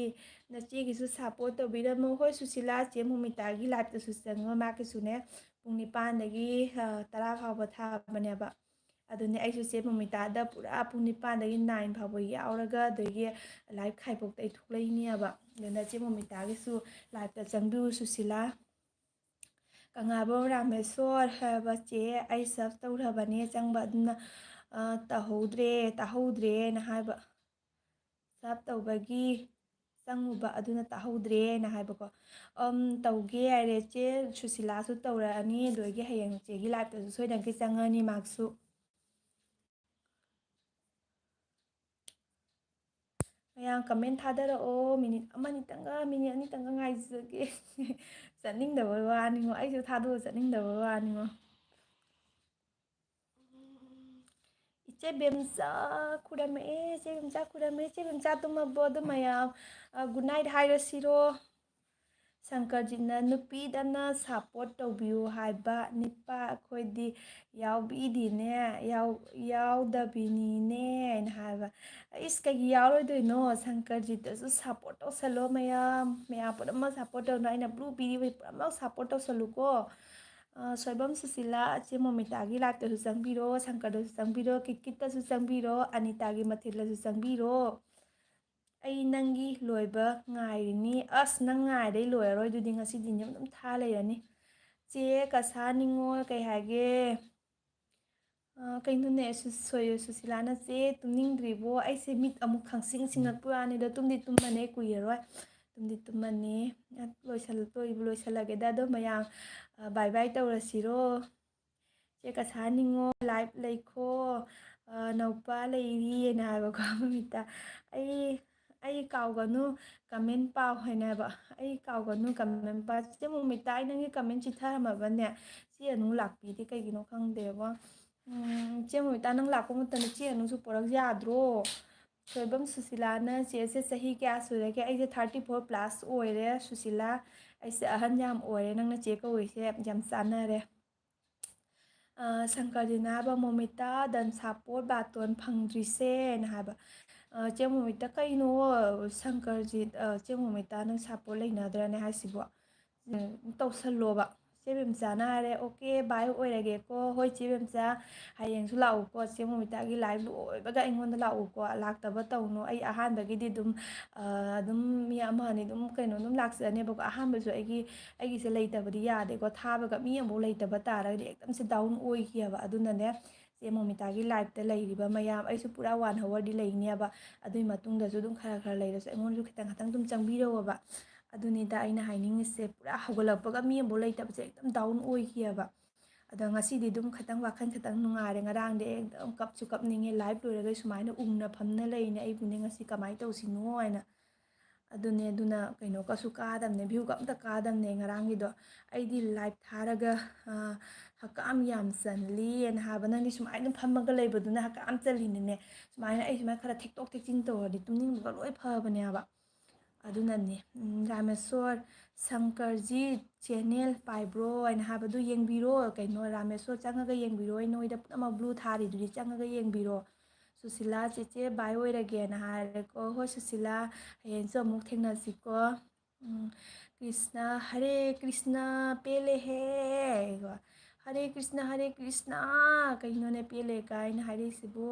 ꯅꯆꯦꯒꯤꯁꯨ ꯁꯞꯄꯣꯔꯠ ꯇꯧꯕꯤꯔꯝꯃꯣ꯫ ꯍꯣꯏ, ꯁꯨꯁꯤꯂꯥ, ꯆꯦ ꯃꯣꯃꯤꯇꯥꯒꯤ ꯂꯥꯏꯞꯇꯁꯨ ꯆꯪꯉꯣ꯫ ꯃꯥꯒꯤꯁꯨꯅꯦ ꯄꯨꯡ ꯅꯤꯄꯥꯟꯗꯒꯤ, ꯑ, ꯇꯔꯥ ꯐꯥꯎꯕ ꯊꯥꯕꯅꯦꯕ꯫ ꯑꯗꯨꯅꯦ ꯑꯩꯁꯨ ꯆꯦ ꯃꯣꯃꯤꯇꯥꯗ ꯄꯨꯔꯥ ꯄꯨꯡ ꯅꯤꯄꯥꯟꯗꯒꯤ ꯅꯥꯏꯟ ꯐꯥꯎꯕ ꯌꯥꯎꯔꯒ, ꯑꯗꯒꯤ ꯂꯥꯏꯞ ꯈꯥꯏꯕꯣꯛꯇ ꯑꯩ ꯊꯣꯛꯂꯛꯏꯅꯦꯕ꯫ ꯑꯗꯨꯅ ꯆꯦ ꯃꯣꯃꯤꯇꯥꯒꯤꯁꯨ ꯂꯥꯏꯞꯇ ꯆꯪꯕꯤꯌꯨ, ꯁꯨꯁꯤꯂꯥ꯫ ꯀꯪꯂꯥꯕꯝ ꯔꯥꯃꯦꯁꯣꯔ ꯍꯥꯏꯕ ꯆꯦ, ꯑꯩ ꯁꯕ ꯇꯧꯈ꯭ꯔꯕꯅꯦ, ꯆꯪꯕ ꯑꯗꯨꯅ, ꯑ, ꯇꯧꯍꯧꯗ꯭ꯔꯦ, ꯇꯥꯍꯧꯗ꯭ꯔꯦꯅ ꯍꯥꯏꯕ꯫ ꯁꯕ ꯇꯧꯕꯒꯤ ꯆꯪꯉꯨꯕ ꯑꯗꯨꯅ ꯇꯥꯍꯧꯗ꯭ꯔꯦꯅ ꯍꯥꯏꯕꯀꯣ꯫ ꯑꯝ, ꯇꯧꯒꯦ ꯍꯥꯏꯔꯦ ꯆꯦ, ꯁꯨꯁꯤꯂꯥꯁꯨ ꯇꯧꯔꯛꯑꯅꯤ, ꯑꯗꯨꯗꯒꯤ ꯍꯌꯦꯡ ꯆꯦꯒꯤ ꯂꯥꯏꯞꯇꯁꯨ ꯁꯣꯏꯗꯅꯀꯤ ꯆꯪꯉꯅꯤ ꯃꯥꯁꯨ꯫ ꯃꯌꯥꯝ ꯀꯃꯦꯟ ꯊꯥꯗꯔꯛꯑꯣ꯫ ꯃꯤꯅꯤꯠ ꯑꯃꯅꯤꯇꯪꯒ, ꯃꯤꯅꯤꯠ ꯑꯅꯤꯇꯪꯒ ꯉꯥꯏꯖꯒꯦ꯫ ꯆꯠꯅꯤꯡꯗꯕꯩ ꯋꯥꯅꯤꯉꯣ, ꯑꯩꯁꯨ ꯊꯥꯗꯣꯛꯑ ꯆꯠꯅꯤꯡꯗꯕꯩ ꯋꯥꯅꯤꯉꯣ꯫ ꯏꯆꯦ ꯕꯦꯝꯆꯥ ꯈꯨꯔꯝꯃꯛꯑꯦ, ꯏꯆꯦ ꯕꯦꯝꯆꯥ ꯈꯨꯔꯝꯃꯛꯑꯦ꯫ ꯏꯆꯦ ꯕꯦꯝꯆꯥ ꯇꯨꯝꯃꯕꯣ? ꯑꯗꯨ ꯃꯌꯥꯝ, ꯑ, ꯒꯨꯗ ꯅꯥꯏꯠ ꯍꯥꯏꯔꯁꯤꯔꯣ? ꯁꯪꯀꯔꯖꯤꯠꯅ ꯅꯨꯄꯤꯗꯅ ꯁꯞꯄꯣꯔꯠ ꯇꯧꯕꯤꯌꯨ ꯍꯥꯏꯕ, ꯅꯤꯄꯥ ꯑꯩꯈꯣꯏꯗꯤ ꯌꯥꯎꯕꯤꯗꯤꯅꯦ, ꯌꯥꯎ-, ꯌꯥꯎꯗꯕꯤꯅꯤꯅꯦ ꯍꯥꯏꯅ ꯍꯥꯏꯕ꯫ ꯏꯁ, ꯀꯩꯒꯤ ꯌꯥꯎꯔꯣꯏꯗꯣꯏꯅꯣ? ꯁꯪꯀꯔꯖꯤꯠꯇꯁꯨ ꯁꯞꯄꯣꯔꯠ ꯇꯧꯁꯜꯂꯣ ꯃꯌꯥꯝ, ꯃꯌꯥꯝ ꯄꯨꯝꯅꯃꯛ ꯁꯞꯄꯣꯔꯠ ꯇꯧꯅꯣ꯫ ꯑꯩꯅ ꯕ꯭ꯂꯨ ꯄꯤꯔꯤꯕ ꯄꯨꯝꯅꯃꯛ ꯁꯞꯄꯣꯔꯠ ꯇꯧꯁꯜꯂꯨꯀꯣ꯫ ꯑ, ꯁꯣꯏꯕꯝ ꯁꯨꯁꯤꯂꯥ, ꯆꯦ ꯃꯣꯃꯤꯇꯥꯒꯤ ꯂꯥꯏꯞꯇꯁꯨ ꯆꯪꯕꯤꯔꯣ, ꯁꯪꯀꯔꯗꯁꯨ ꯆꯪꯕꯤꯔꯣ, ꯀꯤꯠ ꯀꯤꯠꯇꯁꯨ ꯆꯪꯕꯤꯔꯣ, ꯑꯅꯤꯇꯥꯒꯤ ꯃꯊꯦꯜꯗꯁꯨ ꯆꯪꯕꯤꯔꯣ꯫ ꯑꯩ ꯅꯪꯒꯤ ꯂꯣꯏꯕ ꯉꯥꯏꯔꯤꯅꯤ꯫ ꯑꯁ, ꯅꯪ ꯉꯥꯏꯔꯗꯤ ꯂꯣꯏꯔꯔꯣꯏ, ꯑꯗꯨꯗꯤ ꯉꯁꯤꯗꯤ ꯅꯪ ꯑꯗꯨꯝ ꯊꯥ ꯂꯩꯔꯅꯤ꯫ ꯆꯦ ꯀꯁꯥ ꯅꯤꯉꯣꯜ ꯀꯩ ꯍꯥꯏꯒꯦ? ꯑ, ꯀꯩꯅꯣꯅꯦ, ꯁꯨ-, ꯁꯣꯏ-, ꯁꯨꯁꯤꯂꯥꯅ, "ꯆꯦ, ꯇꯨꯝꯅꯤꯡꯗ꯭ꯔꯤꯕꯣ?" ꯑꯩꯁꯦ ꯃꯤꯠ ꯑꯃꯨꯛ ꯈꯪꯁꯤꯡ ꯁꯤꯡꯉꯛꯄ ꯋꯥꯅꯤꯗ, ꯇꯨꯝꯗꯤ ꯇꯨꯝꯃꯅꯤ, ꯀꯨꯏꯔꯔꯣꯏ꯫ ꯇꯨꯝꯗꯤ ꯇꯨꯝꯃꯅꯤ꯫ ꯑ, ꯂꯣꯏꯁꯜ-, ꯂꯣꯏꯕꯨ ꯂꯣꯏꯁꯜꯂꯒꯦꯗ꯫ ꯑꯗꯣ ꯃꯌꯥꯝ, ꯑ, ꯕꯥꯏ ꯕꯥꯏ ꯇꯧꯔꯁꯤꯔꯣ? "ꯆꯦ ꯀꯁꯥ ꯅꯤꯉꯣꯜ ꯂꯥꯏꯞ ꯂꯩꯈꯣ, ꯑ, ꯅꯧꯄꯥ ꯂꯩꯔꯤꯑꯅ" ꯍꯥꯏꯕꯀꯣ ꯅꯨꯃꯤꯠꯇ꯫ ꯑꯩ, "ꯑꯩ ꯀꯥꯎꯒꯅꯨ, ꯀꯃꯦꯟ ꯄꯥꯎ" ꯍꯥꯏꯅ ꯍꯥꯏꯕ꯫ "ꯑꯩ ꯀꯥꯎꯒꯅꯨ, ꯀꯃꯦꯟ ꯄꯥꯎ"꯫ ꯆꯦ ꯃꯣꯃꯤꯇꯥ, ꯑꯩ ꯅꯪꯒꯤ ꯀꯃꯦꯟ ꯆꯤꯊꯔꯝꯃꯕꯅꯦ꯫ ꯆꯦ ꯑꯅꯨ ꯂꯥꯛꯄꯤꯗꯦ, ꯀꯩꯒꯤꯅꯣ ꯈꯪꯗꯦꯕꯣ꯫ ꯎꯝ, ꯆꯦ ꯃꯣꯃꯤꯇꯥ, ꯅꯪ ꯂꯥꯛꯄ ꯃꯇꯝꯗ ꯆꯦ ꯑꯅꯨꯁꯨ ꯄꯣꯔꯛ ꯌꯥꯗ꯭ꯔꯣ? ꯁꯣꯏꯕꯝ ꯁꯨꯁꯤꯂꯥꯅ, "ꯆꯦꯁꯦ ꯆꯍꯤ ꯀꯌꯥ ꯁꯨꯔꯒꯦ?" ꯑꯩꯁꯦ thirty four plus ꯑꯣꯏꯔꯦ, ꯁꯨꯁꯤꯂꯥ꯫ ꯑꯩꯁꯦ ꯑꯍꯟ ꯌꯥꯝ ꯑꯣꯏꯔꯦ, ꯅꯪꯅ ꯆꯦ ꯀꯧꯔꯤꯁꯦ ꯌꯥꯝ ꯆꯥꯟꯅꯔꯦ꯫ ꯁꯪꯀꯔꯖꯤꯠꯅ ꯍꯥꯏꯕ, "ꯃꯣꯃꯤꯇꯥ, ꯗꯟ ꯁꯥꯄꯣꯠ ꯕꯥꯇꯣꯟ ꯐꯪꯗ꯭ꯔꯤꯁꯦꯅ" ꯍꯥꯏꯕ꯫ "ꯆꯦ ꯃꯣꯃꯤꯇꯥ, ꯀꯩꯅꯣ ꯁꯪꯀꯔꯖꯤꯠ, ꯆꯦ ꯃꯣꯃꯤꯇꯥ, ꯅꯪ ꯁꯥꯄꯣꯠ ꯂꯩꯅꯗ꯭ꯔꯅꯦ ꯍꯥꯏꯁꯤꯕꯣ?" ꯇꯧꯁꯜꯂꯣꯕ꯫ ꯆꯦ ꯕꯦꯝꯆꯥꯅ ꯍꯥꯏꯔꯦ, "ꯑꯣꯀꯦ, ꯕꯥꯏ ꯑꯣꯏꯔꯒꯦꯀꯣ꯫ ꯍꯣꯏ, ꯆꯦ ꯕꯦꯝꯆꯥ, ꯍꯌꯦꯡꯁꯨ ꯂꯥꯛꯎꯀꯣ꯫ ꯆꯦ ꯃꯣꯃꯤꯇꯥꯒꯤ ꯂꯥꯏꯚ ꯂꯣꯏꯕꯒ ꯑꯩꯉꯣꯟꯗ ꯂꯥꯛꯎꯀꯣ꯫ ꯂꯥꯛꯇꯕ ꯇꯧꯅꯨ꯫ ꯑꯩ ꯑꯍꯥꯟꯕꯒꯤꯗꯤ ꯑꯗꯨꯝ, ꯑꯗꯨꯝ ꯃꯤ ꯑꯃ ꯑꯅꯤ ꯑꯗꯨꯝ, ꯀꯩꯅꯣ, ꯑꯗꯨꯝ ꯂꯥꯛꯆꯅꯦꯕꯀꯣ꯫ ꯑꯍꯥꯟꯕꯁꯨ ꯑꯩꯒꯤ, ꯑꯩꯒꯤꯁꯦ ꯂꯩꯇꯕꯗꯤ ꯌꯥꯗꯦꯀꯣ꯫ ꯊꯥꯕꯒ ꯃꯤ ꯑꯃꯐꯥꯎ ꯂꯩꯇꯕ ꯇꯥꯔꯒꯗꯤ ꯑꯦꯛꯗꯝꯁꯦ ꯗꯥꯎꯟ ꯑꯣꯏꯈꯤꯑꯕ꯫ ꯑꯗꯨꯅꯅꯦ, ꯆꯦ ꯃꯣꯃꯤꯇꯥꯒꯤ ꯂꯥꯏꯚꯇ ꯂꯩꯔꯤꯕ ꯃꯌꯥꯝ, ꯑꯩꯁꯨ ꯄꯨꯔꯥ ꯋꯥꯟ ꯑꯋꯥꯔꯗꯤ ꯂꯩꯅꯦꯕ꯫ ꯑꯗꯨꯒꯤ ꯃꯇꯨꯡꯗꯁꯨ ꯑꯗꯨꯝ ꯈꯔ ꯈꯔ ꯂꯩꯔꯁꯨ ꯑꯩꯉꯣꯟꯗꯁꯨ ꯈꯤꯇꯪ ꯈꯤꯇꯪ ꯑꯗꯨꯝ ꯆꯪꯕꯤꯔꯧꯑꯕ꯫ ꯑꯗꯨꯅꯤꯗ ꯑꯩꯅ ꯍꯥꯏꯅꯤꯡꯉꯤꯁꯦ, ꯄꯨꯔꯥ ꯍꯧꯒꯠꯂꯛꯄꯒ ꯃꯤ ꯑꯃꯐꯥꯎ ꯂꯩꯇꯕꯁꯦ ꯑꯦꯛꯗꯝ ꯗꯥꯎꯟ ꯑꯣꯏꯈꯤꯑꯕ꯫ ꯑꯗꯣ ꯉꯁꯤꯗꯤ ꯑꯗꯨꯝ ꯈꯤꯇꯪ ꯋꯥꯈꯜ ꯈꯤꯇꯪ ꯅꯨꯡꯉꯥꯏꯔꯦ꯫ ꯉꯔꯥꯡꯗꯤ ꯑꯩ ꯑꯦꯛꯗꯝ ꯀꯞꯁꯨ ꯀꯞꯅꯤꯡꯉꯦ, ꯂꯥꯏꯚ ꯂꯣꯏꯔꯒ ꯁꯨꯃꯥꯏꯅ ꯎꯪꯅ ꯐꯝꯅ ꯂꯩꯅꯦ꯫ ꯑꯩꯕꯨꯅꯦ ꯉꯁꯤ ꯀꯃꯥꯏꯅ ꯇꯧꯁꯤꯅꯣ ꯍꯥꯏꯅ꯫ ꯑꯗꯨꯅꯦ, ꯑꯗꯨꯅ ꯀꯩꯅꯣꯒꯁꯨ ꯀꯥꯗꯕꯅꯦ, ꯚ꯭ꯌꯨꯒ ꯑꯝꯇ ꯀꯥꯗꯕꯅꯦ ꯉꯔꯥꯡꯒꯤꯗꯣ꯫ ꯑꯩꯗꯤ ꯂꯥꯏꯚ ꯊꯥꯔꯒ, ꯑ, ꯍꯛꯀꯥꯝ ꯌꯥꯝ ꯆꯜꯂꯤꯅ ꯍꯥꯏꯕ꯫ ꯅꯪꯗꯤ ꯁꯨꯃꯥꯏꯅ ꯐꯝꯃꯒ ꯂꯩꯕꯗꯨꯅ ꯍꯛꯀꯥꯝ ꯆꯜꯂꯤꯅꯤꯅꯦ꯫ ꯁꯨꯃꯥꯏꯅ ꯑꯩ ꯁꯨꯃꯥꯏꯅ ꯈꯔ ꯊꯦꯛꯇꯣꯛ ꯊꯦꯛꯆꯤꯟ ꯇꯧꯔꯗꯤ ꯇꯨꯝꯅꯤꯡꯕꯒ ꯂꯣꯏ ꯐꯕꯅꯦꯕ꯫ ꯑꯗꯨꯅꯅꯦ, ꯎꯝ, ꯔꯥꯃꯦꯁꯣꯔ, "ꯁꯪꯀꯔꯖꯤ ꯆꯦꯅꯦꯜ ꯄꯥꯏꯕ꯭ꯔꯣ?" ꯍꯥꯏꯅ ꯍꯥꯏꯕꯗꯨ ꯌꯦꯡꯕꯤꯔꯣ꯫ ꯀꯩꯅꯣ, ꯔꯥꯃꯦꯁꯣꯔ ꯆꯪꯉꯒ ꯌꯦꯡꯕꯤꯔꯣ꯫ ꯑꯩ ꯅꯣꯏꯗ ꯄꯨꯝꯅꯃꯛ ꯕ꯭ꯂꯨ ꯊꯥꯔꯤꯗꯨꯗꯤ ꯆꯪꯉꯒ ꯌꯦꯡꯕꯤꯔꯣ꯫ ꯁꯨꯁꯤꯂꯥ, "ꯆꯦꯆꯦ, ꯕꯥꯏ ꯑꯣꯏꯔꯒꯦꯅ" ꯍꯥꯏꯔꯦꯀꯣ꯫ ꯍꯣꯏ ꯁꯨꯁꯤꯂꯥ, ꯍꯌꯦꯡꯁꯨ ꯑꯃꯨꯛ ꯊꯦꯡꯅꯁꯤꯀꯣ꯫ ꯎꯝ, ꯀ꯭ꯔꯤꯁꯅ, "ꯍꯔꯦ ꯀ꯭ꯔꯤꯁꯅ, ꯄꯦꯜꯂꯦꯍꯦ"꯫ ꯀꯣ, "ꯍꯔꯦ ꯀ꯭ꯔꯤꯁꯅ, ꯍꯔꯦ ꯀ꯭ꯔꯤꯁꯅ, ꯀꯩꯅꯣꯅꯦ ꯄꯦꯜꯂꯦ ꯀꯥꯏꯅ ꯍꯥꯏꯔꯛꯏꯁꯤꯕꯨ?"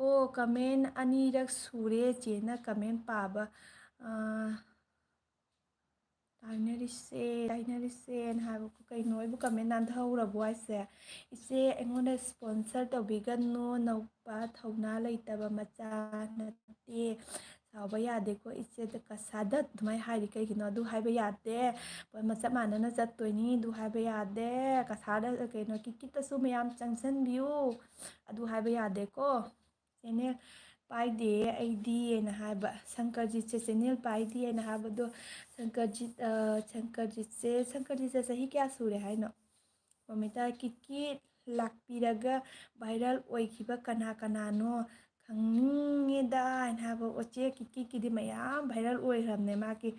ꯑꯣ, ꯀꯃꯦꯟ ꯑꯅꯤꯔꯛ ꯁꯨꯔꯦ ꯆꯦꯅ ꯀꯃꯦꯟ ꯄꯥꯕ꯫ ꯑꯥ, "ꯇꯥꯏꯅꯔꯤꯁꯦ, ꯇꯥꯏꯅꯔꯤꯁꯦꯅ" ꯍꯥꯏꯕꯀꯣ꯫ ꯀꯩꯅꯣ, ꯑꯩꯕꯨ ꯀꯃꯦꯟ ꯅꯥꯟꯊꯍꯧꯔꯕꯣ ꯍꯥꯏꯁꯦ? "ꯏꯆꯦ, ꯑꯩꯉꯣꯟꯗ ꯁ꯭ꯄꯣꯟꯁꯔ ꯇꯧꯕꯤꯒꯅꯨ, ꯅꯧꯕ ꯊꯧꯅꯥ ꯂꯩꯇꯕ ꯃꯆꯥ ꯅꯠꯇꯦ꯫ ꯁꯥꯎꯕ ꯌꯥꯗꯦꯀꯣ ꯏꯆꯦꯗ, ꯀꯁꯥꯗ ꯑꯗꯨꯃꯥꯏꯅ ꯍꯥꯏꯔꯤ ꯀꯩꯒꯤꯅꯣ? ꯑꯗꯨ ꯍꯥꯏꯕ ꯌꯥꯗꯦ꯫ ꯆꯞ ꯃꯥꯟꯅꯅ ꯆꯠꯇꯣꯏꯅꯤ, ꯑꯗꯨ ꯍꯥꯏꯕ ꯌꯥꯗꯦ꯫ ꯀꯁꯥꯗ, ꯀꯩꯅꯣ, ꯀꯤꯠꯀꯤꯠꯇꯁꯨ ꯃꯌꯥꯝ ꯆꯪꯁꯟꯕꯤꯌꯨ, ꯑꯗꯨ ꯍꯥꯏꯕ ꯌꯥꯗꯦꯀꯣ꯫ ꯆꯦꯅꯦꯜ ꯄꯥꯏꯗꯦ ꯑꯩꯗꯤ" ꯍꯥꯏꯅ ꯍꯥꯏꯕ꯫ ꯁꯪꯀꯔꯖꯤꯠꯁꯦ ꯆꯦꯅꯦꯜ ꯄꯥꯏꯗꯦ ꯍꯥꯏꯅ ꯍꯥꯏꯕꯗꯣ, ꯁꯪꯀꯔꯖꯤꯠ, ꯑ, ꯁꯪꯀꯔꯖꯤꯠꯁꯦ, ꯁꯪꯀꯔꯖꯤꯠꯁꯦ ꯆꯍꯤ ꯀꯌꯥ ꯁꯨꯔꯦ ꯍꯥꯏꯅꯣ? ꯃꯣꯃꯤꯇꯥ, "ꯀꯤꯠꯀꯤꯠ ꯂꯥꯛꯄꯤꯔꯒ ꯚꯥꯏꯔꯦꯜ ꯑꯣꯏꯈꯤꯕ ꯀꯅꯥ ꯀꯅꯥꯅꯣ ꯈꯪꯅꯤꯡꯉꯦꯗ" ꯍꯥꯏꯅ ꯍꯥꯏꯕ꯫ ꯑꯣ, ꯆꯦ ꯀꯤꯠꯀꯤꯠꯀꯤꯗꯤ ꯃꯌꯥꯝ ꯚꯥꯏꯔꯦꯜ ꯑꯣꯏꯈ꯭ꯔꯕꯅꯦ꯫ ꯃꯥꯒꯤ,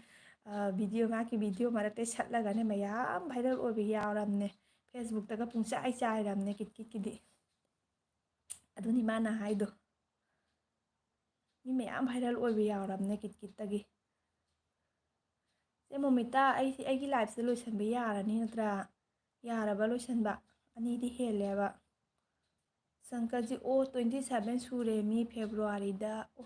ꯑ, ꯚꯤꯗꯤꯑꯣ, ꯃꯥꯒꯤ ꯚꯤꯗꯤꯑꯣ ꯃꯔꯛꯇꯩ ꯁꯠꯂꯒꯅꯦ ꯃꯌꯥꯝ ꯚꯥꯏꯔꯦꯜ ꯑꯣꯏꯕ ꯌꯥꯎꯔꯕꯅꯦ꯫ Facebookꯇꯒ ꯄꯨꯡꯆꯥꯏ ꯆꯥꯏꯔꯕꯅꯦ ꯀꯤꯠ ꯀꯤꯠꯀꯤꯗꯤ꯫ ꯑꯗꯨꯅꯤ ꯃꯥꯅ ꯍꯥꯏꯗꯣ꯫ ꯃꯤ ꯃꯌꯥꯝ viral ꯑꯣꯏꯕ ꯌꯥꯎꯔꯕꯅꯦ ꯀꯤꯠ ꯀꯤꯠꯇꯒꯤ꯫ ꯆꯦ ꯃꯣꯃꯤꯇꯥ, ꯑꯩꯁꯤ ꯑꯩꯒꯤ liveꯁꯦ ꯂꯣꯏꯁꯟꯕ ꯌꯥꯔꯅꯤ ꯅꯠꯇ꯭ꯔꯥ? ꯌꯥꯔꯕ ꯂꯣꯏꯁꯟꯕ? ꯑꯅꯤꯗꯤ ꯍꯦꯜꯂꯦꯕ꯫ ꯁꯪꯀꯔꯖꯤ, ꯑꯣ, twenty seven ꯁꯨꯔꯦ ꯃꯤ Februaryꯗ꯫ ꯑꯣ,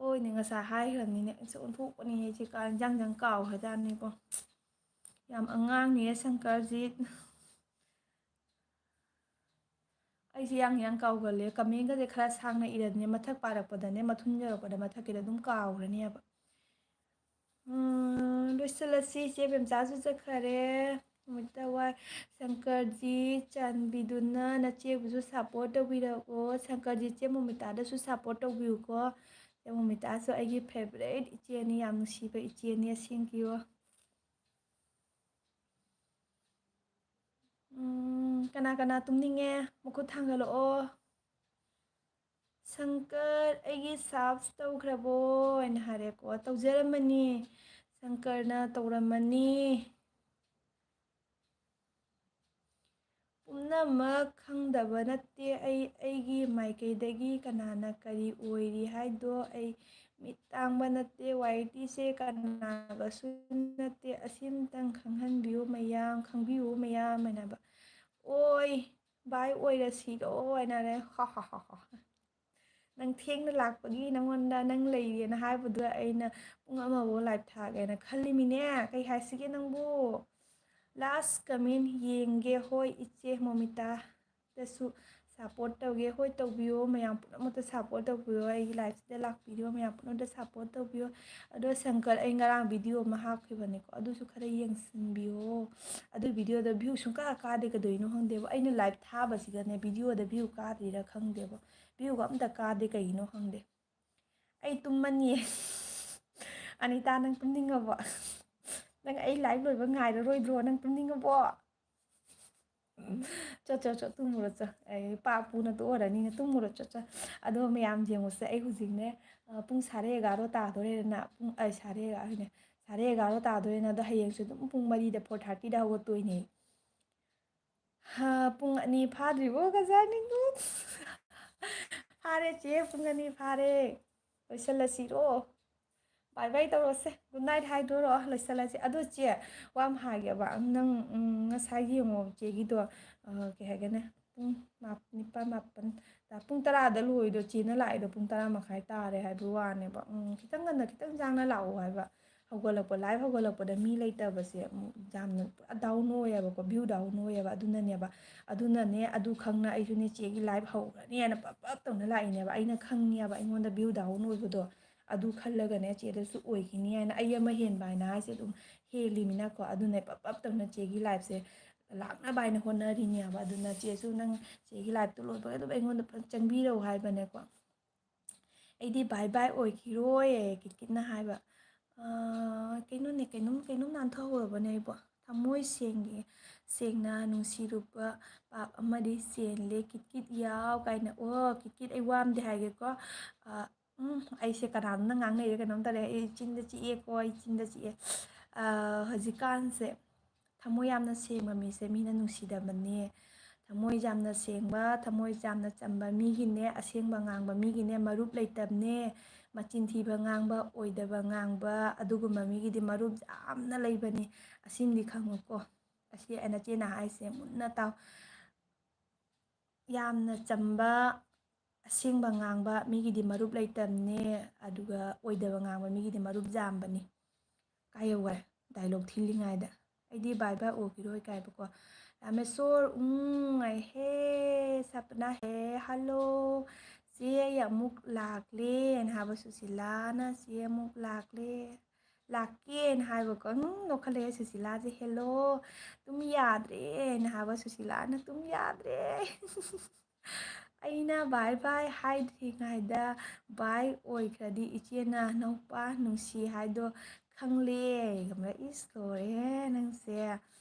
ꯑꯣꯏꯅꯦ, ꯉꯁꯥꯏ ꯍꯥꯏꯈ꯭ꯔꯕꯅꯤꯅꯦ꯫ ꯑꯩꯁꯦ ꯑꯣꯟꯊꯣꯛꯄꯅꯤ, ꯑꯩꯁꯦ ꯀꯥ-, ꯏꯟꯖꯥꯡ ꯏꯟꯖꯥꯡ ꯀꯥꯎꯈ꯭ꯔꯖꯥꯠꯅꯤꯀꯣ꯫ ꯌꯥꯝ ꯑꯉꯥꯡꯅꯤꯌꯦ ꯁꯪꯀꯔꯖꯤꯠ꯫ ꯑꯩꯁꯦ ꯌꯥꯡ ꯌꯥꯡ ꯀꯥꯎꯒꯜꯂꯦ꯫ Commentꯒꯁꯦ ꯈꯔ ꯁꯥꯡꯅ ꯏꯔꯗꯤꯅꯦ, ꯃꯊꯛ ꯄꯥꯔꯛꯄꯗꯅꯦ, ꯃꯊꯨꯟ ꯌꯧꯔꯛꯄꯗ ꯃꯊꯛꯀꯤꯗ ꯑꯗꯨꯝ ꯀꯥꯎꯈ꯭ꯔꯅꯦꯕ꯫ ꯎꯝ, ꯂꯣꯏꯁꯤꯜꯂꯁꯤ꯫ ꯏꯆꯦ ꯕꯦꯝꯆꯥꯁꯨ ꯆꯠꯈ꯭ꯔꯦ꯫ ꯃꯣꯃꯤꯇꯥ ꯋꯥꯏ꯫ ꯁꯪꯀꯔꯖꯤ, ꯆꯥꯟꯕꯤꯗꯨꯅ ꯅꯆꯦꯕꯨꯁꯨ support ꯇꯧꯕꯤꯔꯛꯑꯣ꯫ ꯁꯪꯀꯔꯖꯤ, ꯆꯦ ꯃꯣꯃꯤꯇꯥꯗꯁꯨ support ꯇꯧꯕꯤꯌꯨꯀꯣ꯫ ꯆꯦ ꯃꯣꯃꯤꯇꯥꯁꯨ ꯑꯩꯒꯤ favourite ꯏꯆꯦꯅꯤ, ꯌꯥꯝ ꯅꯨꯡꯁꯤꯕ ꯏꯆꯦꯅꯤ, ꯑꯁꯦꯡꯀꯤꯌꯣ꯫ ꯎꯝ, ꯀꯅꯥ ꯀꯅꯥ ꯇꯨꯝꯅꯤꯡꯉꯦ? ꯃꯈꯨꯠ ꯊꯥꯡꯒꯠꯂꯛꯑꯣ꯫ "ꯁꯪꯀꯔ, ꯑꯩꯒꯤ subs ꯇꯧꯈ꯭ꯔꯕꯣ?" ꯍꯥꯏꯅ ꯍꯥꯏꯔꯦꯀꯣ꯫ ꯇꯧꯖꯔꯝꯃꯅꯤ꯫ ꯁꯪꯀꯔꯅ ꯇꯧꯔꯝꯃꯅꯤ꯫ ꯄꯨꯝꯅꯃꯛ ꯈꯪꯗꯕ ꯅꯠꯇꯦ ꯑꯩ, ꯑꯩꯒꯤ ꯃꯥꯏꯀꯩꯗꯒꯤ ꯀꯅꯥꯅ ꯀꯔꯤ ꯑꯣꯏꯔꯤ ꯍꯥꯏꯗꯣ ꯑꯩ ꯃꯤꯠ ꯇꯥꯡꯕ ꯅꯠꯇꯦ, ꯋꯥꯏꯇꯤꯁꯦ ꯀꯅꯥꯒꯁꯨ ꯅꯠꯇꯦ, ꯑꯁꯤꯝꯇꯪ ꯈꯪꯍꯟꯕꯤꯌꯨ ꯃꯌꯥꯝ, ꯈꯪꯕꯤꯌꯨ ꯃꯌꯥꯝ ꯍꯥꯏꯅ ꯍꯥꯏꯕ꯫ "ꯑꯣꯏ, ꯚꯥꯏ ꯑꯣꯏꯔꯁꯤꯔꯣ?" ꯍꯥꯏꯅꯔꯦ꯫ ꯍꯥ, ꯍꯥ, ꯍꯥ, ꯍꯥ꯫ ꯅꯪ ꯊꯦꯡꯅ ꯂꯥꯛꯄꯒꯤ ꯅꯪꯉꯣꯟꯗ ꯅꯪ ꯂꯩꯔꯦꯅ ꯍꯥꯏꯕꯗꯨꯗ ꯑꯩꯅ ꯄꯨꯡ ꯑꯃꯐꯥꯎ live ꯊꯥꯒꯦꯅ ꯈꯜꯂꯤꯃꯤꯅꯦ꯫ ꯀꯩ ꯍꯥꯏꯁꯤꯒꯦ ꯅꯪꯕꯨ? Last comment ꯌꯦꯡꯒꯦ꯫ ꯍꯣꯏ, ꯏꯆꯦ ꯃꯣꯃꯤꯇꯥꯗꯁꯨ support ꯇꯧꯒꯦ꯫ ꯍꯣꯏ, ꯇꯧꯕꯤꯌꯣ꯫ ꯃꯌꯥꯝ ꯄꯨꯝꯅꯃꯛꯇ support ꯇꯧꯕꯤꯌꯣ꯫ ꯑꯩꯒꯤ liveꯁꯤꯗ ꯂꯥꯛꯄꯤꯔꯤꯕ ꯃꯌꯥꯝ ꯄꯨꯝꯅꯃꯛꯇ support ꯇꯧꯕꯤꯌꯣ꯫ ꯑꯗꯣ ꯁꯪꯀꯔ, ꯑꯩ ꯉꯔꯥꯡ video ꯑꯃ ꯍꯥꯞꯈꯤꯕꯅꯦꯀꯣ, ꯑꯗꯨꯁꯨ ꯈꯔ ꯌꯦꯡꯁꯤꯟꯕꯤꯌꯣ꯫ ꯑꯗꯨ videoꯗ view ꯁꯨꯡꯀꯥ ꯀꯥꯗꯦ, ꯀꯩꯗꯧꯔꯤꯅꯣ ꯈꯪꯗꯦꯕ꯫ ꯑꯩꯅ live ꯊꯥꯕꯁꯤꯗꯅꯦ videoꯗ view ꯀꯥꯗ꯭ꯔꯤꯔꯥ ꯈꯪꯗꯦꯕ꯫ Viewꯒ ꯑꯝꯇ ꯀꯥꯗꯦ, ꯀꯩꯒꯤꯅꯣ ꯈꯪꯗꯦ꯫ ꯑꯩ ꯇꯨꯝꯃꯅꯤ꯫ ꯑꯅꯤꯇꯥ, ꯅꯪ ꯇꯨꯝꯅꯤꯡꯉꯕꯣ? ꯅꯪ ꯑꯩ live ꯂꯣꯏꯕ ꯉꯥꯏꯔꯔꯣꯏꯗ꯭ꯔꯣ? ꯅꯪ ꯇꯨꯝꯅꯤꯡꯉꯕꯣ? ꯆꯣ, ꯆꯣ, ꯆꯣ, ꯇꯨꯝꯃꯨꯔꯣ, ꯆꯣ꯫ ꯑꯩ ꯄꯥꯞ ꯄꯨꯅ ꯇꯣꯛꯑꯔꯅꯤꯅ ꯇꯨꯝꯃꯨꯔꯣ, ꯆꯣ, ꯆꯣ꯫ ꯑꯗꯣ ꯃꯌꯥꯝ ꯌꯦꯡꯉꯨꯁꯦ, ꯑꯩ ꯍꯧꯖꯤꯛꯅꯦ, ꯑ, ꯄꯨꯡ ꯁꯥꯔꯦ ꯑꯦꯒꯥꯔꯣ ꯇꯥꯗꯣꯔꯦꯗꯅ, ꯄꯨꯡ, ꯑꯩ ꯁꯥꯔꯦ ꯑꯦꯒꯥꯔꯣꯅꯦ, ꯁꯥꯔꯦ ꯑꯦꯒꯥꯔꯣ ꯇꯥꯗꯣꯔꯦꯅ, ꯑꯗꯣ ꯍꯌꯦꯡꯁꯨ ꯑꯗꯨꯝ ꯄꯨꯡ ꯃꯔꯤꯗ, four thirtyꯗ ꯍꯧꯒꯠꯇꯣꯏꯅꯦ꯫ ꯍꯥ, ꯄꯨꯡ ꯑꯅꯤ ꯐꯥꯗ꯭ꯔꯤꯕꯣ ꯀꯖꯥꯅꯤꯡꯉꯣ꯫ ꯐꯥꯔꯦ ꯆꯦ, ꯄꯨꯡ ꯑꯅꯤ ꯐꯥꯔꯦ꯫ ꯂꯣꯏꯁꯜꯂꯁꯤꯔꯣ? Bye bye ꯇꯧꯔꯁꯦ, good night ꯍꯥꯏꯗꯣꯔꯣ? ꯂꯣꯏꯁꯜꯂꯁꯤ꯫ ꯑꯗꯣ ꯆꯦ, ꯋꯥ ꯑꯃ ꯍꯥꯏꯒꯦꯕ, ꯅꯪ, ꯎꯝ, ꯉꯁꯥꯏꯒꯤ ꯌꯦꯡꯉꯣ ꯆꯦꯒꯤꯗꯣ, ꯑ, ꯀꯩ ꯍꯥꯏꯒꯅꯤ, ꯄꯨꯡ ꯃꯥꯞ-, ꯅꯤꯄꯥꯟ, ꯃꯥꯄꯟ, ꯇ-, ꯄꯨꯡ ꯇꯔꯥꯗ ꯂꯣꯏꯗꯣ, ꯆꯦꯅ ꯂꯥꯛꯏꯗꯣ ꯄꯨꯡ ꯇꯔꯥ ꯃꯈꯥꯏ ꯇꯥꯔꯦ ꯍꯥꯏꯕꯒꯤ ꯋꯥꯅꯦꯕ꯫ ꯎꯝ, ꯈꯤꯇꯪ ꯉꯟꯅ, ꯈꯤꯇꯪ ꯆꯥꯡꯅ ꯂꯥꯛꯑꯣ ꯍꯥꯏꯕ꯫ ꯍꯧꯒꯠꯂꯛꯄ, live ꯍꯧꯒꯠꯂꯛꯄꯗ ꯃꯤ ꯂꯩꯇꯕꯁꯦ, ꯎꯝ, ꯌꯥꯝꯅ ꯄꯨꯔꯥ down ꯑꯣꯏꯌꯦꯕꯀꯣ, view down ꯑꯣꯏꯌꯦꯕ꯫ ꯑꯗꯨꯅꯅꯦꯕ, ꯑꯗꯨꯅꯅꯦ, ꯑꯗꯨ ꯈꯪꯅ ꯑꯩꯁꯨꯅꯦ ꯆꯦꯒꯤ live ꯍꯧꯈ꯭ꯔꯅꯤ ꯍꯥꯏꯅ ꯄꯞ ꯄꯞ ꯇꯧꯅ ꯂꯥꯛꯏꯅꯦꯕ꯫ ꯑꯩꯅ ꯈꯪꯉꯦꯕ ꯑꯩꯉꯣꯟꯗ view down ꯑꯣꯏꯕꯗꯣ, ꯑꯗꯨ ꯈꯜꯂꯒꯅꯦ ꯆꯦꯗꯁꯨ ꯑꯣꯏꯈꯤꯅꯤ ꯍꯥꯏꯅ꯫ ꯑꯩ ꯑꯃ ꯍꯦꯟꯕ ꯍꯥꯏꯅ ꯍꯥꯏꯁꯦ ꯑꯗꯨꯝ ꯍꯦꯜꯂꯤꯃꯤꯅꯀꯣ, ꯑꯗꯨꯅ ꯄꯞ ꯄꯞ ꯇꯧꯅ ꯆꯦꯒꯤ liveꯁꯦ ꯂꯥꯛꯅꯕ ꯍꯥꯏꯅ ꯍꯣꯠꯅꯔꯤꯅꯦꯕ꯫ ꯑꯗꯨꯅ ꯆꯦꯁꯨ ꯅꯪ ꯆꯦꯒꯤ liveꯇꯨ ꯂꯣꯏꯕꯒ ꯑꯗꯨꯝ ꯑꯩꯉꯣꯟꯗ ꯐꯖꯅ ꯆꯪꯕꯤꯔꯛꯎ ꯍꯥꯏꯕꯅꯦꯀꯣ꯫ ꯑꯩꯗꯤ bye bye ꯑꯣꯏꯈꯤꯔꯣꯏ, ꯀꯤꯠꯀꯤꯠꯅ ꯍꯥꯏꯕ꯫ "ꯑꯥ, ꯀꯩꯅꯣꯅꯦ, ꯀꯩꯅꯣꯝ, ꯀꯩꯅꯣꯝ ꯅꯥꯟꯊꯍꯧꯔꯕꯅꯦ ꯑꯩꯕꯣ꯫ ꯊꯃꯣꯏ ꯁꯦꯡꯉꯦ, ꯁꯦꯡꯅ ꯅꯨꯡꯁꯤꯔꯨꯕ ꯄꯥꯞ ꯑꯃꯗꯤ ꯆꯦꯜꯂꯦ, ꯀꯤꯠꯀꯤꯠ ꯌꯥꯎ" ꯀꯥꯏꯅ꯫ ꯑꯣ, ꯀꯤꯠꯀꯤꯠ, ꯑꯩ ꯋꯥ ꯑꯝꯗꯤ ꯍꯥꯏꯒꯦꯀꯣ꯫ ꯑꯥ, ꯎꯝ, ꯑꯩꯁꯦ ꯀꯅꯥꯅꯣꯝꯅ ꯉꯥꯡꯅꯩꯔꯦ ꯀꯩꯅꯣꯝ ꯇꯧꯔꯦ꯫ ꯑꯩ ꯆꯤꯟꯗ ꯆꯤꯛꯑꯦꯀꯣ, ꯑꯩ ꯆꯤꯟꯗ ꯆꯤꯛꯑꯦ꯫ ꯑꯥ, ꯍꯧꯖꯤꯛꯀꯥꯟꯁꯦ ꯊꯃꯣꯏ ꯌꯥꯝꯅ ꯁꯦꯡꯕ ꯃꯤꯁꯦ ꯃꯤꯅ ꯅꯨꯡꯁꯤꯗꯕꯅꯦ꯫ ꯊꯃꯣꯏ ꯌꯥꯝꯅ ꯁꯦꯡꯕ, ꯊꯃꯣꯏ ꯌꯥꯝꯅ ꯆꯝꯕ ꯃꯤꯒꯤꯅꯦ, ꯑꯁꯦꯡꯕ ꯉꯥꯡꯕ ꯃꯤꯒꯤꯅꯦ ꯃꯔꯨꯞ ꯂꯩꯇꯕꯅꯦ꯫ ꯃꯆꯤꯟ ꯊꯤꯕ ꯉꯥꯡꯕ, ꯑꯣꯏꯗꯕ ꯉꯥꯡꯕ, ꯑꯗꯨꯒꯨꯝꯕ ꯃꯤꯒꯤꯗꯤ ꯃꯔꯨꯞ ꯌꯥꯝꯅ ꯂꯩꯕꯅꯤ꯫ ꯑꯁꯤꯃꯗꯤ ꯈꯪꯉꯨꯀꯣ꯫ ꯑꯁꯤ ꯅꯆꯦꯅ ꯍꯥꯏꯁꯦ ꯃꯨꯟꯅ ꯇꯥꯎ꯫ ꯌꯥꯝꯅ ꯆꯝꯕ, ꯑꯁꯦꯡꯕ ꯉꯥꯡꯕ ꯃꯤꯒꯤꯗꯤ ꯃꯔꯨꯞ ꯂꯩꯇꯕꯅꯦ, ꯑꯗꯨꯒ ꯑꯣꯏꯗꯕ ꯉꯥꯡꯕ ꯃꯤꯒꯤꯗꯤ ꯃꯔꯨꯞ ꯌꯥꯝꯕꯅꯤ꯫ ꯀꯥꯏ ꯌꯧꯈꯔꯦ? Dialogue ꯊꯤꯜꯂꯤꯉꯩꯗ꯫ "ꯑꯩꯗꯤ bye bye ꯑꯣꯏꯈꯤꯔꯣꯏ" ꯀꯥꯏꯕꯀꯣ꯫ ꯔꯥꯃꯦꯁꯣꯔ, ꯎꯝ, ꯑꯩ ꯍꯦ, ꯁꯄꯅꯥ ꯍꯦ, hello꯫ ꯆꯦ, ꯑꯩ ꯑꯃꯨꯛ ꯂꯥꯛꯂꯦꯅ ꯍꯥꯏꯕ ꯁꯨꯁꯤꯂꯥꯅ, "ꯆꯦ ꯑꯃꯨꯛ ꯂꯥꯛꯂꯦ, ꯂꯥꯛꯀꯦꯅ" ꯍꯥꯏꯕꯀꯣ꯫ ꯎꯝ, ꯅꯣꯛꯈꯠꯂꯛꯑꯦ ꯁꯨꯁꯤꯂꯥꯁꯦ꯫ "Hello, ꯇꯨꯝ ꯌꯥꯗ꯭ꯔꯦꯅ" ꯍꯥꯏꯕ ꯁꯨꯁꯤꯂꯥꯅ, "ꯇꯨꯝ ꯌꯥꯗ꯭ꯔꯦ꯫ ꯑꯩꯅ bye bye ꯍꯥꯏꯗ꯭ꯔꯤꯉꯩꯗ bye ꯑꯣꯏꯈ꯭ꯔꯗꯤ ꯏꯆꯦ ꯅꯅꯥꯎꯄꯥ ꯅꯨꯡꯁꯤ ꯍꯥꯏꯗꯣ ꯈꯪꯂꯦ" ꯈꯪꯕ꯭ꯔꯥ? ꯏꯁ, ꯂꯣꯏꯔꯦꯍꯦ ꯅꯪꯁꯦ꯫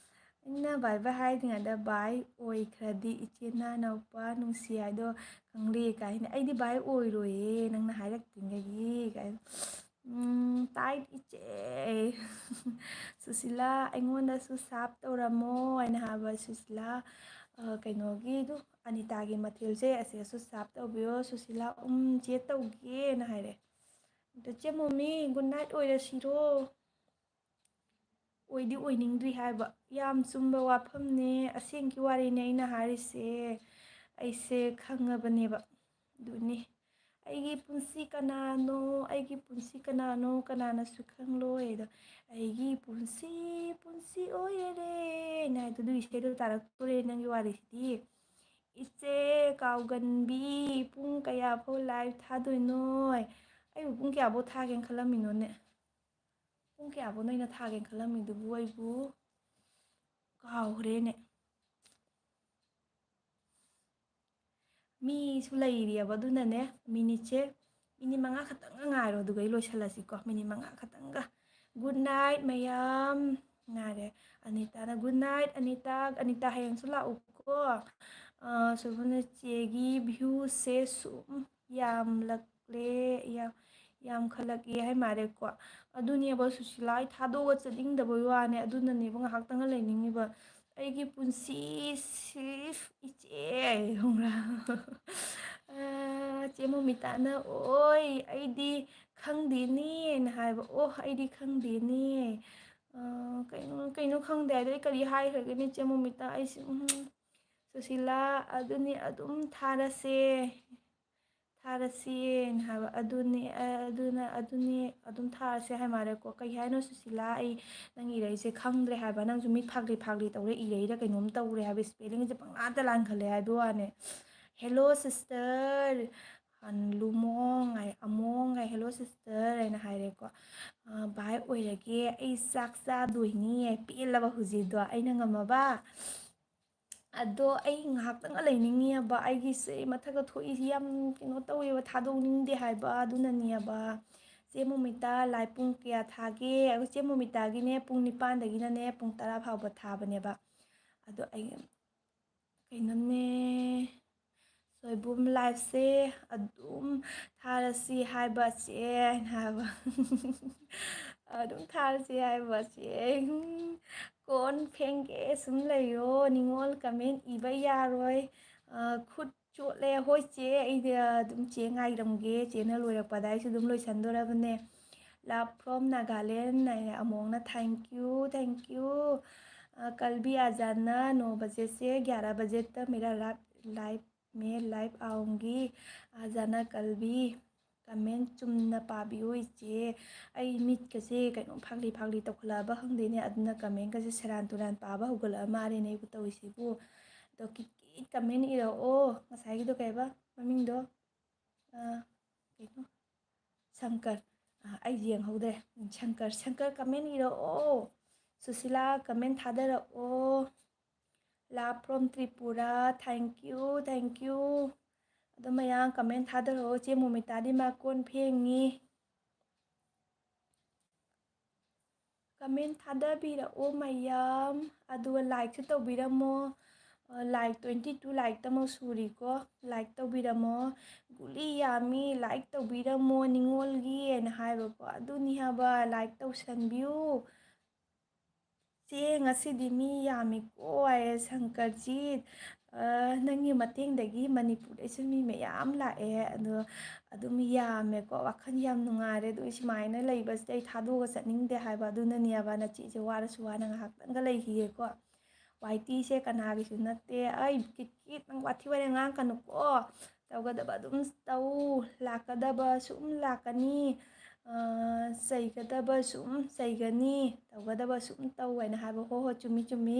"ꯑꯩꯅ bye bye ꯍꯥꯏꯗ꯭ꯔꯤꯉꯩꯗ bye ꯑꯣꯏꯈ꯭ꯔꯗꯤ ꯏꯆꯦ ꯅꯅꯥꯎꯄꯥ ꯅꯨꯡꯁꯤ ꯍꯥꯏꯗꯣ ꯈꯪꯂꯦ" ꯀꯥꯏꯅ꯫ "ꯑꯩꯗꯤ bye ꯑꯣꯏꯔꯣꯏꯌꯦ, ꯅꯪꯅ ꯍꯥꯏꯔꯛꯇ꯭ꯔꯤꯉꯩꯒꯤ" ꯀꯥꯏꯅ꯫ ꯎꯝ, ꯇꯥꯏꯠ ꯏꯆꯦ꯫ "ꯁꯨꯁꯤꯂꯥ, ꯑꯩꯉꯣꯟꯗꯁꯨ ꯁꯥꯞ ꯇꯧꯔꯝꯃꯣ" ꯍꯥꯏꯅ ꯍꯥꯏꯕ꯫ "ꯁꯨꯁꯤꯂꯥ, ꯑ, ꯀꯩꯅꯣꯒꯤꯗꯨ, ꯑꯅꯤꯇꯥꯒꯤ ꯃꯊꯦꯜꯁꯦ ꯑꯁꯤꯗꯁꯨ ꯁꯥꯞ ꯇꯧꯕꯤꯌꯣ ꯁꯨꯁꯤꯂꯥ꯫ ꯎꯝ, ꯆꯦ, ꯇꯧꯒꯦꯅ" ꯍꯥꯏꯔꯦ꯫ ꯑꯗ, "ꯆꯦ ꯃꯣꯃꯤ, ꯒꯨꯗ ꯅꯥꯏꯠ ꯑꯣꯏꯔꯁꯤꯔꯣ?" ꯑꯣꯏꯗꯤ ꯑꯣꯏꯅꯤꯡꯗ꯭ꯔꯤ ꯍꯥꯏꯕ꯫ ꯌꯥꯝ ꯆꯨꯝꯕ ꯋꯥꯐꯝꯅꯦ, ꯑꯁꯦꯡꯀꯤ ꯋꯥꯔꯤꯅꯦ ꯑꯩꯅ ꯍꯥꯏꯔꯤꯁꯦ꯫ ꯑꯩꯁꯦ ꯈꯪꯉꯕꯅꯦꯕ꯫ ꯑꯗꯨꯅꯤ, "ꯑꯩꯒꯤ ꯄꯨꯟꯁꯤ ꯀꯅꯥꯅꯣ, ꯑꯩꯒꯤ ꯄꯨꯟꯁꯤ ꯀꯅꯥꯅꯣ, ꯀꯅꯥꯅꯁꯨ ꯈꯪꯂꯣꯏ" ꯑꯗꯣ, "ꯑꯩꯒꯤ ꯄꯨꯟꯁꯤ, ꯄꯨꯟꯁꯤ ꯑꯣꯏꯔꯦ" ꯍꯥꯏꯗꯣ, ꯑꯗꯨ ꯏꯁꯩꯗꯣ ꯇꯥꯔꯛꯇꯣꯔꯦ ꯅꯪꯒꯤ ꯋꯥꯔꯤꯁꯤꯗꯤ꯫ "ꯏꯆꯦ ꯀꯥꯎꯒꯟꯕꯤ, ꯄꯨꯡ ꯀꯌꯥ ꯐꯥꯎ ꯂꯥꯏꯚ ꯊꯥꯗꯣꯏꯅꯣ?" ꯑꯩꯕꯨ ꯄꯨꯡ ꯀꯌꯥꯐꯥꯎ ꯊꯥꯒꯦꯅ ꯈꯜꯂꯝꯃꯤꯅꯣꯅꯦ? ꯄꯨꯡ ꯀꯌꯥꯐꯥꯎꯅꯣ ꯑꯩꯅ ꯊꯥꯒꯦꯅ ꯈꯜꯂꯝꯃꯤꯗꯨꯕꯨ? ꯑꯩꯕꯨ ꯀꯥꯎꯈ꯭ꯔꯦꯅꯦ꯫ ꯃꯤꯁꯨ ꯂꯩꯔꯤꯑꯕ, ꯑꯗꯨꯅꯅꯦ, ꯃꯤꯅꯤꯠꯁꯦ, ꯃꯤꯅꯤꯠ ꯃꯉꯥ ꯈꯛꯇꯪꯒ ꯉꯥꯏꯔꯣ, ꯑꯗꯨꯒ ꯑꯩ ꯂꯣꯏꯁꯤꯜꯂꯁꯤꯀꯣ꯫ ꯃꯤꯅꯤꯠ ꯃꯉꯥ ꯈꯛꯇꯪꯒ꯫ ꯒꯨꯗ ꯅꯥꯏꯠ ꯃꯌꯥꯝ꯫ ꯉꯥꯏꯔꯦ꯫ ꯑꯅꯤꯇꯥꯅ, "ꯒꯨꯗ ꯅꯥꯏꯠ ꯑꯅꯤꯇꯥ, ꯑꯅꯤꯇꯥ ꯍꯌꯦꯡꯁꯨ ꯂꯥꯛꯎꯀꯣ꯫ ꯑ, ꯁꯣꯏꯕꯨꯝꯅ ꯆꯦꯒꯤ ꯚ꯭ꯌꯨꯁꯦ ꯁꯨꯝ ꯌꯥꯝꯂꯛꯂꯦ, ꯌꯥꯝ, ꯌꯥꯝꯈꯠꯂꯛꯑꯦ" ꯍꯥꯏ ꯃꯥꯜꯂꯦꯀꯣ꯫ ꯑꯗꯨꯅꯦꯕ ꯁꯨꯁꯤꯂꯥ, ꯑꯩ ꯊꯥꯗꯣꯛꯑꯒ ꯆꯠꯅꯤꯡꯗꯕꯩ ꯋꯥꯅꯦ, ꯑꯗꯨꯅꯅꯦꯕ ꯉꯥꯏꯍꯥꯛꯇꯪꯒ ꯂꯩꯅꯤꯡꯉꯤꯕ꯫ "ꯑꯩꯒꯤ ꯄꯨꯟꯁꯤ ꯁꯤꯐ ꯏꯆꯦ", ꯈꯪꯕ꯭ꯔꯥ? ꯑ, ꯆꯦ ꯃꯣꯃꯤꯇꯥꯅ, "ꯑꯣꯏ, ꯑꯩꯗꯤ ꯈꯪꯗꯦꯅꯦꯅ" ꯍꯥꯏꯕ꯫ "ꯑꯣ, ꯑꯩꯗꯤ ꯈꯪꯗꯦꯅꯦ꯫ ꯑ, ꯀꯩꯅꯣ, ꯀꯩꯅꯣ ꯈꯪꯗꯦ" ꯍꯥꯏꯗꯣ꯫ ꯑꯩ ꯀꯔꯤ ꯍꯥꯏꯈ꯭ꯔꯒꯦꯅꯦ, ꯆꯦ ꯃꯣꯃꯤꯇꯥ? ꯑꯩꯁꯦ, ꯎꯝ, ꯁꯨꯁꯤꯂꯥ, ꯑꯗꯨꯅꯤ, ꯑꯗꯨꯝ ꯊꯥꯔꯁꯦ, ꯊꯥꯔꯁꯦꯅ ꯍꯥꯏꯕ꯫ "ꯑꯗꯨꯅꯦ, ꯑ, ꯑꯗꯨꯅ, ꯑꯗꯨꯅꯦ, ꯑꯗꯨꯝ ꯊꯥꯔꯁꯦ" ꯍꯥꯏ ꯃꯥꯜꯂꯦꯀꯣ꯫ ꯀꯩ ꯍꯥꯏꯅꯣ ꯁꯨꯁꯤꯂꯥ? ꯑꯩ ꯅꯪ ꯏꯔꯛꯏꯁꯦ ꯈꯪꯗ꯭ꯔꯦ ꯍꯥꯏꯕ꯫ ꯅꯪꯁꯨ ꯃꯤꯠ ꯐꯥꯛꯂꯤ ꯐꯥꯛꯂꯤ ꯇꯧꯔ ꯏꯔꯛꯏꯔ ꯀꯩꯅꯣꯝ ꯇꯧꯔꯦ ꯍꯥꯏꯕ꯫ ꯏꯁꯄꯦꯂꯤꯡꯁꯦ ꯄꯪꯂꯥꯟꯗ ꯂꯥꯟꯈꯠꯂꯦ ꯍꯥꯏꯕ ꯋꯥꯅꯦ꯫ "ꯍꯦꯜꯂꯣ ꯁꯤꯁꯇꯔ", ꯂꯨꯃꯣꯡ ꯍꯥꯏ, ꯑꯃꯣꯡ ꯍꯥꯏ, "ꯍꯦꯜꯂꯣ ꯁꯤꯁꯇꯔ" ꯍꯥꯏꯅ ꯍꯥꯏꯔꯦꯀꯣ꯫ "ꯑ, ꯚꯥꯏ ꯑꯣꯏꯔꯒꯦ, ꯑꯩ ꯆꯥꯛ ꯆꯥꯗꯣꯏꯅꯤ" ꯍꯥꯏ꯫ ꯄꯦꯜꯂꯕ ꯍꯧꯖꯤꯛꯗꯣ, ꯑꯩꯅ ꯉꯝꯃꯕ꯫ ꯑꯗꯣ ꯑꯩ ꯉꯥꯏꯍꯥꯛꯇꯪꯒ ꯂꯩꯅꯤꯡꯉꯤꯑꯕ꯫ ꯑꯩꯒꯤꯁꯦ ꯃꯊꯛꯇ ꯊꯣꯛꯏꯁꯤ ꯌꯥꯝ ꯀꯩꯅꯣ ꯇꯧꯋꯦꯕ, ꯊꯥꯗꯣꯛꯅꯤꯡꯗꯦ ꯍꯥꯏꯕ, ꯑꯗꯨꯅꯅꯦꯕ꯫ ꯆꯦ ꯃꯣꯃꯤꯇꯥ, ꯂꯥꯏ ꯄꯨꯡ ꯀꯌꯥ ꯊꯥꯒꯦ? ꯑꯗꯣ ꯆꯦ ꯃꯣꯃꯤꯇꯥꯒꯤꯅꯦ, ꯄꯨꯡ ꯅꯤꯄꯥꯟꯗꯒꯤꯅꯅꯦ ꯄꯨꯡ ꯇꯔꯥ ꯐꯥꯎꯕ ꯊꯥꯕꯅꯦꯕ꯫ ꯑꯗꯣ ꯑꯩ, ꯀꯩꯅꯣꯅꯦ, ꯁꯣꯏꯕꯨꯝ ꯂꯥꯏꯐꯁꯦ ꯑꯗꯨꯝ ꯊꯥꯔꯁꯤ ꯍꯥꯏꯕ ꯆꯦ ꯍꯥꯏꯅ ꯍꯥꯏꯕ꯫ ꯑꯗꯨꯝ ꯊꯥꯔꯁꯦ ꯍꯥꯏꯕ ꯆꯦ꯫ ꯀꯣꯟ ꯐꯦꯡꯒꯦ ꯁꯨꯝ ꯂꯩꯌꯣ, ꯅꯤꯉꯣꯜ comment ꯏꯕ ꯌꯥꯔꯣꯏ꯫ ꯑ, ꯈꯨꯠ ꯆꯣꯠꯂꯦ꯫ ꯍꯣꯏ ꯆꯦ, ꯑꯩꯗꯤ ꯑꯗꯨꯝ ꯆꯦ ꯉꯥꯏꯔꯝꯒꯦ꯫ ꯆꯦꯅ ꯂꯣꯏꯔꯛꯄꯗ ꯑꯩꯁꯨ ꯑꯗꯨꯝ ꯂꯣꯏꯁꯟꯗꯣꯔꯕꯅꯦ꯫ Love from Nagaland ꯍꯥꯏꯅ ꯑꯃꯣꯡꯅ thank you, thank you꯫ ꯑ, ꯀꯜꯕꯤ ꯑꯖꯥꯅ ꯅꯣ ꯕꯖꯦ ꯁꯦ ꯒ꯭ꯌꯥꯔꯥ ꯕꯖꯦ ꯇꯛ ꯃꯦꯔꯥ ꯂꯥꯏꯐ, ꯂꯥꯏꯐ ꯃꯦ ꯂꯥꯏꯐ ꯑꯥꯎꯡꯒꯤ꯫ ꯑꯖꯥꯅ ꯀꯜꯕꯤ꯫ Comment ꯆꯨꯝꯅ ꯄꯥꯕꯤꯌꯨ ꯏꯆꯦ꯫ ꯑꯩ ꯃꯤꯠꯀꯁꯦ ꯀꯩꯅꯣ ꯐꯥꯛꯂꯤ ꯐꯥꯛꯂꯤ ꯇꯧꯈꯠꯂꯛꯑꯕ ꯈꯪꯗꯦꯅꯦ꯫ ꯑꯗꯨꯅ commentꯀꯁꯦ ꯁꯦꯔꯥꯟ ꯇꯨꯔꯥꯟ ꯄꯥꯕ ꯍꯧꯒꯠꯂꯛꯑ ꯃꯥꯜꯂꯦꯅꯦ ꯑꯩꯕꯨ ꯇꯧꯔꯤꯁꯤꯕꯨ꯫ ꯑꯗꯣ ꯀꯤꯠ ꯀꯤꯠ comment ꯏꯔꯛꯑꯣ꯫ ꯉꯁꯥꯏꯒꯤꯗꯣ ꯀꯩꯕ ꯃꯃꯤꯡꯗꯣ? ꯑ, ꯀꯩꯅꯣ? ꯁꯪꯀꯔ꯫ ꯑ, ꯑꯩ ꯌꯦꯡꯍꯧꯗ꯭ꯔꯦ꯫ ꯎꯝ, Shankar, Shankar comment ꯏꯔꯛꯑꯣ꯫ Sushila comment ꯊꯥꯗꯔꯛꯑꯣ꯫ Love from Tripura, thank you, thank you꯫ ꯑꯗꯣ ꯃꯌꯥꯝ comment ꯊꯥꯗꯔꯛꯑꯣ꯫ ꯆꯦ ꯃꯣꯃꯤꯇꯥꯗꯤ ꯃꯥ ꯀꯣꯟ ꯐꯦꯡꯉꯤ꯫ Comment ꯊꯥꯗꯕꯤꯔꯛꯑꯣ ꯃꯌꯥꯝ꯫ ꯑꯗꯨꯒ likeꯁꯨ ꯇꯧꯕꯤꯔꯝꯃꯣ꯫ ꯑ, like twenty two likeꯇꯃꯛ ꯁꯨꯔꯤꯀꯣ꯫ Like ꯇꯧꯕꯤꯔꯝꯃꯣ꯫ "ꯒꯨꯂꯤ ꯌꯥꯝꯃꯤ, like ꯇꯧꯕꯤꯔꯝꯃꯣ ꯅꯤꯉꯣꯜꯒꯤ" ꯍꯥꯏꯅ ꯍꯥꯏꯕꯀꯣ꯫ ꯑꯗꯨꯅꯤ ꯍꯥꯏꯕ, like ꯇꯧꯁꯟꯕꯤꯌꯨ꯫ "ꯆꯦ, ꯉꯁꯤꯗꯤ ꯃꯤ ꯌꯥꯝꯃꯤꯀꯣ" ꯍꯥꯏꯌꯦ ꯁꯪꯀꯔꯖꯤꯠ꯫ ꯑ, ꯅꯪꯒꯤ ꯃꯇꯦꯡꯗꯒꯤ ꯃꯅꯤꯄꯨꯔꯗꯩꯁꯨ ꯃꯤ ꯃꯌꯥꯝ ꯂꯥꯛꯑꯦ꯫ ꯑꯗꯣ ꯑꯗꯨꯝ ꯌꯥꯝꯃꯦꯀꯣ꯫ ꯋꯥꯈꯜ ꯌꯥꯝ ꯅꯨꯡꯉꯥꯏꯔꯦ꯫ ꯑꯗꯣ ꯁꯨꯃꯥꯏꯅ ꯂꯩꯕꯁꯤꯗ ꯑꯩ ꯊꯥꯗꯣꯛꯑꯒ ꯆꯠꯅꯤꯡꯗꯦ ꯍꯥꯏꯕ꯫ ꯑꯗꯨꯅꯅꯦꯕ ꯅꯆꯦꯁꯦ ꯋꯥꯔꯁꯨ ꯋꯥꯅ ꯉꯥꯏꯍꯥꯛꯇꯪꯒ ꯂꯩꯈꯤꯒꯦꯀꯣ꯫ ꯋꯥꯏꯇꯤꯁꯦ ꯀꯅꯥꯒꯤꯁꯨ ꯅꯠꯇꯦ꯫ ꯑꯩ ꯀꯤꯠ ꯀꯤꯠ ꯅꯪ ꯋꯥꯊꯤ ꯋꯥꯔꯦꯝ ꯉꯥꯡꯉꯛꯀꯅꯨꯀꯣ꯫ ꯇꯧꯒꯗꯕ ꯑꯗꯨꯝ ꯇꯧ, ꯂꯥꯛꯀꯗꯕ ꯁꯨꯝ ꯂꯥꯛꯀꯅꯤ, ꯑ, ꯆꯩꯒꯗꯕ ꯁꯨꯝ ꯆꯩꯒꯅꯤ, ꯇꯧꯒꯗꯕ ꯁꯨꯝ ꯇꯧ ꯍꯥꯏꯅ ꯍꯥꯏꯕ꯫ ꯍꯣ ꯍꯣ, ꯆꯨꯝꯃꯤ ꯆꯨꯝꯃꯤ꯫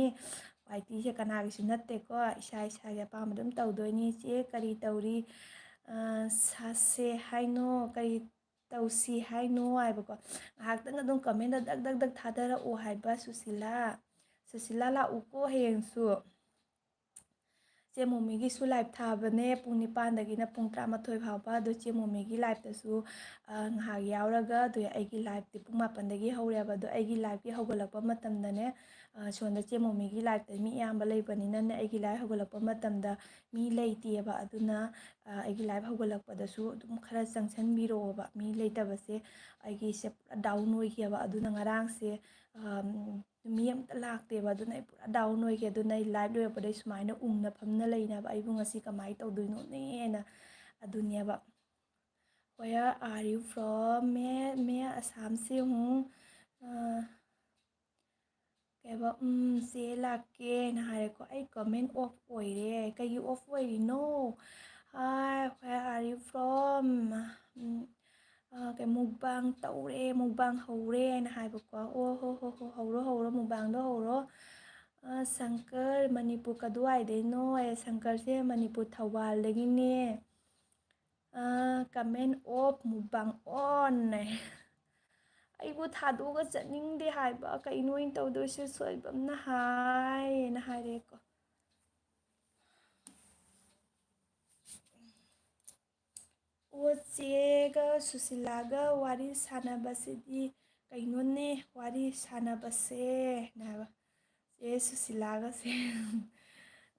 ꯋꯥꯏꯇꯤꯁꯦ ꯀꯅꯥꯒꯤꯁꯨ ꯅꯠꯇꯦꯀꯣ, ꯏꯁꯥ ꯏꯁꯥꯒꯤ ꯑꯄꯥꯝꯕ ꯑꯗꯨꯝ ꯇꯧꯗꯣꯏꯅꯤ꯫ "ꯆꯦ, ꯀꯔꯤ ꯇꯧꯔꯤ, ꯑ, ꯁꯥꯁꯦ ꯍꯥꯏꯅꯣ, ꯀꯔꯤ ꯇꯧꯁꯤ ꯍꯥꯏꯅꯣ?" ꯍꯥꯏꯕꯀꯣ꯫ ꯉꯥꯏꯍꯥꯛꯇꯪ ꯑꯗꯨꯝ commentꯇ ꯗꯛ ꯗꯛ ꯗꯛ ꯊꯥꯗꯔꯛꯑꯣ ꯍꯥꯏꯕ ꯁꯨꯁꯤꯂꯥ꯫ ꯁꯨꯁꯤꯂꯥ ꯂꯥꯛꯎꯀꯣ ꯍꯌꯦꯡꯁꯨ꯫ ꯆꯦ ꯃꯣꯃꯤꯒꯤꯁꯨ live ꯊꯥꯕꯅꯦ, ꯄꯨꯡ ꯅꯤꯄꯥꯟꯗꯒꯤꯅ ꯄꯨꯡ ꯇꯔꯥꯃꯥꯊꯣꯏ ꯐꯥꯎꯕ꯫ ꯑꯗꯣ ꯆꯦ ꯃꯣꯃꯤꯒꯤ liveꯇꯁꯨ, ꯑ, ꯉꯥꯏꯍꯥꯛ ꯌꯥꯎꯔꯒ, ꯑꯗꯨ ꯑꯩꯒꯤ liveꯇꯤ ꯄꯨꯡ ꯃꯥꯄꯟꯗꯒꯤ ꯍꯧꯔꯦꯕ꯫ ꯑꯗꯣ ꯑꯩꯒꯤ liveꯀꯤ ꯍꯧꯒꯠꯂꯛꯄ ꯃꯇꯝꯗꯅꯦ, ꯑ, ꯁꯣꯝꯗ ꯆꯦ ꯃꯣꯃꯤꯒꯤ liveꯇ ꯃꯤ ꯑꯌꯥꯝꯕ ꯂꯩꯕꯅꯤꯅꯅꯦ, ꯑꯩꯒꯤ live ꯍꯧꯒꯠꯂꯛꯄ ꯃꯇꯝꯗ ꯃꯤ ꯂꯩꯇꯦꯕ꯫ ꯑꯗꯨꯅ ꯑꯩꯒꯤ live ꯍꯧꯒꯠꯂꯛꯄꯗꯁꯨ ꯑꯗꯨꯝ ꯈꯔ ꯆꯪꯁꯟꯕꯤꯔꯛꯑꯣꯕ꯫ ꯃꯤ ꯂꯩꯇꯕꯁꯦ ꯑꯩꯒꯤꯁꯦ ꯄꯨꯔꯥ down ꯑꯣꯏꯈꯤꯑꯕ꯫ ꯑꯗꯨꯅ ꯉꯔꯥꯡꯁꯦ ꯃꯤ ꯑꯝꯇ ꯂꯥꯛꯇꯦꯕ꯫ ꯑꯗꯨꯅ ꯑꯩ ꯄꯨꯔꯥ down ꯑꯣꯏꯈꯤ꯫ ꯑꯗꯨꯅ ꯑꯩ live ꯂꯣꯏꯔꯛꯄꯗ ꯑꯩ ꯁꯨꯃꯥꯏꯅ ꯎꯪꯅ ꯐꯝꯅ ꯂꯩꯅꯦꯕ꯫ ꯑꯩꯕꯨ ꯉꯁꯤ ꯀꯃꯥꯏꯅ ꯇꯧꯗꯣꯏꯅꯣꯅꯦꯅ꯫ ꯑꯗꯨꯅꯦꯕ꯫ Where are you from? मैं मैं असम से हूँ꯫ ꯀꯩꯕ, "ꯎꯝ, ꯆꯦ ꯂꯥꯛꯀꯦꯅ" ꯍꯥꯏꯔꯦꯀꯣ꯫ ꯑꯩ comment off ꯑꯣꯏꯔꯦ꯫ ꯀꯩꯒꯤ off ꯑꯣꯏꯔꯤꯅꯣ? Hi, where are you from? ꯀꯩ, mukbang ꯇꯧꯔꯦ, mukbang ꯍꯧꯔꯦ ꯍꯥꯏꯅ ꯍꯥꯏꯕꯀꯣ꯫ "ꯑꯣ ꯍꯣ ꯍꯣ ꯍꯣ, ꯍꯧꯔꯣ ꯍꯧꯔꯣ, mukbangꯗꯣ ꯍꯧꯔꯣ꯫ ꯁꯪꯀꯔ, ꯃꯅꯤꯄꯨꯔ ꯀꯗꯨꯋꯥꯏꯗꯩꯅꯣ?" ꯑꯦ, ꯁꯪꯀꯔꯁꯦ Manipur ꯊꯧꯕꯥꯜꯗꯒꯤꯅꯦ꯫ Comment off, mukbang on ꯍꯥꯏ꯫ ꯑꯩꯕꯨ ꯊꯥꯗꯣꯛꯑꯒ ꯆꯠꯅꯤꯡꯗꯦ ꯍꯥꯏꯕ꯫ ꯀꯩꯅꯣ ꯑꯩꯅ ꯇꯧꯗꯣꯏꯁꯦ? ꯁꯣꯏꯕꯝꯅ ꯍꯥꯏꯌꯦꯅ ꯍꯥꯏꯔꯦꯀꯣ꯫ "ꯑꯣ, ꯆꯦꯒ ꯁꯨꯁꯤꯂꯥꯒ ꯋꯥꯔꯤ ꯁꯥꯟꯅꯕꯁꯤꯗꯤ ꯀꯩꯅꯣꯅꯦ, ꯋꯥꯔꯤ ꯁꯥꯟꯅꯕꯁꯦ" ꯍꯥꯏꯕ꯫ ꯆꯦ ꯁꯨꯁꯤꯂꯥꯒꯁꯦ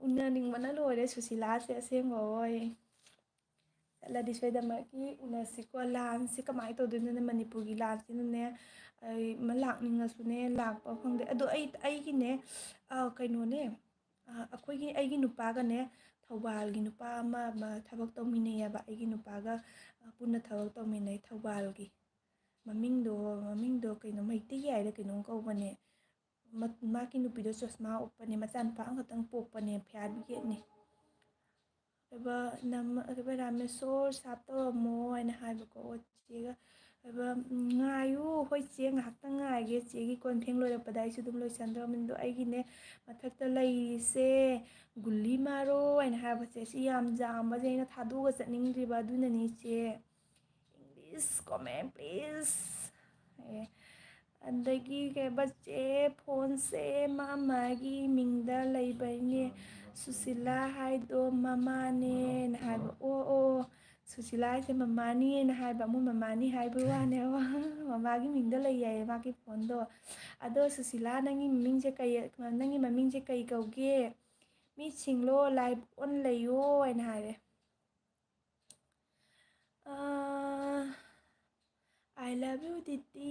ꯎꯅꯅꯤꯡꯕꯅ ꯂꯣꯏꯔꯦ, ꯁꯨꯁꯤꯂꯥꯁꯦ ꯑꯁꯦꯡꯕ ꯍꯣꯏ꯫ ꯆꯠꯂꯗꯤ ꯁꯣꯏꯗꯅꯃꯛꯀꯤ ꯎꯅꯁꯤꯀꯣ꯫ ꯂꯥꯟꯁꯦ ꯀꯃꯥꯏꯅ ꯇꯧꯗꯣꯏꯅꯣꯅꯦ? ꯃꯅꯤꯄꯨꯔꯒꯤ ꯂꯥꯟꯁꯤꯅꯅꯦ, ꯑꯩ ꯑꯃ ꯂꯥꯛꯅꯤꯡꯉꯁꯨꯅꯦ ꯂꯥꯛꯄ ꯐꯪꯗꯦ꯫ ꯑꯗꯣ ꯑꯩ, ꯑꯩꯒꯤꯅꯦ, ꯀꯩꯅꯣꯅꯦ, ꯑꯩꯈꯣꯏꯒꯤ, ꯑꯩꯒꯤ ꯅꯨꯄꯥꯒꯅꯦ ꯊꯧꯕꯥꯜꯒꯤ ꯅꯨꯄꯥ ꯑꯃ, ꯑꯃ ꯊꯕꯛ ꯇꯧꯃꯤꯟꯅꯩꯌꯦꯕ꯫ ꯑꯩꯒꯤ ꯅꯨꯄꯥꯒ ꯄꯨꯟꯅ ꯊꯕꯛ ꯇꯧꯃꯤꯟꯅꯩ ꯊꯧꯕꯥꯜꯒꯤ꯫ ꯃꯃꯤꯡꯗꯣ, ꯃꯃꯤꯡꯗꯣ ꯀꯩꯅꯣ, ꯃꯩꯇꯩ ꯍꯥꯏꯔ ꯀꯩꯅꯣꯝ ꯀꯧꯕꯅꯦ꯫ ꯃꯥꯒꯤ ꯅꯨꯄꯤꯗꯣ ꯆꯁꯃꯥ ꯎꯞꯄꯅꯦ, ꯃꯆꯥꯅꯨꯄꯥ ꯑꯃꯈꯛꯇꯪ ꯄꯣꯛꯄꯅꯦ, ꯐꯤꯌꯥꯠ ꯒꯦꯠꯅꯦ꯫ ꯀꯩꯕ, ꯅꯝ-, ꯀꯩꯕ, "ꯔꯥꯃꯦꯁꯣꯔ ꯁꯥꯞ ꯇꯧꯔꯝꯃꯣ" ꯍꯥꯏꯅ ꯍꯥꯏꯕꯀꯣ꯫ ꯑꯣ, ꯆꯦꯒ ꯀꯩꯕ, "ꯎꯝ, ꯉꯥꯏꯌꯨ, ꯍꯣꯏ ꯆꯦ, ꯉꯥꯏꯍꯥꯛꯇꯪ ꯉꯥꯏꯒꯦ, ꯆꯦꯒꯤ ꯀꯣꯟ ꯐꯦꯡ ꯂꯣꯏꯔꯛꯄꯗ ꯑꯩꯁꯨ ꯑꯗꯨꯝ ꯂꯣꯏꯁꯟꯗꯧꯔꯕꯅꯤ꯫ ꯑꯗꯣ ꯑꯩꯒꯤꯅꯦ ꯃꯊꯛꯇ ꯂꯩꯔꯤꯁꯦ ꯒꯨꯂꯤ ꯃꯥꯔꯣ" ꯍꯥꯏꯅ ꯍꯥꯏꯕꯁꯦ, ꯁꯤ ꯌꯥꯝ ꯌꯥꯝꯕꯁꯦ ꯑꯩꯅ ꯊꯥꯗꯣꯛꯑꯒ ꯆꯠꯅꯤꯡꯗ꯭ꯔꯤꯕ, ꯑꯗꯨꯅꯅꯤ ꯆꯦ꯫ English comment please꯫ ꯑꯦ, ꯑꯗꯒꯤ ꯀꯩꯕ, "ꯆꯦ, ꯐꯣꯟꯁꯦ ꯃꯥ ꯃꯥꯒꯤ ꯃꯤꯡꯗ ꯂꯩꯕꯩꯅꯦ, ꯁꯨꯁꯤꯂꯥ ꯍꯥꯏꯗꯣ ꯃꯃꯥꯅꯦꯅ" ꯍꯥꯏꯕ꯫ ꯑꯣ, ꯑꯣ, ꯁꯨꯁꯤꯂꯥ ꯍꯥꯏꯁꯦ ꯃꯃꯥꯅꯤꯅ ꯍꯥꯏꯕ, ꯃꯣꯏ ꯃꯃꯥꯅꯤ ꯍꯥꯏꯕ ꯋꯥꯅꯦꯕ꯫ ꯃꯃꯥꯒꯤ ꯃꯤꯡꯗ ꯂꯩ ꯍꯥꯏꯌꯦ ꯃꯥꯒꯤ ꯐꯣꯟꯗꯣ꯫ ꯑꯗꯣ ꯁꯨꯁꯤꯂꯥ, ꯅꯪꯒꯤ ꯃꯃꯤꯡꯁꯦ ꯀꯩ, ꯅꯪꯒꯤ ꯃꯃꯤꯡꯁꯦ ꯀꯩ ꯀꯧꯒꯦ? ꯃꯤꯠ ꯁꯤꯡꯂꯣ, live on ꯂꯩꯌꯣ ꯍꯥꯏꯅ ꯍꯥꯏꯔꯦ꯫ ꯑꯥ, I love you, ꯗꯤꯗꯤ꯫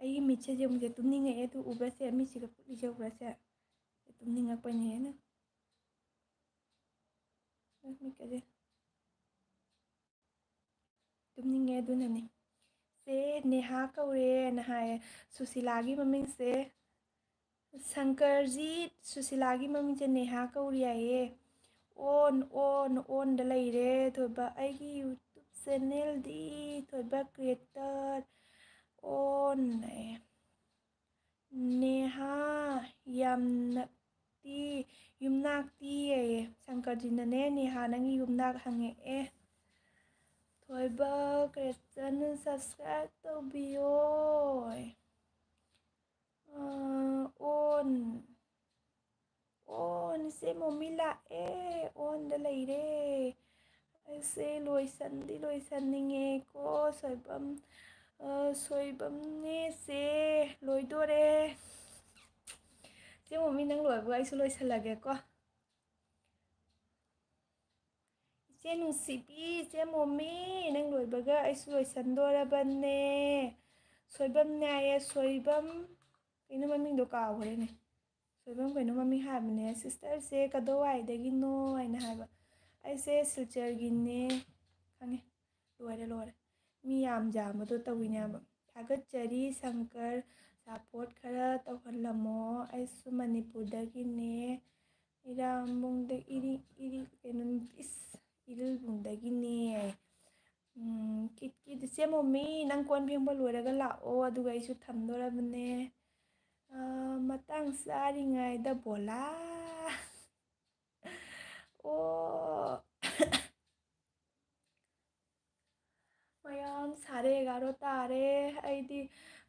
ꯑꯩꯒꯤ ꯃꯤꯠꯁꯦ ꯌꯦꯡꯉꯨꯁꯦ, ꯇꯨꯝꯅꯤꯡꯉꯛꯑꯦ꯫ ꯑꯗꯨ ꯎꯕ꯭ꯔꯥꯁꯦ? ꯃꯤꯠꯁꯤꯒ ꯀꯨꯠꯂꯤꯁꯦ ꯎꯕ꯭ꯔꯥꯁꯦ? ꯇꯨꯝꯅꯤꯡꯉꯛꯄꯩꯅꯦ ꯑꯩꯅ꯫ ꯃꯤꯠꯀꯁꯦ꯫ ꯇꯨꯝꯅꯤꯡꯉꯦ ꯑꯗꯨꯅꯅꯦ꯫ ꯆꯦ ꯅꯦꯍꯥ ꯀꯧꯔꯦꯅ ꯍꯥꯏꯌꯦ꯫ ꯁꯨꯁꯤꯂꯥꯒꯤ ꯃꯃꯤꯡꯁꯦ ꯁꯪꯀꯔꯖꯤꯠ, ꯁꯨꯁꯤꯂꯥꯒꯤ ꯃꯃꯤꯡꯁꯦ ꯅꯦꯍꯥ ꯀꯧꯔꯤ ꯍꯥꯏꯌꯦ꯫ On, on, onꯗ ꯂꯩꯔꯦ ꯊꯣꯏꯕ꯫ ꯑꯩꯒꯤ YouTube channelꯗꯤ ꯊꯣꯏꯕ creator on ꯍꯥꯏꯌꯦ꯫ ꯅꯦꯍꯥ ꯌꯥꯝꯅ ꯇꯤ, ꯌꯨꯝꯅꯥꯛꯇꯤ ꯌꯦ꯫ ꯁꯪꯀꯔꯖꯤꯠꯅꯅꯦ, ꯅꯦꯍꯥ ꯅꯪꯒꯤ ꯌꯨꯝꯅꯥꯛ ꯍꯪꯉꯛꯑꯦ꯫ ꯊꯣꯏꯕ creatorꯅ subscribe ꯇꯧꯕꯤꯌꯣ꯫ ꯑꯥ, on, on, ꯏꯆꯦ ꯃꯣꯃꯤ ꯂꯥꯛꯑꯦ, onꯗ ꯂꯩꯔꯦ꯫ ꯑꯩꯁꯦ ꯂꯣꯏꯁꯟꯗꯤ ꯂꯣꯏꯁꯟꯅꯤꯡꯉꯦꯀꯣ, ꯁꯣꯏꯕꯝ, ꯑ, ꯁꯣꯏꯕꯝꯅꯦ ꯆꯦ, ꯂꯣꯏꯗꯣꯔꯦ꯫ ꯆꯦ ꯃꯣꯃꯤ, ꯅꯪ ꯂꯣꯏꯕꯒ ꯑꯩꯁꯨ ꯂꯣꯏꯁꯜꯂꯒꯦꯀꯣ꯫ ꯏꯆꯦ ꯅꯨꯡꯁꯤꯕꯤ, ꯏꯆꯦ ꯃꯣꯃꯤ, ꯅꯪ ꯂꯣꯏꯕꯒ ꯑꯩꯁꯨ ꯂꯣꯏꯁꯟꯗꯣꯔꯕꯅꯦ꯫ ꯁꯣꯏꯕꯝꯅꯦ ꯍꯥꯏꯌꯦ, ꯁꯣꯏꯕꯝ꯫ ꯀꯩꯅꯣ ꯃꯃꯤꯡꯗꯣ ꯀꯥꯎꯈ꯭ꯔꯦꯅꯦ꯫ ꯁꯣꯏꯕꯝ ꯀꯩꯅꯣ ꯃꯃꯤꯡ ꯍꯥꯏꯕꯅꯦ, "Sisterꯁꯦ ꯀꯗꯣꯋꯥꯏꯗꯒꯤꯅꯣ?" ꯍꯥꯏꯅ ꯍꯥꯏꯕ꯫ ꯑꯩꯁꯦ ꯁꯤꯜꯆꯔꯒꯤꯅꯦ꯫ ꯈꯪꯉꯦ꯫ ꯂꯣꯏꯔꯦ, ꯂꯣꯏꯔꯦ꯫ ꯃꯤ ꯌꯥꯝ ꯌꯥꯝꯕꯗꯣ ꯇꯧꯋꯤꯅꯦꯕ꯫ ꯊꯥꯒꯠꯆꯔꯤ ꯁꯪꯀꯔ, support ꯈꯔ ꯇꯧꯍꯜꯂꯝꯃꯣ꯫ ꯑꯩꯁꯨ ꯃꯅꯤꯄꯨꯔꯗꯒꯤꯅꯦ꯫ ꯏꯔꯥꯝꯕꯨꯡꯗ-, ꯏꯔꯤ-, ꯏꯔꯤ-, ꯀꯩꯅꯣ, ꯏꯁ, ꯏꯔꯤꯜꯕꯨꯡꯗꯒꯤꯅꯦ꯫ ꯎꯝ, ꯀꯤꯠ ꯀꯤꯠ, ꯏꯆꯦ ꯃꯣꯃꯤ, ꯅꯪ ꯀꯣꯟ ꯐꯦꯡꯕ ꯂꯣꯏꯔꯒ ꯂꯥꯛꯑꯣ, ꯑꯗꯨꯒ ꯑꯩꯁꯨ ꯊꯝꯗꯣꯔꯕꯅꯦ꯫ ꯑꯥ, ꯃꯇꯥꯡ ꯆꯥꯔꯤꯉꯩꯗ ꯕꯣꯂꯥ꯫ ꯑꯣ꯫ ꯃꯌꯥꯝ ꯁꯥꯔꯦ, ꯑꯦꯒꯥꯔꯣ ꯇꯥꯔꯦ꯫ ꯑꯩꯗꯤ,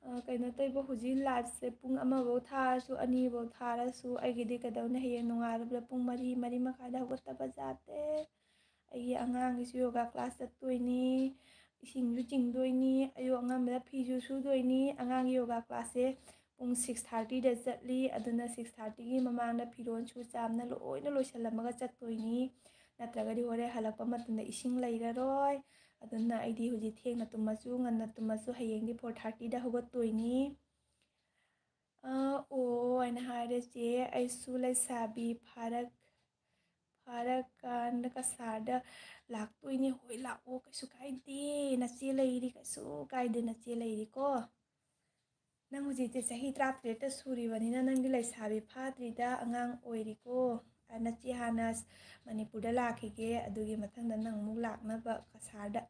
ꯑ, ꯀꯩꯅꯣ ꯇꯧꯕ, ꯍꯧꯖꯤꯛ ꯂꯥꯏꯐꯁꯦ ꯄꯨꯡ ꯑꯃꯐꯧ ꯊꯥꯔꯁꯨ, ꯑꯅꯤꯐꯧ ꯊꯥꯔꯁꯨ, ꯑꯩꯒꯤꯗꯤ ꯀꯩꯗꯧꯅꯤ, ꯍꯌꯦꯡ ꯅꯣꯡꯉꯥꯜꯂꯕꯗ ꯄꯨꯡ ꯃꯔꯤ, ꯃꯔꯤ ꯃꯈꯥꯏꯗ ꯍꯧꯒꯠꯇꯕ ꯌꯥꯗꯦ꯫ ꯑꯩꯒꯤ ꯑꯉꯥꯡꯒꯤꯁꯨ ꯌꯣꯒꯥ ꯀ꯭ꯂꯥꯁ ꯆꯠꯇꯣꯏꯅꯤ, ꯏꯁꯤꯡꯁꯨ ꯆꯤꯡꯗꯣꯏꯅꯤ, ꯑꯌꯨꯛ ꯑꯉꯟꯕꯗ ꯐꯤꯁꯨ ꯁꯨꯗꯣꯏꯅꯤ꯫ ꯑꯉꯥꯡꯒꯤ ꯌꯣꯒꯥ ꯀ꯭ꯂꯥꯁꯁꯦ ꯄꯨꯡ ꯁꯤꯛꯁ ꯊꯥꯔꯇꯤꯗ ꯆꯠꯂꯤ꯫ ꯑꯗꯨꯅ ꯁꯤꯛꯁ ꯊꯥꯔꯇꯤꯒꯤ ꯃꯃꯥꯡꯗ ꯐꯤꯔꯣꯜꯁꯨ ꯆꯥꯝꯅ ꯂꯣꯏꯅ ꯂꯣꯏꯁꯤꯜꯂꯝꯃꯒ ꯆꯠꯇꯣꯏꯅꯤ꯫ ꯅꯠꯇ꯭ꯔꯒꯗꯤ ꯍꯣꯔꯦꯟ ꯍꯜꯂꯛꯄ ꯃꯇꯝꯗ ꯏꯁꯤꯡ ꯂꯩꯔꯔꯣꯏ꯫ ꯑꯗꯨꯅ ꯑꯩꯗꯤ ꯍꯧꯖꯤꯛ ꯊꯦꯡꯅ ꯇꯨꯝꯃꯁꯨ, ꯉꯟꯅ ꯇꯨꯝꯃꯁꯨ, ꯍꯌꯦꯡꯗꯤ ꯐꯣꯔ ꯊꯥꯔꯇꯤꯗ ꯍꯧꯒꯠꯇꯣꯏꯅꯤ꯫ ꯑ, ꯑꯣ, ꯍꯥꯏꯅ ꯍꯥꯏꯔꯦ ꯆꯦ, ꯑꯩꯁꯨ ꯂꯩꯁꯥꯕꯤ ꯐꯥꯔꯛ-, ꯐꯥꯔꯛꯀꯥꯟꯗ ꯀꯁꯥꯔꯗ ꯂꯥꯛꯇꯣꯏꯅꯦ꯫ ꯍꯣꯏ, ꯂꯥꯛꯑꯣ, ꯀꯩꯁꯨ ꯀꯥꯏꯗꯦ꯫ ꯅꯆꯦ ꯂꯩꯔꯤ, ꯀꯩꯁꯨ ꯀꯥꯏꯗꯦ, ꯅꯆꯦ ꯂꯩꯔꯤꯀꯣ꯫ ꯅꯪ ꯍꯧꯖꯤꯛꯇꯤ ꯆꯍꯤ ꯇꯔꯥꯇꯔꯦꯠꯇ ꯁꯨꯔꯤꯕꯅꯤꯅ ꯅꯪꯗꯤ ꯂꯩꯁꯥꯕꯤ ꯐꯥꯗ꯭ꯔꯤꯗ, ꯑꯉꯥꯡ ꯑꯣꯏꯔꯤꯀꯣ꯫ ꯑ, ꯅꯆꯦ ꯍꯥꯟꯅ ꯃꯅꯤꯄꯨꯔꯗ ꯂꯥꯛꯈꯤꯒꯦ, ꯑꯗꯨꯒꯤ ꯃꯊꯪꯗ ꯅꯪ ꯑꯃꯨꯛ ꯂꯥꯛꯅꯕ ꯀꯁꯥꯔꯗ꯫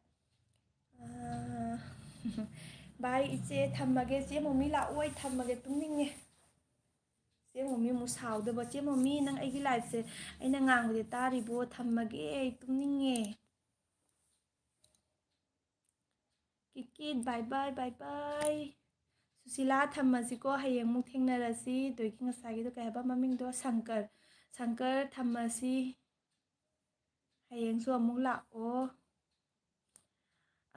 ꯑꯥ, ꯕꯥꯏ, ꯏꯆꯦ, ꯊꯝꯃꯒꯦ꯫ ꯆꯦ ꯃꯣꯃꯤ ꯂꯥꯛꯑꯣ, ꯑꯩ ꯊꯝꯃꯒꯦ, ꯇꯨꯝꯅꯤꯡꯉꯦ꯫ ꯆꯦ ꯃꯣꯃꯤ ꯑꯃꯨꯛ ꯁꯥꯎꯗꯕ꯫ ꯆꯦ ꯃꯣꯃꯤ, ꯅꯪ ꯑꯩꯒꯤ ꯂꯥꯏꯐꯁꯦ, ꯑꯩꯅ ꯉꯥꯡꯕꯁꯦ ꯇꯥꯔꯤꯕꯣ? ꯊꯝꯃꯒꯦ, ꯑꯩ ꯇꯨꯝꯅꯤꯡꯉꯦ꯫ ꯀꯤꯀꯤꯠ, bye bye, bye bye꯫ Sushila, ꯊꯝꯃꯁꯤꯀꯣ, ꯍꯌꯦꯡ ꯑꯃꯨꯛ ꯊꯦꯡꯅꯔꯁꯤ꯫ ꯑꯗꯒꯤ ꯉꯁꯥꯏꯒꯤꯗꯣ ꯀꯩ ꯍꯥꯏꯕ ꯃꯃꯤꯡꯗꯣ? ꯁꯪꯀꯔ꯫ ꯁꯪꯀꯔ, ꯊꯝꯃꯁꯤ꯫ ꯍꯌꯦꯡꯁꯨ ꯑꯃꯨꯛ ꯂꯥꯛꯑꯣ꯫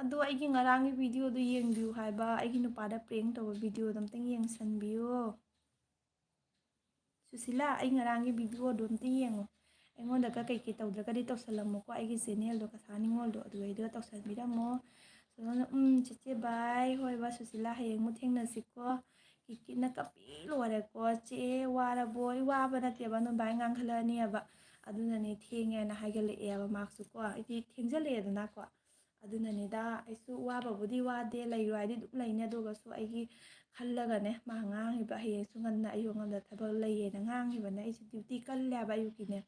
ꯑꯗꯣ ꯑꯩꯒꯤ ꯉꯔꯥꯡꯒꯤ ꯚꯤꯗꯤꯑꯣꯗꯣ ꯌꯦꯡꯕꯤꯌꯨ ꯍꯥꯏꯕ, ꯑꯩꯒꯤ ꯅꯨꯄꯥꯗ prank ꯇꯧꯕ ꯚꯤꯗꯤꯑꯣꯗꯣ ꯑꯝꯇꯪ ꯌꯦꯡꯁꯟꯕꯤꯌꯨ꯫ ꯁꯨꯁꯤꯂꯥ, ꯑꯩ ꯉꯔꯥꯡꯒꯤ ꯚꯤꯗꯤꯑꯣꯗꯣ ꯑꯝꯇ ꯌꯦꯡꯉꯣ꯫ ꯑꯩꯉꯣꯟꯗꯒ ꯀꯩꯀꯩ ꯇꯧꯗ꯭ꯔꯒꯗꯤ ꯇꯧꯁꯜꯂꯝꯃꯣꯀꯣ, ꯑꯩꯒꯤ ꯆꯦꯅꯦꯜꯗꯣ, ꯀꯁꯥꯔ ꯅꯤꯉꯣꯜꯗꯣ, ꯑꯗꯨꯗꯩꯗꯨꯗ ꯇꯧꯁꯟꯕꯤꯔꯝꯃꯣ꯫ ꯁꯣꯃꯣꯅ, "ꯎꯝ, ꯆꯦꯆꯦ, bye, ꯍꯣꯏ ꯕꯥ, ꯁꯨꯁꯤꯂꯥ, ꯍꯌꯦꯡ ꯑꯃꯨꯛ ꯊꯦꯡꯅꯁꯤꯀꯣ"꯫ ꯀꯤꯀꯤꯠꯅ ꯀꯞꯄꯤ ꯂꯣꯏꯔꯦꯀꯣ꯫ "ꯆꯦ, ꯋꯥꯔꯕꯣ?" ꯑꯩ ꯋꯥꯕ ꯅꯠꯇꯦꯕ, ꯅꯣꯏ ꯕꯥꯏ ꯉꯥꯡꯈꯠꯂꯛꯑꯅꯦꯕ꯫ ꯑꯗꯨꯅꯅꯦ ꯊꯦꯡꯉꯦꯅ ꯍꯥꯏꯒꯠꯂꯛꯑꯦꯕ ꯃꯥꯁꯨꯀꯣ꯫ ꯑꯩꯗꯤ ꯊꯦꯡꯖꯜꯂꯛꯑꯦꯗꯅꯀꯣ꯫ ꯑꯗꯨꯅꯅꯤꯗ, ꯑꯩꯁꯨ ꯋꯥꯕꯕꯨꯗꯤ ꯋꯥꯗꯦ, ꯂꯩꯔꯣ ꯍꯥꯏꯗꯤ ꯑꯗꯨꯝ ꯂꯩꯅꯤ, ꯑꯗꯨꯒꯁꯨ ꯑꯩꯒꯤ ꯈꯜꯂꯒꯅꯦ, ꯃꯥ ꯉꯥꯡꯉꯤꯕ, ꯍꯌꯦꯡꯁꯨ ꯉꯟꯅ ꯑꯌꯨꯛ ꯉꯟꯅ ꯊꯕꯛ ꯂꯩꯌꯦꯅ ꯉꯥꯡꯉꯤꯕꯅꯦ꯫ ꯑꯩꯁꯦ duty ꯀꯜꯂꯦ ꯍꯥꯏꯕ ꯑꯌꯨꯛꯀꯤꯅꯦ꯫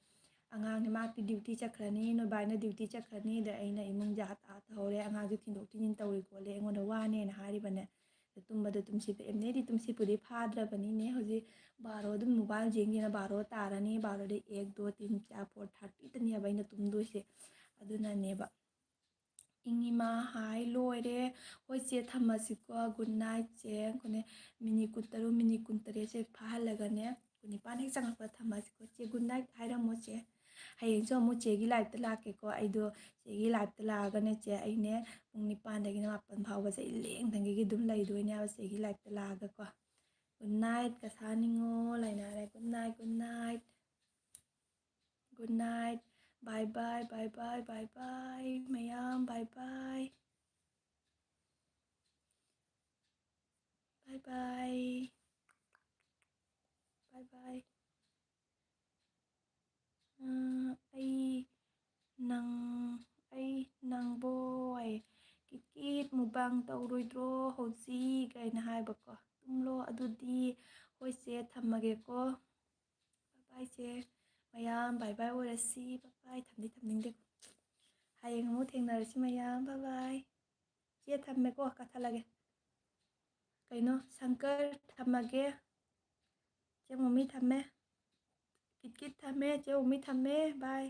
ꯑꯉꯥꯡꯅꯦ, ꯃꯥꯗꯤ duty ꯆꯠꯈ꯭ꯔꯅꯤ, ꯅꯣꯏꯕꯥꯏꯅ duty ꯆꯠꯈ꯭ꯔꯅꯤ, ꯑꯗ ꯑꯩꯅ ꯏꯃꯨꯡꯁꯦ ꯍꯥ ꯇꯥ ꯇꯧꯍꯧꯔꯦ, ꯑꯉꯥꯡꯁꯨ ꯊꯤꯟꯗꯣꯛ ꯊꯤꯟꯖꯤꯟ ꯇꯧꯔꯤ ꯈꯣꯠꯂꯤ, ꯑꯩꯉꯣꯟꯗ ꯋꯥꯅꯦꯅ ꯍꯥꯏꯔꯤꯕꯅꯦ꯫ ꯑꯗ ꯇꯨꯝꯕꯗꯣ ꯇꯨꯝꯁꯤꯠ ꯐꯥꯗ꯭ꯔꯕꯅꯤꯅꯦ꯫ ꯍꯧꯖꯤꯛ ꯕꯥꯔꯣ ꯑꯗꯨꯝ mobile ꯌꯦꯡꯒꯦꯅ ꯕꯥꯔꯣ ꯇꯥꯔꯅꯤ, ꯕꯥꯔꯣꯗꯤ ꯑꯦꯛ, ꯗꯣ, ꯇꯤꯟ, ꯆꯥꯔ, ꯐꯣꯔ ꯊꯥꯔꯇꯤꯗꯅꯦꯕ ꯑꯩꯅ ꯇꯨꯝꯗꯣꯏꯁꯦ꯫ ꯑꯗꯨꯅꯅꯦꯕ꯫ ꯏꯪ ꯏꯃꯥ ꯍꯥꯏ ꯂꯣꯏꯔꯦ꯫ ꯍꯣꯏ ꯆꯦ, ꯊꯝꯃꯁꯤꯀꯣ꯫ Good night ꯆꯦ꯫ ꯑꯩꯈꯣꯏꯅꯦ ꯃꯤꯅꯤꯠ ꯀꯨꯟꯇꯔꯨꯛ, ꯃꯤꯅꯤꯠ ꯀꯨꯟꯇꯔꯦꯠꯁꯦ ꯐꯥꯍꯜꯂꯒꯅꯦ, ꯀꯨꯟꯅꯤꯄꯥꯟ ꯍꯦꯛ ꯆꯪꯉꯛꯄꯗ ꯊꯝꯃꯁꯤꯀꯣ꯫ ꯆꯦ, good night ꯍꯥꯏꯔꯝꯃꯣ ꯆꯦ꯫ ꯍꯌꯦꯡꯁꯨ ꯑꯃꯨꯛ ꯆꯦꯒꯤ liveꯇ ꯂꯥꯛꯀꯦꯀꯣ꯫ ꯑꯩꯗꯣ ꯆꯦꯒꯤ liveꯇ ꯂꯥꯛꯑꯒꯅꯦ ꯆꯦ, ꯑꯩꯅꯦ ꯄꯨꯡ ꯅꯤꯄꯥꯟꯗꯒꯤꯅ ꯃꯥꯄꯟ ꯐꯥꯎꯕꯁꯦ ꯑꯩ ꯂꯦꯡꯗꯪꯒꯤꯒꯤ ꯑꯗꯨꯝ ꯂꯩꯗꯣꯏꯅꯦꯕ ꯆꯦꯒꯤ liveꯇ ꯂꯥꯛꯑꯒꯀꯣ꯫ Good night ꯀꯁꯥ ꯅꯤꯡꯉꯣ ꯂꯩꯅꯔꯦ꯫ Good night, good night꯫ Good night꯫ Bye bye, bye bye, bye bye ꯃꯌꯥꯝ, bye bye꯫ Bye bye꯫ Bye bye꯫ ꯑ, ꯑꯩ ꯅꯪ, ꯑꯩ ꯅꯪꯕꯣ ꯍꯥꯏ꯫ "ꯀꯤꯠ ꯀꯤꯠ ꯃꯨꯛꯕꯥꯡ ꯇꯧꯔꯣꯏꯗ꯭ꯔꯣ ꯍꯧꯖꯤꯛ?" ꯍꯥꯏꯅ ꯍꯥꯏꯕꯀꯣ꯫ "ꯇꯨꯝꯂꯣ ꯑꯗꯨꯗꯤ꯫ ꯍꯣꯏ ꯆꯦ, ꯊꯝꯃꯒꯦꯀꯣ꯫ Bye bye ꯆꯦ꯫ ꯃꯌꯥꯝ bye bye ꯑꯣꯏꯔꯁꯤ꯫ Bye bye꯫ ꯊꯝꯗꯤ ꯊꯝꯅꯤꯡꯗꯦꯀꯣ꯫ ꯍꯌꯦꯡ ꯑꯃꯨꯛ ꯊꯦꯡꯅꯔꯁꯤ ꯃꯌꯥꯝ꯫ Bye bye꯫ ꯆꯦ, ꯊꯝꯃꯦꯀꯣ, ꯀꯛꯊꯠꯂꯒꯦ꯫ ꯀꯩꯅꯣ, ꯁꯪꯀꯔ ꯊꯝꯃꯒꯦ꯫ ꯆꯦ ꯃꯣꯃꯤ ꯊꯝꯃꯦ꯫ ꯀꯤꯠ ꯀꯤꯠ ꯊꯝꯃꯦ꯫ ꯆꯦ ꯃꯣꯃꯤ ꯊꯝꯃꯦ꯫ Bye꯫